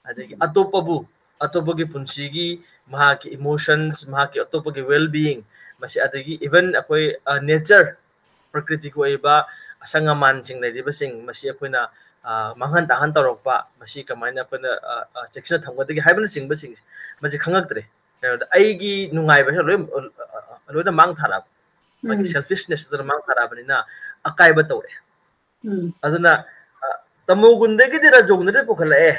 ꯑꯗꯒꯤ ꯑꯇꯣꯞꯄꯕꯨ, ꯑꯇꯣꯞꯄꯒꯤ ꯄꯨꯟꯁꯤꯒꯤ, ꯃꯍꯥꯛꯀꯤ ꯏꯃꯣꯁꯟꯁ, ꯃꯍꯥꯛꯀꯤ ꯑꯇꯣꯞꯄꯒꯤ ꯋꯦꯜ ꯕꯤꯌꯤꯡ, ꯃꯁꯤ, ꯑꯗꯒꯤ ꯏꯚꯟ ꯑꯩꯈꯣꯏ ꯅꯦꯆꯔ, ꯄ꯭ꯔꯀ꯭ꯔꯤꯇꯤꯒꯤ ꯑꯣꯏꯕ ꯑꯁꯪ ꯑꯃꯥꯟꯁꯤꯡ ꯂꯩꯔꯤꯕꯁꯤꯡ, ꯃꯁꯤ ꯑꯩꯈꯣꯏꯅ ꯃꯥꯡꯍꯟ ꯇꯥꯍꯟ ꯇꯧꯔꯛꯄ, ꯃꯁꯤ ꯀꯃꯥꯏꯅ ꯑꯩꯈꯣꯏꯅ ꯆꯦꯛꯁꯤꯟꯅ ꯊꯝꯒꯗꯒꯦ ꯍꯥꯏꯕꯅꯆꯤꯡꯕꯁꯤꯡꯁꯦ ꯃꯁꯤ ꯈꯪꯉꯛꯇ꯭ꯔꯦ꯫ ꯀꯩꯅꯣꯗ ꯑꯩꯒꯤ ꯅꯨꯡꯉꯥꯏꯕꯁꯦ ꯂꯣꯏ, ꯂꯣꯏꯅ ꯃꯥꯡ ꯊꯥꯔꯛꯑꯕ, ꯃꯥꯒꯤ ꯁꯦꯜꯐꯤꯁꯅꯦꯁꯇꯨꯅ ꯃꯥꯡ ꯊꯥꯔꯛꯑꯕꯅꯤꯅ ꯑꯀꯥꯏꯕ ꯇꯧꯔꯛꯑꯦ꯫ ꯎꯝ ꯑꯗꯨꯅ ꯇꯃꯣꯒꯨꯟꯗꯒꯤꯗꯤ ꯔꯖꯣꯒꯨꯟꯗꯗꯤ ꯄꯨꯈꯠꯂꯛꯑꯦ,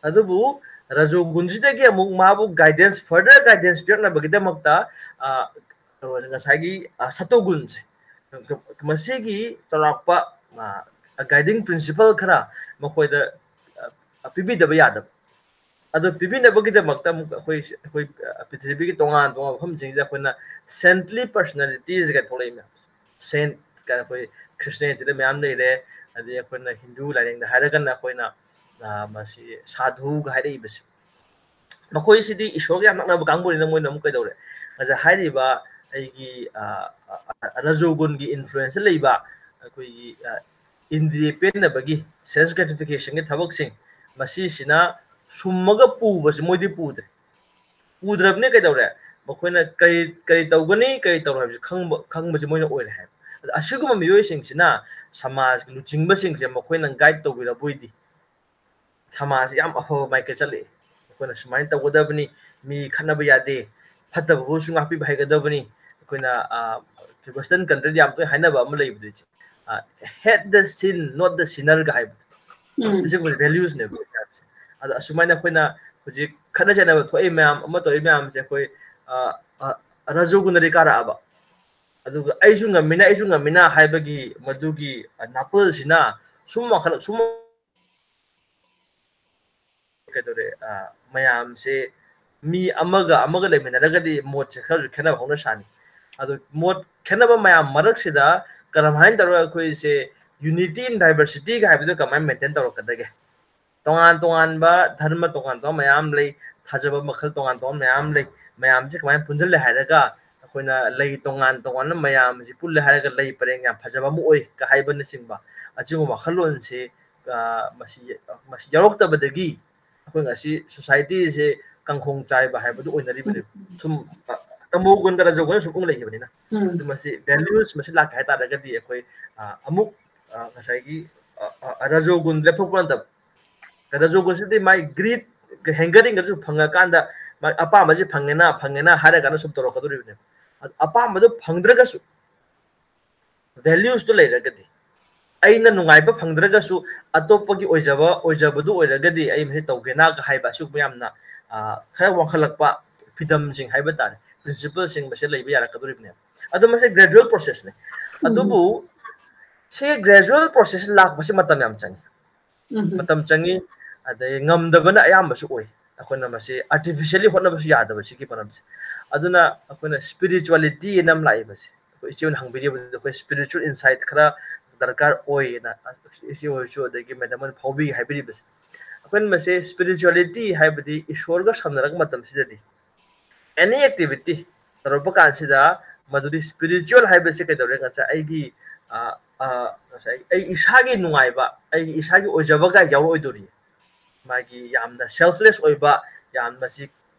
ꯑꯗꯨꯕꯨ ꯔꯖꯣꯒꯨꯟꯁꯤꯗꯒꯤ ꯑꯃꯨꯛ ꯃꯥꯕꯨ ꯒꯥꯏꯗꯦꯟꯁ, ꯐꯔꯗꯔ ꯒꯥꯏꯗꯦꯟꯁ ꯄꯤꯔꯛꯅꯕꯒꯤꯗꯃꯛꯇ ꯉꯁꯥꯏꯒꯤ ꯁꯇꯣꯒꯨꯟꯁꯦ, ꯃꯁꯤꯒꯤ ꯆꯥꯎꯔꯥꯛꯄ ꯒꯥꯏꯗꯤꯡ ꯄ꯭ꯔꯤꯟꯁꯤꯄꯜ ꯈꯔ ꯃꯈꯣꯏꯗ ꯄꯤꯕꯤꯗꯕ ꯌꯥꯗꯕ꯫ ꯑꯗꯣ ꯄꯤꯕꯤꯅꯕꯒꯤꯗꯃꯛꯇ ꯑꯃꯨꯛ ꯑꯩꯈꯣꯏ, ꯑꯩꯈꯣꯏ ꯄ꯭ꯔꯤꯊꯤꯕꯤꯒꯤ ꯇꯣꯉꯥꯟ ꯇꯣꯉꯥꯟꯕ ꯃꯐꯝꯁꯤꯡꯁꯤꯗ ꯑꯩꯈꯣꯏꯅ ꯁꯦꯟꯠꯂꯤ ꯄꯔꯁꯅꯦꯂꯤꯇꯤꯁ ꯀꯥꯏꯅ ꯊꯣꯛꯂꯛꯏ ꯃꯌꯥꯝꯁꯦ꯫ ꯁꯦꯟꯠ ꯀꯥꯏꯅ ꯑꯩꯈꯣꯏ ꯈ꯭ꯔꯤꯁꯇꯤꯌꯥꯅꯤꯇꯤꯗ ꯃꯌꯥꯝ ꯂꯩꯔꯦ, ꯑꯗꯩ ꯑꯩꯈꯣꯏꯅ ꯍꯤꯟꯗꯨ ꯂꯥꯏꯅꯤꯡꯗ ꯍꯥꯏꯔꯒꯅ ꯑꯩꯈꯣꯏꯅ ꯃꯁꯤ ꯁꯥꯙꯨꯒ ꯍꯥꯏꯔꯛꯏꯕꯁꯦ꯫ ꯃꯈꯣꯏꯁꯤꯗꯤ ꯏꯁꯣꯔꯒ ꯌꯥꯝ ꯅꯛꯅꯕ ꯀꯥꯡꯕꯨꯅꯤꯅ ꯃꯣꯏꯅ ꯑꯃꯨꯛ ꯀꯩꯗꯧꯔꯦ? ꯉꯁꯥꯏ ꯍꯥꯏꯔꯤꯕ ꯑꯩꯒꯤ ꯔꯖꯣꯒꯨꯟꯒꯤ ꯏꯟꯐ꯭ꯂꯨꯌꯦꯟꯁꯇ ꯂꯩꯕ ꯑꯩꯈꯣꯏꯒꯤ ꯏꯟꯗ꯭ꯔꯤꯌ ꯄꯦꯟꯅꯕꯒꯤ, ꯁꯦꯟꯁ ꯒ꯭ꯔꯦꯇꯤꯐꯤꯀꯦꯁꯟꯒꯤ ꯊꯕꯛꯁꯤꯡ, ꯃꯁꯤꯁꯤꯅ ꯁꯨꯝꯃꯒ ꯄꯨꯕꯁꯤ ꯃꯣꯏꯗꯤ ꯄꯨꯗ꯭ꯔꯦ꯫ ꯄꯨꯗ꯭ꯔꯕꯅꯤ ꯀꯩꯗꯧꯔꯦ? ꯃꯈꯣꯏꯅ ꯀꯔꯤ, ꯀꯔꯤ ꯇꯧꯒꯅꯤ, ꯀꯔꯤ ꯇꯧꯔꯣꯏ ꯍꯥꯏꯕꯁꯤ ꯈꯪꯕ, ꯈꯪꯕꯁꯤ ꯃꯣꯏꯅ ꯑꯣꯏꯔꯦ ꯍꯥꯏꯕ꯫ ꯑꯗ ꯑꯁꯤꯒꯨꯝꯕ ꯃꯤꯑꯣꯏꯁꯤꯡꯁꯤꯅ ꯁꯃꯥꯖꯀꯤ ꯂꯨꯆꯤꯡꯕꯁꯤꯡꯁꯦ ꯃꯈꯣꯏꯅ ꯒꯥꯏꯗ ꯇꯧꯕꯤꯔꯕꯣꯏꯗꯤ ꯁꯃꯥꯖꯁꯤ ꯌꯥꯝ ꯑꯐꯕ ꯃꯥꯏꯀꯩ ꯆꯠꯂꯛꯑꯦ꯫ ꯑꯩꯈꯣꯏꯅ ꯁꯨꯃꯥꯏꯅ ꯇꯧꯒꯗꯕꯅꯤ, ꯃꯤ ꯈꯠꯅꯕ ꯌꯥꯗꯦ, ꯐꯠꯇꯕꯕꯨꯁꯨ ꯉꯥꯛꯄꯤꯕ ꯍꯩꯒꯗꯕꯅꯤ꯫ ꯑꯩꯈꯣꯏꯅ ꯋꯦꯁꯇꯔꯟ ꯀꯟꯇ꯭ꯔꯤꯗ ꯌꯥꯝ ꯇꯣꯏꯅ ꯍꯥꯏꯅꯕ ꯑꯃ ꯂꯩꯕꯗꯨ, "Hate the sin, not the sinner" ꯒ ꯍꯥꯏꯕꯗꯣ꯫ ꯎꯝ ꯑꯁꯤꯒꯨꯝꯕ ꯚꯦꯂ꯭ꯌꯨꯁꯅꯦꯕ ꯃꯌꯥꯝꯁꯦ꯫ ꯑꯗꯣ ꯑꯁꯨꯃꯥꯏꯅ ꯑꯩꯈꯣꯏꯅ ꯍꯧꯖꯤꯛ ꯈꯠꯅ ꯆꯩꯅꯕ ꯊꯣꯛꯏ ꯃꯌꯥꯝ, ꯑꯃ ꯇꯧꯔꯤ ꯃꯌꯥꯝꯁꯦ ꯑꯩꯈꯣꯏ ꯔꯖꯣꯒꯨꯟꯗꯗꯤ ꯀꯥꯔꯛꯑꯕ, ꯑꯗꯨꯒ "ꯑꯩꯁꯨ ꯉꯝꯃꯤꯅ, ꯑꯩꯁꯨ ꯉꯝꯃꯤꯅ" ꯍꯥꯏꯕꯒꯤ ꯃꯗꯨꯒꯤ ꯅꯥꯄꯜꯁꯤꯅ ꯁꯨꯝ ꯋꯥꯡꯈꯠꯂꯛ-, ꯁꯨꯝ ꯀꯩꯗꯧꯔꯦ, ꯃꯌꯥꯝꯁꯦ ꯃꯤ ꯑꯃꯒ ꯑꯃꯒ ꯂꯩꯃꯤꯟꯅꯔꯒꯗꯤ ꯃꯣꯠꯁꯦ ꯈꯔꯁꯨ ꯈꯦꯠꯅꯕ ꯍꯧꯅ ꯁꯥꯅꯤ꯫ ꯑꯗꯣ ꯃꯣꯠ ꯈꯦꯠꯅꯕ ꯃꯌꯥꯝ ꯃꯔꯛꯁꯤꯗ ꯀꯔꯝꯍꯥꯏꯅ ꯇꯧꯔꯒ ꯑꯩꯈꯣꯏꯁꯦ unity in diversity ꯒ ꯍꯥꯏꯕꯗꯣ ꯀꯃꯥꯏꯅ maintain ꯇꯧꯔꯛꯀꯗꯒꯦ? ꯇꯣꯉꯥꯟ ꯇꯣꯉꯥꯟꯕ ꯙꯔꯃ ꯇꯣꯉꯥꯟ ꯇꯣꯉꯥꯟꯕ ꯃꯌꯥꯝ ꯂꯩ, ꯊꯥꯖꯕ ꯃꯈꯜ ꯇꯣꯉꯥꯟ ꯇꯣꯉꯥꯟꯕ ꯃꯌꯥꯝ ꯂꯩ, ꯃꯌꯥꯝꯁꯦ ꯀꯃꯥꯏꯅ ꯄꯨꯟꯁꯤꯜꯂꯦ ꯍꯥꯏꯔꯒ ꯑꯩꯈꯣꯏꯅ ꯂꯩ ꯇꯣꯉꯥꯟ ꯇꯣꯉꯥꯟꯕ ꯃꯌꯥꯝꯁꯤ ꯄꯨꯜꯂꯦ ꯍꯥꯏꯔꯒ ꯂꯩ ꯄꯔꯦꯡ ꯌꯥꯝ ꯐꯖꯕ ꯑꯃ ꯑꯣꯏ ꯀ ꯍꯥꯏꯕꯅꯆꯤꯡꯕ ꯑꯁꯤꯒꯨꯝꯕ ꯋꯥꯈꯜꯂꯣꯟꯁꯤ, ꯑ, ꯃꯁꯤ, ꯃꯁꯤ ꯌꯥꯎꯔꯛꯇꯕꯗꯒꯤ ꯑꯩꯈꯣꯏ ꯉꯁꯤ society ꯁꯦ ꯀꯥꯡꯈꯣꯡ ꯆꯥꯏꯕ ꯍꯥꯏꯕꯗꯨ ꯑꯣꯏꯅꯔꯤꯕꯅꯦꯕ꯫ ꯁꯨꯝ, ꯑ, ꯇꯃꯣ ꯒꯨꯟꯒ ꯔꯖꯣ ꯒꯨꯟ ꯁꯨꯝ ꯎꯪ ꯂꯩꯈꯤꯕꯅꯤꯅ꯫ ꯑꯗꯨ ꯃꯁꯤ values ꯃꯁꯤ ꯂꯥꯛꯀꯦ ꯍꯥꯏ ꯇꯥꯔꯒꯗꯤ ꯑꯩꯈꯣꯏ, ꯑ, ꯑꯃꯨꯛ, ꯑ, ꯉꯁꯥꯏꯒꯤ, ꯑ, ꯑ, ꯔꯖꯣ ꯒꯨꯟ ꯂꯦꯞꯊꯣꯛꯄ ꯅꯠꯇꯕ꯫ ꯔꯖꯣ ꯒꯨꯟꯁꯤꯗꯤ ꯃꯥꯏ greed, hungering ꯒꯁꯨ ꯐꯪꯉꯀꯥꯟꯗ ꯃꯥ ꯑꯄꯥꯝꯕꯁꯤ ꯐꯪꯉꯦꯅ, ꯐꯪꯉꯦꯅ ꯍꯥꯏꯔ ꯀꯥꯟꯗ ꯁꯨꯝ ꯇꯧꯔꯛꯀꯗꯣꯔꯤꯕꯅꯦꯕ꯫ ꯑꯗꯨ ꯑꯄꯥꯝꯕꯗꯣ ꯐꯪꯗ꯭ꯔꯒꯁꯨ values ꯇꯨ ꯂꯩꯔꯒꯗꯤ, ꯑꯩꯅ ꯅꯨꯡꯉꯥꯏꯕ ꯐꯪꯗ꯭ꯔꯒꯁꯨ ꯑꯇꯣꯞꯄꯒꯤ ꯑꯣꯏꯖꯕ, ꯑꯣꯏꯖꯕꯗꯨ ꯑꯣꯏꯔꯒꯗꯤ ꯑꯩ ꯃꯁꯤ ꯇꯧꯒꯦꯅ ꯍꯥꯏꯕ ꯑꯁꯤꯒꯨꯝꯕ ꯌꯥꯝꯅ, ꯑ, ꯈꯔ ꯋꯥꯡꯈꯠꯂꯛꯄ ꯐꯤꯗꯝꯁꯤꯡ ꯍꯥꯏꯕ ꯇꯥꯔꯦ, principle ꯁꯤꯡ ꯃꯁꯤ ꯂꯩꯕ ꯌꯥꯔꯛꯀꯗꯣꯔꯤꯕꯅꯦꯕ꯫ ꯑꯗꯣ ꯃꯁꯤ gradual process ꯅꯤ꯫ ꯑꯗꯨꯕꯨ ꯁꯤ gradual process ꯂꯥꯛꯄꯁꯤ ꯃꯇꯝ ꯌꯥꯝ ꯆꯪꯉꯤ꯫ ꯃꯇꯝ ꯆꯪꯉꯤ, ꯑꯗꯩ ꯉꯝꯗꯕꯅ ꯑꯌꯥꯝꯕꯁꯨ ꯑꯣꯏ꯫ ꯑꯩꯈꯣꯏꯅ ꯃꯁꯤ artificially ꯍꯣꯠꯅꯕꯁꯨ ꯌꯥꯗꯕ ꯁꯤꯒꯤ ꯃꯔꯝꯁꯦ꯫ ꯑꯗꯨꯅ ꯑꯩꯈꯣꯏꯅ spirituality ꯍꯥꯏꯅ ꯑꯃ ꯂꯥꯛꯏꯕꯁꯦ, ꯑꯩꯈꯣꯏ ꯏꯆꯦ ꯍꯣꯏꯅ ꯍꯪꯕꯤꯔꯤꯕꯗꯨꯗ ꯑꯩꯈꯣꯏ spiritual insight ꯈꯔ ꯗꯔꯀꯥꯔ ꯑꯣꯏꯌꯦꯅ ꯏꯆꯦ ꯍꯣꯏꯁꯨ ꯑꯗꯒꯤ madam ꯍꯣꯏꯅ ꯐꯥꯎꯕꯤ ꯍꯥꯏꯕꯤꯔꯤꯕꯁꯦ꯫ ꯑꯩꯈꯣꯏꯅ ꯃꯁꯤ spirituality ꯍꯥꯏꯕꯗꯤ ꯏꯁꯣꯔꯒ ꯁꯝꯅꯔꯛꯄ ꯃꯇꯝꯁꯤꯗꯗꯤ any activity ꯇꯧꯔꯛꯄ ꯀꯥꯟꯁꯤꯗ ꯃꯗꯨꯗꯤ spiritual ꯍꯥꯏꯕꯁꯤ ꯀꯩꯗꯧꯔꯦ? ꯉꯁꯥꯏ ꯑꯩꯒꯤ, ꯑ, ꯑ, ꯉꯁꯥꯏ ꯑꯩ ꯏꯁꯥꯒꯤ ꯅꯨꯡꯉꯥꯏꯕ, ꯑꯩꯒꯤ ꯏꯁꯥꯒꯤ ꯑꯣꯏꯖꯕ ꯀꯥꯏ ꯌꯥꯎꯔꯛꯑꯣꯏꯗꯣꯔꯤ꯫ ꯃꯥꯒꯤ ꯌꯥꯝꯅ selfless ꯑꯣꯏꯕ, ꯌꯥꯝꯅ ꯁꯤ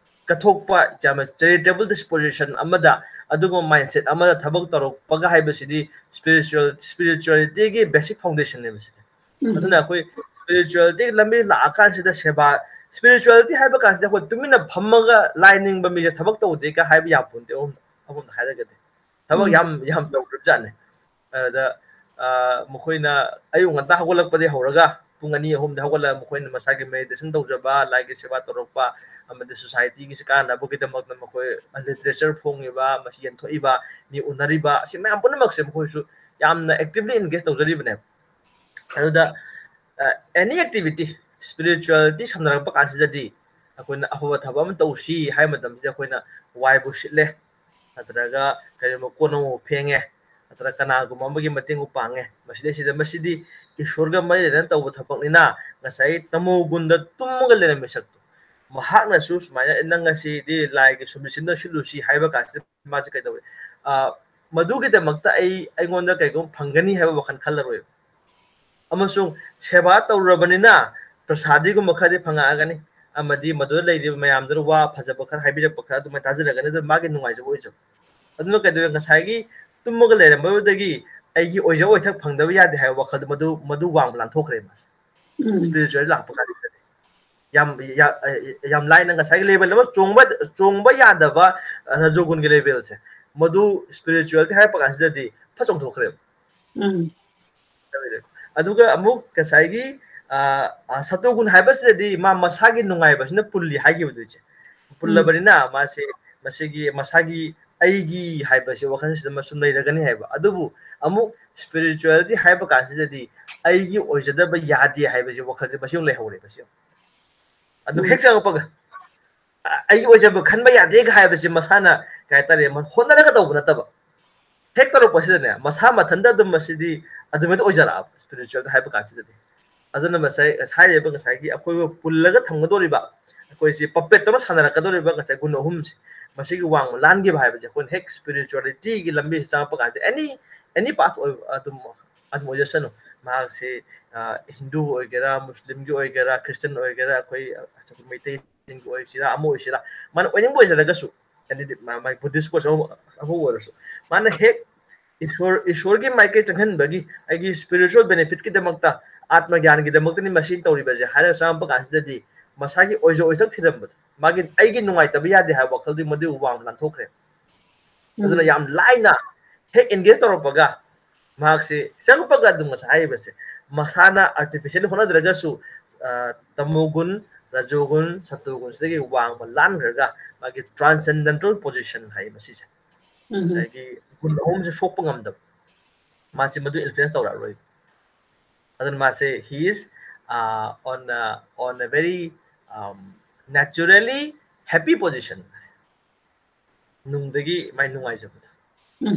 ꯀꯠꯊꯣꯛꯄ, ꯌꯥꯝꯅ charitable disposition ꯑꯃꯗ, ꯑꯗꯨꯒꯨꯝꯕ mindset ꯑꯃꯗ ꯊꯕꯛ ꯇꯧꯔꯛꯄꯒ ꯍꯥꯏꯕꯁꯤꯗꯤ spiritual, spirituality ꯒꯤ basic foundation ꯅꯦꯕ ꯁꯤꯗꯤ꯫ ꯑꯗꯨꯅ ꯑꯩꯈꯣꯏ spirituality ꯂꯝꯕꯤ ꯂꯥꯛꯑꯀꯥꯟꯁꯤꯗ ꯁꯦꯕꯥ, spirituality ꯍꯥꯏꯕ ꯀꯥꯟꯁꯤꯗ ꯑꯩꯈꯣꯏ ꯇꯨꯃꯤꯟꯅ ꯐꯝꯃꯒ ꯂꯥꯏ ꯅꯤꯡꯕ ꯃꯤꯁꯦ ꯊꯕꯛ ꯇꯧꯗꯦꯒ ꯍꯥꯏꯕ ꯌꯥꯄꯣꯟꯇꯦ꯫ ꯑꯍꯨꯝ, ꯑꯍꯨꯝꯗ ꯍꯥꯏꯔꯒꯗꯤ ꯊꯕꯛ ꯌꯥꯝ, ꯌꯥꯝ ꯇꯧꯈ꯭ꯔꯕꯖꯥꯠꯅꯤ꯫ ꯑꯗꯨꯗ, ꯑ, ꯃꯈꯣꯏꯅ ꯑꯌꯨꯛ ꯉꯟꯇꯥ ꯍꯧꯒꯠꯂꯛꯄꯗꯒꯤ ꯍꯧꯔꯒ ꯄꯨꯡ ꯑꯅꯤ ꯑꯍꯨꯝꯗ ꯍꯧꯒꯠꯂꯒ ꯃꯈꯣꯏꯅ ꯃꯁꯥꯒꯤ meditation ꯇꯧꯖꯕ, ꯂꯥꯏꯒꯤ ꯁꯦꯕꯥ ꯇꯧꯔꯛꯄ, ꯑꯃꯗꯤ society ꯒꯤꯁꯤ ꯀꯥꯟꯅꯕꯒꯤꯗꯃꯛꯇ ꯃꯈꯣꯏ literature ꯐꯣꯡꯉꯤꯕ, ꯃꯁꯤ ꯌꯦꯟꯊꯣꯛꯏꯕ, ꯃꯤ ꯎꯅꯔꯤꯕ, ꯑꯁꯤ ꯃꯌꯥꯝ ꯄꯨꯝꯅꯃꯛꯁꯦ ꯃꯈꯣꯏꯁꯨ ꯌꯥꯝꯅ actively engage ꯇꯧꯖꯔꯤꯕꯅꯦꯕ꯫ ꯑꯗꯨꯗ, ꯑ, any activity, spirituality ꯁꯝꯅꯔꯛꯄ ꯀꯥꯟꯁꯤꯗꯗꯤ ꯑꯩꯈꯣꯏꯅ ꯑꯐꯕ ꯊꯕꯛ ꯑꯃ ꯇꯧꯁꯤ ꯍꯥꯏꯕ ꯃꯇꯝꯁꯤꯗ ꯑꯩꯈꯣꯏꯅ ꯋꯥꯏꯕꯨ ꯁꯤꯠꯂꯦ, ꯅꯠꯇ꯭ꯔꯒ ꯀꯔꯤꯒꯨꯝꯕ ꯀꯣꯟ ꯑꯃꯕꯨ ꯐꯦꯡꯉꯦ, ꯅꯠꯇ꯭ꯔꯒ ꯀꯅꯥꯒꯨꯝꯕ ꯑꯃꯒꯤ ꯃꯇꯦꯡꯕꯨ ꯄꯥꯡꯉꯦ, ꯃꯁꯤꯗꯩꯁꯤꯗ ꯃꯁꯤꯗꯤ ꯏꯁꯣꯔꯒ ꯃꯔꯤ ꯂꯩꯅꯅ ꯇꯧꯕ ꯊꯕꯛꯅꯤꯅ ꯉꯁꯥꯏꯒꯤ ꯇꯃꯣ ꯒꯨꯟꯗ ꯇꯨꯝꯃꯒ ꯂꯩꯔꯝꯃꯤ ꯁꯛꯇꯣ ꯃꯍꯥꯛꯅꯁꯨ ꯁꯨꯃꯥꯏꯅ "ꯅꯪ ꯉꯁꯤꯗꯤ ꯂꯥꯏꯒꯤ ꯁꯨꯝꯕꯤꯁꯤꯟꯗ ꯁꯤꯠꯂꯨꯁꯤ" ꯍꯥꯏꯕ ꯀꯥꯟꯁꯤꯗ ꯃꯥꯁꯦ ꯀꯩꯗꯧꯋꯦ? ꯑ, ꯃꯗꯨꯒꯤꯗꯃꯛꯇ ꯑꯩ, ꯑꯩꯉꯣꯟꯗ ꯀꯩꯒꯨꯝꯕ ꯐꯪꯒꯅꯤ ꯍꯥꯏꯕ ꯋꯥꯈꯜ ꯈꯜꯂꯔꯣꯏꯕ꯫ ꯑꯃꯁꯨꯡ ꯁꯦꯕꯥ ꯇꯧꯔꯕꯅꯤꯅ ꯄ꯭ꯔꯁꯥꯗꯤꯒꯨꯝꯕ ꯈꯔꯗꯤ ꯐꯪꯉꯛꯑꯒꯅꯤ, ꯑꯃꯗꯤ ꯃꯗꯨꯗ ꯂꯩꯔꯤꯕ ꯃꯌꯥꯝꯗꯨꯅ ꯋꯥ ꯐꯖꯕ ꯈꯔ ꯍꯥꯏꯕꯤꯔꯛꯄ ꯈꯔ ꯑꯗꯨꯃꯥꯏꯅ ꯇꯥꯖꯔꯒꯅꯤ, ꯑꯗꯨ ꯃꯥꯒꯤ ꯅꯨꯡꯉꯥꯏꯖꯕ ꯑꯣꯏꯖꯕ꯫ ꯑꯗꯨꯅ ꯀꯩꯗꯧꯋꯦ? ꯉꯁꯥꯏꯒꯤ ꯇꯨꯝꯃꯒ ꯂꯩꯔꯝꯕꯗꯨꯗꯒꯤ ꯑꯩꯒꯤ ꯑꯣꯏꯖ ꯑꯣꯏꯊꯛ ꯐꯪꯗꯕ ꯌꯥꯗꯦ ꯍꯥꯏꯕ ꯋꯥꯈꯜꯗꯣ ꯃꯗꯨ, ꯃꯗꯨ ꯋꯥꯡꯃ ꯂꯥꯟꯊꯣꯛꯈ꯭ꯔꯦ ꯃꯥꯁꯦ꯫ ꯎꯝ꯫ ꯏꯁꯄꯤꯔꯤꯆꯨꯋꯦꯜ ꯂꯥꯛꯄ ꯀꯥꯟꯗ ꯌꯥꯝ, ꯌꯥ-, ꯌꯥꯝ ꯂꯥꯏꯅ ꯉꯁꯥꯏꯒꯤ ꯂꯦꯚꯦꯜ ꯑꯃ ꯆꯣꯡꯕ, ꯆꯣꯡꯕ ꯌꯥꯗꯕ ꯔꯖꯣꯒꯨꯟꯒꯤ ꯂꯦꯚꯦꯜꯁꯦ, ꯃꯗꯨ ꯏꯁꯄꯤꯔꯤꯆꯨꯋꯦꯜꯒꯤ ꯍꯥꯏꯔꯛꯄ ꯀꯥꯟꯁꯤꯗꯗꯤ ꯐꯠ ꯆꯣꯡꯊꯣꯛꯈ꯭ꯔꯦꯕ꯫ ꯎꯝ꯫ ꯑꯗꯨꯒ ꯑꯃꯨꯛ ꯉꯁꯥꯏꯒꯤ, ꯑ, ꯑ, ꯁꯇꯣꯒꯨꯟ ꯍꯥꯏꯕꯁꯤꯗꯗꯤ ꯃꯥ ꯃꯁꯥꯒꯤ ꯅꯨꯡꯉꯥꯏꯕꯁꯤꯅ ꯄꯨꯜꯂꯤ ꯍꯥꯏꯈꯤꯕꯗꯨ ꯏꯆꯦ꯫ ꯄꯨꯜꯂꯕꯅꯤꯅ ꯃꯥꯁꯦ ꯃꯁꯤꯒꯤ ꯃꯁꯥꯒꯤ ꯑꯩꯒꯤ ꯍꯥꯏꯕꯁꯤ ꯋꯥꯈꯜꯁꯤꯗ ꯁꯨꯝ ꯂꯩꯔꯒꯅꯤ ꯍꯥꯏꯕ꯫ ꯑꯗꯨꯕꯨ ꯑꯃꯨꯛ ꯏꯁꯄꯤꯔꯤꯆꯨꯋꯦꯜꯒꯤ ꯍꯥꯏꯕ ꯀꯥꯟꯁꯤꯗꯗꯤ ꯑꯩꯒꯤ ꯑꯣꯏꯖꯗꯕ ꯌꯥꯗꯦ ꯍꯥꯏꯕꯁꯤ ꯋꯥꯈꯜꯁꯦ ꯃꯁꯤ ꯑꯃꯨꯛ ꯂꯩꯍꯧꯔꯦ ꯃꯁꯤ꯫ ꯑꯗꯨ ꯎꯝ꯫ ꯍꯦꯛ ꯆꯪꯉꯛꯄꯒ, "ꯑ-, ꯑꯩꯒꯤ ꯑꯣꯏꯖꯕ ꯈꯟꯕ ꯌꯥꯗꯦꯒ" ꯍꯥꯏꯕꯁꯤ ꯃꯁꯥꯅ ꯀꯩ ꯍꯥꯏꯇꯥꯔꯦ, ꯃ-, ꯍꯣꯠꯅꯔꯒ ꯇꯧꯕ ꯅꯠꯇꯕ꯫ ꯍꯦꯛ ꯇꯧꯔꯛꯄꯁꯤꯗꯅꯦ, ꯃꯁꯥ ꯃꯊꯟꯇ ꯑꯗꯨꯝ ꯃꯁꯤꯗꯤ ꯑꯗꯨꯃꯥꯏꯅ ꯑꯣꯏꯖꯔꯛꯑꯕ ꯏꯁꯄꯤꯔꯤꯆꯨꯋꯦꯜ ꯍꯥꯏꯕ ꯀꯥꯟꯁꯤꯗꯗꯤ꯫ ꯑꯗꯨꯅ ꯉꯁꯥꯏ, ꯉꯁꯥꯏ ꯍꯥꯏꯔꯤꯕ ꯉꯁꯥꯏꯒꯤ ꯑꯩꯈꯣꯏꯕꯨ ꯄꯨꯜꯂꯒ ꯊꯝꯒꯗꯧꯔꯤꯕ, ꯑꯩꯈꯣꯏꯁꯤ ꯄꯄꯦꯠꯇꯧꯅ ꯁꯥꯟꯅꯔꯛꯀꯗꯧꯔꯤꯕ ꯉꯁꯥꯏ ꯒꯨꯟ ꯑꯍꯨꯝꯁꯦ, ꯃꯁꯤꯒꯤ ꯋꯥꯡꯃ ꯂꯥꯟꯈꯤꯕ ꯍꯥꯏꯕꯁꯦ ꯑꯩꯈꯣꯏꯅ ꯍꯦꯛ ꯏꯁꯄꯤꯔꯤꯆꯨꯋꯦꯂꯤꯇꯤꯒꯤ ꯂꯝꯕꯤꯁꯤ ꯆꯪꯉꯛꯄ ꯀꯥꯟꯁꯦ, ꯑꯦꯅꯤ, ꯑꯦꯅꯤ ꯄꯥꯊ ꯑꯣꯏ-, ꯑꯗꯨꯝ, ꯑꯗꯨꯝ ꯑꯣꯏꯖꯁꯅꯨ, ꯃꯍꯥꯛꯁꯤ, ꯑ, ꯍꯤꯟꯗꯨ ꯑꯣꯏꯒꯦꯔꯥ, ꯃꯨꯁꯂꯤꯝꯒꯤ ꯑꯣꯏꯒꯦꯔꯥ, ꯈ꯭ꯔꯤꯁꯇꯤꯌꯟ ꯑꯣꯏꯒꯦꯔꯥ, ꯑꯩꯈꯣꯏ, ꯑ, ꯃꯩꯇꯩꯁꯤꯡꯒꯤ ꯑꯣꯏꯁꯤꯔꯥ, ꯑꯃ ꯑꯣꯏꯁꯤꯔꯥ, ꯃꯥꯅ ꯑꯣꯏꯅꯤꯡꯕ ꯑꯣꯏꯖꯔꯒꯁꯨ, ꯀꯦꯟꯗꯤꯗꯦꯠ ꯃꯥ-, ꯃꯥꯏ ꯕꯨꯙꯤꯁ ꯀꯣꯔꯁ ꯑꯃ, ꯑꯃ ꯑꯣꯏꯔꯁꯨ, ꯃꯥꯅ ꯍꯦꯛ ꯏꯁꯣꯔ, ꯏꯁꯣꯔꯒꯤ ꯃꯥꯏꯀꯩ ꯆꯪꯍꯟꯕꯒꯤ, ꯑꯩꯒꯤ ꯏꯁꯄꯤꯔꯤꯆꯨꯋꯦꯜ ꯕꯦꯅꯤꯐꯤꯠꯀꯤꯗꯃꯛꯇ, ꯑꯥꯠꯃ ꯒ꯭ꯌꯥꯟꯒꯤꯗꯃꯛꯇꯅꯤ ꯃꯁꯤ ꯇꯧꯔꯤꯕꯁꯦ ꯍꯥꯏꯔꯒ ꯆꯪꯉꯛꯄ ꯀꯥꯟꯁꯤꯗꯗꯤ, ꯃꯁꯥꯒꯤ ꯑꯣꯏꯖ ꯑꯣꯏꯊꯛ ꯊꯤꯔꯝꯕꯗꯣ, ꯃꯥꯒꯤ, ꯑꯩꯒꯤ ꯅꯨꯡꯉꯥꯏꯇꯕ ꯌꯥꯗꯦ ꯍꯥꯏꯕ ꯋꯥꯈꯜꯗꯤ ꯃꯗꯨ ꯋꯥꯡꯃ ꯂꯥꯟꯊꯣꯛꯈ꯭ꯔꯦ꯫ ꯑꯗꯨꯅ ꯎꯝ꯫ ꯌꯥꯝ ꯂꯥꯏꯅ ꯍꯦꯛ ꯑꯦꯡꯒꯦꯖ ꯇꯧꯔꯛꯄꯒ, ꯃꯍꯥꯛꯁꯤ ꯆꯪꯉꯛꯄꯒ ꯑꯗꯨꯝ ꯉꯁꯥꯏ ꯍꯥꯏꯔꯤꯕꯁꯦ, ꯃꯁꯥꯅ ꯑꯥꯔꯇꯤꯐꯤꯁꯤꯌꯦꯜ ꯍꯣꯠꯅꯗ꯭ꯔꯒꯁꯨ, ꯑ, ꯇꯃꯣꯒꯨꯟ, ꯔꯖꯣꯒꯨꯟ, ꯁꯇꯣꯒꯨꯟꯁꯤꯗꯒꯤ ꯋꯥꯡꯃ ꯂꯥꯟꯈ꯭ꯔꯒ ꯃꯥꯒꯤ ꯇ꯭ꯔꯥꯟꯁꯦꯟꯗꯦꯟꯇꯦꯜ ꯄꯣꯖꯤꯁꯟ ꯍꯥꯏ ꯃꯁꯤꯁꯦ꯫ ꯎꯝ꯫ ꯉꯁꯥꯏꯒꯤ ꯒꯨꯟ ꯑꯍꯨꯝꯁꯦ ꯁꯣꯛꯄ ꯉꯝꯗꯕ, ꯃꯥꯁꯦ ꯃꯗꯨ ꯏꯟꯐ꯭ꯂꯨꯌꯦꯟꯁ ꯇꯧꯔꯛꯑꯔꯣꯏ꯫ ꯑꯗꯨꯅ ꯃꯥꯁꯦ he is, uh, on a, on a very, um, naturally happy position, ꯅꯨꯡꯗꯒꯤ ꯃꯥꯏ ꯅꯨꯡꯉꯥꯏꯖꯕꯗꯣ꯫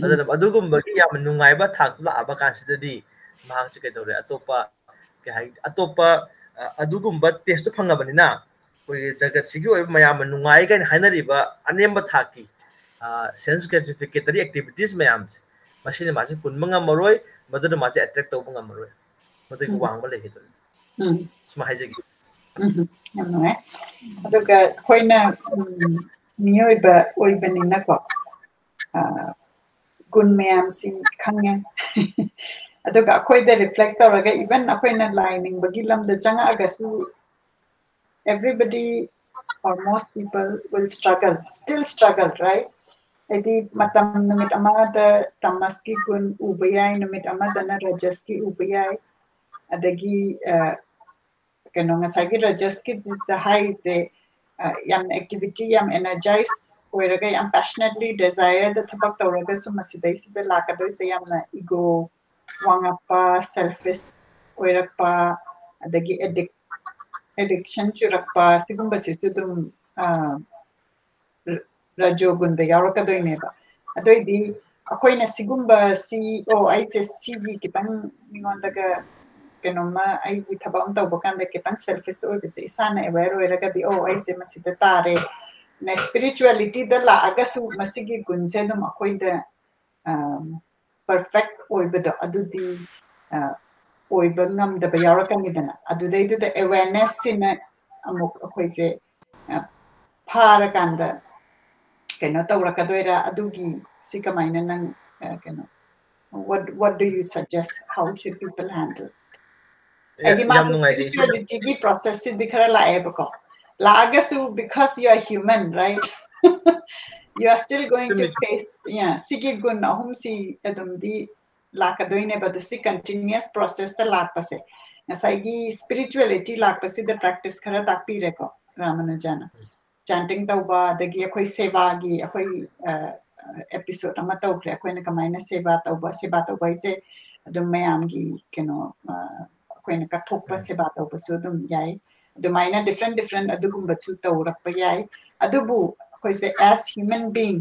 ꯑꯗꯨꯅ ꯑꯗꯨꯒꯨꯝꯕꯒꯤ ꯌꯥꯝꯅ ꯅꯨꯡꯉꯥꯏꯕ ꯊꯥꯛꯇ ꯂꯥꯛꯑꯕ ꯀꯥꯟꯁꯤꯗꯗꯤ ꯃꯍꯥꯛꯁꯦ ꯀꯩꯗꯧꯔꯦ, ꯑꯇꯣꯞꯄ ꯀꯩ ꯍꯥꯏ, ꯑꯇꯣꯞꯄ ꯑ, ꯑꯗꯨꯒꯨꯝꯕ ꯇꯦꯁꯇꯣ ꯐꯪꯉꯕꯅꯤꯅ ꯑꯩꯈꯣꯏꯒꯤ ꯖꯒꯠꯁꯤꯒꯤ ꯑꯣꯏꯕ ꯃꯌꯥꯝꯅ ꯅꯨꯡꯉꯥꯏ ꯀꯥꯏꯅ ꯍꯥꯏꯅꯔꯤꯕ ꯑꯅꯦꯝꯕ ꯊꯥꯛꯀꯤ ꯁꯦꯟꯁ ꯒ꯭ꯔꯦꯇꯤꯐꯤꯀꯦꯇꯔꯤ ꯑꯦꯛꯇꯤꯚꯤꯇꯤꯁ ꯃꯌꯥꯝꯁꯦ, ꯃꯁꯤꯅ ꯃꯥꯁꯦ ꯄꯨꯟꯕ ꯉꯝꯃꯔꯣꯏ, ꯃꯗꯨꯅ ꯃꯥꯁꯦ ꯑꯦꯇ꯭ꯔꯦꯛ ꯇꯧꯕ ꯉꯝꯃꯔꯣꯏ, ꯃꯗꯨꯒꯤ ꯎꯝ꯫ ꯋꯥꯡꯕ ꯂꯩꯈꯤꯗꯣꯏꯅꯤ꯫ ꯎꯝ꯫ ꯁꯨꯃꯥꯏ ꯍꯥꯏꯖꯒꯦ꯫ ꯎꯝ, ꯌꯥꯝ ꯅꯨꯡꯉꯥꯏ꯫ ꯑꯗꯨꯒ ꯑꯩꯈꯣꯏꯅ, ꯎꯝ, ꯃꯤꯑꯣꯏꯕ ꯑꯣꯏꯕꯅꯤꯅꯀꯣ, ꯑ, ꯒꯨꯟ ꯃꯌꯥꯝꯁꯤ ꯈꯪꯉꯦ꯫ ꯑꯗꯨꯒ ꯑꯩꯈꯣꯏꯗ ꯔꯤꯐ꯭ꯂꯦꯛ ꯇꯧꯔꯒ, ꯏꯚꯟ ꯑꯩꯈꯣꯏꯅ ꯂꯥꯏ ꯅꯤꯡꯕꯒꯤ ꯂꯝꯗ ꯆꯪꯉꯛꯑꯒꯁꯨ, everybody or most people will struggle, still struggle, right? ꯍꯥꯏꯗꯤ ꯃꯇꯝ ꯅꯨꯃꯤꯠ ꯑꯃꯗ ꯇꯃꯁꯀꯤ ꯒꯨꯟ ꯎꯕ ꯌꯥꯏ, ꯅꯨꯃꯤꯠ ꯑꯃꯗꯅ ꯔꯖꯁꯀꯤ ꯎꯕ ꯌꯥꯏ꯫ ꯑꯗꯒꯤ, ꯑ, ꯀꯩꯅꯣ, ꯉꯁꯥꯏꯒꯤ ꯔꯖꯁꯀꯤ ꯍꯥꯏꯔꯤꯁꯦ, ꯑ, ꯌꯥꯝꯅ ꯑꯦꯛꯇꯤꯚꯤꯇꯤ, ꯌꯥꯝ ꯑꯦꯅꯔꯖꯥꯏꯁ ꯑꯣꯏꯔꯒ, ꯌꯥꯝ ꯄꯦꯁꯅꯦꯠꯂꯤ ꯗꯦꯖꯥꯌꯔꯗ ꯊꯕꯛ ꯇꯧꯔꯒꯁꯨ, ꯃꯁꯤꯗꯩꯁꯤꯗ ꯂꯥꯛꯀꯗꯣꯏꯁꯦ ꯌꯥꯝꯅ ꯏꯒꯣ ꯋꯥꯡꯉꯛꯄ, ꯁꯦꯜꯐꯤꯁ ꯑꯣꯏꯔꯛꯄ, ꯑꯗꯒꯤ ꯑꯦꯗꯤꯛ ꯑꯦꯗꯤꯛꯁꯟ ꯆꯨꯔꯛꯄ, ꯁꯤꯒꯨꯝꯕꯁꯤꯁꯨ ꯑꯗꯨꯝ, ꯑ, ꯔ-, ꯔꯖꯣꯒꯨꯟꯗ ꯌꯥꯎꯔꯛꯀꯗꯣꯏꯅꯦꯕ꯫ ꯑꯗꯨꯏꯗꯤ ꯑꯩꯈꯣꯏꯅ ꯁꯤꯒꯨꯝꯕ ꯁꯤ, "ꯑꯣ, ꯑꯩꯁꯦ ꯁꯤꯒꯤ ꯈꯤꯇꯪ ꯃꯤꯉꯣꯟꯗꯒ ꯀꯩꯅꯣꯝꯃ ꯑꯩꯒꯤ ꯊꯕꯛ ꯑꯃ ꯇꯧꯕ ꯀꯥꯟꯗ ꯈꯤꯇꯪ ꯁꯦꯜꯐꯤꯁ ꯑꯣꯏꯕꯁꯦ ꯏꯁꯥꯅ ꯑꯦꯋꯦꯌꯔ ꯑꯣꯏꯔꯒꯗꯤ, ꯑꯣ, ꯑꯩꯁꯦ ꯃꯁꯤꯗ ꯇꯥꯔꯦ"꯫ ꯅ ꯁ꯭ꯄꯤꯔꯤꯆꯨꯋꯦꯂꯤꯇꯤꯗ ꯂꯥꯛꯑꯒꯁꯨ ꯃꯁꯤꯒꯤ ꯒꯨꯟꯁꯦ ꯑꯗꯨꯝ ꯑꯩꯈꯣꯏꯗ, ꯑꯝ, ꯄꯔꯐꯦꯛ ꯑꯣꯏꯕꯗꯣ ꯑꯗꯨꯗꯤ, ꯑ, ꯑꯣꯏꯕ ꯉꯝꯗꯕ ꯌꯥꯎꯔꯛꯀꯅꯤꯗꯅ꯫ ꯑꯗꯨꯗꯩꯗꯨꯗ ꯑꯦꯋꯦꯔꯅꯦꯁꯁꯤꯅ ꯑꯃꯨꯛ ꯑꯩꯈꯣꯏꯁꯦ, ꯑ, ꯐꯥꯔꯀꯥꯟꯗ ꯀꯩꯅꯣ ꯇꯧꯔꯛꯀꯗꯣꯏꯔꯥ? ꯑꯗꯨꯒꯤ ꯁꯤ ꯀꯃꯥꯏꯅ ꯅꯪ, ꯑ, ꯀꯩꯅꯣ, what, what do you suggest? How should people handle? ꯌꯥ-, ꯍꯥꯏꯗꯤ ꯌꯥꯝ ꯃꯥꯁꯦ ꯅꯨꯡꯉꯥꯏꯖꯩ, ꯏꯆꯦ꯫ ꯁ꯭ꯄꯤꯔꯤꯆꯨꯋꯦꯂꯤꯇꯤꯒꯤ ꯄ꯭ꯔꯣꯁꯦꯁꯁꯤꯗꯤ ꯈꯔ ꯂꯥꯛꯑꯦꯕꯀꯣ꯫ ꯂꯥꯛꯑꯒꯁꯨ, because you are human, right? You are still going to ꯆꯨꯝꯃꯤ, ꯆꯨꯝꯃꯤ꯫ Face, yeah, ꯁꯤꯒꯤ ꯒꯨꯟ ꯑꯍꯨꯝꯁꯤ ꯑꯗꯨꯝꯗꯤ ꯂꯥꯛꯀꯗꯣꯏꯅꯦꯕ꯫ ꯑꯗꯨ ꯁꯤ ꯀꯟꯇꯤꯅ꯭ꯌꯨꯁ ꯄ꯭ꯔꯣꯁꯦꯁꯇ ꯂꯥꯛꯄꯁꯦ, ꯉꯁꯥꯏꯒꯤ ꯁ꯭ꯄꯤꯔꯤꯆꯨꯋꯦꯂꯤꯇꯤ ꯂꯥꯛꯄꯁꯤꯗ ꯄ꯭ꯔꯦꯛꯇꯤꯁ ꯈꯔ ꯇꯥꯛꯄꯤꯔꯦꯀꯣ ꯔꯥꯃꯥꯅꯨꯖꯥꯅ꯫ ꯎꯝ꯫ ꯆꯥꯟꯇꯤꯡ ꯇꯧꯕ, ꯑꯗꯒꯤ ꯑꯩꯈꯣꯏ ꯁꯦꯕꯥꯒꯤ, ꯑꯩꯈꯣꯏ, ꯑ, ꯑꯦꯄꯤꯁꯣꯗ ꯑꯃ ꯇꯧꯈ꯭ꯔꯦ, ꯑꯩꯈꯣꯏꯅ ꯀꯃꯥꯏꯅ ꯁꯦꯕꯥ ꯇꯧꯕ, ꯁꯦꯕꯥ ꯇꯧꯕ ꯍꯥꯏꯁꯦ ꯑꯗꯨꯝ ꯃꯌꯥꯝꯒꯤ ꯀꯩꯅꯣ, ꯑ, ꯑꯩꯈꯣꯏꯅ ꯀꯠꯊꯣꯛꯄ ꯎꯝ꯫ ꯁꯦꯕꯥ ꯇꯧꯕꯁꯨ ꯑꯗꯨꯝ ꯌꯥꯏ꯫ ꯑꯗꯨꯃꯥꯏꯅ different different ꯑꯗꯨꯒꯨꯝꯕꯁꯨ ꯇꯧꯔꯛꯄ ꯌꯥꯏ꯫ ꯑꯗꯨꯕꯨ ꯑꯩꯈꯣꯏꯁꯦ as human being,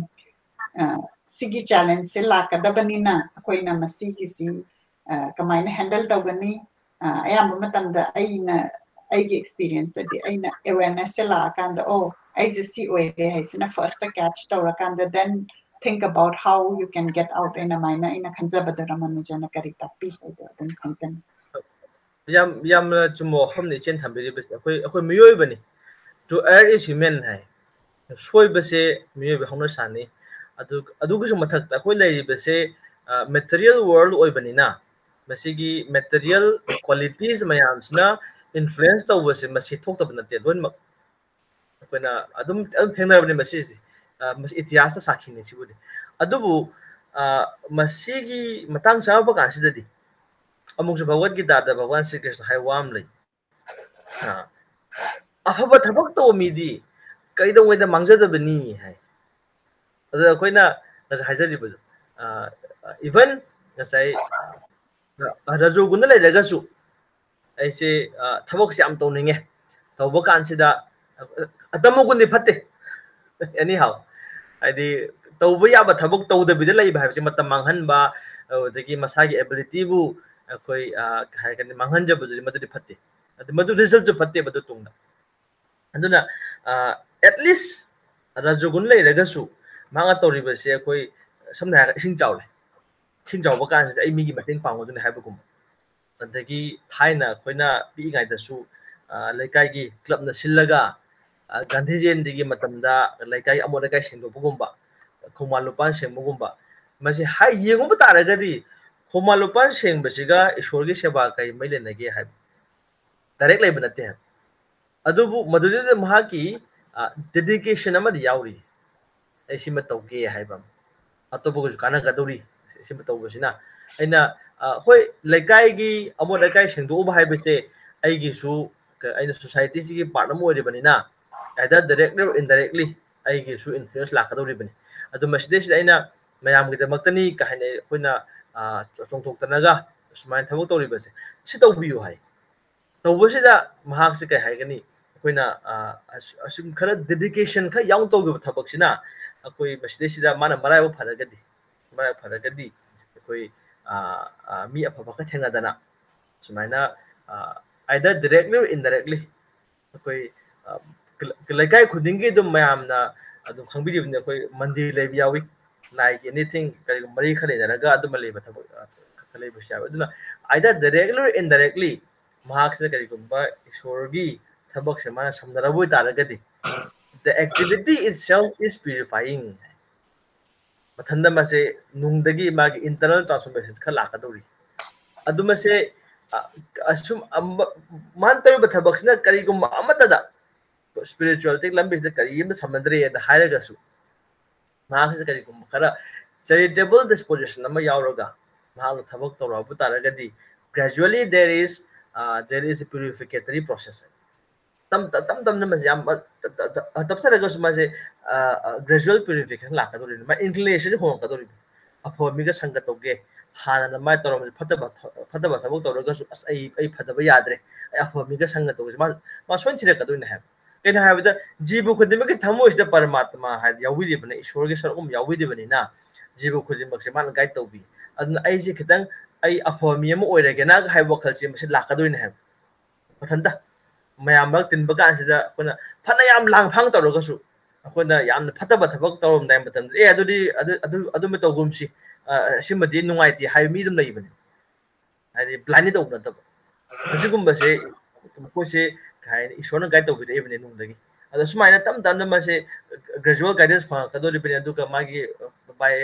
ꯑ, ꯁꯤꯒꯤ challengeꯁꯦ ꯂꯥꯛꯀꯗꯕꯅꯤꯅ ꯑꯩꯈꯣꯏꯅ ꯃꯁꯤꯒꯤꯁꯤ, ꯑ, ꯀꯃꯥꯏꯅ handle ꯇꯧꯒꯅꯤ? ꯑ, ꯑꯌꯥꯝꯕ ꯃꯇꯝꯗ ꯑꯩꯅ, ꯑꯩꯒꯤ experienceꯇꯗꯤ ꯑꯩꯅ awarenessꯁꯦ ꯂꯥꯛꯑꯀꯥꯟꯗ, "ꯑꯣ, ꯑꯩꯁꯦ ꯁꯤ ꯑꯣꯏꯔꯦ" ꯍꯥꯏꯁꯤꯅ firstꯇ catch ꯇꯧꯔꯀꯥꯟꯗ, then think about how you can get out ꯍꯥꯏꯅ ꯑꯗꯨꯃꯥꯏꯅ ꯑꯩꯅ ꯈꯟꯖꯕꯗ ꯔꯃꯅꯨꯖꯅ ꯀꯔꯤ ꯇꯥꯛꯄꯤ ꯍꯥꯏꯗꯣ ꯑꯗꯨꯝ ꯈꯪꯖꯅꯤꯡꯉꯤ꯫ ꯌꯥꯝ, ꯌꯥꯝꯅ ꯆꯨꯝꯕ ꯋꯥꯐꯝꯅꯤ ꯏꯆꯦꯅ ꯊꯝꯕꯤꯔꯤꯕꯁꯦ꯫ ꯑꯩꯈꯣꯏ, ꯑꯩꯈꯣꯏ ꯃꯤꯑꯣꯏꯕꯅꯤ, "To err is human" ꯍꯥꯏ꯫ ꯁꯣꯏꯕꯁꯦ ꯃꯤꯑꯣꯏꯕ ꯍꯧꯅꯁꯥꯅꯤ꯫ ꯑꯗꯨ, ꯑꯗꯨꯒꯤꯁꯨ ꯃꯊꯛꯇ ꯑꯩꯈꯣꯏ ꯂꯩꯔꯤꯕꯁꯦ, ꯑ, material world ꯑꯣꯏꯕꯅꯤꯅ, ꯃꯁꯤꯒꯤ material qualities ꯃꯌꯥꯝꯁꯤꯅ influence ꯇꯧꯕꯁꯦ ꯃꯁꯤ ꯊꯣꯛꯇꯕ ꯅꯠꯇꯦ꯫ ꯂꯣꯏꯅꯃꯛ ꯑꯩꯈꯣꯏꯅ ꯑꯗꯨꯝ, ꯑꯗꯨꯝ ꯊꯦꯡꯅꯔꯕꯅꯤ ꯃꯁꯤꯁꯦ꯫ ꯑ, ꯃꯁꯤ ꯏꯇꯤꯍꯥꯁꯇ ꯁꯥꯈꯤꯅꯤ ꯁꯤꯕꯨꯗꯤ꯫ ꯑꯗꯨꯕꯨ, ꯑ, ꯃꯁꯤꯒꯤ ꯃꯇꯥꯡ ꯆꯥꯔꯛꯄ ꯀꯥꯟꯁꯤꯗꯗꯤ ꯑꯃꯨꯛꯁꯨ ꯚꯒꯋꯠ ꯒꯤꯇꯥꯗ ꯚꯒꯋꯥꯟ ꯁ꯭ꯔꯤ ꯀ꯭ꯔꯤꯁꯅ ꯍꯥꯏꯕ ꯋꯥ ꯑꯃ ꯂꯩ꯫ ꯑ, "ꯑꯐꯕ ꯊꯕꯛ ꯇꯧꯕ ꯃꯤꯗꯤ ꯀꯩꯗꯧꯉꯩꯗ ꯃꯥꯡꯖꯗꯕꯅꯤ" ꯍꯥꯏ꯫ ꯑꯗꯨꯗ ꯑꯩꯈꯣꯏꯅ ꯉꯁꯥꯏ ꯍꯥꯏꯖꯔꯤꯕꯗꯣ, ꯑ, even ꯉꯁꯥꯏ, ꯑ, ꯔꯖꯣꯒꯨꯟꯗ ꯂꯩꯔꯒꯁꯨ ꯑꯩꯁꯦ, ꯑ, ꯊꯕꯛꯁꯦ ꯌꯥꯝ ꯇꯧꯅꯤꯡꯉꯦ, ꯇꯧꯕ ꯀꯥꯟꯁꯤꯗ, ꯑ, ꯑꯇꯝꯕ ꯒꯨꯟꯗꯤ ꯐꯠꯇꯦ꯫ Anyhow, ꯍꯥꯏꯗꯤ ꯇꯧꯕ ꯌꯥꯕ ꯊꯕꯛ ꯇꯧꯗꯕꯤꯗ ꯂꯩꯕ ꯍꯥꯏꯕꯁꯤ ꯃꯇꯝ ꯃꯥꯡꯍꯟꯕ, ꯑꯗꯨꯗꯒꯤ ꯃꯁꯥꯒꯤ abilityꯕꯨ ꯑꯩꯈꯣꯏ, ꯑ, ꯀꯩ ꯍꯥꯏꯒꯅꯤ, ꯃꯥꯡꯍꯟꯖꯕꯗꯨꯗꯤ ꯃꯗꯨꯗꯤ ꯐꯠꯇꯦ꯫ ꯑꯗꯨ ꯃꯗꯨ resultꯁꯨ ꯐꯠꯇꯦꯕ ꯑꯗꯨ ꯇꯨꯡꯗ꯫ ꯑꯗꯨꯅ, ꯑ, at least ꯔꯖꯣꯒꯨꯟ ꯂꯩꯔꯒꯁꯨ ꯃꯍꯥꯛꯅ ꯇꯧꯔꯤꯕꯁꯦ ꯑꯩꯈꯣꯏ ꯁꯝꯅ ꯍꯥꯏꯔꯒ ꯏꯁꯤꯡ ꯆꯥꯎꯔꯦ, ꯏꯁꯤꯡ ꯆꯥꯎꯕ ꯀꯥꯟꯁꯤꯗ ꯑꯩ ꯃꯤꯒꯤ ꯃꯇꯦꯡ ꯄꯥꯡꯒꯗꯣꯏꯅꯤ ꯍꯥꯏꯕꯒꯨꯝꯕ꯫ ꯑꯗꯒꯤ ꯊꯥꯏꯅ ꯑꯩꯈꯣꯏꯅ ꯄꯤꯛꯏꯉꯩꯗꯁꯨ, ꯑ, ꯂꯩꯀꯥꯏꯒꯤ clubꯅ ꯁꯤꯜꯂꯒ, ꯑ, ꯒꯥꯟꯙꯤ ꯖꯌꯟꯇꯤꯒꯤ ꯃꯇꯝꯗ ꯂꯩꯀꯥꯏ ꯑꯃꯣꯠ ꯑꯀꯥꯏ ꯁꯦꯡꯗꯣꯛꯄꯒꯨꯝꯕ, ꯈꯣꯡꯕꯥꯟ ꯂꯨꯄꯥꯟ ꯁꯦꯡꯕꯒꯨꯝꯕ, ꯃꯁꯤ ꯍꯥꯏ ꯌꯦꯡꯉꯨꯕ ꯇꯥꯔꯒꯗꯤ ꯈꯣꯡꯕꯥꯟ ꯂꯨꯄꯥꯟ ꯁꯦꯡꯕꯁꯤꯒ ꯏꯁꯣꯔꯒꯤ ꯁꯦꯕꯥ ꯀꯔꯤ ꯃꯔꯤ ꯂꯩꯅꯒꯦ ꯍꯥꯏꯕ direct ꯂꯩꯕ ꯅꯠꯇꯦ ꯍꯥꯏꯕ꯫ ꯑꯗꯨꯕꯨ ꯃꯗꯨꯗꯨꯗ ꯃꯍꯥꯛꯀꯤ, ꯑ, dedication ꯑꯃꯗꯤ ꯌꯥꯎꯔꯤ, "ꯑꯩ ꯁꯤꯃ ꯇꯧꯒꯦ" ꯍꯥꯏꯕ ꯑꯃ, "ꯑꯇꯣꯞꯄꯒꯁꯨ ꯀꯥꯟꯅꯒꯗꯧꯔꯤ ꯁꯤꯃ ꯇꯧꯕꯁꯤꯅ"꯫ ꯑꯩꯅ, ꯑ, ꯍꯣꯏ, ꯂꯩꯀꯥꯏꯒꯤ ꯑꯃꯣꯠ ꯑꯀꯥꯏ ꯁꯦꯡꯗꯣꯛꯎꯕ ꯍꯥꯏꯕꯁꯦ ꯑꯩꯒꯤꯁꯨ, ꯀ-, ꯑꯩꯅ societyꯁꯤꯒꯤ part ꯑꯃ ꯑꯣꯏꯔꯤꯕꯅꯤꯅ, either directly or indirectly ꯑꯩꯒꯤꯁꯨ influence ꯂꯥꯛꯀꯗꯧꯔꯤꯕꯅꯤ꯫ ꯑꯗꯨ ꯃꯁꯤꯗꯩꯁꯤꯗ ꯑꯩꯅ ꯃꯌꯥꯝꯒꯤꯗꯃꯛꯇꯅꯤ ꯀꯥꯏꯅ ꯑꯩꯈꯣꯏꯅ, ꯑ, ꯆꯣꯡꯊꯣꯛꯇꯅꯒ ꯁꯨꯃꯥꯏꯅ ꯊꯕꯛ ꯇꯧꯔꯤꯕꯁꯦ, ꯁꯤ ꯇꯧꯕꯤꯌꯨ ꯍꯥꯏ꯫ ꯇꯧꯕꯁꯤꯗ ꯃꯍꯥꯛꯁꯦ ꯀꯩ ꯍꯥꯏꯒꯅꯤ, ꯑꯩꯈꯣꯏꯅ ꯑꯁꯨꯝ ꯈꯔ dedication ꯈꯔ ꯌꯥꯎꯅ ꯇꯧꯈꯤꯕ ꯊꯕꯛꯁꯤꯅ ꯑꯩꯈꯣꯏ ꯃꯁꯤꯗꯩꯁꯤꯗ ꯃꯥꯅ ꯃꯔꯥꯏꯕꯛ ꯐꯔꯒꯗꯤ ꯃꯔꯥꯏꯕꯛ ꯐꯔꯒꯗꯤ ꯑꯩꯈꯣꯏ ꯃꯤ ꯑꯐꯕ ꯈꯔ ꯊꯦꯡꯅꯗꯅ ꯁꯨꯃꯥꯏꯅ either directly or indirectly ꯑꯩꯈꯣꯏ ꯂꯩꯀꯥꯏ ꯈꯨꯗꯤꯡꯒꯤ ꯑꯗꯨꯝ ꯃꯌꯥꯝꯅ ꯑꯗꯨꯝ ꯈꯪꯕꯤꯔꯤꯕꯅꯤ, ꯑꯩꯈꯣꯏ ꯃꯟꯗꯤꯔ ꯂꯩꯕ ꯌꯥꯎꯏ, ꯂꯥꯏꯒꯤ anything ꯀꯔꯤꯒꯨꯝꯕ ꯃꯔꯤ ꯈꯔ ꯂꯩꯅꯔꯒ ꯑꯗꯨꯝꯕ ꯂꯩꯕ ꯊꯕꯛ ꯈꯔ ꯂꯩꯕꯁꯨ ꯌꯥꯎꯏ꯫ ꯑꯗꯨꯅ either directly or indirectly ꯃꯍꯥꯛꯁꯤꯅ ꯀꯔꯤꯒꯨꯝꯕ ꯏꯁꯣꯔꯒꯤ ꯊꯕꯛꯁꯦ ꯃꯥꯅ ꯁꯝꯅꯔꯕ ꯑꯣꯏꯇꯥꯔꯒꯗꯤ the activity itself is purifying꯫ ꯃꯊꯟꯇ ꯃꯥꯁꯦ ꯅꯨꯡꯗꯒꯤ ꯃꯥꯒꯤ internal transformation ꯈꯔ ꯂꯥꯛꯀꯗꯧꯔꯤ꯫ ꯑꯗꯨ ꯃꯁꯦ ꯑꯁꯨꯝ ꯃꯥꯅ ꯇꯧꯔꯤꯕ ꯊꯕꯛꯁꯤꯅ ꯀꯔꯤꯒꯨꯝꯕ ꯑꯃꯠꯇꯗ spirituality ꯂꯝꯕꯤꯁꯤꯗ ꯀꯔꯤ ꯑꯃ ꯁꯝꯅꯗ꯭ꯔꯦꯅ ꯍꯥꯏꯔꯒꯁꯨ ꯃꯍꯥꯛꯁꯤꯗ ꯀꯔꯤꯒꯨꯝꯕ ꯈꯔ charitable disposition ꯑꯃ ꯌꯥꯎꯔꯒ ꯃꯍꯥꯛꯅ ꯊꯕꯛ ꯇꯧꯔꯛꯄ ꯇꯥꯔꯒꯗꯤ gradually there is there is a purificatory process꯫ ꯇꯞ ꯇꯞ ꯇꯞ ꯇꯞꯅ ꯃꯁꯤ ꯌꯥꯝ ꯇꯞꯆꯔꯒꯁꯨ ꯃꯥꯁꯦ gradual purification ꯂꯥꯛꯀꯗꯧꯔꯤꯕꯅꯤ꯫ ꯃꯥ inclination ꯍꯣꯡꯉꯛꯀꯗꯧꯔꯤꯕꯅꯤ꯫ ꯑꯐꯕ ꯃꯤꯒ ꯁꯪꯒ ꯇꯧꯒꯦ, ꯍꯥꯟꯅꯅ ꯃꯥ ꯇꯧꯔꯝꯕꯁꯦ ꯐꯠꯇꯕ ꯐꯠꯇꯕ ꯊꯕꯛ ꯇꯧꯔꯒꯁꯨ ꯑꯁ ꯑꯩ ꯑꯩ ꯐꯗꯕ ꯌꯥꯗ꯭ꯔꯦ, ꯑꯩ ꯑꯐꯕ ꯃꯤꯒ ꯁꯪꯒ ꯇꯧꯒꯦꯁꯦ ꯃꯥ ꯃꯥ ꯁꯣꯏꯅ ꯊꯤꯔꯛꯀꯗꯣꯏꯅꯦ ꯍꯥꯏꯕ꯫ ꯀꯩꯅꯣ ꯍꯥꯏꯕꯗ ꯖꯤꯕ ꯈꯨꯗꯤꯡꯃꯛꯀꯤ ꯊꯃꯣꯏꯁꯤꯗ ꯄꯔꯃꯥꯇꯃꯥ ꯍꯥꯏꯗꯤ ꯌꯥꯎꯕꯤꯔꯤꯕꯅ ꯏꯁꯣꯔꯒꯤ ꯁꯔꯨꯛ ꯑꯃ ꯌꯥꯎꯕꯤꯔꯤꯕꯅꯤꯅ ꯖꯤꯕ ꯈꯨꯗꯤꯡꯃꯛꯁꯦ ꯃꯥꯅ guide ꯇꯧꯕꯤ꯫ ꯑꯗꯨꯅ ꯑꯩꯁꯦ ꯈꯤꯇꯪ ꯑꯩ ꯑꯐꯕ ꯃꯤ ꯑꯃ ꯑꯣꯏꯔꯒꯦꯅ ꯍꯥꯏꯕ ꯋꯥꯈꯜꯁꯦ ꯃꯁꯤ ꯂꯥꯛꯀꯗꯣꯏꯅꯦ ꯍꯥꯏꯕ꯫ ꯃꯊꯟꯇ ꯃꯌꯥꯝ ꯃꯔꯛ ꯇꯤꯟꯕ ꯀꯥꯟꯁꯤꯗ ꯑꯩꯈꯣꯏꯅ ꯐꯅ ꯌꯥꯝ ꯂꯥꯡꯐꯥꯡ ꯇꯧꯔꯒꯁꯨ ꯑꯩꯈꯣꯏꯅ ꯌꯥꯝꯅ ꯐꯠꯇꯕ ꯊꯕꯛ ꯇꯧꯔꯝꯗꯥꯏ ꯃꯇꯝꯗ ꯑꯦ ꯑꯗꯨꯗꯤ ꯑꯗꯨ ꯑꯗꯨ ꯑꯗꯨꯃ ꯇꯧꯒꯨꯝꯁꯤ, ꯁꯤꯃꯗꯤ ꯅꯨꯡꯉꯥꯏꯇꯦ ꯍꯥꯏꯕ ꯃꯤ ꯑꯗꯨꯝ ꯂꯩꯕꯅꯤ꯫ ꯍꯥꯏꯗꯤ blindly ꯇꯧꯕ ꯅꯠꯇꯕ꯫ ꯑꯁꯤꯒꯨꯝꯕꯁꯦ ꯃꯈꯣꯏꯁꯦ ꯀꯩ ꯍꯥꯏꯅꯤ, ꯏꯁꯣꯔꯅ guide ꯇꯧꯕꯤꯔꯛꯏꯕꯅꯦ ꯅꯨꯡꯗꯒꯤ꯫ ꯑꯗꯣ ꯁꯨꯃꯥꯏꯅ ꯇꯞ ꯇꯞꯅ ꯃꯥꯁꯦ gradual guidance ꯐꯪꯉꯛꯀꯗꯧꯔꯤꯕꯅꯤ꯫ ꯑꯗꯨꯒ ꯃꯥꯒꯤ by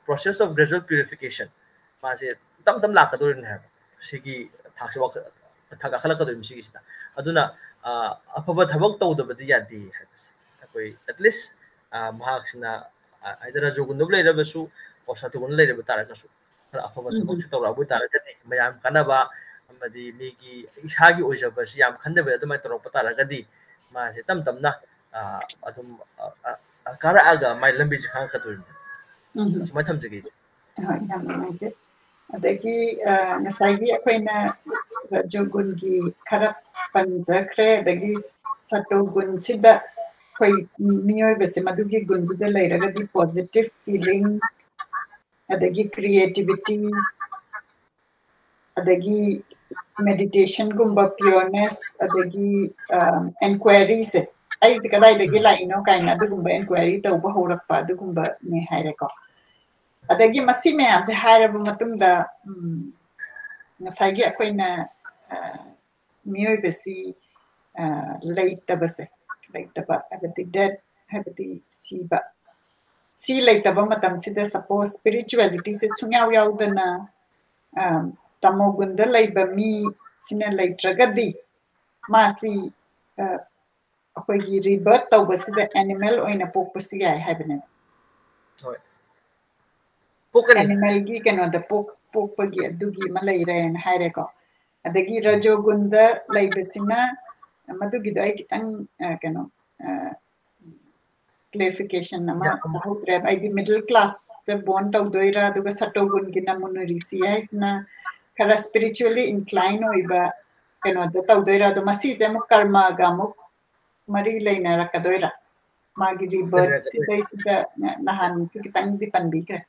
process of gradual purification ꯃꯥꯁꯦ ꯇꯞ ꯇꯞ ꯂꯥꯛꯀꯗꯧꯔꯤꯕꯅꯤ ꯍꯥꯏꯕ꯫ ꯁꯤꯒꯤ ꯊꯥꯛꯁꯦ ꯋꯥꯈꯜ ꯊꯥꯛ ꯀꯥꯈꯠꯂꯛꯀꯗꯧꯔꯤꯕꯅꯤ ꯁꯤꯒꯤꯁꯤꯗ꯫ ꯑꯗꯨꯅ ꯑꯐꯕ ꯊꯕꯛ ꯇꯧꯗꯕꯗꯤ ꯌꯥꯗꯦ ꯍꯥꯏꯕꯁꯦ ꯑꯩꯈꯣꯏ at least ꯃꯍꯥꯛꯁꯤꯅ either ꯔꯖꯣꯒꯨꯟꯗꯕꯨ ꯂꯩꯔꯕꯁꯨ or ꯁꯇꯣꯒꯨꯟꯗ ꯂꯩꯔꯕ ꯇꯥꯔꯒꯁꯨ ꯈꯔ ꯑꯐꯕ ꯊꯕꯛꯁꯨ ꯇꯧꯔꯛꯑꯕ ꯑꯣꯏꯇꯥꯔꯒꯗꯤ ꯃꯌꯥꯝ ꯀꯥꯟꯅꯕ ꯑꯃꯗꯤ ꯃꯤꯒꯤ ꯏꯁꯥꯒꯤ ꯑꯣꯏꯖꯕꯁꯤ ꯌꯥꯝ ꯈꯟꯗꯕꯤꯗ ꯑꯗꯨꯃꯥꯏꯅ ꯇꯧꯔꯛꯄ ꯇꯥꯔꯒꯗꯤ ꯃꯥꯁꯦ ꯇꯞ ꯇꯞꯅ ꯑꯗꯨꯝ ꯀꯥꯔꯛꯑꯒ ꯃꯥꯏ ꯂꯝꯕꯤꯁꯦ ꯈꯪꯉꯛꯀꯗꯣꯏꯅꯤ꯫ ꯁꯨꯃꯥꯏꯅ ꯊꯝꯖꯒꯦ ꯏꯆꯦ꯫ ꯍꯣꯏ, ꯌꯥꯝ ꯅꯨꯡꯉꯥꯏꯖꯩ꯫ ꯑꯗꯒꯤ ꯉꯁꯥꯏꯒꯤ ꯑꯩꯈꯣꯏꯅ ꯔꯖꯣꯒꯨꯟꯒꯤ ꯈꯔ ꯄꯟꯖꯈ꯭ꯔꯦ, ꯑꯗꯒꯤ ꯁꯇꯣꯒꯨꯟꯁꯤꯗ ꯑꯩꯈꯣꯏ ꯃꯤꯑꯣꯏꯕꯁꯦ ꯃꯗꯨꯒꯤ ꯒꯨꯟꯗꯨꯗ ꯂꯩꯔꯒꯗꯤ positive feeling, ꯑꯗꯒꯤ creativity, ꯑꯗꯒꯤ meditationꯒꯨꯝꯕ, pureness, ꯑꯗꯒꯤ enquiryꯁꯦ, ꯑꯩꯁꯦ ꯀꯗꯥꯏꯗꯒꯤ ꯂꯥꯛꯏꯅꯣ ꯀꯥꯏꯅ ꯑꯗꯨꯒꯨꯝꯕ enquiry ꯇꯧꯕ ꯍꯧꯔꯛꯄ ꯑꯗꯨꯒꯨꯝꯕꯅꯦ ꯍꯥꯏꯔꯦꯀꯣ꯫ ꯑꯗꯒꯤ ꯃꯁꯤ ꯃꯌꯥꯝꯁꯦ ꯍꯥꯏꯔꯕ ꯃꯇꯨꯡꯗ, ꯎꯝ, ꯉꯁꯥꯏꯒꯤ ꯑꯩꯈꯣꯏꯅ, ꯑ, ꯃꯤꯑꯣꯏꯕꯁꯤ, ꯑ, ꯂꯩꯇꯕꯁꯦ, ꯂꯩꯇꯕ ꯍꯥꯏꯕꯗꯤ death ꯍꯥꯏꯕꯗꯤ ꯁꯤꯕ, ꯁꯤ ꯂꯩꯇꯕ ꯃꯇꯝꯁꯤꯗ suppose spiritualityꯁꯦ ꯁꯨꯡꯌꯥꯎ ꯌꯥꯎꯗꯅ, ꯑ, ꯇꯃꯣꯒꯨꯟꯗ ꯂꯩꯕ ꯃꯤꯁꯤꯅ ꯂꯩꯇ꯭ꯔꯒꯗꯤ ꯃꯥꯁꯤ, ꯑ, ꯑꯩꯈꯣꯏꯒꯤ rebirth ꯇꯧꯕꯁꯤꯗ animal ꯑꯣꯏꯅ ꯄꯣꯛꯄꯁꯨ ꯌꯥꯏ ꯍꯥꯏꯕꯅꯦꯕ꯫ ꯍꯣꯏ꯫ ꯄꯣꯛꯀꯅꯤ꯫ Animalꯒꯤ ꯀꯩꯅꯣꯗ ꯄꯣꯛ-, ꯄꯣꯛꯄꯒꯤ ꯑꯗꯨꯒꯤ ꯑꯃ ꯂꯩꯔꯦꯅ ꯍꯥꯏꯔꯦꯀꯣ꯫ ꯑꯗꯒꯤ ꯔꯖꯣꯒꯨꯟꯗ ꯂꯩꯕꯁꯤꯅ, ꯃꯗꯨꯒꯤꯗꯣ ꯑꯩ ꯈꯤꯇꯪ, ꯑ, ꯀꯩꯅꯣ, ꯑ, clarification ꯑꯃ ꯌꯥꯝ- ꯇꯥꯍꯧꯗ꯭ꯔꯦꯕ꯫ ꯑꯩꯗꯤ middle classꯇ born ꯇꯧꯗꯣꯏꯔꯥ, ꯑꯗꯨꯒ ꯁꯇꯣꯒꯨꯟꯒꯤ ꯅꯃꯨꯅꯔꯤꯁꯤ ꯍꯥꯏꯁꯤꯅ ꯈꯔ spiritually incline ꯑꯣꯏꯕ ꯀꯩꯅꯣꯗ ꯇꯧꯗꯣꯏꯔꯥ? ꯑꯗꯣ ꯃꯁꯤꯁꯦ ꯑꯃꯨꯛ ꯀꯔꯃꯒ ꯑꯃꯨꯛ ꯃꯔꯤ ꯂꯩꯅꯔꯛꯀꯗꯣꯏꯔꯥ? ꯃꯥꯒꯤ rebirth ꯁꯤꯗꯩꯁꯤꯗ ꯅ-, ꯅꯍꯥꯟꯁꯨ ꯈꯤꯇꯪꯗꯤ ꯄꯟꯕꯤꯈ꯭ꯔꯦ꯫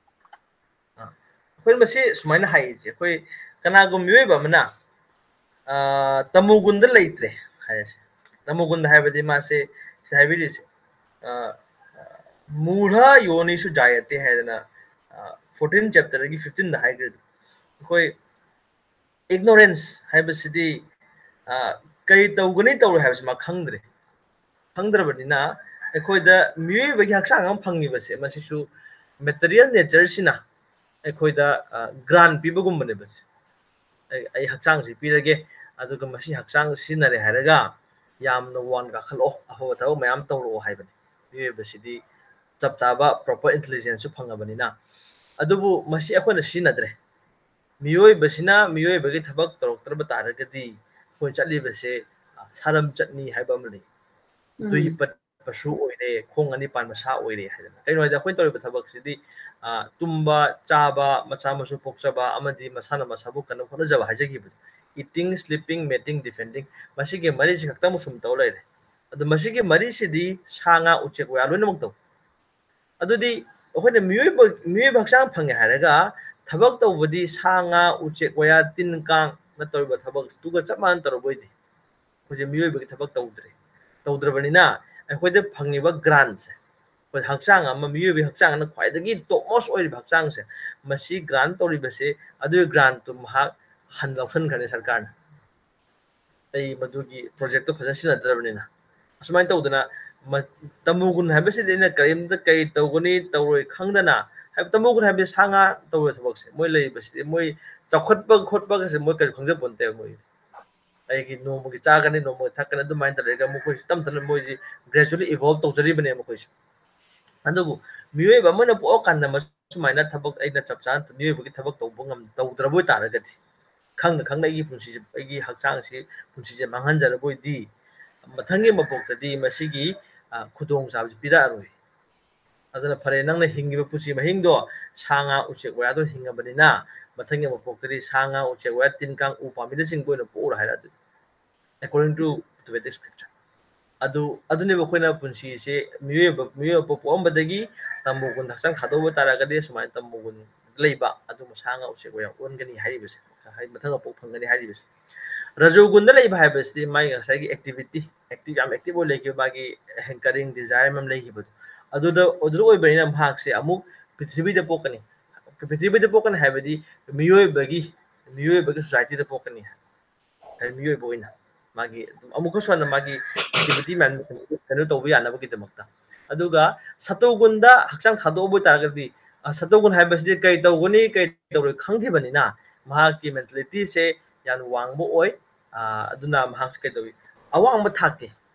ꯑꯩꯈꯣꯏ ꯃꯁꯤ ꯁꯨꯃꯥꯏꯅ ꯍꯥꯏꯁꯦ, ꯑꯩꯈꯣꯏ ꯀꯅꯥꯒꯨꯝꯕ ꯃꯤꯑꯣꯏꯕ ꯑꯃꯅ, ꯑ, ꯇꯃꯣꯒꯨꯟꯗ ꯂꯩꯇ꯭ꯔꯦ ꯍꯥꯏꯔꯁꯦ꯫ ꯇꯃꯣꯒꯨꯟꯗ ꯍꯥꯏꯕꯗꯤ ꯃꯥꯁꯦ ꯁꯤ ꯍꯥꯏꯕꯤꯔꯤꯁꯦ, ꯑ, ꯃꯨꯔꯥ ꯌꯣꯅꯤꯁꯨ ꯖꯥꯌꯇꯦ ꯍꯥꯏꯗꯅ, ꯑ, fourteen chapterꯒꯤ fifteenꯗ ꯍꯥꯏꯈ꯭ꯔꯦ꯫ ꯑꯩꯈꯣꯏ ignorance ꯍꯥꯏꯕꯁꯤꯗꯤ, ꯑ, ꯀꯔꯤ ꯇꯧꯒꯅꯤ ꯇꯧꯔꯣꯏ ꯍꯥꯏꯕꯁꯤ ꯃꯥ ꯈꯪꯗ꯭ꯔꯦ꯫ ꯈꯪꯗ꯭ꯔꯕꯅꯤꯅ ꯑꯩꯈꯣꯏꯗ ꯃꯤꯑꯣꯏꯕꯒꯤ ꯍꯛꯆꯥꯡ ꯑꯃ ꯐꯪꯉꯤꯕꯁꯦ, ꯃꯁꯤꯁꯨ material natureꯁꯤꯅ ꯑꯩꯈꯣꯏꯗ, ꯑ, grant ꯄꯤꯕꯒꯨꯝꯕꯅꯦꯕ ꯁꯦ꯫ ꯑꯩ, ꯑꯩ ꯍꯛꯆꯥꯡꯁꯤ ꯄꯤꯔꯒꯦ, ꯑꯗꯨꯒ ꯃꯁꯤ ꯍꯛꯆꯥꯡ ꯁꯤꯖꯤꯟꯅꯔꯦ ꯍꯥꯏꯔꯒ ꯌꯥꯝꯅ ꯋꯥꯡ ꯀꯥꯈꯠꯂꯛꯑꯣ, ꯑꯐꯕ ꯊꯕꯛ ꯃꯌꯥꯝ ꯇꯧꯔꯛꯑꯣ ꯍꯥꯏꯕꯅꯤ꯫ ꯃꯤꯑꯣꯏꯕꯁꯤꯗꯤ ꯆꯞ ꯆꯥꯕ proper intelligenceꯁꯨ ꯐꯪꯉꯕꯅꯤꯅ꯫ ꯑꯗꯨꯕꯨ ꯃꯁꯤ ꯑꯩꯈꯣꯏꯅ ꯁꯤꯖꯤꯟꯅꯗ꯭ꯔꯦ꯫ ꯃꯤꯑꯣꯏꯕꯁꯤꯅ ꯃꯤꯑꯣꯏꯕꯒꯤ ꯊꯕꯛ ꯇꯧꯔꯛꯇ꯭ꯔꯕ ꯇꯥꯔꯒꯗꯤ ꯑꯩꯈꯣꯏ ꯆꯠꯂꯤꯕꯁꯦ, ꯑ, ꯁꯥꯔꯝ ꯆꯠꯅꯤ ꯍꯥꯏꯕ ꯑꯃ ꯂꯩ꯫ ꯎꯝ꯫ ꯗꯨꯏ ꯄꯠ ꯄꯁꯨ ꯑꯣꯏꯔꯦ, ꯈꯣꯡ ꯑꯅꯤ ꯄꯥꯟꯕ ꯁꯥ ꯑꯣꯏꯔꯦ ꯍꯥꯏꯗꯅ꯫ ꯀꯩꯅꯣ ꯍꯥꯏꯗꯤ ꯑꯩꯈꯣꯏꯅ ꯇꯧꯔꯤꯕ ꯊꯕꯛꯁꯤꯗꯤ, ꯑ, ꯇꯨꯝꯕ, ꯆꯥꯕ, ꯃꯆꯥ ꯃꯁꯨ ꯄꯣꯛꯆꯕ ꯑꯃꯗꯤ ꯃꯁꯥꯅ ꯃꯁꯥꯕꯨ ꯀꯟꯅ ꯍꯣꯠꯅꯖꯕ ꯍꯥꯏꯖꯈꯤꯕꯗꯣ꯫ eating, sleeping, mating, defending, ꯃꯁꯤꯒꯤ ꯃꯔꯤꯁꯤ ꯈꯛꯇꯃꯛ ꯁꯨꯝ ꯇꯧ ꯂꯩꯔꯦ꯫ ꯑꯗꯨ ꯃꯁꯤꯒꯤ ꯃꯔꯤꯁꯤꯗꯤ ꯁꯥ ꯉꯥ ꯎꯆꯦꯛ ꯋꯥꯌꯥ ꯂꯣꯏꯅꯃꯛ ꯇꯧ꯫ ꯑꯗꯨꯗꯤ ꯑꯩꯈꯣꯏꯅ ꯃꯤꯑꯣꯏꯕ ꯃꯤꯑꯣꯏꯕ ꯍꯛꯆꯥꯡ ꯐꯪꯉꯦ ꯍꯥꯏꯔꯒ ꯊꯕꯛ ꯇꯧꯕꯗꯤ ꯁꯥ ꯉꯥ ꯎꯆꯦꯛ ꯋꯥꯌꯥ ꯇꯤꯟ ꯀꯥꯡꯅ ꯇꯧꯔꯤꯕ ꯊꯕꯛꯇꯨꯒ ꯆꯞ ꯃꯥꯟꯅ ꯇꯧꯔꯕꯣꯏꯗꯤ? ꯑꯩꯈꯣꯏꯁꯦ ꯃꯤꯑꯣꯏꯕꯒꯤ ꯊꯕꯛ ꯇꯧꯗ꯭ꯔꯦ꯫ ꯇꯧꯗ꯭ꯔꯕꯅꯤꯅ ꯑꯩꯈꯣꯏꯗ ꯐꯪꯉꯤꯕ ꯒ꯭ꯔꯥꯟꯁꯦ, ꯑꯩꯈꯣꯏ ꯍꯛꯆꯥꯡ ꯑꯃ, ꯃꯤꯑꯣꯏꯕꯒꯤ ꯍꯛꯆꯥꯡ ꯑꯃ ꯈ꯭ꯋꯥꯏꯗꯒꯤ ꯇꯣꯞ ꯃꯣꯁ ꯑꯣꯏꯔꯤꯕ ꯍꯛꯆꯥꯡꯁꯦ, ꯃꯁꯤ ꯒ꯭ꯔꯥꯟ ꯇꯧꯔꯤꯕꯁꯦ, ꯑꯗꯨꯒꯤ ꯒ꯭ꯔꯥꯟꯇꯨ ꯃꯍꯥꯛ ꯍꯟ ꯂꯧꯁꯟꯈ꯭ꯔꯅꯤ ꯁꯔꯀꯥꯔꯅ꯫ ꯑꯩ ꯃꯗꯨꯒꯤ ꯄ꯭ꯔꯣꯖꯦꯛꯇꯣ ꯐꯖꯅ ꯁꯤꯖꯤꯟꯅꯗ꯭ꯔꯕꯅꯤꯅ꯫ ꯑꯁꯨꯃꯥꯏꯅ ꯇꯧꯗꯅ ꯃ-, ꯇꯃꯣꯒꯨꯟ ꯍꯥꯏꯕꯁꯤꯗꯤ ꯑꯩꯅ ꯀꯔꯤꯝꯇ ꯀꯩ ꯇꯧꯒꯅꯤ ꯇꯧꯔꯣꯏ ꯈꯪꯗꯅ, ꯍꯥꯏꯕ ꯇꯃꯣꯒꯨꯟ ꯍꯥꯏꯕꯗꯤ ꯁꯥ ꯉꯥ ꯇꯧꯕ ꯊꯕꯛꯁꯦ, ꯃꯣꯏ ꯂꯩꯔꯤꯕꯁꯤꯗꯤ ꯃꯣꯏ ꯆꯥꯎꯈꯠꯄ ꯈꯣꯠꯄꯒꯁꯦ ꯃꯣꯏ ꯀꯔꯤ ꯈꯪꯖꯄꯣꯟꯇꯦꯕ꯫ ꯃꯣꯏ ꯑꯩꯒꯤ ꯅꯣꯡꯃꯒꯤ ꯆꯥꯒꯅꯤ, ꯅꯣꯡꯃꯒꯤ ꯊꯛꯀꯅꯤ, ꯑꯗꯨꯃꯥꯏꯅ ꯇꯧꯔꯒ ꯃꯈꯣꯏꯁꯨ ꯇꯞ ꯇꯞꯅ ꯃꯣꯏꯁꯤ gradually evolve ꯇꯧꯖꯔꯤꯕꯅꯦ ꯃꯈꯣꯏꯁꯨ꯫ ꯑꯗꯨꯕꯨ ꯃꯤꯑꯣꯏꯕ ꯑꯃꯅ ꯄꯣꯛꯑꯀꯥꯟꯗ ꯃꯁꯨꯃꯥꯏꯅ ꯊꯕꯛ ꯑꯩꯅ ꯆꯞ ꯆꯥꯅ ꯃꯤꯑꯣꯏꯕꯒꯤ ꯊꯕꯛ ꯇꯧꯕ ꯉꯝ-, ꯇꯧꯗ꯭ꯔꯕ ꯑꯣꯏ ꯇꯥꯔꯒꯗꯤ, ꯈꯪꯅ ꯈꯪꯅ ꯑꯩꯒꯤ ꯄꯨꯟꯁꯤꯁꯦ, ꯑꯩꯒꯤ ꯍꯛꯆꯥꯡꯁꯤ, ꯄꯨꯟꯁꯤꯁꯦ ꯃꯥꯡꯍꯟꯖꯔꯕ ꯑꯣꯏꯗꯤ, ꯃꯊꯪꯒꯤ ꯃꯄꯣꯛꯇꯗꯤ ꯃꯁꯤꯒꯤ, ꯑ, ꯈꯨꯗꯣꯡꯆꯥꯕꯁꯤ ꯄꯤꯔꯛꯑꯔꯣꯏ꯫ ꯑꯗꯨꯅ ꯐꯔꯦ, ꯅꯪꯅ ꯍꯤꯡꯉꯤꯕ ꯄꯨꯟꯁꯤ ꯃꯍꯤꯡꯗꯣ ꯁꯥ ꯉꯥ ꯎꯆꯦꯛ ꯋꯥꯌꯥꯗꯣ ꯍꯤꯡꯉꯕꯅꯤꯅ, ꯃꯊꯪꯒꯤ ꯃꯄꯣꯛꯇꯗꯤ ꯁꯥ ꯉꯥ ꯎꯆꯦꯛ ꯋꯥꯌꯥ ꯇꯤꯟ ꯀꯥꯡ ꯎ ꯄꯥꯝꯕꯤꯅꯆꯤꯡꯕ ꯑꯣꯏꯅ ꯄꯣꯛꯎꯔꯣ ꯍꯥꯏꯔꯛꯑꯗꯣꯏꯅꯤ, according to the Vedic scripture꯫ ꯑꯗꯨ, ꯑꯗꯨꯅꯦꯕ ꯑꯩꯈꯣꯏꯅ ꯄꯨꯟꯁꯤꯁꯦ, ꯃꯤꯑꯣꯏꯕ, ꯃꯤꯑꯣꯏꯕ ꯄꯣꯛꯑꯝꯕꯗꯒꯤ ꯇꯃꯣꯒꯨꯟ ꯍꯛꯆꯥꯡ ꯊꯥꯗꯣꯛꯄ ꯇꯥꯔꯒꯗꯤ ꯁꯨꯃꯥꯏꯅ ꯇꯃꯣꯒꯨꯟ ꯂꯩꯕ ꯑꯗꯨꯒꯨꯝꯕ ꯁꯥ ꯉꯥ ꯎꯆꯦꯛ ꯋꯥꯌꯥ ꯑꯣꯟꯒꯅꯤ ꯍꯥꯏꯔꯤꯕꯁꯦ, ꯍꯥꯏꯗꯤ ꯃꯊꯪ ꯃꯄꯣꯛ ꯐꯪꯒꯅꯤ ꯍꯥꯏꯔꯤꯕꯁꯦ꯫ ꯔꯖꯣꯒꯨꯟꯗ ꯂꯩꯕ ꯍꯥꯏꯕꯁꯤꯗꯤ ꯃꯥꯒꯤ ꯉꯁꯥꯏꯒꯤ activity, active, ꯌꯥꯝ active ꯑꯣꯏ ꯂꯩꯈꯤꯕ, ꯃꯥꯒꯤ hankering, desire ꯑꯃ ꯂꯩꯈꯤꯕꯗꯣ, ꯑꯗꯨꯗ, ꯑꯗꯨꯗ ꯑꯣꯏꯕꯅꯤꯅ ꯃꯍꯥꯛꯁꯦ ꯑꯃꯨꯛ ꯄ꯭ꯔꯤꯊꯤꯕꯤꯗ ꯄꯣꯛꯀꯅꯤ꯫ ꯄ꯭ꯔꯤꯊꯤꯕꯤꯗ ꯄꯣꯛꯀꯅꯤ ꯍꯥꯏꯕꯗꯤ ꯃꯤꯑꯣꯏꯕꯒꯤ, ꯃꯤꯑꯣꯏꯕꯒꯤ societyꯗ ꯄꯣꯛꯀꯅꯤ꯫ ꯍꯥꯏꯗꯤ ꯃꯤꯑꯣꯏꯕ ꯑꯣꯏꯅ ꯃꯥꯒꯤ ꯑꯃꯨꯛꯀ ꯁꯣꯟꯅ ꯃꯥꯒꯤ activity ꯃꯌꯥꯝ ꯀꯩꯅꯣ ꯇꯧꯕ ꯌꯥꯅꯕꯒꯤꯗꯃꯛꯇ꯫ ꯑꯗꯨꯒ ꯁꯇꯣꯒꯨꯟꯗ ꯍꯛꯆꯥꯡ ꯊꯥꯗꯣꯛꯑꯕ ꯑꯣꯏꯇꯥꯔꯒꯗꯤ, ꯑ, ꯁꯇꯣꯒꯨꯟ ꯍꯥꯏꯕꯁꯤꯗꯤ ꯀꯩ ꯇꯧꯒꯅꯤ, ꯀꯩ ꯇꯧꯔꯣꯏ ꯈꯪꯗ꯭ꯔꯤꯕꯅꯤꯅ ꯃꯍꯥꯛꯀꯤ mentalityꯁꯦ ꯌꯥꯝ ꯋꯥꯡꯕ ꯑꯣꯏ꯫ ꯑ, ꯑꯗꯨꯅ ꯃꯍꯥꯛꯁꯦ ꯀꯩꯗꯧꯏ? ꯑꯋꯥꯡꯕ ꯊꯥꯛꯀꯤ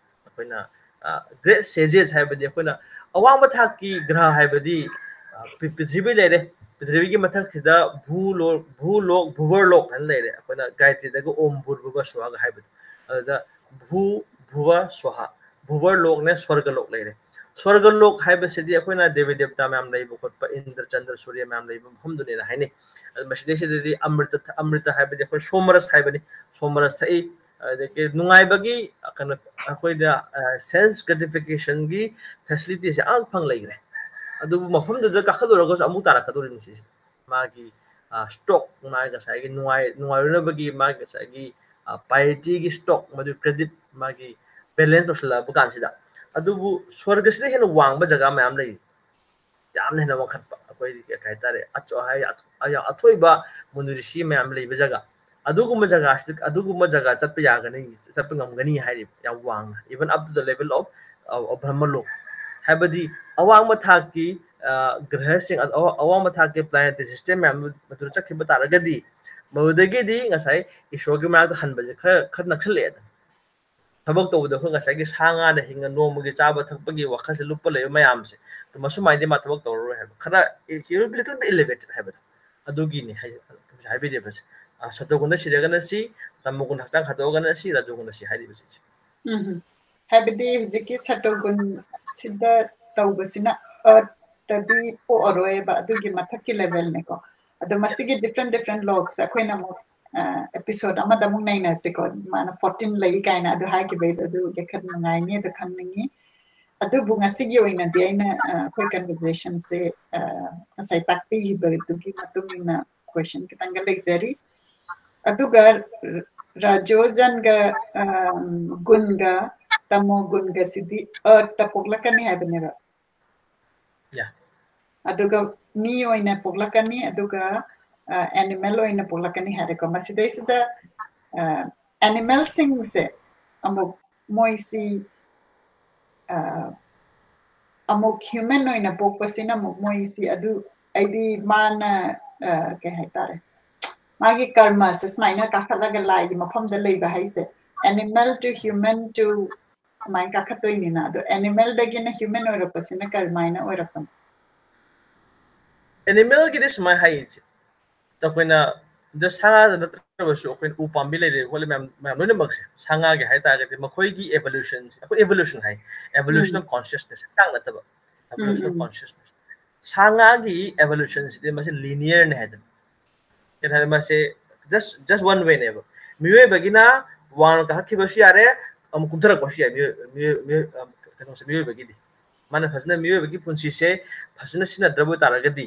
ꯑꯩꯈꯣꯏꯅ, ꯑ, great sages ꯍꯥꯏꯕꯗꯤ ꯑꯩꯈꯣꯏꯅ ꯑꯋꯥꯡꯕ ꯊꯥꯛꯀꯤ ꯒ꯭ꯔꯍ ꯍꯥꯏꯕꯗꯤ, ꯑ, ꯄ꯭ꯔꯤ-, ꯄ꯭ꯔꯤꯊꯤꯕꯤ ꯂꯩꯔꯦ꯫ ꯄ꯭ꯔꯤꯊꯤꯕꯤꯒꯤ ꯃꯊꯛꯁꯤꯗ ꯚꯨꯂꯣꯛ, ꯚꯨꯂꯣꯛ, ꯚꯨꯕꯔꯂꯣꯛ ꯍꯥꯏꯅ ꯂꯩꯔꯦ꯫ ꯑꯩꯈꯣꯏꯅ ꯒꯥꯌꯇ꯭ꯔꯤꯗꯒ ॐ भूर्भुवः स्वः ꯍꯥꯏꯕꯗꯣ꯫ ꯑꯗꯨꯗ ꯚꯨ, ꯚꯨꯋ, ꯁ꯭ꯋꯥꯍ꯫ ꯚꯨꯕꯔꯂꯣꯛꯅꯦ, ꯁ꯭ꯋꯔꯒꯂꯣꯛ ꯂꯩꯔꯦ꯫ ꯁ꯭ꯋꯔꯒ ꯂꯣꯛ ꯍꯥꯏꯕꯁꯤꯗꯤ ꯑꯩꯈꯣꯏꯅ ꯗꯦꯕꯤ ꯗꯦꯕꯇꯥ ꯃꯌꯥꯝ ꯂꯩꯕ ꯈꯣꯠꯄ, ꯏꯟꯗ꯭ꯔ ꯆꯟꯗ꯭ꯔ ꯁꯨꯔ꯭ꯌ ꯃꯌꯥꯝ ꯂꯩꯕ ꯃꯐꯝꯗꯨꯅꯦꯅ ꯍꯥꯏꯅꯩ꯫ ꯑꯗꯨ ꯃꯁꯤꯗꯩꯁꯤꯗꯗꯤ ꯑꯃ꯭ꯔꯤꯇ ꯊ-, ꯑꯃ꯭ꯔꯤꯇ ꯍꯥꯏꯕꯗꯤ ꯑꯩꯈꯣꯏ ꯁꯣꯃꯔꯁ ꯍꯥꯏꯕꯅꯤ, ꯁꯣꯃꯔꯁ ꯊꯛꯏ꯫ ꯑꯗꯒꯤ ꯅꯨꯡꯉꯥꯏꯕꯒꯤ, ꯑ, ꯀꯩꯅꯣ, ꯑꯩꯈꯣꯏꯗ, ꯑ, sense gratificationꯒꯤ facilityꯁꯦ ꯌꯥꯝ ꯐꯪ ꯂꯩꯈ꯭ꯔꯦ꯫ ꯑꯗꯨꯕꯨ ꯃꯐꯝꯗꯨꯗ ꯀꯥꯈꯠꯂꯨꯔꯒꯁꯨ ꯑꯃꯨꯛ ꯇꯥꯔꯛꯀꯗꯧꯔꯤꯕꯅꯤ ꯁꯤꯁꯦ꯫ ꯃꯥꯒꯤ, ꯑ, stock, ꯃꯥꯒꯤ ꯉꯁꯥꯏꯒꯤ ꯅꯨꯡꯉꯥꯏ-, ꯅꯨꯡꯉꯥꯏꯔꯨꯅꯕꯒꯤ ꯃꯥꯒꯤ ꯉꯁꯥꯏꯒꯤ, ꯑ, pietyꯒꯤ stock, ꯃꯗꯨ credit ꯃꯥꯒꯤ balance ꯇꯧꯁꯜꯂꯛꯄ ꯀꯥꯟꯁꯤꯗ꯫ ꯑꯗꯨꯕꯨ ꯁ꯭ꯋꯔꯒꯁꯤꯗ ꯍꯦꯟꯅ ꯋꯥꯡꯕ ꯖꯒꯥ ꯃꯌꯥꯝ ꯂꯩ꯫ ꯌꯥꯝꯅ ꯍꯦꯟꯅ ꯋꯥꯡꯈꯠꯄ, ꯑꯩꯈꯣꯏꯒꯤ ꯀꯩ ꯍꯥꯏꯇꯥꯔꯦ, ꯑꯆ-, ꯍꯥꯏ-, ꯑꯊꯣꯏꯕ ꯃꯨꯅꯤ ꯔꯤꯁꯤ ꯃꯌꯥꯝ ꯂꯩꯕ ꯖꯒꯥ꯫ ꯑꯗꯨꯒꯨꯝꯕ ꯖꯒꯥꯁꯤꯗ, ꯑꯗꯨꯒꯨꯝꯕ ꯖꯒꯥ ꯆꯠꯄ ꯌꯥꯒꯅꯤ, ꯆꯠꯄ ꯉꯝꯒꯅꯤ ꯍꯥꯏꯔꯤꯕ, ꯌꯥꯝ ꯋꯥꯡꯅ, even up to the level of, of, of ꯕ꯭ꯔꯍ꯭ꯃꯂꯣꯛ꯫ ꯍꯥꯏꯕꯗꯤ ꯑꯋꯥꯡꯕ ꯊꯥꯛꯀꯤ, ꯑ, ꯒ꯭ꯔꯍꯁꯤꯡ, ꯑ-, ꯑꯋꯥꯡꯕ ꯊꯥꯛꯀꯤ planetary system ꯃꯌꯥꯝ ꯃꯗꯨꯗ ꯆꯠꯈꯤꯕ ꯇꯥꯔꯒꯗꯤ, ꯃꯗꯨꯗꯒꯤꯗꯤ ꯉꯁꯥꯏ ꯏꯁꯣꯔꯒꯤ ꯃꯅꯥꯛꯇ ꯍꯟꯕꯁꯦ ꯈꯔ, ꯈꯔ ꯅꯛꯁꯜꯂꯛꯑꯦꯗꯅ꯫ ꯊꯕꯛ ꯇꯧꯕꯗ ꯑꯩꯈꯣꯏ ꯉꯁꯥꯏꯒꯤ ꯁꯥ ꯉꯥꯅ ꯍꯤꯡꯉ ꯅꯣꯡꯃꯒꯤ ꯆꯥꯕ ꯊꯛꯄꯒꯤ ꯋꯥꯈꯜꯁꯦ ꯂꯨꯞꯄ ꯂꯩꯕ ꯃꯌꯥꯝꯁꯦ, ꯃꯁꯨꯃꯥꯏꯅꯗꯤ ꯃꯥ ꯊꯕꯛ ꯇꯧꯔꯔꯣꯏ ꯍꯥꯏꯕ, ꯈꯔ, he will be little bit elevated ꯍꯥꯏꯕꯗꯣ, ꯑꯗꯨꯒꯤꯅꯤ ꯍꯥꯏ-, ꯍꯥꯏꯕꯤꯔꯤꯕꯁꯦ꯫ ꯑ, ꯁꯇꯣꯒꯨꯟꯗ ꯁꯤꯔꯒꯅ ꯁꯤ, ꯇꯃꯣꯒꯨꯟ ꯍꯛꯆꯥꯡ ꯈꯥꯗꯣꯛꯑꯒꯅ ꯁꯤ, ꯔꯖꯣꯒꯨꯟꯗ ꯁꯤ ꯍꯥꯏꯔꯤꯕꯁꯦ꯫ ꯎꯝ꯫ ꯍꯥꯏꯕꯗꯤ ꯍꯧꯖꯤꯛꯀꯤ ꯁꯇꯣꯒꯨꯟꯁꯤꯗ ꯇꯧꯕꯁꯤꯅ earthꯇꯗꯤ ꯄꯣꯛꯑꯔꯣꯏꯕ, ꯑꯗꯨꯒꯤ ꯃꯊꯛꯀꯤ levelꯅꯦꯀꯣ꯫ ꯑꯗꯣ ꯃꯁꯤꯒꯤ different different lockꯁꯦ ꯑꯩꯈꯣꯏꯅ ꯑꯃꯨꯛ, ꯑ, episode ꯑꯃꯗ ꯑꯃꯨꯛ ꯅꯩꯅꯁꯤꯀꯣ꯫ ꯃꯥꯅ fourteen ꯂꯩ ꯀꯥꯏꯅ ꯑꯗꯨ ꯍꯥꯏꯈꯤꯕꯩꯗꯣ, ꯑꯗꯨ ꯌꯥꯈꯠ ꯅꯨꯡꯉꯥꯏꯅꯤ ꯑꯗꯨ ꯈꯪꯅꯤꯡꯉꯤ꯫ ꯑꯗꯨꯕꯨ ꯉꯁꯤꯒꯤ ꯑꯣꯏꯅꯗꯤ ꯑꯩꯅ, ꯑ, ꯑꯩꯈꯣꯏ conversationꯁꯦ, ꯑ, ꯉꯁꯥꯏ ꯇꯥꯛꯄꯤꯈꯤꯕꯗꯨꯒꯤ ꯃꯇꯨꯡ ꯏꯟꯅ question ꯈꯤꯇꯪꯒ ꯂꯩꯖꯔꯤ꯫ ꯑꯗꯨꯒ ꯔꯥꯖꯣꯖꯟꯒ, ꯑ, ꯒꯨꯟꯒ ꯇꯃꯣ ꯒꯨꯟꯒꯁꯤꯗꯤ earthꯇ ꯄꯣꯛꯂꯛꯀꯅꯤ ꯍꯥꯏꯕꯅꯦꯕ꯫ Yeah. ꯑꯗꯨꯒ ꯃꯤ ꯑꯣꯏꯅ ꯄꯣꯛꯂꯛꯀꯅꯤ, ꯑꯗꯨꯒ, ꯑ, animal ꯑꯣꯏꯅ ꯄꯣꯛꯂꯛꯀꯅꯤ ꯍꯥꯏꯔꯦꯀꯣ꯫ ꯃꯁꯤꯗꯩꯁꯤꯗ, ꯑ, animalꯁꯤꯡꯁꯦ ꯑꯃꯨꯛ ꯃꯣꯏꯁꯤ, ꯑ, ꯑꯃꯨꯛ human ꯑꯣꯏꯅ ꯄꯣꯛꯄꯁꯤꯅ ꯑꯃꯨꯛ ꯃꯣꯏꯁꯤ ꯑꯗꯨ, ꯑꯩꯗꯤ ꯃꯥꯅ, ꯑ, ꯀꯩ ꯍꯥꯏꯇꯥꯔꯦ, ꯃꯥꯒꯤ ꯀꯔꯃꯁꯦ ꯁꯨꯃꯥꯏꯅ ꯀꯥꯈꯠꯂꯒ ꯂꯥꯏꯒꯤ ꯃꯐꯝꯗ ꯂꯩꯕ ꯍꯥꯏꯁꯦ, animal to human to ꯁꯨꯃꯥꯏꯅ ꯀꯥꯈꯠꯇꯣꯏꯅꯤꯅ, ꯑꯗꯣ animalꯗꯒꯤꯅ human ꯑꯣꯏꯔꯛꯄꯁꯤꯅ ꯀꯔꯝꯍꯥꯏꯅ ꯑꯣꯏꯔꯛꯄꯅꯣ? Animalꯒꯤꯗꯤ ꯁꯨꯃꯥꯏꯅ ꯍꯥꯏꯌꯦ ꯏꯆꯦ, ꯑꯩꯈꯣꯏꯅ just ꯁꯥ ꯉꯥꯗ ꯅꯠꯇꯅ ꯍꯥꯏꯔꯕꯁꯨ ꯑꯩꯈꯣꯏꯅ ꯎ ꯄꯥꯝꯕꯤ ꯂꯩꯔꯤꯕ ꯈꯣꯠꯂꯤ ꯃꯌꯥꯝ ꯃꯌꯥꯝ ꯂꯣꯏꯅꯃꯛꯁꯦ ꯁꯥ ꯉꯥꯒꯤ ꯍꯥꯏꯇꯥꯔꯒꯗꯤ ꯃꯈꯣꯏꯒꯤ evolution, ꯑꯩꯈꯣꯏ evolution high, evolution of consciousness, ꯍꯛꯆꯥꯡ ꯅꯠꯇꯕ, evolution of consciousness꯫ ꯁꯥ ꯉꯥꯒꯤ evolutionꯁꯤꯗꯤ ꯃꯁꯤ linearꯅꯦ ꯍꯥꯏꯗꯅ꯫ ꯀꯩꯅꯣ ꯍꯥꯏꯔꯦ, ꯃꯁꯤ just just one wayꯅꯦꯕ꯫ ꯃꯤꯑꯣꯏꯕꯒꯤꯅ ꯋꯥꯡꯅ ꯀꯥꯈꯠꯈꯤꯕꯁꯨ ꯌꯥꯔꯦ, ꯑꯃꯨꯛ ꯀꯨꯝꯊꯔꯛꯄꯁꯨ ꯌꯥꯏ꯫ ꯃꯤꯑꯣꯏ- ꯃꯤꯑꯣꯏ- ꯃꯤꯑꯣꯏ- ꯑ, ꯀꯩꯅꯣꯁꯦ, ꯃꯤꯑꯣꯏꯕꯒꯤꯗꯤ ꯃꯥꯅ ꯐꯖꯅ ꯃꯤꯑꯣꯏꯕꯒꯤ ꯄꯨꯟꯁꯤꯁꯦ ꯐꯖꯅ ꯁꯤꯖꯤꯟꯅꯗ꯭ꯔꯕ ꯑꯣꯏꯇꯥꯔꯒꯗꯤ,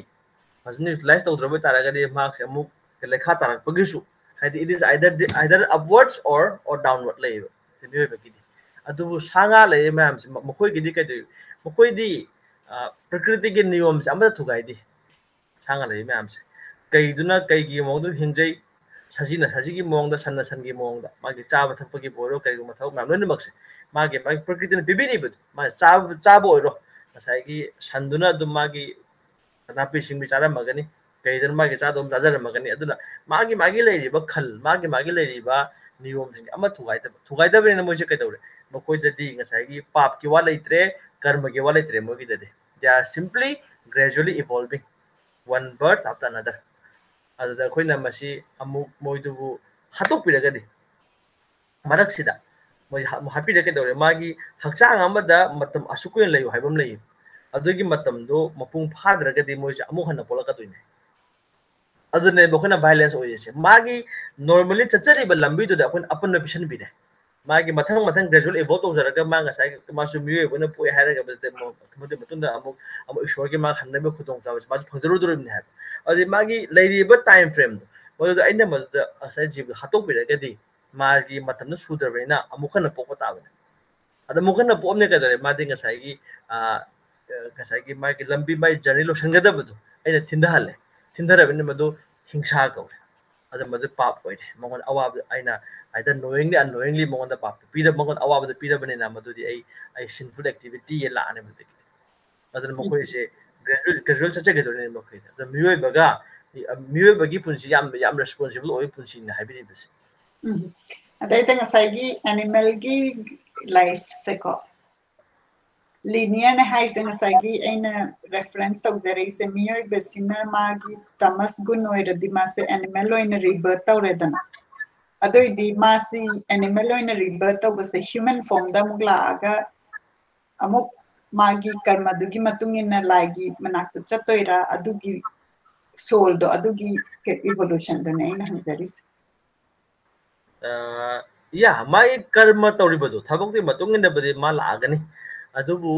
ꯐꯖꯅ utilize ꯇꯧꯗ꯭ꯔꯕ ꯑꯣꯏꯇꯥꯔꯒꯗꯤ ꯃꯍꯥꯛꯁꯦ ꯑꯃꯨꯛ ꯂꯩꯈꯥ ꯇꯥꯔꯛꯄꯒꯤꯁꯨ, ꯍꯥꯏꯗꯤ it is either either upwards or or downward ꯂꯩꯌꯦꯕ ꯃꯤꯑꯣꯏꯕꯒꯤꯗꯤ꯫ ꯑꯗꯨꯕꯨ ꯁꯥ ꯉꯥ ꯂꯩꯔꯤꯕ ꯃꯌꯥꯝꯁꯦ ꯃ- ꯃꯈꯣꯏꯒꯤꯗꯤ ꯀꯩꯗꯧꯏ? ꯃꯈꯣꯏꯗꯤ ꯑ, ꯄ꯭ꯔꯀ꯭ꯔꯤꯇꯤꯒꯤ ꯅꯤꯌꯣꯝꯁꯦ ꯑꯃꯠꯇ ꯊꯨꯒꯥꯏꯗꯦ꯫ ꯁꯥ ꯉꯥ ꯂꯩꯔꯤ ꯃꯌꯥꯝꯁꯦ ꯀꯩꯗꯨꯅ ꯀꯩꯒꯤ ꯃꯑꯣꯡꯗ ꯍꯤꯡꯖꯩ? ꯁꯖꯤꯅ ꯁꯖꯤꯒꯤ ꯃꯑꯣꯡꯗ, ꯁꯟꯅ ꯁꯟꯒꯤ ꯃꯑꯣꯡꯗ, ꯃꯥꯒꯤ ꯆꯥꯕ ꯊꯛꯄꯒꯤꯕꯨ ꯑꯣꯏꯔꯣ, ꯀꯔꯤꯒꯨꯝꯕ ꯊꯕꯛ ꯃꯌꯥꯝ ꯂꯣꯏꯅꯃꯛꯁꯦ ꯃꯥꯒꯤ ꯃꯥꯒꯤ ꯄ꯭ꯔꯀ꯭ꯔꯤꯇꯤꯅ ꯄꯤꯕꯤꯔꯤꯕꯗꯣ꯫ ꯃꯥꯅ ꯆꯥꯕ ꯆꯥꯕ ꯑꯣꯏꯔꯣ, ꯉꯁꯥꯏꯒꯤ ꯁꯟꯗꯨꯅ ꯑꯗꯨꯝ ꯃꯥꯒꯤ ꯅꯥꯄꯤ ꯁꯤꯡꯕꯤ ꯆꯥꯔꯝꯃꯒꯅꯤ, ꯀꯩꯗꯅ ꯃꯥꯒꯤ ꯆꯥꯗꯧ ꯆꯥꯖꯔꯝꯃꯒꯅꯤ꯫ ꯑꯗꯨꯅ ꯃꯥꯒꯤ ꯃꯥꯒꯤ ꯂꯩꯔꯤꯕ ꯈꯜ, ꯃꯥꯒꯤ ꯃꯥꯒꯤ ꯂꯩꯔꯤꯕ ꯅꯤꯌꯣꯝꯁꯤꯡꯁꯦ ꯑꯃ ꯊꯨꯒꯥꯏꯗꯕ ꯊꯨꯒꯥꯏꯗꯕꯅꯤꯅ ꯃꯣꯏꯁꯦ ꯀꯩꯗꯧꯔꯦ? ꯃꯈꯣꯏꯗꯗꯤ ꯉꯁꯥꯏꯒꯤ ꯄꯥꯞꯀꯤ ꯋꯥ ꯂꯩꯇ꯭ꯔꯦ, ꯀꯔꯃꯒꯤ ꯋꯥ ꯂꯩꯇ꯭ꯔꯦ ꯃꯣꯏꯒꯤꯗꯗꯤ꯫ They are simply gradually evolving one birth after another꯫ ꯑꯗꯨꯗ ꯑꯩꯈꯣꯏꯅ ꯃꯁꯤ ꯑꯃꯨꯛ ꯃꯣꯏꯗꯨꯕꯨ ꯍꯥꯠꯇꯣꯛꯄꯤꯔꯒꯗꯤ, ꯃꯔꯛꯁꯤꯗ ꯃꯣꯏ ꯍꯥ- ꯍꯥꯠꯄꯤꯔꯒ ꯀꯩꯗꯧꯔꯦ? ꯃꯥꯒꯤ ꯍꯛꯆꯥꯡ ꯑꯃꯗ ꯃꯇꯝ ꯑꯁꯨꯛ ꯀꯨꯏꯅ ꯂꯩꯌꯨ ꯍꯥꯏꯕ ꯑꯃ ꯂꯩꯌꯦ꯫ ꯑꯗꯨꯒꯤ ꯃꯇꯝꯗꯣ ꯃꯄꯨꯡ ꯐꯥꯗ꯭ꯔꯒꯗꯤ ꯃꯣꯏꯁꯦ ꯑꯃꯨꯛ ꯍꯟꯅ ꯄꯣꯛꯂꯛꯀꯗꯣꯏꯅꯦ꯫ ꯑꯗꯨꯅꯦꯕ ꯑꯩꯈꯣꯏꯅ violence ꯑꯣꯏꯔꯤꯁꯦ꯫ ꯃꯥꯒꯤ normally ꯆꯠꯆꯔꯤꯕ ꯂꯝꯕꯤꯗꯨꯗ ꯑꯩꯈꯣꯏꯅ ꯑꯄꯟꯕ ꯄꯤꯁꯟꯕꯤꯔꯦ꯫ ꯃꯥꯒꯤ ꯃꯊꯪ ꯃꯊꯪ gradual evolve ꯇꯧꯖꯔꯒ ꯃꯥ ꯉꯁꯥꯏ ꯃꯥꯁꯨ ꯃꯤꯑꯣꯏꯕꯅ ꯄꯣꯛꯑꯦ ꯍꯥꯏꯔꯒ ꯃꯗꯨ- ꯃꯗꯨꯒꯤ ꯃꯇꯨꯡꯗ ꯑꯃꯨꯛ ꯑꯃꯨꯛ ꯏꯁꯣꯔꯒꯤ ꯃꯥ ꯍꯟꯅꯕ ꯈꯨꯗꯣꯡꯆꯥꯕꯁꯦ ꯃꯥꯁꯨ ꯐꯪꯖꯔꯨꯗꯣꯔꯤꯕꯅꯤ ꯍꯥꯏꯕ꯫ ꯑꯗꯨꯗꯤ ꯃꯥꯒꯤ ꯂꯩꯔꯤꯕ time frameꯗꯣ ꯃꯗꯨꯗ ꯑꯩꯅ ꯃꯗꯨꯗ ꯉꯁꯥꯏ ꯖꯤꯕꯗꯣ ꯍꯥꯠꯇꯣꯛꯄꯤꯔꯒꯗꯤ ꯃꯥꯒꯤ ꯃꯇꯝꯗꯣ ꯁꯨꯗ꯭ꯔꯕꯅꯤꯅ ꯑꯃꯨꯛ ꯍꯟꯅ ꯄꯣꯛꯄ ꯇꯥꯕꯅꯦ꯫ ꯑꯗ ꯑꯃꯨꯛ ꯍꯟꯅ ꯄꯣꯛꯑꯝꯅꯦ ꯀꯩꯗꯧꯔꯦ? ꯃꯥꯗꯤ ꯉꯁꯥꯏꯒꯤ ꯑ, ꯉꯁꯥꯏꯒꯤ ꯃꯥꯒꯤ ꯂꯝꯕꯤ, ꯃꯥꯒꯤ journey ꯂꯣꯏꯁꯤꯟꯒꯗꯕꯗꯣ ꯑꯩꯅ ꯊꯤꯟꯊꯍꯜꯂꯦ꯫ ꯊꯤꯟꯊꯔꯕꯅꯤꯅ ꯃꯗꯨ ꯍꯤꯡꯁꯥ ꯀꯧꯔꯦ꯫ ꯑꯗ ꯃꯗꯨ ꯄꯥꯞ ꯑꯣꯏꯔꯦ꯫ ꯃꯉꯣꯟꯗ ꯑꯋꯥꯕ ꯑꯩꯅ either knowingly unknowingly ꯃꯉꯣꯟꯗ ꯄꯥꯞꯇꯨ ꯄꯤꯔ ꯃꯉꯣꯟꯗ ꯑꯋꯥꯕꯗꯨ ꯄꯤꯔꯕꯅꯤꯅ ꯃꯗꯨꯗꯤ ꯑꯩ ꯑꯩ sinful activity ꯂꯥꯛꯑꯅꯤ ꯃꯗꯨꯗꯒꯤꯗꯤ꯫ ꯑꯗꯨꯅ ꯃꯈꯣꯏꯁꯦ gradual gradual ꯆꯠꯆꯈꯤꯗꯣꯏꯅꯦ ꯃꯈꯣꯏꯁꯦ꯫ ꯑꯗꯣ ꯃꯤꯑꯣꯏꯕꯒ ꯃꯤꯑꯣꯏꯕꯒꯤ ꯄꯨꯟꯁꯤ ꯌꯥꯝ ꯌꯥꯝ responsible ꯑꯣꯏꯕ ꯄꯨꯟꯁꯤꯅꯤ ꯍꯥꯏꯕꯤꯔꯤꯕꯁꯦ꯫ ꯎꯝ꯫ ꯑꯗꯩꯗ ꯉꯁꯥꯏꯒꯤ animalꯒꯤ lifeꯁꯦꯀꯣ, ꯂꯤꯅꯤꯌꯔꯅꯦ ꯍꯥꯏꯁꯦ ꯉꯁꯥꯏꯒꯤ ꯑꯩꯅ ꯔꯦꯐꯔꯦꯟꯁ ꯇꯧꯖꯔꯛꯏꯁꯦ, ꯃꯤꯑꯣꯏꯕꯁꯤꯅ ꯃꯥꯒꯤ ꯇꯃꯁ ꯒꯨꯟ ꯑꯣꯏꯔꯗꯤ ꯃꯥꯁꯦ ꯑꯦꯅꯤꯃꯦꯜ ꯑꯣꯏꯅ ꯔꯤꯕꯔꯠ ꯇꯧꯔꯦꯗꯅ꯫ ꯑꯗꯨꯏꯗꯤ ꯃꯥꯁꯤ ꯑꯦꯅꯤꯃꯦꯜ ꯑꯣꯏꯅ ꯔꯤꯕꯔꯠ ꯇꯧꯕꯁꯦ ꯍ꯭ꯌꯨꯃꯟ ꯐꯣꯝꯗ ꯑꯃꯨꯛ ꯂꯥꯛꯑꯒ ꯑꯃꯨꯛ ꯃꯥꯒꯤ ꯀꯔꯃꯗꯨꯒꯤ ꯃꯇꯨꯡ ꯏꯟꯅ ꯂꯥꯏꯒꯤ ꯃꯅꯥꯛꯇ ꯆꯠꯇꯣꯏꯔꯥ, ꯑꯗꯨꯒꯤ ꯁꯣꯜꯗꯣ, ꯑꯗꯨꯒꯤ ꯏꯚꯣꯂꯨꯁꯟꯗꯨꯅꯦ ꯑꯩꯅ ꯍꯪꯖꯔꯤꯁꯦ꯫ ꯌꯥ, ꯃꯥꯒꯤ ꯀꯔꯃ ꯇꯧꯔꯤꯕꯗꯣ, ꯊꯕꯛꯇꯨꯒꯤ ꯃꯇꯨꯡ ꯏꯟꯅꯕꯨꯗꯤ ꯃꯥ ꯂꯥꯛꯑꯒꯅꯤ꯫ ꯑꯗꯨꯕꯨ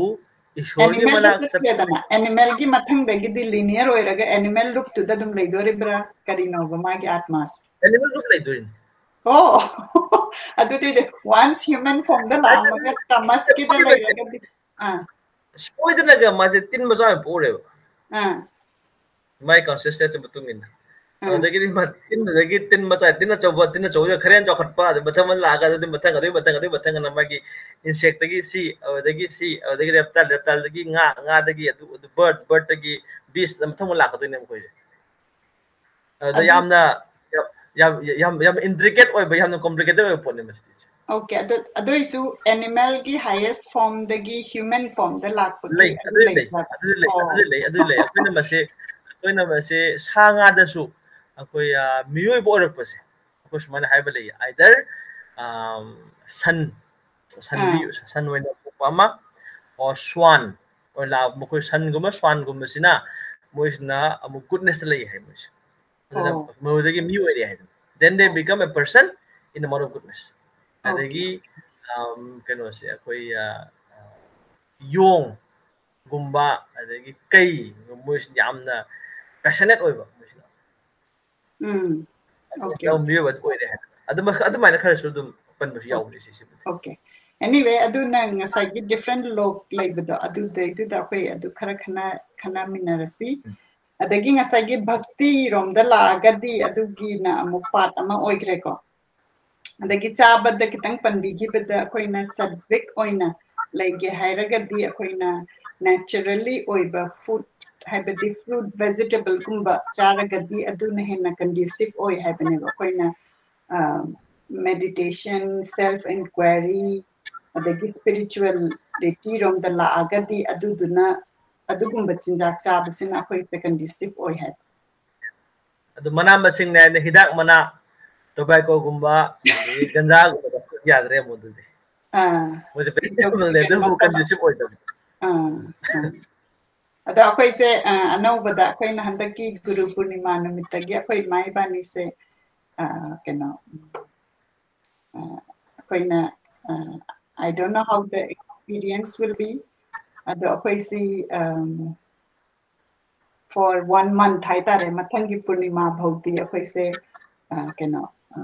ꯏꯁꯣꯔꯒꯤ ꯑꯦꯅꯤꯃꯦꯜꯗ ꯃꯅꯥꯛ ꯆꯠ- ꯆꯠꯈ꯭ꯔꯦꯗꯅ, ꯑꯦꯅꯤꯃꯦꯜꯒꯤ ꯃꯊꯪꯗꯒꯤꯗꯤ ꯂꯤꯅꯤꯌꯔ ꯑꯣꯏꯔꯒ ꯑꯦꯅꯤꯃꯦꯜ ꯂꯨꯞꯇꯨꯗ ꯑꯗꯨꯝ ꯂꯩꯗꯣꯔꯤꯕ꯭ꯔꯥ? ꯀꯔꯤꯅꯣꯕ ꯃꯥꯒꯤ ꯑꯥꯠꯃꯥꯁꯦ? ꯑꯦꯅꯤꯃꯦꯜ ꯂꯨꯞ ꯂꯩꯗꯣꯏꯅꯤ꯫ ꯑꯣ, ꯑꯗꯨꯗꯤ ꯋꯥꯟꯁ ꯍ꯭ꯌꯨꯃꯟ ꯐꯣꯝꯗ ꯂꯥꯛꯑꯝꯃꯒ ꯇꯃꯁꯀꯤꯗ ꯂꯩꯔꯒꯗꯤ, ꯑꯥ ꯁꯣꯏꯗꯅꯒ ꯃꯥꯁꯦ ꯇꯤꯟ ꯃꯆꯥ ꯑꯣꯏꯅ ꯄꯣꯛꯎꯔꯦꯕ꯫ ꯑꯥ ꯃꯥꯏ ꯀꯟꯁꯤꯁꯇꯦꯟꯁ ꯃꯇꯨꯡ ꯏꯟꯅ꯫ ꯑꯥ ꯑꯗꯨꯗꯒꯤꯗꯤ ꯃꯥ ꯇꯤꯟꯗꯨꯗꯒꯤ ꯇꯤꯟ ꯃꯆꯥ, ꯇꯤꯟ ꯑꯆꯧꯕ, ꯇꯤꯟ ꯑꯆꯧꯕꯗ ꯈꯔ ꯍꯦꯟꯅ ꯆꯥꯎꯈꯠꯄ, ꯑꯗꯨ ꯃꯊꯪ ꯑꯃ ꯂꯥꯛꯑꯒ ꯑꯗꯨꯗꯤ ꯃꯊꯪ, ꯑꯗꯨꯒꯤ ꯃꯊꯪ, ꯑꯗꯨꯒꯤ ꯃꯊꯪ ꯑꯅ ꯃꯥꯒꯤ ꯏꯟꯁꯦꯛꯇꯒꯤ ꯁꯤ, ꯑꯗꯨꯗꯒꯤ ꯁꯤ, ꯑꯗꯨꯗꯒꯤ ꯔꯦꯞꯇꯥꯏꯜ, ꯔꯦꯞꯇꯥꯏꯜꯗꯒꯤ ꯉꯥ, ꯉꯥꯗꯒꯤ ꯑꯗꯨ, ꯑꯗꯨ ꯕꯔꯠ, ꯕꯔꯠꯇꯒꯤ ꯕꯤꯁ, ꯃꯊꯪ ꯑꯃ ꯂꯥꯛꯀꯗꯣꯏꯅꯦꯕ ꯑꯩꯈꯣꯏꯁꯦ꯫ ꯑꯗꯨꯗ ꯑꯗꯨ- ꯌꯥꯝꯅ ꯌꯥꯝ, ꯌꯥꯝ, ꯌꯥꯝ ꯏꯟꯇ꯭ꯔꯤꯀꯦꯠ ꯑꯣꯏꯕ, ꯌꯥꯝꯅ ꯀꯣꯝꯄ꯭ꯂꯤꯀꯦꯇꯦꯠ ꯑꯣꯏꯕ ꯄꯣꯠꯅꯦ ꯃꯁꯤꯗꯤ꯫ ꯑꯣꯀꯦ, ꯑꯗꯨ ꯑꯗꯨꯏꯁꯨ ꯑꯦꯅꯤꯃꯦꯜꯒꯤ ꯍꯥꯏꯌꯦꯁ ꯐꯣꯝꯗꯒꯤ ꯍ꯭ꯌꯨꯃꯟ ꯐꯣꯝꯗ ꯂꯥꯛꯄꯒꯤ ꯂꯩ, ꯑꯗꯨ ꯑꯗꯨꯗꯤ ꯂꯩ, ꯂꯩꯕ꯭ꯔꯥ? ꯑꯗꯨꯗꯤ ꯂꯩ, ꯑꯣ꯫ ꯑꯗꯨꯗꯤ ꯂꯩ, ꯑꯗꯨꯗꯤ ꯂꯩ꯫ ꯑꯩꯈꯣꯏꯅ ꯃꯁꯦ, ꯑꯩꯈꯣꯏꯅ ꯃꯁꯦ ꯁꯥ ꯉꯥꯗꯁꯨ ꯑꯩꯈꯣꯏ, ꯑ, ꯃꯤꯑꯣꯏꯕ ꯑꯣꯏꯔꯛꯄꯁꯦ, ꯑꯩꯈꯣꯏ ꯁꯨꯃꯥꯏꯅ ꯍꯥꯏꯕ ꯂꯩꯌꯦ, ꯑꯥꯏꯗꯔ ꯁꯟ, ꯁꯟꯕꯤ, ꯁꯟ ꯑꯣꯏꯅ ꯄꯣꯛꯄ ꯑꯃ, ꯑꯣꯔ ꯁ꯭ꯋꯥꯟ ꯑꯣꯏꯅ ꯂꯥꯛꯄ, ꯃꯈꯣꯏ ꯁꯟꯒꯨꯝꯕ ꯁ꯭ꯋꯥꯟꯒꯨꯝꯕꯁꯤꯅ ꯃꯣꯏꯁꯤꯅ ꯑꯃꯨꯛ ꯒꯨꯗꯅꯦꯁꯇ ꯂꯩ ꯍꯥꯏ ꯃꯣꯏꯁꯦ꯫ ꯑꯗꯨꯅ ꯑꯣ꯫ ꯃꯣꯏꯗꯒꯤ ꯃꯤ ꯑꯣꯏꯔꯦ ꯍꯥꯏꯗꯅ꯫ Then they ꯑꯣ꯫ become a person in the mode of goodness. Okay. ꯑꯗꯒꯤ, ꯑꯝ, ꯀꯩꯅꯣꯁꯦ, ꯑꯩꯈꯣꯏ, ꯑ, ꯑ, ꯌꯣꯡꯒꯨꯝꯕ, ꯑꯗꯒꯤ ꯀꯩꯒꯨꯝꯕ, ꯃꯣꯏꯁꯤ ꯌꯥꯝꯅ ꯄꯦꯁꯅꯦꯠ ꯑꯣꯏꯕ ꯃꯣꯏꯁꯤꯅ꯫ ꯎꯝ꯫ ꯑꯣꯀꯦ꯫ ꯌꯥꯝ ꯃꯤꯑꯣꯏꯕ ꯑꯣꯏꯔꯦ ꯍꯥꯏꯕ꯫ ꯑꯗꯨꯃꯛ-, ꯑꯗꯨꯃꯥꯏꯅ ꯈꯔꯁꯨ ꯑꯗꯨꯝ ꯑꯄꯟꯕꯁꯨ ꯌꯥꯎꯕꯅꯦ ꯁꯤꯁꯤꯕꯨꯗꯤ꯫ ꯑꯣꯀꯦ꯫ Anyway, ꯑꯗꯨ ꯅꯪ ꯉꯁꯥꯏꯒꯤ ꯗꯤꯐ꯭ꯔꯦꯟ ꯂꯣꯛ ꯂꯩꯕꯗꯣ, ꯑꯗꯨꯗꯩꯗꯨꯗ ꯑꯩꯈꯣꯏ ꯑꯗꯨ ꯈꯔ ꯈꯟꯅ-, ꯈꯟꯅꯃꯤꯟꯅꯔꯁꯤ꯫ ꯎꯝ꯫ ꯑꯗꯒꯤ ꯉꯁꯥꯏꯒꯤ ꯚꯛꯇꯤꯔꯣꯝꯗ ꯂꯥꯛꯑꯒꯗꯤ ꯑꯗꯨꯒꯤꯅ ꯑꯃꯨꯛ ꯄꯥꯔꯠ ꯑꯃ ꯑꯣꯏꯈ꯭ꯔꯦꯀꯣ꯫ ꯑꯗꯒꯤ ꯆꯥꯕꯗ ꯈꯤꯇꯪ ꯄꯟꯕꯤꯈꯤꯕꯗ, ꯑꯩꯈꯣꯏꯅ ꯁꯠꯚꯤꯛ ꯑꯣꯏꯅ ꯂꯩꯒꯦ ꯍꯥꯏꯔꯒꯗꯤ ꯑꯩꯈꯣꯏꯅ ꯅꯦꯆꯔꯦꯜꯂꯤ ꯑꯣꯏꯕ ꯐꯨꯗ, ꯍꯥꯏꯕꯗꯤ ꯐ꯭ꯔꯨꯠ, ꯚꯦꯖꯤꯇꯦꯕꯜꯒꯨꯝꯕ ꯆꯥꯔꯒꯗꯤ ꯑꯗꯨꯅ ꯍꯦꯟꯅ ꯀꯟꯗ꯭ꯌꯨꯁꯤꯞ ꯑꯣꯏ ꯍꯥꯏꯕꯅꯦꯕ꯫ ꯑꯩꯈꯣꯏꯅ, ꯑ, ꯃꯦꯗꯤꯇꯦꯁꯟ, ꯁꯦꯜꯐ ꯏꯟꯀ꯭ꯋꯥꯏꯔꯤ, ꯑꯗꯒꯤ ꯁ꯭ꯄꯤꯔꯤꯆꯨꯋꯦꯂꯤꯇꯤ ꯔꯣꯝꯗ ꯂꯥꯛꯑꯒꯗꯤ ꯑꯗꯨꯗꯨꯅ, ꯑꯗꯨꯒꯨꯝꯕ ꯆꯤꯟꯖꯥꯛ ꯆꯥꯕꯁꯤꯅ ꯑꯩꯈꯣꯏꯁꯦ ꯀꯟꯗ꯭ꯌꯨꯁꯤꯞ ꯑꯣꯏ ꯍꯥꯏꯕ꯫ ꯑꯗꯨ ꯃꯅꯥ ꯃꯁꯤꯡꯅꯦ ꯍꯥꯏꯅ ꯍꯤꯗꯥꯛ ꯃꯅꯥ, ꯇꯣꯕꯥꯀꯣꯒꯨꯝꯕ, ꯑꯗꯒꯤ ꯒꯟꯖꯥꯒꯨꯝꯕ ꯌꯥꯗ꯭ꯔꯦ ꯑꯃꯨꯛ ꯑꯗꯨꯗꯤ꯫ ꯑꯥ, ꯃꯣꯏꯁꯦ ꯚꯦꯖꯤꯇꯦꯕꯜꯅꯦ ꯑꯗꯨꯕꯨ ꯀꯟꯗ꯭ꯌꯨꯁꯤꯞ ꯑꯣꯏꯗꯕ꯫ ꯑꯥ, ꯑꯥ꯫ ꯑꯗꯣ ꯑꯩꯈꯣꯏꯁꯦ, ꯑ, ꯑꯅꯧꯕꯗ ꯑꯩꯈꯣꯏꯅ ꯍꯟꯗꯛꯀꯤ ꯒꯨꯔꯨ ꯄꯨꯔꯅꯤꯃꯥ ꯅꯨꯃꯤꯠꯇꯒꯤ ꯑꯩꯈꯣꯏ ꯏꯃꯥ ꯏꯕꯥꯅꯤꯁꯦ, ꯑ, ꯀꯩꯅꯣ, ꯑ, ꯑꯩꯈꯣꯏꯅ, ꯑ, I don't know how the experience will be. ꯑꯗꯣ ꯑꯩꯈꯣꯏꯁꯤ, um, for one month ꯍꯥꯏꯇꯥꯔꯦ, ꯃꯊꯪꯒꯤ ꯄꯨꯔꯅꯤꯃꯥ ꯐꯥꯎꯗꯤ ꯑꯩꯈꯣꯏꯁꯦ, ꯑ, ꯀꯩꯅꯣ, ꯑ,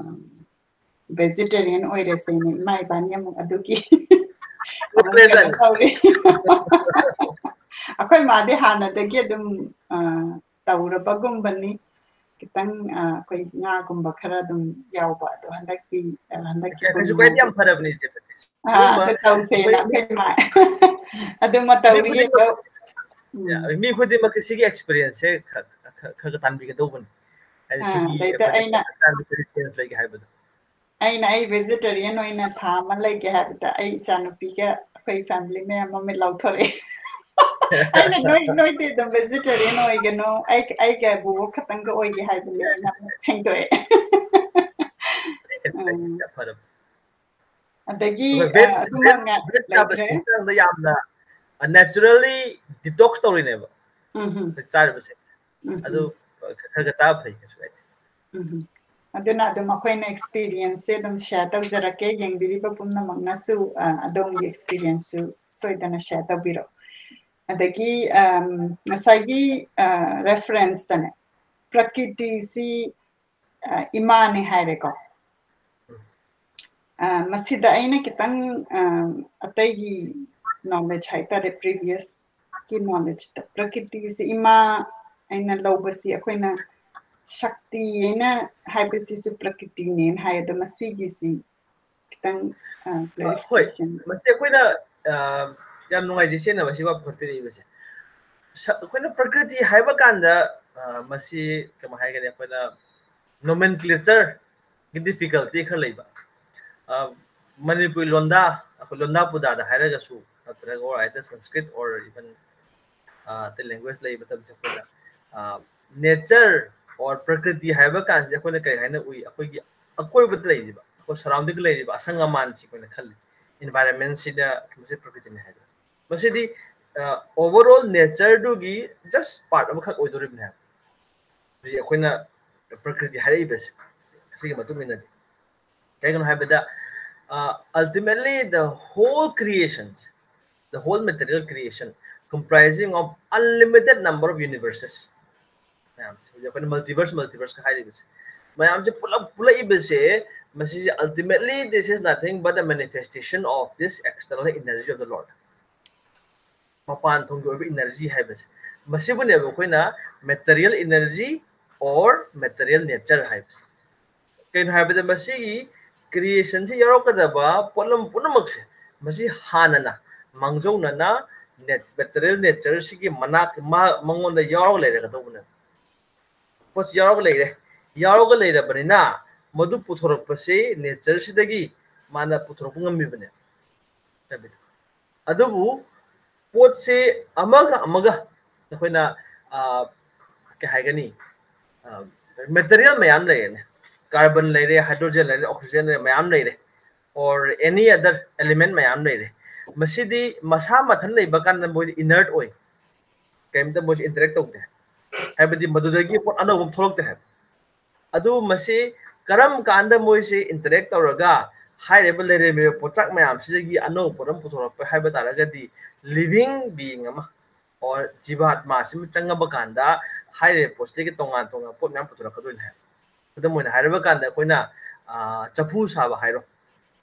ꯚꯦꯖꯤꯇꯦꯔꯤꯌꯟ ꯑꯣꯏꯔꯁꯦꯅ ꯏꯃꯥ ꯏꯕꯥꯅꯤ ꯑꯃꯨꯛ ꯑꯗꯨꯒꯤ ꯑꯃꯨꯛ ꯀꯩꯅꯣ ꯇꯧꯔꯤ꯫ ꯑꯩꯈꯣꯏ ꯃꯥꯗꯤ ꯍꯥꯟꯅꯗꯒꯤ ꯑꯗꯨꯝ, ꯑ, ꯇꯧꯔꯕꯒꯨꯝꯕꯅꯤ꯫ ꯈꯤꯇꯪ, ꯑ, ꯑꯩꯈꯣꯏ ꯉꯥꯒꯨꯝꯕ ꯈꯔ ꯑꯗꯨꯝ ꯌꯥꯎꯕ꯫ ꯑꯗꯣ ꯍꯟꯗꯛꯇꯤ, ꯑ, ꯍꯟꯗꯛꯀꯤ ꯀꯩꯁꯨ ꯄꯨꯔꯅꯤꯃꯥꯁꯦ ꯀꯥꯏꯗꯦ, ꯌꯥꯝ ꯐꯔꯕꯅꯤ ꯏꯆꯦ ꯃꯁꯤ꯫ ꯑꯥ, ꯑꯗꯨ ꯇꯧꯁꯦꯅ ꯑꯩꯈꯣꯏ ꯃꯥ ꯑꯗꯨꯃ ꯇꯧꯔꯤ꯫ ꯑꯗꯣ, ꯎꯝ꯫ ꯃꯤ ꯈꯨꯗꯤꯡꯃꯛꯀꯤ ꯁꯤꯒꯤ ꯑꯦꯛꯁꯄꯤꯔꯤꯌꯦꯟꯁꯁꯦ ꯈꯔ, ꯈꯔ, ꯈꯔ ꯇꯥꯟꯕꯤꯒꯗꯧꯕꯅꯤ꯫ ꯍꯥꯏꯗꯤ ꯑꯥ, ꯁꯤꯒꯤ ꯑꯗꯩꯗ ꯑꯩꯈꯣꯏꯅ ꯑꯩꯅ ꯀꯔꯝꯕ ꯆꯦꯟꯖ ꯂꯩꯒꯦ ꯍꯥꯏꯕꯗꯣ꯫ ꯑꯩꯅ ꯑꯩ ꯚꯦꯖꯤꯇꯦꯔꯤꯌꯟ ꯑꯣꯏꯅ ꯊꯥ ꯑꯃ ꯂꯩꯒꯦ ꯍꯥꯏꯕꯗ ꯑꯩ ꯏꯆꯥꯅꯨꯄꯤꯒ ꯑꯩꯈꯣꯏ ꯐꯦꯃꯤꯂꯤ ꯃꯌꯥꯝ ꯑꯃ ꯂꯧꯊꯣꯔꯛꯑꯦ꯫ ꯑꯩꯅ ꯅꯣꯏ, "ꯅꯣꯏꯗꯤ ꯑꯗꯨꯝ ꯚꯦꯖꯤꯇꯦꯔꯤꯌꯟ ꯑꯣꯏꯒꯅꯣ, ꯑꯩ, ꯑꯩꯒ ꯕꯣꯕꯣꯛ ꯈꯛꯇꯪꯒ ꯑꯣꯏꯒꯦ" ꯍꯥꯏꯕꯅꯦ ꯑꯩꯅ ꯑꯃꯨꯛ ꯁꯦꯡꯗꯣꯛꯑꯦ꯫ ꯎꯝ꯫ ꯌꯥꯝ ꯐꯔꯕ꯫ ꯑꯗꯒꯤ, ꯑꯩꯈꯣꯏ ꯑ, ꯚꯦꯖ, ꯑꯗꯨꯃ ꯚꯦꯖ, ꯉꯥ-, ꯚꯦꯖ ꯆꯥꯕꯁꯦ ꯂꯩꯈ꯭ꯔꯦ꯫ ꯍꯛꯆꯥꯡꯗ ꯌꯥꯝꯅ, ꯑ, ꯅꯦꯆꯔꯦꯜꯂꯤ ꯗꯤꯇꯣꯛꯁ ꯇꯧꯔꯤꯅꯦꯕ ꯎꯝ ꯍꯝ꯫ ꯑꯩꯈꯣꯏ ꯆꯥꯔꯤꯕꯁꯦ꯫ ꯎꯝ ꯑꯗꯨ ꯍꯝ꯫ ꯈꯔ ꯈꯔ ꯆꯥꯕ ꯐꯩ, ꯀꯩꯁꯨ ꯀꯥꯏꯗꯦ꯫ ꯎꯝ ꯍꯝ꯫ ꯑꯗꯨꯅ ꯑꯗꯨꯝ ꯑꯩꯈꯣꯏꯅ ꯑꯦꯛꯁꯄꯤꯔꯤꯌꯦꯟꯁꯁꯦ ꯑꯗꯨꯝ ꯁꯦꯌꯔ ꯇꯧꯖꯔꯛꯀꯦ꯫ ꯌꯦꯡꯕꯤꯔꯤꯕ ꯄꯨꯝꯅꯃꯛꯅꯁꯨ, ꯑ, ꯑꯗꯣꯝꯒꯤ ꯑꯦꯛꯁꯄꯤꯔꯤꯌꯦꯟꯁꯁꯨ ꯁꯣꯏꯗꯅ ꯁꯦꯌꯔ ꯇꯧꯕꯤꯔꯣ꯫ ꯑꯗꯒꯤ, ꯑꯝ, ꯉꯁꯥꯏꯒꯤ, ꯑ, ꯔꯦꯐꯔꯦꯟꯁꯇꯅꯦ, ꯄ꯭ꯔꯀꯤꯇꯤꯁꯤ, ꯑ, ꯏꯃꯥꯅꯦ ꯍꯥꯏꯔꯦꯀꯣ꯫ ꯑ, ꯃꯁꯤꯗ ꯑꯩꯅ ꯈꯤꯇꯪ, ꯑ, ꯑꯇꯩꯒꯤ ꯅꯣꯂꯦꯖ ꯍꯥꯏꯇꯥꯔꯦ, ꯄ꯭ꯔꯤꯚꯤꯌꯁꯀꯤ ꯅꯣꯂꯦꯖꯇ ꯄ꯭ꯔꯀꯤꯇꯤꯁꯤ ꯏꯃꯥ ꯑꯩꯅ ꯂꯧꯕꯁꯤ ꯑꯩꯈꯣꯏꯅ ꯁꯛꯇꯤ ꯑꯩꯅ ꯍꯥꯏꯕꯁꯤꯁꯨ ꯄ꯭ꯔꯀꯤꯇꯤꯅꯦꯅ ꯍꯥꯏ꯫ ꯑꯗꯣ ꯃꯁꯤꯒꯤꯁꯤ ꯈꯤꯇꯪ, ꯑ, ꯑ, ꯍꯣꯏ, clarification꯫ ꯃꯁꯤ ꯑꯩꯈꯣꯏꯅ, ꯑ, ꯌꯥꯝ ꯅꯨꯡꯉꯥꯏꯖꯩ ꯏꯆꯦꯅ ꯃꯁꯤ ꯋꯥ ꯄꯨꯈꯠꯄꯤꯔꯛꯏꯕꯁꯦ꯫ ꯁ-, ꯑꯩꯈꯣꯏꯅ ꯄ꯭ꯔꯀ꯭ꯔꯤꯇꯤ ꯍꯥꯏꯕ ꯀꯥꯟꯗ, ꯑ, ꯃꯁꯤ ꯀꯃꯥꯏ ꯍꯥꯏꯒꯅꯤ, ꯑꯩꯈꯣꯏꯅ ꯅꯣꯃꯦꯟꯀ꯭ꯂꯦꯆꯔꯒꯤ ꯗꯤꯐꯤꯀꯜꯇꯤ ꯈꯔ ꯂꯩꯕ꯫ ꯑ, ꯃꯅꯤꯄꯨꯔꯤ ꯂꯣꯟꯗ ꯑꯩꯈꯣꯏ ꯂꯣꯟꯗꯥ ꯄꯨꯗꯥꯗ ꯍꯥꯏꯔꯒꯁꯨ, ꯅꯠꯇ꯭ꯔꯒ or either Sanskrit or even ꯑꯇꯩ language ꯂꯩꯕ ꯃꯇꯝꯁꯦ ꯑꯩꯈꯣꯏꯅ nature or ꯄ꯭ꯔꯀ꯭ꯔꯤꯇꯤ ꯍꯥꯏꯕ ꯀꯥꯟꯁꯤꯗ ꯑꯩꯈꯣꯏꯅ ꯀꯔꯤ ꯍꯥꯏꯅ ꯎꯏ? ꯑꯩꯈꯣꯏꯒꯤ ꯑꯀꯣꯏꯕꯗ ꯂꯩꯔꯤꯕ, ꯑꯩꯈꯣꯏ surrounding ꯂꯩꯔꯤꯕ ꯑꯁꯪ ꯑꯃꯥꯟꯁꯤ ꯑꯩꯈꯣꯏꯅ ꯈꯜꯂꯤ꯫ Environment ꯁꯤꯗ ꯃꯁꯤ ꯄ꯭ꯔꯀ꯭ꯔꯤꯇꯤꯅꯤ ꯍꯥꯏꯗꯅ꯫ ꯃꯁꯤꯗꯤ overall nature ꯗꯨꯒꯤ just part ꯑꯃꯈꯛ ꯑꯣꯏꯗꯣꯔꯤꯕꯅꯦ ꯍꯥꯏꯕ꯫ ꯍꯧꯖꯤꯛ ꯑꯩꯈꯣꯏꯅ ꯄ꯭ꯔꯀ꯭ꯔꯤꯇꯤ ꯍꯥꯏꯔꯛꯏꯕꯁꯦ ꯑꯁꯤꯒꯤ ꯃꯇꯨꯡ ꯏꯟꯅꯗꯤ ꯀꯩꯒꯤꯅꯣ ꯍꯥꯏꯕꯗ, ultimately the whole creation, the whole material creation comprising of unlimited number of universes ꯃꯌꯥꯝꯁꯦ, ꯍꯧꯖꯤꯛ ꯑꯩꯈꯣꯏꯅ multiverse, multiverse ꯀ ꯍꯥꯏꯔꯤꯕꯁꯦ, ꯃꯌꯥꯝꯁꯦ ꯄꯨꯂꯞ ꯄꯨꯜꯂꯛꯏꯕꯁꯦ, ꯃꯁꯤꯁꯦ ultimately this is nothing but a manifestation of this external energy of the Lord. ꯃꯄꯥꯟ ꯊꯣꯡꯒꯤ ꯑꯣꯏꯕ energy ꯍꯥꯏꯕꯁꯦ, ꯃꯁꯤꯕꯨꯅꯦꯕ ꯑꯩꯈꯣꯏꯅ material energy or material nature ꯍꯥꯏꯕꯁꯦ꯫ ꯀꯩꯅꯣ ꯍꯥꯏꯕꯗ, ꯃꯁꯤꯒꯤ creation ꯁꯤ ꯌꯥꯎꯔꯛꯀꯗꯕ ꯄꯣꯠꯂꯝ ꯄꯨꯝꯅꯃꯛꯁꯦ, ꯃꯁꯤ ꯍꯥꯟꯅꯅ ꯃꯥꯡꯖꯧꯅꯅ material nature ꯁꯤꯒꯤ ꯃꯅꯥꯛ, ꯃꯉꯣꯟꯗ ꯌꯥꯎꯔꯒ ꯂꯩꯔꯒꯗꯧꯕꯅꯦꯕ꯫ ꯄꯣꯠꯁꯤ ꯌꯥꯎꯔꯒ ꯂꯩꯔꯦ, ꯌꯥꯎꯔꯒ ꯂꯩꯔꯕꯅꯤꯅ ꯃꯗꯨ ꯄꯨꯊꯣꯔꯛꯄꯁꯤ nature ꯁꯤꯗꯒꯤ ꯃꯥꯅ ꯄꯨꯊꯣꯔꯛꯄ ꯉꯝꯃꯤꯕꯅꯦ꯫ ꯑꯗꯨꯕꯨ ꯄꯣꯠꯁꯤ ꯑꯃꯒ ꯑꯃꯒ ꯑꯩꯈꯣꯏꯅ ꯀꯩ ꯍꯥꯏꯒꯅꯤ, material ꯃꯌꯥꯝ ꯂꯩꯔꯦꯅꯦ, carbon ꯂꯩꯔꯦ, hydrogen ꯂꯩꯔꯦ, oxygen ꯂꯩꯔꯦ, ꯃꯌꯥꯝ ꯂꯩꯔꯦ, or any other element ꯃꯌꯥꯝ ꯂꯩꯔꯦ꯫ ꯃꯁꯤꯗꯤ ꯃꯁꯥ ꯃꯊꯟ ꯂꯩꯕ ꯀꯥꯟꯗ ꯃꯣꯏꯗꯤ inert ꯑꯣꯏ, ꯀꯔꯤꯝꯇ ꯃꯣꯏꯁꯤ interact ꯇꯧꯗꯦ, ꯍꯥꯏꯕꯗꯤ ꯃꯗꯨꯗꯒꯤ ꯄꯣꯠ ꯑꯅꯧꯕ ꯑꯃ ꯊꯣꯛꯂꯛꯇꯦ ꯍꯥꯏꯕ꯫ ꯑꯗꯨ ꯃꯁꯤ ꯀꯔꯝ ꯀꯥꯟꯗ ꯃꯣꯏꯁꯤ interact ꯇꯧꯔꯒ ꯍꯥꯏꯔꯤꯕ ꯂꯩꯔꯝꯃꯤꯕ ꯄꯣꯠꯆꯥꯛ ꯃꯌꯥꯝꯁꯤꯗꯒꯤ ꯑꯅꯧꯕ ꯄꯣꯠ ꯑꯃ ꯄꯨꯊꯣꯔꯛꯄ ꯍꯥꯏꯕ ꯇꯥꯔꯒꯗꯤ, living being ꯑꯃ or ꯖꯤꯕꯥꯠꯃꯥꯁꯤ ꯑꯃ ꯆꯪꯉꯕ ꯀꯥꯟꯗ ꯍꯥꯏꯔꯤꯕ ꯄꯣꯠꯁꯤꯗꯒꯤ ꯇꯣꯉꯥꯟ ꯇꯣꯉꯥꯟꯕ ꯄꯣꯠ ꯃꯌꯥꯝ ꯄꯨꯊꯣꯔꯛꯀꯗꯣꯏꯅꯤ ꯍꯥꯏꯕ꯫ ꯈꯨꯗꯝ ꯑꯣꯏꯅ ꯍꯥꯏꯔꯕ ꯀꯥꯟꯗ ꯑꯩꯈꯣꯏꯅ ꯆꯐꯨ ꯁꯥꯕ ꯍꯥꯏꯔꯣ,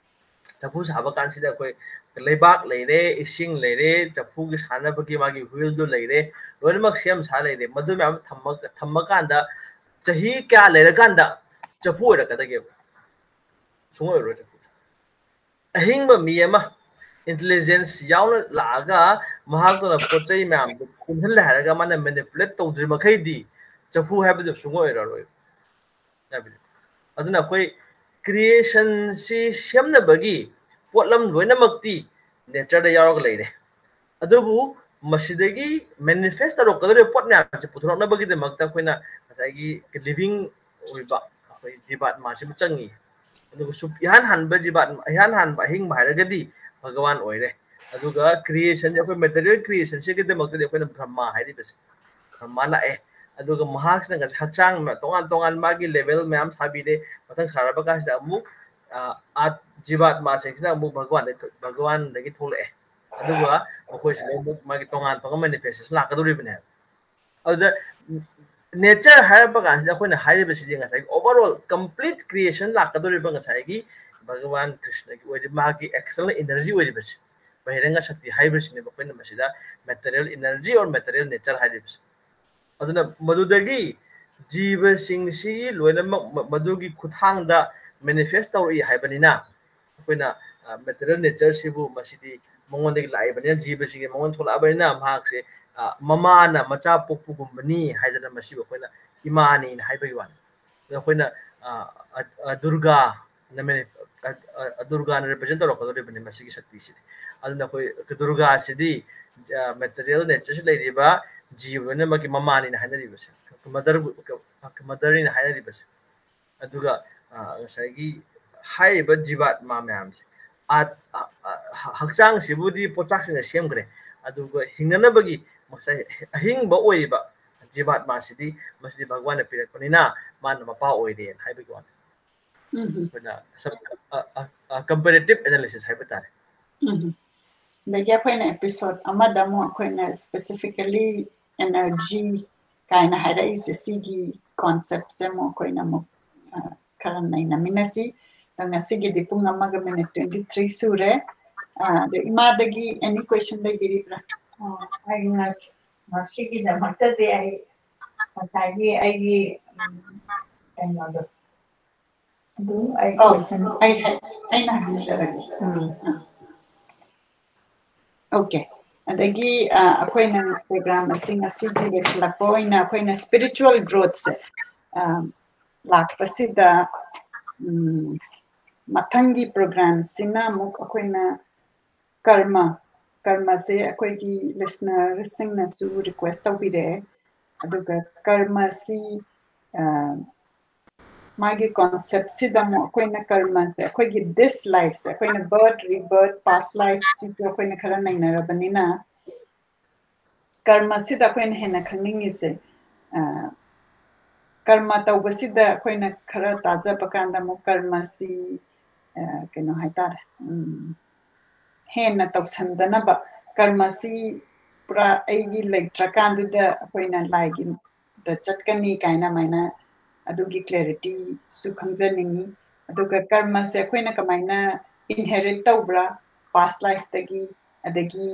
ꯆꯐꯨ ꯁꯥꯕ ꯀꯥꯟꯁꯤꯗ ꯑꯩꯈꯣꯏ ꯂꯩꯕꯥꯛ ꯂꯩꯔꯦ, ꯏꯁꯤꯡ ꯂꯩꯔꯦ, ꯆꯐꯨꯒꯤ ꯁꯥꯟꯅꯕꯒꯤ ꯃꯥꯒꯤ wheel ꯗꯨ ꯂꯩꯔꯦ, ꯂꯣꯏꯅꯃꯛ ꯁꯦꯝ ꯁꯥ ꯂꯩꯔꯦ꯫ ꯃꯗꯨ ꯃꯌꯥꯝ ꯊꯝꯃꯀꯥꯟꯗ ꯆꯍꯤ ꯀꯌꯥ ꯂꯩꯔꯀꯥꯟꯗ ꯆꯐꯨ ꯑꯣꯏꯔꯛꯀꯗꯒꯦꯕ? ꯁꯨꯡꯑꯣꯏ ꯑꯣꯏꯔꯣꯏ ꯆꯐꯨ꯫ ꯑꯍꯤꯡꯕ ꯃꯤ ꯑꯃ intelligence ꯌꯥꯎꯅ ꯂꯥꯛꯑꯒ ꯃꯍꯥꯛꯇꯨꯅ ꯄꯣꯠ ꯆꯩ ꯃꯌꯥꯝꯗꯨ ꯄꯨꯟꯁꯤꯜꯂꯦ ꯍꯥꯏꯔꯒ ꯃꯥꯅ manipulate ꯇꯧꯗ꯭ꯔꯤ ꯃꯈꯩꯗꯤ ꯆꯐꯨ ꯍꯥꯏꯕꯗꯨ ꯁꯨꯡꯑꯣꯏ ꯑꯣꯏꯔꯔꯣꯏ꯫ ꯑꯗꯨꯅ ꯑꯩꯈꯣꯏ creation ꯁꯤ ꯁꯦꯝꯅꯕꯒꯤ ꯄꯣꯠꯂꯝ ꯂꯣꯏꯅꯃꯛꯇꯤ ꯅꯦꯆꯔꯗ ꯌꯥꯎꯔꯒ ꯂꯩꯔꯦ꯫ ꯑꯗꯨꯕꯨ ꯃꯁꯤꯗꯒꯤ ꯃꯦꯅꯤꯐꯦꯁ ꯇꯧꯔꯛꯀꯗꯧꯔꯤꯕ ꯄꯣꯠ ꯃꯌꯥꯝꯁꯦ ꯄꯨꯊꯣꯔꯛꯅꯕꯒꯤꯗꯃꯛꯇ ꯑꯩꯈꯣꯏꯅ ꯉꯁꯥꯏꯒꯤ ꯂꯤꯚꯤꯡ ꯑꯣꯏꯕ ꯑꯩꯈꯣꯏ ꯖꯤꯕꯥꯠꯃꯥꯁꯤꯃ ꯆꯪꯉꯤ꯫ ꯑꯗꯨꯒ ꯁꯨꯞ ꯏꯍꯥꯟ ꯍꯥꯟꯕ ꯖꯤꯕꯥꯠ ꯏꯍꯥꯟ ꯍꯥꯟꯕ ꯑꯍꯤꯡꯕ ꯍꯥꯏꯔꯒꯗꯤ ꯚꯒꯋꯥꯟ ꯑꯣꯏꯔꯦ꯫ ꯑꯗꯨꯒ ꯀ꯭ꯔꯤꯌꯦꯁꯟꯁꯦ ꯑꯩꯈꯣꯏ ꯃꯦꯇꯔꯤꯌꯦꯜ ꯀ꯭ꯔꯤꯌꯦꯁꯟꯁꯤꯒꯤꯗꯃꯛꯇꯗꯤ ꯑꯩꯈꯣꯏꯅ ꯕ꯭ꯔꯍꯃꯥ ꯍꯥꯏꯔꯤꯕꯁꯦ, ꯕ꯭ꯔꯍꯃꯥ ꯂꯥꯛꯑꯦ꯫ ꯑꯗꯨꯒ ꯃꯍꯥꯛꯁꯤꯅ ꯉꯁꯥꯏ ꯍꯛꯆꯥꯡ ꯇꯣꯉꯥꯟ ꯇꯣꯉꯥꯟ ꯃꯥꯒꯤ ꯂꯦꯚꯦꯜ ꯃꯌꯥꯝ ꯁꯥꯕꯤꯔꯦ꯫ ꯃꯊꯪ ꯁꯥꯔꯛꯄ ꯀꯥꯟꯁꯤꯗ ꯑꯃꯨꯛ ꯑ, ꯑꯥ, ꯖꯤꯕꯥꯠꯃꯥꯁꯤꯡꯁꯤꯅ ꯑꯃꯨꯛ ꯚꯒꯋꯥꯟꯗꯒꯤ ꯊꯣꯛꯂꯛꯑꯦ꯫ ꯑꯗꯨꯒ ꯃꯈꯣꯏꯁꯤꯗ ꯑꯃꯨꯛ ꯃꯥꯒꯤ ꯇꯣꯉꯥꯟ ꯇꯣꯉꯥꯟꯕ ꯃꯦꯅꯤꯐꯦꯁꯇꯦꯁꯟ ꯂꯥꯛꯀꯗꯧꯔꯤꯕꯅꯦꯕ꯫ ꯑꯗꯨꯗ ꯅꯦꯆꯔ ꯍꯥꯏꯔꯛꯄ ꯀꯥꯟꯁꯤꯗ ꯑꯩꯈꯣꯏꯅ ꯍꯥꯏꯔꯤꯕꯁꯤꯗꯤ ꯉꯁꯥꯏꯒꯤ overall complete creation ꯂꯥꯛꯀꯗꯧꯔꯤꯕ ꯉꯁꯥꯏꯒꯤ ꯚꯒꯋꯥꯟ ꯀ꯭ꯔꯤꯁꯅꯒꯤ ꯑꯣꯏꯔꯤꯕ ꯃꯍꯥꯛꯀꯤ ꯑꯦꯛꯁꯇꯔꯅꯦꯜ ꯏꯅꯔꯖꯤ ꯑꯣꯏꯔꯤꯕꯁꯤ, ꯕꯍꯤꯔꯪꯒ ꯁꯛꯇꯤ ꯍꯥꯏꯕꯁꯤꯅꯦꯕ ꯑꯩꯈꯣꯏꯅ ꯃꯁꯤꯗ material energy or material nature ꯍꯥꯏꯔꯤꯕꯁꯤ꯫ ꯑꯗꯨꯅ ꯃꯗꯨꯗꯒꯤ ꯖꯤꯕꯁꯤꯡꯁꯤ ꯂꯣꯏꯅꯃꯛ ꯃ-, ꯃꯗꯨꯒꯤ ꯈꯨꯠꯊꯥꯡꯗ ꯃꯦꯅꯤꯐꯦꯁ ꯇꯧꯔꯛꯏ ꯍꯥꯏꯕꯅꯤꯅ, ꯑꯩꯈꯣꯏꯅ ꯃꯦꯇꯔꯤꯌꯦꯜ ꯅꯦꯆꯔꯁꯤꯕꯨ ꯃꯁꯤꯗꯤ ꯃꯉꯣꯟꯗꯒꯤ ꯂꯥꯛꯏꯕꯅꯤꯅ, ꯖꯤꯕꯁꯤꯡꯒꯤ ꯃꯉꯣꯟ ꯊꯣꯛꯂꯛꯑꯕꯅꯤꯅ ꯃꯍꯥꯛꯁꯦ ꯑ, ꯃꯃꯥꯅ ꯃꯆꯥ ꯄꯣꯛꯄꯒꯨꯝꯕꯅꯤ ꯍꯥꯏꯗꯅ ꯃꯁꯤꯕꯨ ꯑꯩꯈꯣꯏꯅ ꯏꯃꯥꯅꯤꯅ ꯍꯥꯏꯕꯒꯤ ꯋꯥꯅꯤ꯫ ꯑꯗꯣ ꯑꯩꯈꯣꯏꯅ ꯑ, ꯑ, ꯑ, ꯗꯨꯔꯒꯥ ꯅ ꯃꯦꯅꯤ-, ꯑ, ꯑ, ꯗꯨꯔꯒꯥꯅ ꯔꯤꯄ꯭ꯔꯖꯦꯟ ꯇꯧꯔꯛꯀꯗꯧꯔꯤꯕꯅꯤ ꯃꯁꯤꯒꯤ ꯁꯛꯇꯤꯁꯤꯗꯤ꯫ ꯑꯗꯨꯅ ꯑꯩꯈꯣꯏ ꯗꯨꯔꯒꯥꯁꯤꯗꯤ ꯃꯦꯇꯔꯤꯌꯦꯜ ꯅꯦꯆꯔꯁꯤ ꯂꯩꯔꯤꯕ ꯖꯤꯕ ꯂꯣꯏꯅꯃꯛꯀꯤ ꯃꯃꯥꯅꯤꯅ ꯍꯥꯏꯅꯔꯤꯕꯁꯦ, ꯃꯗꯔꯕꯨ ꯃꯗꯔꯅꯤꯅ ꯍꯥꯏꯅꯔꯤꯕꯁꯦ꯫ ꯑꯗꯨꯒ ꯑ, ꯉꯁꯥꯏꯒꯤ ꯍꯥꯏꯔꯤꯕ ꯖꯤꯕꯥꯠꯃꯥ ꯃꯌꯥꯝꯁꯦ ꯑ, ꯑ, ꯑ, ꯍꯛꯆꯥꯡꯁꯤꯕꯨꯗꯤ ꯄꯣꯠꯆꯥꯛꯁꯤꯡꯅ ꯁꯦꯝꯈ꯭ꯔꯦ, ꯑꯗꯨꯒ ꯍꯤꯡꯅꯅꯕꯒꯤ ꯉꯁꯥꯏ ꯑꯍꯤꯡꯕ ꯑꯣꯏꯔꯤꯕ ꯖꯤꯕꯥꯠꯃꯥꯁꯤꯗꯤ ꯃꯁꯤꯗꯤ ꯚꯒꯋꯥꯟꯅ ꯄꯤꯔꯛꯄꯅꯤꯅ ꯃꯥꯅ ꯃꯄꯥ ꯑꯣꯏꯔꯦꯅ ꯍꯥꯏꯕꯒꯤ ꯋꯥꯅꯤ꯫ ꯎꯝ ꯑꯩꯈꯣꯏꯅ ꯁꯝ-, ꯑ, ꯑ, ꯑ, ꯀꯝꯄꯦꯔꯦꯇꯤꯞ ꯑꯦꯅꯥꯂꯤꯁꯤꯁ ꯍꯥꯏꯕ ꯇꯥꯔꯦ꯫ ꯎꯝ ꯑꯗꯒꯤ ꯑꯩꯈꯣꯏꯅ ꯑꯦꯄꯤꯁꯣꯗ ꯑꯃꯗ ꯑꯃꯨꯛ ꯑꯩꯈꯣꯏꯅ ꯁ꯭ꯄꯦꯁꯤꯐꯤꯀꯦꯂꯤ ꯑꯦꯅꯔꯖꯤ ꯀꯥꯏꯅ ꯍꯥꯏꯔꯛꯏꯁꯦ, ꯁꯤꯒꯤ ꯀꯣꯟꯁꯦꯞꯁꯦ ꯑꯃꯨꯛ ꯑꯩꯈꯣꯏꯅ ꯑꯃꯨꯛ ꯑ, ꯈꯔ ꯅꯩꯅꯃꯤꯟꯅꯁꯤ꯫ ꯑꯗꯣ ꯉꯁꯤꯒꯤꯗꯤ ꯄꯨꯡ ꯑꯃꯒ ꯃꯤꯅꯤꯠ ꯇ꯭ꯋꯦꯟꯇꯤ ꯊ꯭ꯔꯤ ꯁꯨꯔꯦ꯫ ꯑ, ꯑꯗꯣ ꯏꯃꯥꯗꯒꯤ ꯑꯦꯅꯤ ꯀ꯭ꯋꯦꯁꯟ ꯂꯩꯕꯤꯔꯤꯕ꯭ꯔꯥ? ꯑꯣ, ꯑꯩ ꯉ-, ꯉꯁꯤꯒꯤꯗꯃꯛꯇꯗꯤ ꯑꯩ ꯉꯁꯥꯏꯒꯤ ꯑꯩꯒꯤ, ꯎꯝ, ꯀꯩꯅꯣꯗꯣ ꯑꯗꯨ ꯑꯩ ꯑꯧ, ꯀꯣꯏꯁꯟ ꯑꯩ ꯍꯥꯏ-, ꯑꯩꯅ ꯍꯪꯖꯔꯒꯦ꯫ ꯎꯝ, ꯑꯣꯀꯦ꯫ ꯑꯗꯒꯤ ꯑ, ꯑꯩꯈꯣꯏꯅ ꯄ꯭ꯔꯣꯒ꯭ꯔꯥꯝ ꯑꯁꯤ ꯉꯁꯤꯒꯤ ꯂꯣꯏꯁꯤꯜꯂꯛꯄ ꯑꯣꯏꯅ ꯑꯩꯈꯣꯏꯅ ꯁ꯭ꯄꯤꯔꯤꯆꯨꯋꯦꯜ ꯒ꯭ꯔꯣꯠꯁꯦ ꯂꯥꯛꯄꯁꯤꯗ, ꯎꯝ, ꯃꯊꯪꯒꯤ ꯄ꯭ꯔꯣꯒ꯭ꯔꯥꯝꯁꯤꯅ ꯑꯃꯨꯛ ꯑꯩꯈꯣꯏꯅ ꯀꯔꯃ, ꯀꯔꯃꯁꯦ ꯑꯩꯈꯣꯏꯒꯤ ꯂꯤꯁꯅꯔꯁꯤꯡꯅꯁꯨ ꯔꯤꯀ꯭ꯋꯦꯁ ꯇꯧꯕꯤꯔꯛꯑꯦ꯫ ꯑꯗꯨꯒ ꯀꯔꯃꯁꯤ, ꯑ, ꯃꯥꯒꯤ ꯀꯣꯟꯁꯦꯞꯁꯤꯗ ꯑꯃꯨꯛ ꯑꯩꯈꯣꯏꯅ ꯀꯔꯃꯁꯦ, ꯑꯩꯈꯣꯏꯒꯤ ꯗꯤꯁ ꯂꯥꯏꯐꯁꯦ, ꯑꯩꯈꯣꯏꯅ ꯕꯔꯠ, ꯔꯤꯕꯔꯠ, ꯄꯥꯁ ꯂꯥꯏꯐꯁꯤꯁꯨ ꯑꯩꯈꯣꯏꯅ ꯈꯔ ꯅꯩꯅꯔꯕꯅꯤꯅ, ꯀꯔꯃꯁꯤꯗ ꯑꯩꯈꯣꯏꯅ ꯍꯦꯟꯅ ꯈꯪꯅꯤꯡꯉꯤꯁꯦ, ꯑ, ꯀꯔꯃ ꯇꯧꯕꯁꯤꯗ ꯑꯩꯈꯣꯏꯅ ꯈꯔ ꯇꯥꯖꯕ ꯀꯥꯟꯗ ꯑꯃꯨꯛ ꯀꯔꯃꯁꯤ, ꯑ, ꯀꯩꯅꯣ ꯍꯥꯏꯇꯥꯔꯦ, ꯎꯝ, ꯍꯦꯟꯅ ꯇꯧꯁꯟꯗꯅꯕ, ꯀꯔꯃꯁꯤ ꯄꯨꯔꯥ ꯑꯩꯒꯤ ꯂꯩꯇ꯭ꯔꯀꯥꯟꯗꯨꯗ ꯑꯩꯈꯣꯏꯅ ꯂꯥꯏꯒꯤ ꯗ ꯆꯠꯀꯅꯤ ꯀꯥꯏꯅ ꯑꯗꯨꯃꯥꯏꯅ ꯑꯗꯨꯒꯤ ꯀ꯭ꯂꯦꯔꯤꯇꯤꯁꯨ ꯈꯪꯖꯅꯤꯡꯉꯤ꯫ ꯑꯗꯨꯒ ꯀꯔꯃꯁꯦ ꯑꯩꯈꯣꯏꯅ ꯀꯃꯥꯏꯅ ꯏꯟꯍꯦꯔꯤꯠ ꯇꯧꯕ꯭ꯔꯥ, ꯄꯥꯁ ꯂꯥꯏꯐꯇꯒꯤ, ꯑꯗꯒꯤ,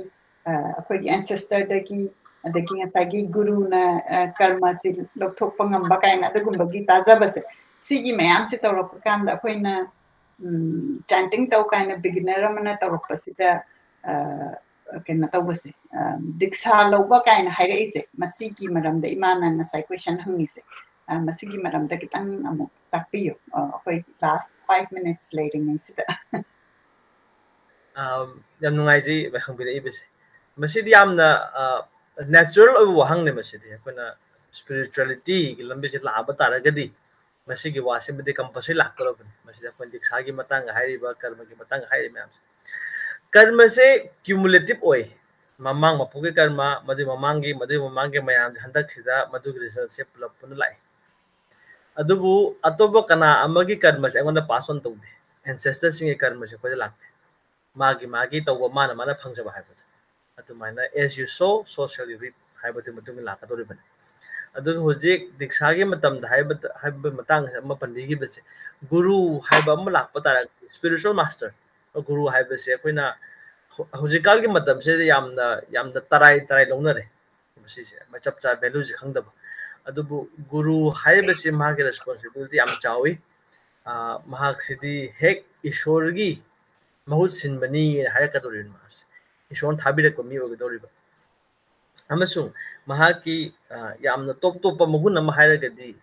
ꯑ, ꯑꯩꯈꯣꯏꯒꯤ ꯑꯦꯟꯁꯦꯁꯇꯔꯗꯒꯤ, ꯑꯗꯒꯤ ꯉꯁꯥꯏꯒꯤ ꯒꯨꯔꯨꯅ, ꯑ, ꯀꯔꯃꯁꯤ ꯂꯧꯊꯣꯛꯄ ꯉꯝꯕ ꯀꯥꯏꯅ ꯑꯗꯨꯒꯨꯝꯕꯒꯤ ꯇꯥꯖꯕꯁꯦ, ꯁꯤꯒꯤ ꯃꯌꯥꯝꯁꯦ ꯇꯧꯔꯛꯄ ꯀꯥꯟꯗ ꯑꯩꯈꯣꯏꯅ, ꯎꯝ, ꯆꯦꯟꯇꯤꯡ ꯇꯧ ꯀꯥꯏꯅ ꯕꯤꯒꯤꯅꯔ ꯑꯃꯅ ꯇꯧꯔꯛꯄꯁꯤꯗ, ꯑ, ꯀꯩꯅꯣ ꯇꯧꯕꯁꯦ, ꯑ, ꯗꯤꯛꯁꯥ ꯂꯧꯕ ꯀꯥꯏꯅ ꯍꯥꯏꯔꯛꯏꯁꯦ, ꯃꯁꯤꯒꯤ ꯃꯔꯝꯗ ꯏꯃꯥꯅ ꯉꯁꯥꯏ ꯀꯣꯏꯁꯟ ꯍꯪꯉꯤꯁꯦ, ꯑ, ꯃꯁꯤꯒꯤ ꯃꯔꯝꯗ ꯈꯤꯇꯪ ꯑꯃꯨꯛ ꯇꯥꯛꯄꯤꯌꯨ, ꯑ, ꯑꯩꯈꯣꯏ ꯂꯥꯁ ꯐꯥꯏꯚ ꯃꯤꯅꯤꯠꯁ ꯂꯩꯔꯤꯉꯩꯁꯤꯗ꯫ ꯑꯝ, ꯌꯥꯝ ꯅꯨꯡꯉꯥꯏꯖꯩ ꯍꯪꯕꯤꯔꯛꯏꯕꯁꯦ꯫ ꯃꯁꯤꯗꯤ ꯌꯥꯝꯅ, ꯑ, ꯅꯦꯆꯔꯦꯜ ꯑꯣꯏꯕ ꯋꯥꯍꯪꯅꯦ꯫ ꯃꯁꯤꯗꯤ ꯑꯩꯈꯣꯏꯅ ꯁ꯭ꯄꯤꯔꯤꯆꯨꯋꯦꯂꯤꯇꯤꯒꯤ ꯂꯝꯕꯤꯁꯦ ꯂꯥꯛꯑꯕ ꯇꯥꯔꯒꯗꯤ ꯃꯁꯤꯒꯤ ꯋꯥꯁꯤꯃꯗꯤ ꯀꯝꯄꯜꯁꯔꯤ ꯂꯥꯛꯇꯧꯔꯕꯅꯤ꯫ ꯃꯁꯤꯗ ꯑꯩꯈꯣꯏ ꯗꯤꯛꯁꯥꯒꯤ ꯃꯇꯥꯡꯗ ꯍꯥꯏꯔꯤꯕ, ꯀꯔꯃꯒꯤ ꯃꯇꯥꯡꯗ ꯍꯥꯏꯔꯤꯕ ꯃꯌꯥꯝꯁꯦ, ꯀꯔꯃꯁꯦ ꯀ꯭ꯌꯨꯃꯨꯂꯦꯇꯤꯚ ꯑꯣꯏ꯫ ꯃꯃꯥꯡ ꯃꯄꯣꯛꯀꯤ ꯀꯔꯃ, ꯃꯗꯨꯒꯤ ꯃꯃꯥꯡꯒꯤ, ꯃꯗꯨꯒꯤ ꯃꯃꯥꯡꯒꯤ ꯃꯌꯥꯝꯁꯦ ꯍꯟꯗꯛꯁꯤꯗ ꯃꯗꯨꯒꯤ ꯔꯤꯖꯜꯁꯦ ꯄꯨꯂꯞ ꯄꯨꯟꯅ ꯂꯥꯛꯏ꯫ ꯑꯗꯨꯕꯨ ꯑꯇꯣꯞꯄ ꯀꯅꯥ ꯑꯃꯒꯤ ꯀꯔꯃꯁꯦ ꯑꯩꯉꯣꯟꯗ ꯄꯥꯁ ꯑꯣꯟ ꯇꯧꯗꯦ꯫ ꯑꯦꯟꯁꯦꯁꯇꯔꯁꯤꯡꯒꯤ ꯀꯔꯃꯁꯦ ꯑꯩꯈꯣꯏꯗ ꯂꯥꯛꯇꯦ꯫ ꯃꯥꯒꯤ ꯃꯥꯒꯤ ꯇꯧꯕ, ꯃꯥꯅ ꯃꯥꯅ ꯐꯪꯖꯕ ꯍꯥꯏꯕꯗꯣ ꯑꯗꯨꯃꯥꯏꯅ, as you sow, so shall you reap ꯍꯥꯏꯕꯗꯨꯒꯤ ꯃꯇꯨꯡ ꯏꯟꯅ ꯂꯥꯛꯀꯗꯧꯔꯤꯕꯅꯤ꯫ ꯑꯗꯨꯒ ꯍꯧꯖꯤꯛ ꯗꯤꯛꯁꯥꯒꯤ ꯃꯇꯝꯗ ꯍꯥꯏꯕ, ꯍꯥꯏꯕ ꯃꯇꯥꯡꯁꯦ ꯑꯃ ꯄꯟꯕꯤꯈꯤꯕꯁꯦ, ꯒꯨꯔꯨ ꯍꯥꯏꯕ ꯑꯃ ꯂꯥꯛꯄ ꯇꯥꯔꯒꯗꯤ, ꯁ꯭ꯄꯤꯔꯤꯆꯨꯋꯦꯜ ꯃꯥꯁꯇꯔ, ꯒꯨꯔꯨ ꯍꯥꯏꯕꯁꯦ ꯑꯩꯈꯣꯏꯅ ꯍꯧ-, ꯍꯧꯖꯤꯛꯀꯥꯟꯒꯤ ꯃꯇꯝꯁꯤꯗ ꯌꯥꯝꯅ, ꯌꯥꯝꯅ ꯇꯔꯥꯏ ꯇꯔꯥꯏ ꯂꯧꯅꯔꯦ꯫ ꯃꯁꯤꯁꯦ ꯃ-, ꯆꯞ ꯆꯥ ꯚꯦꯂꯨꯁꯦ ꯈꯪꯗꯕ꯫ ꯑꯗꯨꯕꯨ ꯒꯨꯔꯨ ꯍꯥꯏꯔꯤꯕꯁꯤ ꯃꯍꯥꯛꯀꯤ ꯔꯦꯁꯄꯣꯟꯁꯤꯕꯤꯂꯤꯇꯤ ꯌꯥꯝ ꯆꯥꯎꯏ꯫ ꯑ, ꯃꯍꯥꯛꯁꯤꯗꯤ ꯍꯦꯛ ꯏꯁꯣꯔꯒꯤ ꯃꯍꯨꯠ ꯁꯤꯟꯕꯅꯤ ꯍꯥꯏꯔꯛꯀꯗꯧꯔꯤꯕꯅꯤ꯫ ꯃꯍꯥꯛꯁꯦ ꯏꯁꯣꯔꯅ ꯊꯥꯕꯤꯔꯛꯄ ꯃꯤ ꯑꯣꯏꯒꯗꯧꯔꯤꯕ꯫ ꯑꯃꯁꯨꯡ ꯃꯍꯥꯛꯀꯤ, ꯑ, ꯌꯥꯝꯅ ꯇꯣꯞ ꯇꯣꯞꯄ ꯃꯒꯨꯟ ꯑꯃ ꯍꯥꯏꯔꯒꯗꯤ,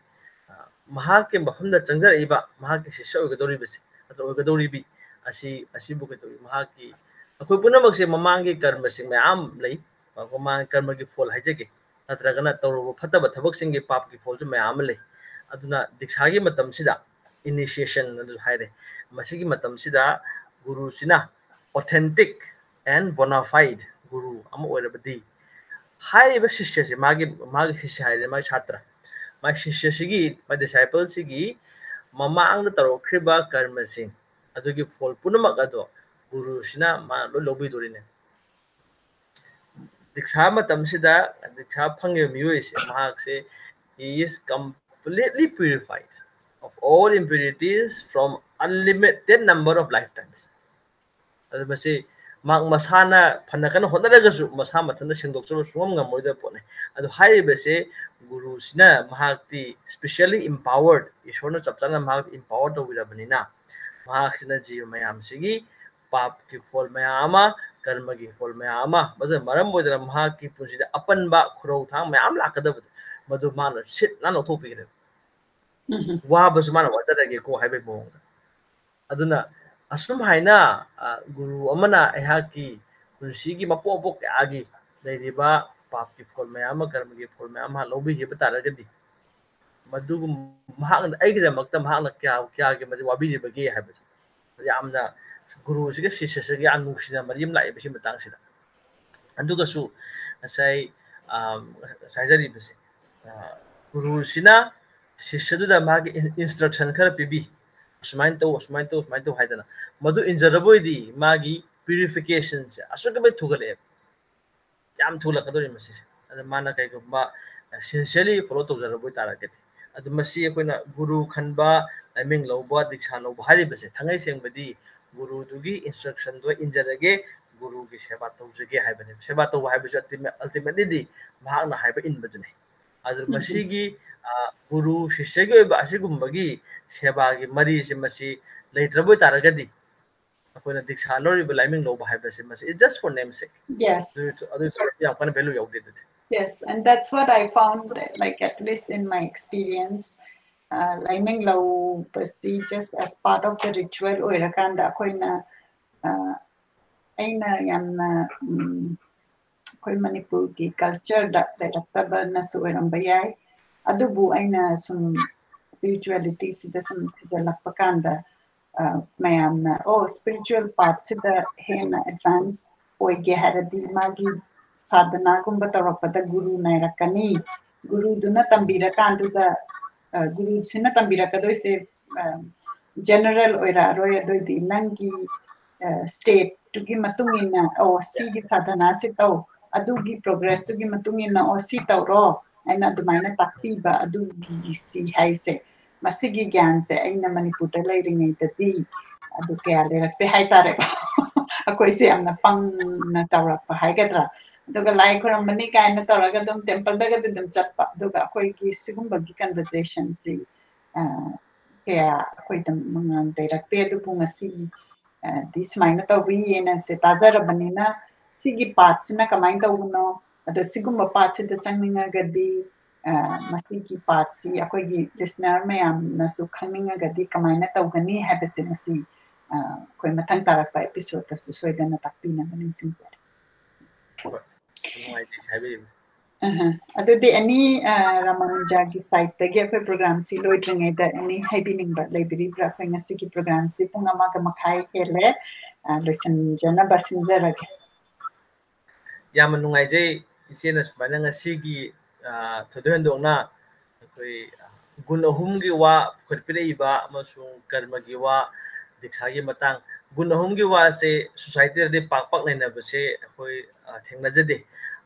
ꯑ, ꯃꯍꯥꯛꯀꯤ ꯃꯐꯝꯗ ꯆꯪꯖꯔꯛꯏꯕ ꯃꯍꯥꯛꯀꯤ ꯁꯤꯁ꯭ꯌ ꯑꯣꯏꯒꯗꯧꯔꯤꯕꯁꯦ, ꯑꯣꯏꯒꯗꯧꯔꯤꯕꯤ ꯑꯁꯤ, ꯑꯁꯤꯕꯨ ꯀꯩꯗꯧꯏ? ꯃꯍꯥꯛꯀꯤ, ꯑꯩꯈꯣꯏ ꯄꯨꯝꯅꯃꯛꯁꯦ ꯃꯃꯥꯡꯒꯤ ꯀꯔꯃꯁꯤꯡ ꯃꯌꯥꯝ ꯂꯩ, ꯃꯃꯥꯡ ꯀꯔꯃꯒꯤ ꯐꯣꯜ ꯍꯥꯏꯖꯒꯦ, ꯅꯠꯇ꯭ꯔꯒꯅ ꯇꯧꯔꯨꯕ ꯐꯠꯇꯕ ꯊꯕꯛꯁꯤꯡꯒꯤ ꯄꯥꯞꯀꯤ ꯐꯣꯜꯁꯨ ꯃꯌꯥꯝ ꯑꯃ ꯂꯩ꯫ ꯑꯗꯨꯅ ꯗꯤꯛꯁꯥꯒꯤ ꯃꯇꯝꯁꯤꯗ, initiation ꯑꯗꯨ ꯍꯥꯏꯔꯦ, ꯃꯁꯤꯒꯤ ꯃꯇꯝꯁꯤꯗ ꯒꯨꯔꯨꯁꯤꯅ authentic and bona fide ꯒꯨꯔꯨ ꯑꯃ ꯑꯣꯏꯔꯕꯗꯤ, ꯍꯥꯏꯔꯤꯕ ꯁꯤꯁ꯭ꯌꯁꯦ, ꯃꯥꯒꯤ, ꯃꯥꯒꯤ ꯁꯤꯁ꯭ꯌ ꯍꯥꯏꯔꯦ, ꯃꯥꯒꯤ ꯁꯥꯇ꯭ꯔ, ꯃꯥꯒꯤ ꯁꯤꯁ꯭ꯌꯁꯤꯒꯤ, ꯃꯥꯒꯤ ꯗꯤꯁꯥꯏꯄꯜꯁꯤꯒꯤ ꯃꯃꯥꯡꯗ ꯇꯧꯔꯛꯈ꯭ꯔꯤꯕ ꯀꯔꯃꯁꯤꯡ ꯑꯗꯨꯒꯤ ꯐꯣꯜ ꯄꯨꯝꯅꯃꯛ ꯑꯗꯣ ꯒꯨꯔꯨꯁꯤꯅ ꯃꯥ ꯂꯣꯏ ꯂꯧꯕꯤꯗꯣꯔꯤꯅꯦ꯫ ꯗꯤꯛꯁꯥ ꯃꯇꯝꯁꯤꯗ ꯗꯤꯛꯁꯥ ꯐꯪꯉꯤꯕ ꯃꯤꯑꯣꯏꯁꯦ, ꯃꯍꯥꯛꯁꯦ, he is completely purified of all impurities from unlimited number of lifetimes. ꯑꯗꯨ ꯃꯁꯤ ꯃꯍꯥꯛ ꯃꯁꯥꯅ ꯐꯅ ꯀꯟꯅ ꯍꯣꯠꯅꯔꯒꯁꯨ ꯃꯁꯥ ꯃꯊꯟꯇ ꯁꯦꯡꯗꯣꯛꯆꯕ ꯁꯨꯡꯉꯝ ꯉꯝꯃꯣꯏꯗꯕ ꯄꯣꯠꯅꯤ꯫ ꯑꯗꯨ ꯍꯥꯏꯔꯤꯕꯁꯦ ꯒꯨꯔꯨꯁꯤꯅ ꯃꯍꯥꯛꯇꯤ specially empowered, ꯏꯁꯣꯔꯅ ꯆꯞ ꯆꯥꯅ ꯃꯍꯥꯛꯇ empower ꯇꯧꯕꯤꯔꯕꯅꯤꯅ, ꯃꯍꯥꯛꯁꯤꯅ ꯖꯤꯕ ꯃꯌꯥꯝꯁꯤꯒꯤ ꯄꯥꯞꯀꯤ ꯐꯣꯜ ꯃꯌꯥꯝ ꯑꯃ, ꯀꯔꯃꯒꯤ ꯐꯣꯜ ꯃꯌꯥꯝ ꯑꯃ, ꯃꯗꯨꯅ ꯃꯔꯝ ꯑꯣꯏꯗꯅ ꯃꯍꯥꯛꯀꯤ ꯄꯨꯟꯁꯤꯗ ꯑꯄꯟꯕ ꯈꯨꯔꯧ ꯊꯥꯡ ꯃꯌꯥꯝ ꯂꯥꯛꯀꯗꯕꯗꯣ, ꯃꯗꯨ ꯃꯥꯅ ꯁꯤꯠ ꯅꯥꯟꯅ ꯂꯧꯊꯣꯛꯄꯤꯈ꯭ꯔꯦꯕ꯫ ꯎꯝ꯫ ꯋꯥꯕꯁꯨ ꯃꯥꯅ ꯋꯥꯖꯔꯒꯦꯀꯣ ꯍꯥꯏꯕꯒꯤ ꯃꯑꯣꯡꯗ꯫ ꯑꯗꯨꯅ ꯑꯁꯨꯝ ꯍꯥꯏꯅ, ꯑ, ꯒꯨꯔꯨ ꯑꯃꯅ ꯑꯩꯍꯥꯛꯀꯤ ꯄꯨꯟꯁꯤꯒꯤ ꯃꯄꯣꯛ ꯃꯄꯣꯛ ꯀꯌꯥꯒꯤ ꯂꯩꯔꯤꯕ ꯄꯥꯞꯀꯤ ꯐꯣꯜ ꯃꯌꯥꯝ ꯑꯃ, ꯀꯔꯃꯒꯤ ꯐꯣꯜ ꯃꯌꯥꯝ ꯑꯃ ꯂꯧꯕꯤꯈꯤꯕ ꯇꯥꯔꯒꯗꯤ, ꯃꯗꯨꯒꯨꯝ-, ꯃꯍꯥꯛꯅ, ꯑꯩꯒꯤꯗꯃꯛꯇ ꯃꯍꯥꯛꯅ ꯀꯌꯥ, ꯀꯌꯥꯒꯤ ꯃꯇꯤꯛ ꯋꯥꯕꯤꯔꯤꯕꯒꯦ ꯍꯥꯏꯕꯗꯣ꯫ ꯌꯥꯝꯅ ꯒꯨꯔꯨꯁꯤꯒ ꯁꯤꯁ꯭ꯌꯁꯤꯒ ꯌꯥꯝ ꯅꯨꯡꯁꯤꯅ ꯃꯔꯤ ꯑꯃ ꯂꯥꯛꯑꯦꯕ ꯁꯤ ꯃꯇꯥꯡꯁꯤꯗ꯫ ꯑꯗꯨꯒꯁꯨ ꯉꯁꯥꯏ, ꯑ, ꯉꯁꯥꯏ ꯍꯥꯏꯖꯔꯤꯕꯁꯦ, ꯑ, ꯒꯨꯔꯨꯁꯤꯅ ꯁꯤꯁ꯭ꯌꯗꯨꯗ ꯃꯥꯒꯤ ꯏꯟ-, instruction ꯈꯔ ꯄꯤꯕꯤ, "ꯑꯁꯨꯃꯥꯏꯅ ꯇꯧ, ꯑꯁꯨꯃꯥꯏꯅ ꯇꯧ, ꯑꯁꯨꯃꯥꯏꯅ ꯇꯧ" ꯍꯥꯏꯗꯅ꯫ ꯃꯗꯨ ꯏꯟꯖꯔꯕ ꯑꯣꯏꯗꯤ ꯃꯥꯒꯤ purificationꯁꯦ ꯑꯁꯨꯛꯀꯤ ꯃꯇꯤꯛ ꯊꯨꯒꯠꯂꯛꯑꯦꯕ, ꯌꯥꯝ ꯊꯨꯒꯠꯂꯛꯀꯗꯧꯔꯤ ꯃꯁꯤꯁꯦ꯫ ꯑꯗ ꯃꯥꯅ ꯀꯩꯒꯨꯝꯕ sincerely follow ꯇꯧꯖꯔꯕ ꯑꯣꯏꯇꯥꯔꯒꯗꯤ꯫ ꯑꯗꯨ ꯃꯁꯤ ꯑꯩꯈꯣꯏꯅ ꯒꯨꯔꯨ ꯈꯟꯕ, ꯂꯥꯏꯃꯤꯡ ꯂꯧꯕ, ꯗꯤꯛꯁꯥ ꯂꯧꯕ ꯍꯥꯏꯔꯤꯕꯁꯦ, ꯊꯥꯡꯉꯩ ꯁꯦꯡꯕꯗꯤ ꯒꯨꯔꯨꯗꯨꯒꯤ instructionꯗꯣ ꯏꯟꯖꯔꯒꯦ, ꯒꯨꯔꯨꯒꯤ ꯁꯦꯕꯥ ꯇꯧꯖꯒꯦ ꯍꯥꯏꯕꯅꯦꯕ꯫ ꯁꯦꯕꯥ ꯇꯧꯕ ꯍꯥꯏꯕꯁꯤ ultimate-, ultimatelyꯗꯤ ꯃꯍꯥꯛꯅ ꯍꯥꯏꯕ ꯏꯟꯕꯗꯨꯅꯤ꯫ ꯑꯗꯨ ꯎꯝ꯫ ꯃꯁꯤꯒꯤ, ꯑ, ꯒꯨꯔꯨ ꯁꯤꯁ꯭ꯌꯒꯤ ꯑꯣꯏꯕ ꯑꯁꯤꯒꯨꯝꯕꯒꯤ ꯁꯦꯕꯥꯒꯤ ꯃꯔꯤꯁꯦ ꯃꯁꯤ ꯂꯩꯇ꯭ꯔꯕ ꯑꯣꯏꯇꯥꯔꯒꯗꯤ, ꯑꯩꯈꯣꯏꯅ ꯗꯤꯛꯁꯥ ꯂꯧꯔꯤꯕ, ꯂꯥꯏꯃꯤꯡ ꯂꯧꯕ ꯍꯥꯏꯕꯁꯦ ꯃꯁꯤ is just for namesake. Yes. ꯑꯗꯨ, ꯑꯗꯨ ꯌꯥꯝ ꯀꯟꯅ value ꯌꯥꯎꯗꯦ ꯑꯗꯨꯗꯤ꯫ Yes, and that's what I found, like, at least in my experience. ꯂꯥꯏꯃꯤꯡ ꯂꯧꯕꯁꯤ just as part of the ritual ꯑꯣꯏꯔꯀꯥꯟꯗ ꯑꯩꯈꯣꯏꯅ ꯑꯩꯅ ꯌꯥꯝꯅ ꯑꯩꯈꯣꯏ ꯃꯅꯤꯄꯨꯔꯒꯤ cultureꯗ ꯂꯩꯔꯛꯇꯕꯅꯁꯨ ꯑꯣꯏꯔꯝꯕ ꯌꯥꯏ꯫ ꯑꯗꯨꯕꯨ ꯑꯩꯅ ꯁꯨꯝ spiritualityꯁꯤꯗ ꯁꯨꯝ ꯊꯤꯖꯤꯜꯂꯛꯄ ꯀꯥꯟꯗ ꯃꯌꯥꯝꯅ ꯑꯣ spiritual pathꯁꯤꯗ ꯍꯦꯟꯅ advance ꯑꯣꯏꯒꯦ ꯍꯥꯏꯔꯗꯤ ꯃꯥꯒꯤ ꯁꯥꯙꯅꯥꯒꯨꯝꯕ ꯇꯧꯔꯛꯄꯗ ꯒꯨꯔꯨ ꯅꯥꯏꯔꯛꯀꯅꯤ꯫ ꯒꯨꯔꯨꯗꯨꯅ ꯇꯝꯕꯤꯔꯀꯥꯟꯗꯨꯗ ꯒꯨꯔꯨꯁꯤꯅ ꯇꯝꯕꯤꯔꯛꯀꯗꯣꯏꯁꯦ general ꯑꯣꯏꯔꯛꯑꯔꯣꯏ꯫ ꯑꯗꯨꯑꯣꯏꯗꯤ ꯅꯪꯒꯤ stateꯇꯨꯒꯤ ꯃꯇꯨꯡ ꯏꯟꯅ ꯑꯣ ꯁꯤꯒꯤ ꯁꯥꯙꯅꯥꯁꯤ ꯇꯧ, ꯑꯗꯨꯒꯤ progressꯇꯨꯒꯤ ꯃꯇꯨꯡ ꯏꯟꯅ ꯑꯣ ꯁꯤ ꯇꯧꯔꯣ ꯍꯥꯏꯅ ꯑꯗꯨꯃꯥꯏꯅ ꯇꯥꯛꯄꯤꯕ ꯑꯗꯨꯒꯤ ꯁꯤ ꯍꯥꯏꯁꯦ꯫ ꯃꯁꯤꯒꯤ ꯒ꯭ꯌꯥꯟꯁꯦ ꯑꯩꯅ ꯃꯅꯤꯄꯨꯔꯗ ꯂꯩꯔꯤꯉꯩꯗꯗꯤ ꯑꯗꯨ ꯀꯌꯥ ꯂꯩꯔꯛꯇꯦ ꯍꯥꯏꯇꯥꯔꯦꯀꯣ꯫ ꯑꯩꯈꯣꯏꯁꯦ ꯌꯥꯝꯅ ꯄꯪꯅ ꯆꯥꯎꯔꯛꯄ ꯍꯥꯏꯒꯗ꯭ꯔꯥ꯫ ꯑꯗꯨꯒ ꯂꯥꯏ ꯈꯨꯔꯝꯕꯅꯤ ꯀꯥꯏꯅ ꯇꯧꯔꯒ ꯑꯗꯨꯝ templeꯗꯒꯗꯤ ꯑꯗꯨꯝ ꯆꯠꯄ꯫ ꯑꯗꯨꯒ ꯑꯩꯈꯣꯏꯒꯤ ꯁꯤꯒꯨꯝꯕꯒꯤ conversationꯁꯤ ꯀꯌꯥ ꯑꯩꯈꯣꯏꯗ ꯂꯩꯔꯛꯇꯦ꯫ ꯑꯗꯨꯕꯨ ꯉꯁꯤꯗꯤ ꯁꯨꯃꯥꯏꯅ ꯇꯧꯕꯤꯌꯦꯅ ꯁꯦ ꯇꯥꯖꯔꯕꯅꯤꯅ ꯁꯤꯒꯤ pathꯁꯤꯅ ꯀꯃꯥꯏꯅ ꯇꯧꯕꯅꯣ, ꯑꯗꯣ ꯁꯤꯒꯨꯝꯕ pathꯁꯤꯗ ꯆꯪꯅꯤꯡꯉꯒꯗꯤ ꯃꯁꯤꯒꯤ pathꯁꯤ ꯑꯩꯈꯣꯏꯒꯤ listener ꯃꯌꯥꯝꯅꯁꯨ ꯈꯪꯅꯤꯡꯉꯒꯗꯤ ꯀꯃꯥꯏꯅ ꯇꯧꯒꯅꯤ ꯍꯥꯏꯕꯁꯦ ꯃꯁꯤ ꯑꯩꯈꯣꯏ ꯃꯊꯪ ꯇꯥꯔꯛꯄ episodeꯇꯁꯨ ꯁꯣꯏꯗꯅ ꯇꯥꯛꯄꯤꯅꯕ ꯅꯤꯡꯁꯤꯡꯖꯔꯤ꯫ ꯅꯨꯡꯉꯥꯏꯖꯩ ꯍꯥꯏꯕꯤꯔꯤꯕ꯫ ꯑꯗꯨꯗꯤ ꯑꯅꯤ ꯔꯥꯃꯥꯅꯨꯖꯥꯒꯤ sideꯇꯒꯤ ꯑꯩꯈꯣꯏ programꯁꯤ ꯂꯣꯏꯗ꯭ꯔꯤꯉꯩꯗ ꯑꯅꯤ ꯍꯥꯏꯕꯤꯅꯤꯡꯕ ꯂꯩꯕꯤꯔꯤꯕ꯭ꯔꯥ? ꯑꯩꯈꯣꯏ ꯉꯁꯤꯒꯤ programꯁꯤ ꯄꯨꯡ ꯑꯃꯒ ꯃꯈꯥꯏ ꯍꯦꯜꯂꯦ꯫ ꯂꯣꯏꯁꯤꯟꯖꯅꯕ ꯁꯤꯟꯖꯔꯒꯦ꯫ ꯌꯥꯝꯅ ꯅꯨꯡꯉꯥꯏꯖꯩ ꯏꯆꯦꯅ ꯁꯨꯃꯥꯏꯅ ꯉꯁꯤꯒꯤ ꯊꯣꯏꯗꯣꯛ ꯍꯦꯟꯗꯣꯛꯅ ꯑꯩꯈꯣꯏ ꯒꯨꯟ ꯑꯍꯨꯝꯒꯤ ꯋꯥ ꯄꯨꯈꯠꯄꯤꯔꯛꯏꯕ ꯑꯃꯁꯨꯡ ꯀꯔꯃꯒꯤ ꯋꯥ, ꯗꯤꯛꯁꯥꯒꯤ ꯃꯇꯥꯡ, ꯒꯨꯟ ꯑꯍꯨꯝꯒꯤ ꯋꯥꯁꯦ societyꯗꯗꯤ ꯄꯥꯛ ꯄꯥꯛ ꯅꯩꯅꯕꯁꯦ ꯑꯩꯈꯣꯏ ꯊꯦꯡꯅꯖꯗꯦ꯫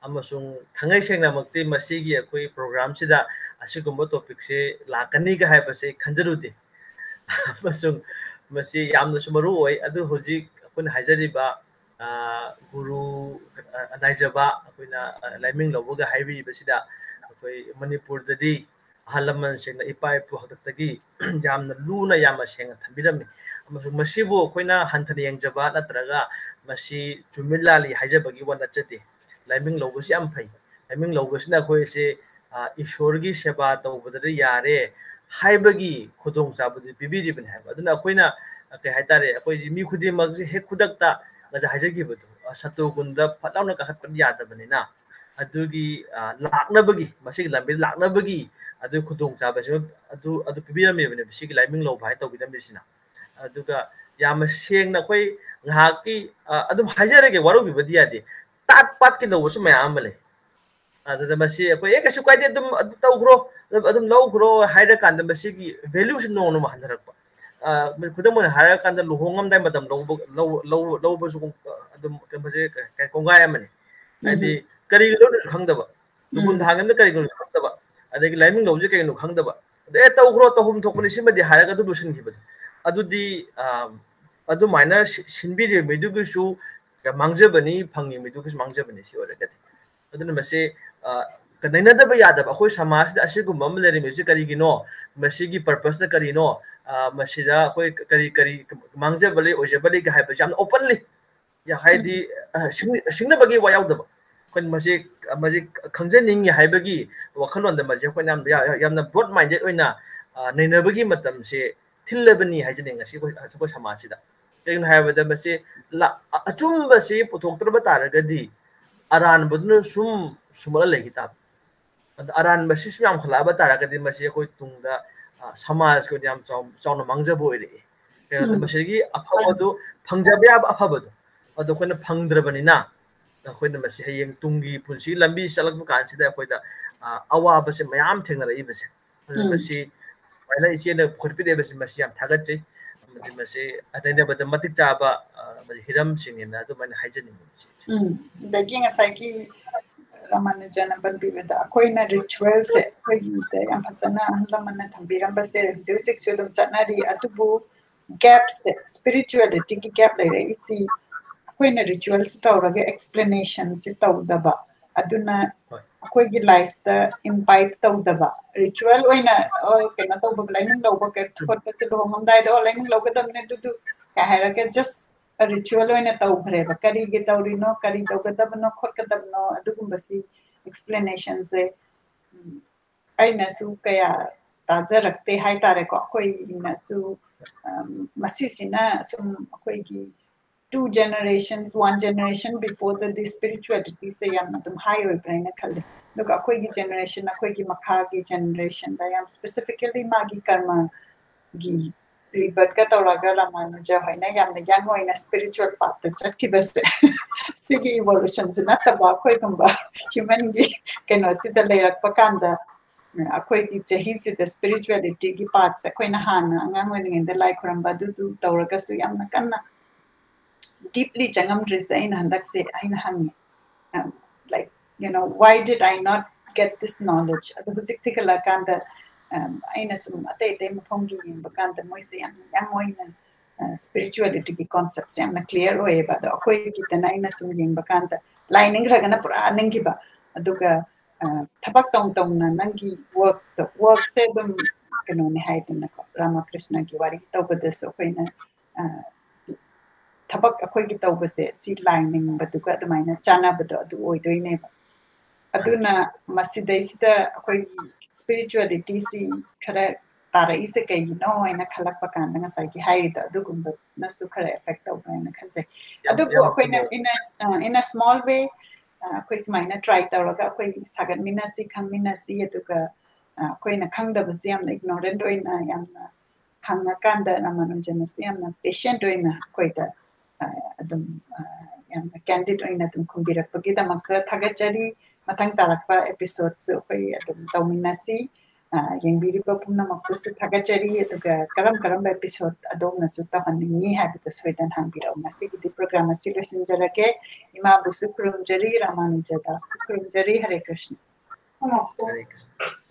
ꯑꯃꯁꯨꯡ ꯊꯥꯡꯉꯩ ꯁꯦꯡꯅꯃꯛꯇꯤ ꯃꯁꯤꯒꯤ ꯑꯩꯈꯣꯏ programꯁꯤꯗ ꯑꯁꯤꯒꯨꯝꯕ topicꯁꯦ ꯂꯥꯛꯀꯅꯤꯒ ꯍꯥꯏꯕꯁꯦ ꯈꯟꯖꯔꯨꯗꯦ꯫ ꯑꯃꯁꯨꯡ ꯃꯁꯤ ꯌꯥꯝꯅꯁꯨ ꯃꯔꯨ ꯑꯣꯏ꯫ ꯑꯗꯨ ꯍꯧꯖꯤꯛ ꯑꯩꯈꯣꯏꯅ ꯍꯥꯏꯖꯔꯤꯕ ꯒꯨꯔꯨ ꯅꯥꯏꯖꯕ, ꯑꯩꯈꯣꯏꯅ ꯂꯥꯏꯃꯤꯡ ꯂꯧꯕꯒ ꯍꯥꯏꯕꯤꯔꯤꯕꯁꯤꯗ ꯑꯩꯈꯣꯏ ꯃꯅꯤꯄꯨꯔꯗꯗꯤ ꯑꯍꯜ ꯂꯃꯟꯁꯤꯡꯅ ꯏꯄꯥ ꯏꯄꯨ ꯍꯥꯛꯇꯛꯇꯒꯤ ꯌꯥꯝꯅ ꯂꯨꯅ ꯌꯥꯝꯅ ꯁꯦꯡꯅ ꯊꯝꯕꯤꯔꯝꯃꯤ꯫ ꯑꯃꯁꯨꯡ ꯃꯁꯤꯕꯨ ꯑꯩꯈꯣꯏꯅ ꯍꯟꯊꯅ ꯌꯦꯡꯖꯕ ꯅꯠꯇ꯭ꯔꯒ ꯃꯁꯤ ꯆꯨꯝꯃꯤ ꯂꯥꯜꯂꯤ ꯍꯥꯏꯖꯕꯒꯤ ꯋꯥ ꯅꯠꯆꯗꯦ꯫ ꯂꯥꯏꯃꯤꯡ ꯂꯧꯕꯁꯤ ꯌꯥꯝ ꯐꯩ꯫ ꯂꯥꯏꯃꯤꯡ ꯂꯧꯕꯁꯤꯅ ꯑꯩꯈꯣꯏꯁꯦ ꯑ, ꯏꯁꯣꯔꯒꯤ ꯁꯦꯕꯥ ꯇꯧꯕꯗꯗꯤ ꯌꯥꯔꯦ ꯍꯥꯏꯕꯒꯤ ꯈꯨꯗꯣꯡꯆꯥꯕꯗꯨ ꯄꯤꯕꯤꯔꯤꯕꯅꯤ ꯍꯥꯏꯕ꯫ ꯑꯗꯨꯅ ꯑꯩꯈꯣꯏꯅ, ꯑ, ꯀꯩ ꯍꯥꯏꯇꯥꯔꯦ, ꯑꯩꯈꯣꯏ ꯃꯤ ꯈꯨꯗꯤꯡꯃꯛꯁꯦ ꯍꯦꯛ ꯈꯨꯗꯛꯇ ꯉꯁꯥꯏ ꯍꯥꯏꯖꯈꯤꯕꯗꯣ, ꯑ, ꯁꯇꯣꯒꯨꯟꯗ ꯐꯠ ꯂꯥꯎꯅ ꯀꯥꯈꯠꯄꯗꯤ ꯌꯥꯗꯕꯅꯤꯅ, ꯑꯗꯨꯒꯤ, ꯑ, ꯂꯥꯛꯅꯕꯒꯤ, ꯃꯁꯤꯒꯤ ꯂꯝꯕꯤꯗ ꯂꯥꯛꯅꯕꯒꯤ ꯑꯗꯨꯒꯤ ꯈꯨꯗꯣꯡꯆꯥꯕꯁꯤꯃ ꯑꯗꯨ, ꯑꯗꯨ ꯄꯤꯕꯤꯔꯝꯃꯤꯕꯅꯦꯕ, ꯁꯤꯒꯤ ꯂꯥꯏꯃꯤꯡ ꯂꯧꯕ ꯍꯥꯏ ꯇꯧꯕꯤꯔꯝꯃꯤꯁꯤꯅ꯫ ꯑꯗꯨꯒ ꯌꯥꯝꯅ ꯁꯦꯡꯅ ꯑꯩꯈꯣꯏ ꯉꯥꯏꯍꯥꯛꯀꯤ, ꯑ, ꯑꯗꯨꯝ ꯍꯥꯏꯖꯔꯒꯦ, ꯋꯥꯔꯧꯕꯤꯕꯗꯤ ꯌꯥꯗꯦ, ꯇꯥꯠ ꯄꯥꯠꯀꯤ ꯂꯧꯕꯁꯨ ꯃꯌꯥꯝ ꯑꯃ ꯂꯩ꯫ ꯑꯗꯨꯗ ꯃꯁꯤ ꯑꯩꯈꯣꯏ, "ꯑꯦ, ꯀꯩꯁꯨ ꯀꯥꯏꯗꯦ, ꯑꯗꯨꯝ ꯑꯗꯨ ꯇꯧꯈ꯭ꯔꯣ, ꯑꯗꯨꯝ, ꯑꯗꯨꯝ ꯂꯧꯈ꯭ꯔꯣ" ꯍꯥꯏꯔꯀꯥꯟꯗ ꯃꯁꯤꯒꯤ value ꯁꯤ ꯅꯣꯡꯃ ꯅꯣꯡꯃ ꯍꯟꯊꯔꯛꯄ꯫ ꯑ, ꯈꯨꯗꯝ ꯑꯣꯏꯅ ꯍꯥꯏꯔꯀꯥꯟꯗ, ꯂꯨꯍꯣꯡꯉꯝꯗꯥꯏ ꯃꯇꯝ ꯂꯧꯕ, ꯂꯧ-, ꯂꯧ-, ꯂꯧꯕꯁꯨ ꯑꯗꯨꯝ ꯀꯩꯅꯣꯁꯦ, ꯀꯩ-, ꯀꯣꯡꯒꯥꯏ ꯑꯃꯅꯤ꯫ ꯍꯥꯏꯗꯤ, ꯎꯝ꯫ ꯀꯔꯤꯒꯤ ꯂꯧꯔꯤꯅꯣꯁꯨ ꯈꯪꯗꯕ, ꯂꯨꯍꯣꯡ ꯎꯝ꯫ ꯊꯥꯡꯒꯝꯗ ꯀꯔꯤꯒꯤꯅꯣꯁꯨ ꯈꯪꯗꯕ, ꯑꯗꯒꯤ ꯂꯥꯏꯃꯤꯡ ꯂꯧꯕꯁꯦ ꯀꯩꯒꯤꯅꯣ ꯈꯪꯗꯕ, ꯑꯗꯩ, "ꯑꯦ, ꯇꯧꯈ꯭ꯔꯣ, ꯇꯧꯐꯝ ꯊꯣꯛꯄꯅꯤ, ꯁꯤꯃꯗꯤ" ꯍꯥꯏꯔꯒ ꯑꯗꯨꯝ ꯂꯣꯏꯁꯤꯟꯈꯤꯕꯗꯣ꯫ ꯑꯗꯨꯗꯤ, ꯑ, ꯑꯗꯨꯃꯥꯏꯅ ꯁꯤ-, ꯁꯤꯟꯕꯤꯔꯤꯕ ꯃꯤꯗꯨꯒꯤꯁꯨ ꯃꯥꯡꯖꯕꯅꯤ, ꯐꯪꯉꯤꯕ ꯃꯤꯗꯨꯒꯤꯁꯨ ꯃꯥꯡꯖꯕꯅꯤ, ꯁꯤ ꯑꯣꯏꯔꯒꯗꯤ꯫ ꯑꯗꯨꯅ ꯃꯁꯤ, ꯑ, ꯅꯩꯅꯗꯕ ꯌꯥꯗꯕ, ꯑꯩꯈꯣꯏ ꯁꯃꯥꯖꯁꯤꯗ ꯑꯁꯤꯒꯨꯝꯕ ꯑꯃ ꯂꯩꯔꯝꯃꯤꯕꯁꯤ ꯀꯔꯤꯒꯤꯅꯣ? ꯃꯁꯤꯒꯤ purpose ꯅ ꯀꯔꯤꯅꯣ? ꯑ, ꯃꯁꯤꯗ ꯑꯩꯈꯣꯏ ꯀꯔꯤ, ꯀꯔꯤ ꯃꯥꯡꯖꯕ ꯂꯩ, ꯑꯣꯏꯖꯕ ꯂꯩꯒꯦ ꯍꯥꯏꯕꯁꯤ ꯌꯥꯝꯅ openly, ꯌꯥ-, ꯍꯥꯏꯗꯤ, ꯎꯝ꯫ ꯑ, ꯁꯤꯡ-, ꯁꯤꯡꯅꯕꯒꯤ ꯋꯥ ꯌꯥꯎꯗꯕ꯫ ꯑꯩꯈꯣꯏꯅ ꯃꯁꯤ, ꯃꯁꯤ ꯈꯪꯖꯅꯤꯡꯉꯤ ꯍꯥꯏꯕꯒꯤ ꯋꯥꯈꯜꯂꯣꯟꯗ ꯃꯁꯤ ꯑꯩꯈꯣꯏꯅ ꯌꯥꯝ, ꯌꯥ-, ꯌꯥꯝꯅ broad minded ꯑꯣꯏꯅ, ꯑ, ꯅꯩꯅꯕꯒꯤ ꯃꯇꯝꯁꯦ ꯊꯤꯜꯂꯕꯅꯤ ꯍꯥꯏꯖꯅꯤꯡꯉꯤ ꯉꯁꯤ ꯑꯩꯈꯣꯏ, ꯑꯩꯈꯣꯏ ꯁꯃꯥꯖꯁꯤꯗ꯫ ꯀꯩꯒꯤꯅꯣ ꯍꯥꯏꯕꯗ ꯃꯁꯤ ꯂ-, ꯑ-, ꯑꯆꯨꯝꯕꯁꯤ ꯄꯨꯊꯣꯛꯇ꯭ꯔꯕ ꯇꯥꯔꯒꯗꯤ ꯑꯔꯥꯟꯕꯗꯨꯅ ꯁꯨꯝ ꯁꯨꯝꯃꯛꯂ ꯂꯩꯈꯤ ꯇꯥꯕ꯫ ꯑꯗ ꯑꯔꯥꯟꯕꯁꯤ ꯁꯨꯝ ꯌꯥꯝꯈꯠꯂꯛꯑꯕ ꯇꯥꯔꯒꯗꯤ ꯃꯁꯤ ꯑꯩꯈꯣꯏ ꯇꯨꯡꯗ, ꯑ, ꯁꯃꯥꯖꯀꯤ ꯑꯣꯏꯅ ꯌꯥꯝ ꯆꯥꯎ-, ꯆꯥꯎꯅ ꯃꯥꯡꯖꯕ ꯑꯣꯏꯔꯛꯑꯦ꯫ ꯀꯩꯅꯣꯗ ꯎꯝ꯫ ꯃꯁꯤꯒꯤ ꯑꯐꯕꯗꯨ, ꯐꯪꯖꯕ ꯌꯥꯕ ꯑꯐꯕꯗꯣ, ꯑꯗꯣ ꯑꯩꯈꯣꯏꯅ ꯐꯪꯗ꯭ꯔꯕꯅꯤꯅ, ꯑꯩꯈꯣꯏꯅ ꯃꯁꯤ ꯍꯌꯦꯡ ꯇꯨꯡꯒꯤ ꯄꯨꯟꯁꯤꯒꯤ ꯂꯝꯕꯤ ꯆꯠꯂꯛꯄ ꯀꯥꯟꯁꯤꯗ ꯑꯩꯈꯣꯏꯗ, ꯑ, ꯑꯋꯥꯕꯁꯦ ꯃꯌꯥꯝ ꯊꯦꯡꯅꯔꯛꯏꯕꯁꯦ꯫ ꯑꯗꯨꯅ ꯎꯝ꯫ ꯃꯁꯤ ꯁꯨꯃꯥꯏꯅ ꯏꯆꯦꯅ ꯄꯨꯈꯠꯄꯤꯔꯛꯏꯕꯁꯤ ꯃꯁꯤ ꯌꯥꯝ ꯊꯥꯒꯠꯆꯩ꯫ ꯑꯃꯗꯤ ꯃꯁꯤ ꯅꯩꯅꯕꯗ ꯃꯇꯤꯛ ꯆꯥꯕ, ꯑ, ꯑꯃꯗꯤ ꯍꯤꯔꯝꯁꯤꯡꯅꯤꯅ ꯑꯗꯨꯃꯥꯏꯅ ꯍꯥꯏꯖꯅꯤꯡꯉꯤ ꯏꯆꯦ꯫ ꯎꯝ꯫ ꯑꯗꯒꯤ ꯉꯁꯥꯏꯒꯤ ꯔꯥꯃꯥꯅꯨꯖꯅ ꯄꯟꯕꯤꯕꯗ ꯑꯩꯈꯣꯏꯅ ritual ꯁꯦ ꯑꯩꯈꯣꯏꯒꯤꯗ ꯌꯥꯝ ꯐꯖꯅ ꯑꯍꯜ ꯂꯃꯟꯅ ꯊꯝꯕꯤꯔꯝꯕꯁꯦ ꯍꯧꯖꯤꯛ ꯍꯧꯖꯤꯛꯁꯨ ꯑꯗꯨꯝ ꯆꯠꯅꯔꯤ꯫ ꯑꯗꯨꯕꯨ gap ꯁꯦ, spirituality ꯒꯤ gap ꯂꯩꯔꯛꯏꯁꯤ ꯑꯩꯈꯣꯏꯅ ritual ꯁꯤ ꯇꯧꯔꯒ explanation ꯁꯤ ꯇꯧꯗꯕ, ꯑꯗꯨꯅ ꯍꯣꯏ꯫ ꯑꯩꯈꯣꯏꯒꯤ life ꯇ imbibe ꯇꯧꯗꯕ, ritual ꯑꯣꯏꯅ, ꯑ, ꯀꯩꯅꯣ ꯇꯧꯕ, ꯂꯥꯏꯃꯤꯡ ꯂꯧꯕ ꯀꯩ-, ꯎꯝ꯫ ꯈꯣꯠꯄꯁꯦ ꯂꯨꯍꯣꯡꯉꯝꯗꯥꯏꯗ, "ꯑꯣ, ꯂꯥꯏꯃꯤꯡ ꯂꯧꯒꯗꯕꯅꯦ ꯑꯗꯨꯗꯨ" ꯀꯥꯏ ꯍꯥꯏꯔꯒ just ritual ꯑꯣꯏꯅ ꯇꯧꯈ꯭ꯔꯦꯕ꯫ ꯀꯔꯤꯒꯤ ꯇꯧꯔꯤꯅꯣ, ꯀꯔꯤ ꯇꯧꯒꯗꯕꯅꯣ, ꯈꯣꯠꯀꯗꯕꯅꯣ, ꯑꯗꯨꯒꯨꯝꯕꯁꯤ explanation ꯁꯦ ꯑꯩꯅꯁꯨ ꯀꯌꯥ ꯇꯥꯖꯔꯛꯇꯦ ꯍꯥꯏꯇꯥꯔꯦꯀꯣ꯫ ꯑꯩꯈꯣꯏꯅꯁꯨ, ꯎꯝ, ꯃꯁꯤꯁꯤꯅ ꯁꯨꯝ ꯑꯩꯈꯣꯏꯒꯤ two generations, one generation before ꯗꯗꯤ spirituality ꯁꯦ ꯌꯥꯝꯅ ꯑꯗꯨꯝ high ꯑꯣꯏꯕ꯭ꯔꯥ ꯍꯥꯏꯅ ꯈꯜꯂꯦ꯫ ꯑꯗꯨꯒ ꯑꯩꯈꯣꯏꯒꯤ generation, ꯑꯩꯈꯣꯏꯒꯤ ꯃꯈꯥꯒꯤ generation ꯗ ꯌꯥꯝ specifically ꯃꯥꯒꯤ ꯀꯔꯃꯒꯤ rebirth ꯀ ꯇꯧꯔꯒ ꯔꯥꯃꯥꯅꯨꯖ ꯍꯣꯏꯅ ꯌꯥꯝꯅ young ꯑꯣꯏꯅ spiritual path ꯇ ꯆꯠꯈꯤꯕꯁꯦ, ꯁꯤꯒꯤ evolution ꯁꯤ ꯅꯠꯇꯕ ꯑꯩꯈꯣꯏꯒꯨꯝꯕ human ꯒꯤ ꯀꯩꯅꯣꯁꯤꯗ ꯂꯩꯔꯛꯄ ꯀꯥꯟꯗ, ꯑꯩꯈꯣꯏꯒꯤ ꯆꯍꯤꯁꯤꯗ spirituality ꯒꯤ path ꯁꯦ ꯑꯩꯈꯣꯏꯅ ꯍꯥꯟꯅ ꯑꯉꯥꯡ ꯑꯣꯏꯔꯤꯉꯩꯗ ꯂꯥꯏ ꯈꯨꯔꯝꯕ ꯑꯗꯨꯗꯨ ꯇꯧꯔꯒꯁꯨ ꯌꯥꯝꯅ ꯀꯟꯅ deeply ꯆꯪꯉꯝꯗ꯭ꯔꯤꯁꯦ ꯑꯩꯅ ꯍꯟꯗꯛꯁꯦ ꯑꯩꯅ ꯍꯪꯉꯦ꯫ Um, like, you know, why did I not get this knowledge? ꯑꯗꯣ ꯍꯧꯖꯤꯛ ꯊꯤꯒꯠꯂꯛꯀꯥꯟꯗ, um, ꯑꯩꯅ ꯁꯨꯝ ꯑꯇꯩ ꯑꯇꯩ ꯃꯐꯝꯒꯤ ꯌꯦꯡꯕ ꯀꯥꯟꯗ ꯃꯣꯏꯁꯦ ꯌꯥꯝ young ꯑꯣꯏꯅ, uh, spirituality ꯒꯤ concept ꯁꯦ ꯌꯥꯝꯅ clear ꯑꯣꯏꯌꯦꯕ꯫ ꯑꯗꯣ ꯑꯩꯈꯣꯏꯒꯤꯗꯅ ꯑꯩꯅ ꯁꯨꯝ ꯌꯦꯡꯕ ꯀꯥꯟꯗ ꯂꯥꯏ ꯅꯤꯡꯈ꯭ꯔꯒꯅ ꯄꯨꯔꯥ ꯅꯤꯡꯈꯤꯕ, ꯑꯗꯨꯒ, uh, ꯊꯕꯛ ꯇꯧ ꯇꯧꯅ ꯅꯪꯒꯤ work ꯇꯣ, work ꯁꯦ ꯑꯗꯨꯝ ꯀꯩꯅꯣꯅꯦ ꯍꯥꯏꯗꯅꯀꯣ, ꯔꯥꯃꯀ꯭ꯔꯤꯁꯅꯒꯤ ꯋꯥꯔꯤ ꯇꯧꯕꯗꯁꯨ ꯑꯩꯈꯣꯏꯅ, uh, ꯊꯕꯛ ꯑꯩꯈꯣꯏꯒꯤ ꯇꯧꯕꯁꯦ ꯁꯤ ꯂꯥꯏ ꯅꯤꯡꯕꯗꯨꯒ ꯑꯗꯨꯃꯥꯏꯅ ꯆꯥꯟꯅꯕꯗꯣ ꯑꯗꯨ ꯑꯣꯏꯗꯣꯏꯅꯦꯕ꯫ ꯑꯗꯨꯅ ꯃꯁꯤꯗꯩꯁꯤꯗ ꯑꯩꯈꯣꯏꯒꯤ spirituality ꯁꯤ ꯈꯔ ꯇꯥꯔꯛꯏꯁꯦ ꯀꯩꯒꯤꯅꯣ ꯍꯥꯏꯅ ꯈꯜꯂꯛꯄ ꯀꯥꯟꯗ ꯉꯁꯥꯏꯒꯤ ꯍꯥꯏꯔꯤꯗꯣ ꯑꯗꯨꯒꯨꯝꯕꯅꯁꯨ ꯈꯔ effect ꯇꯧꯕ꯭ꯔꯥ ꯍꯥꯏꯅ ꯈꯟꯖꯩ꯫ ꯑꯗꯨꯕꯨ ꯑꯩꯈꯣꯏꯅ in a, uh, in a small way, uh, ꯑꯩꯈꯣꯏ ꯁꯨꯃꯥꯏꯅ try ꯇꯧꯔꯒ ꯑꯩꯈꯣꯏ ꯁꯥꯒꯠꯃꯤꯟꯅꯁꯤ, ꯈꯪꯃꯤꯟꯅꯁꯤ, ꯑꯗꯨꯒ, uh, ꯑꯩꯈꯣꯏꯅ ꯈꯪꯗꯕꯁꯦ ꯌꯥꯝꯅ ignorant ꯑꯣꯏꯅ ꯌꯥꯝꯅ ꯍꯪꯉꯀꯥꯟꯗ ꯔꯥꯃꯥꯅꯨꯖꯅꯁꯨ ꯌꯥꯝꯅ patient ꯑꯣꯏꯅ ꯑꯩꯈꯣꯏꯗ, uh, ꯑꯗꯨꯝ, uh, ꯌꯥꯝꯅ candid ꯑꯣꯏꯅ ꯑꯗꯨꯝ ꯈꯨꯝꯕꯤꯔꯛꯄꯒꯤꯗꯃꯛꯇ ꯊꯥꯒꯠꯆꯔꯤ꯫ ꯃꯊꯪ ꯇꯥꯔꯛꯄ episode ꯁꯨ ꯑꯩꯈꯣꯏ ꯑꯗꯨꯝ ꯇꯧꯃꯤꯟꯅꯁꯤ꯫ Uh, ꯌꯦꯡꯕꯤꯔꯤꯕ ꯄꯨꯝꯅꯃꯛꯄꯨꯁꯨ ꯊꯥꯒꯠꯆꯔꯤ꯫ ꯑꯗꯨꯒ ꯀꯔꯝ ꯀꯔꯝꯕ episode ꯑꯗꯣꯝꯅꯁꯨ ꯇꯧꯍꯟꯅꯤꯡꯉꯤ ꯍꯥꯏꯕꯗꯨ ꯁꯣꯏꯗꯅ ꯍꯪꯕꯤꯔꯛꯎ꯫ ꯉꯁꯤꯒꯤꯗꯤ program ꯑꯁꯤ ꯂꯣꯏꯁꯤꯟꯖꯔꯒꯦ꯫ ꯏꯃꯥꯕꯨꯁꯨ ꯈꯨꯔꯨꯝꯖꯔꯤ, ꯔꯥꯃꯥꯅꯨꯖ ꯗꯥꯁꯄꯨ ꯈꯨꯔꯨꯝꯖꯔꯤ꯫ ꯍꯔꯦ ꯀ꯭ꯔꯤꯁꯅ꯫ Hare Krishna.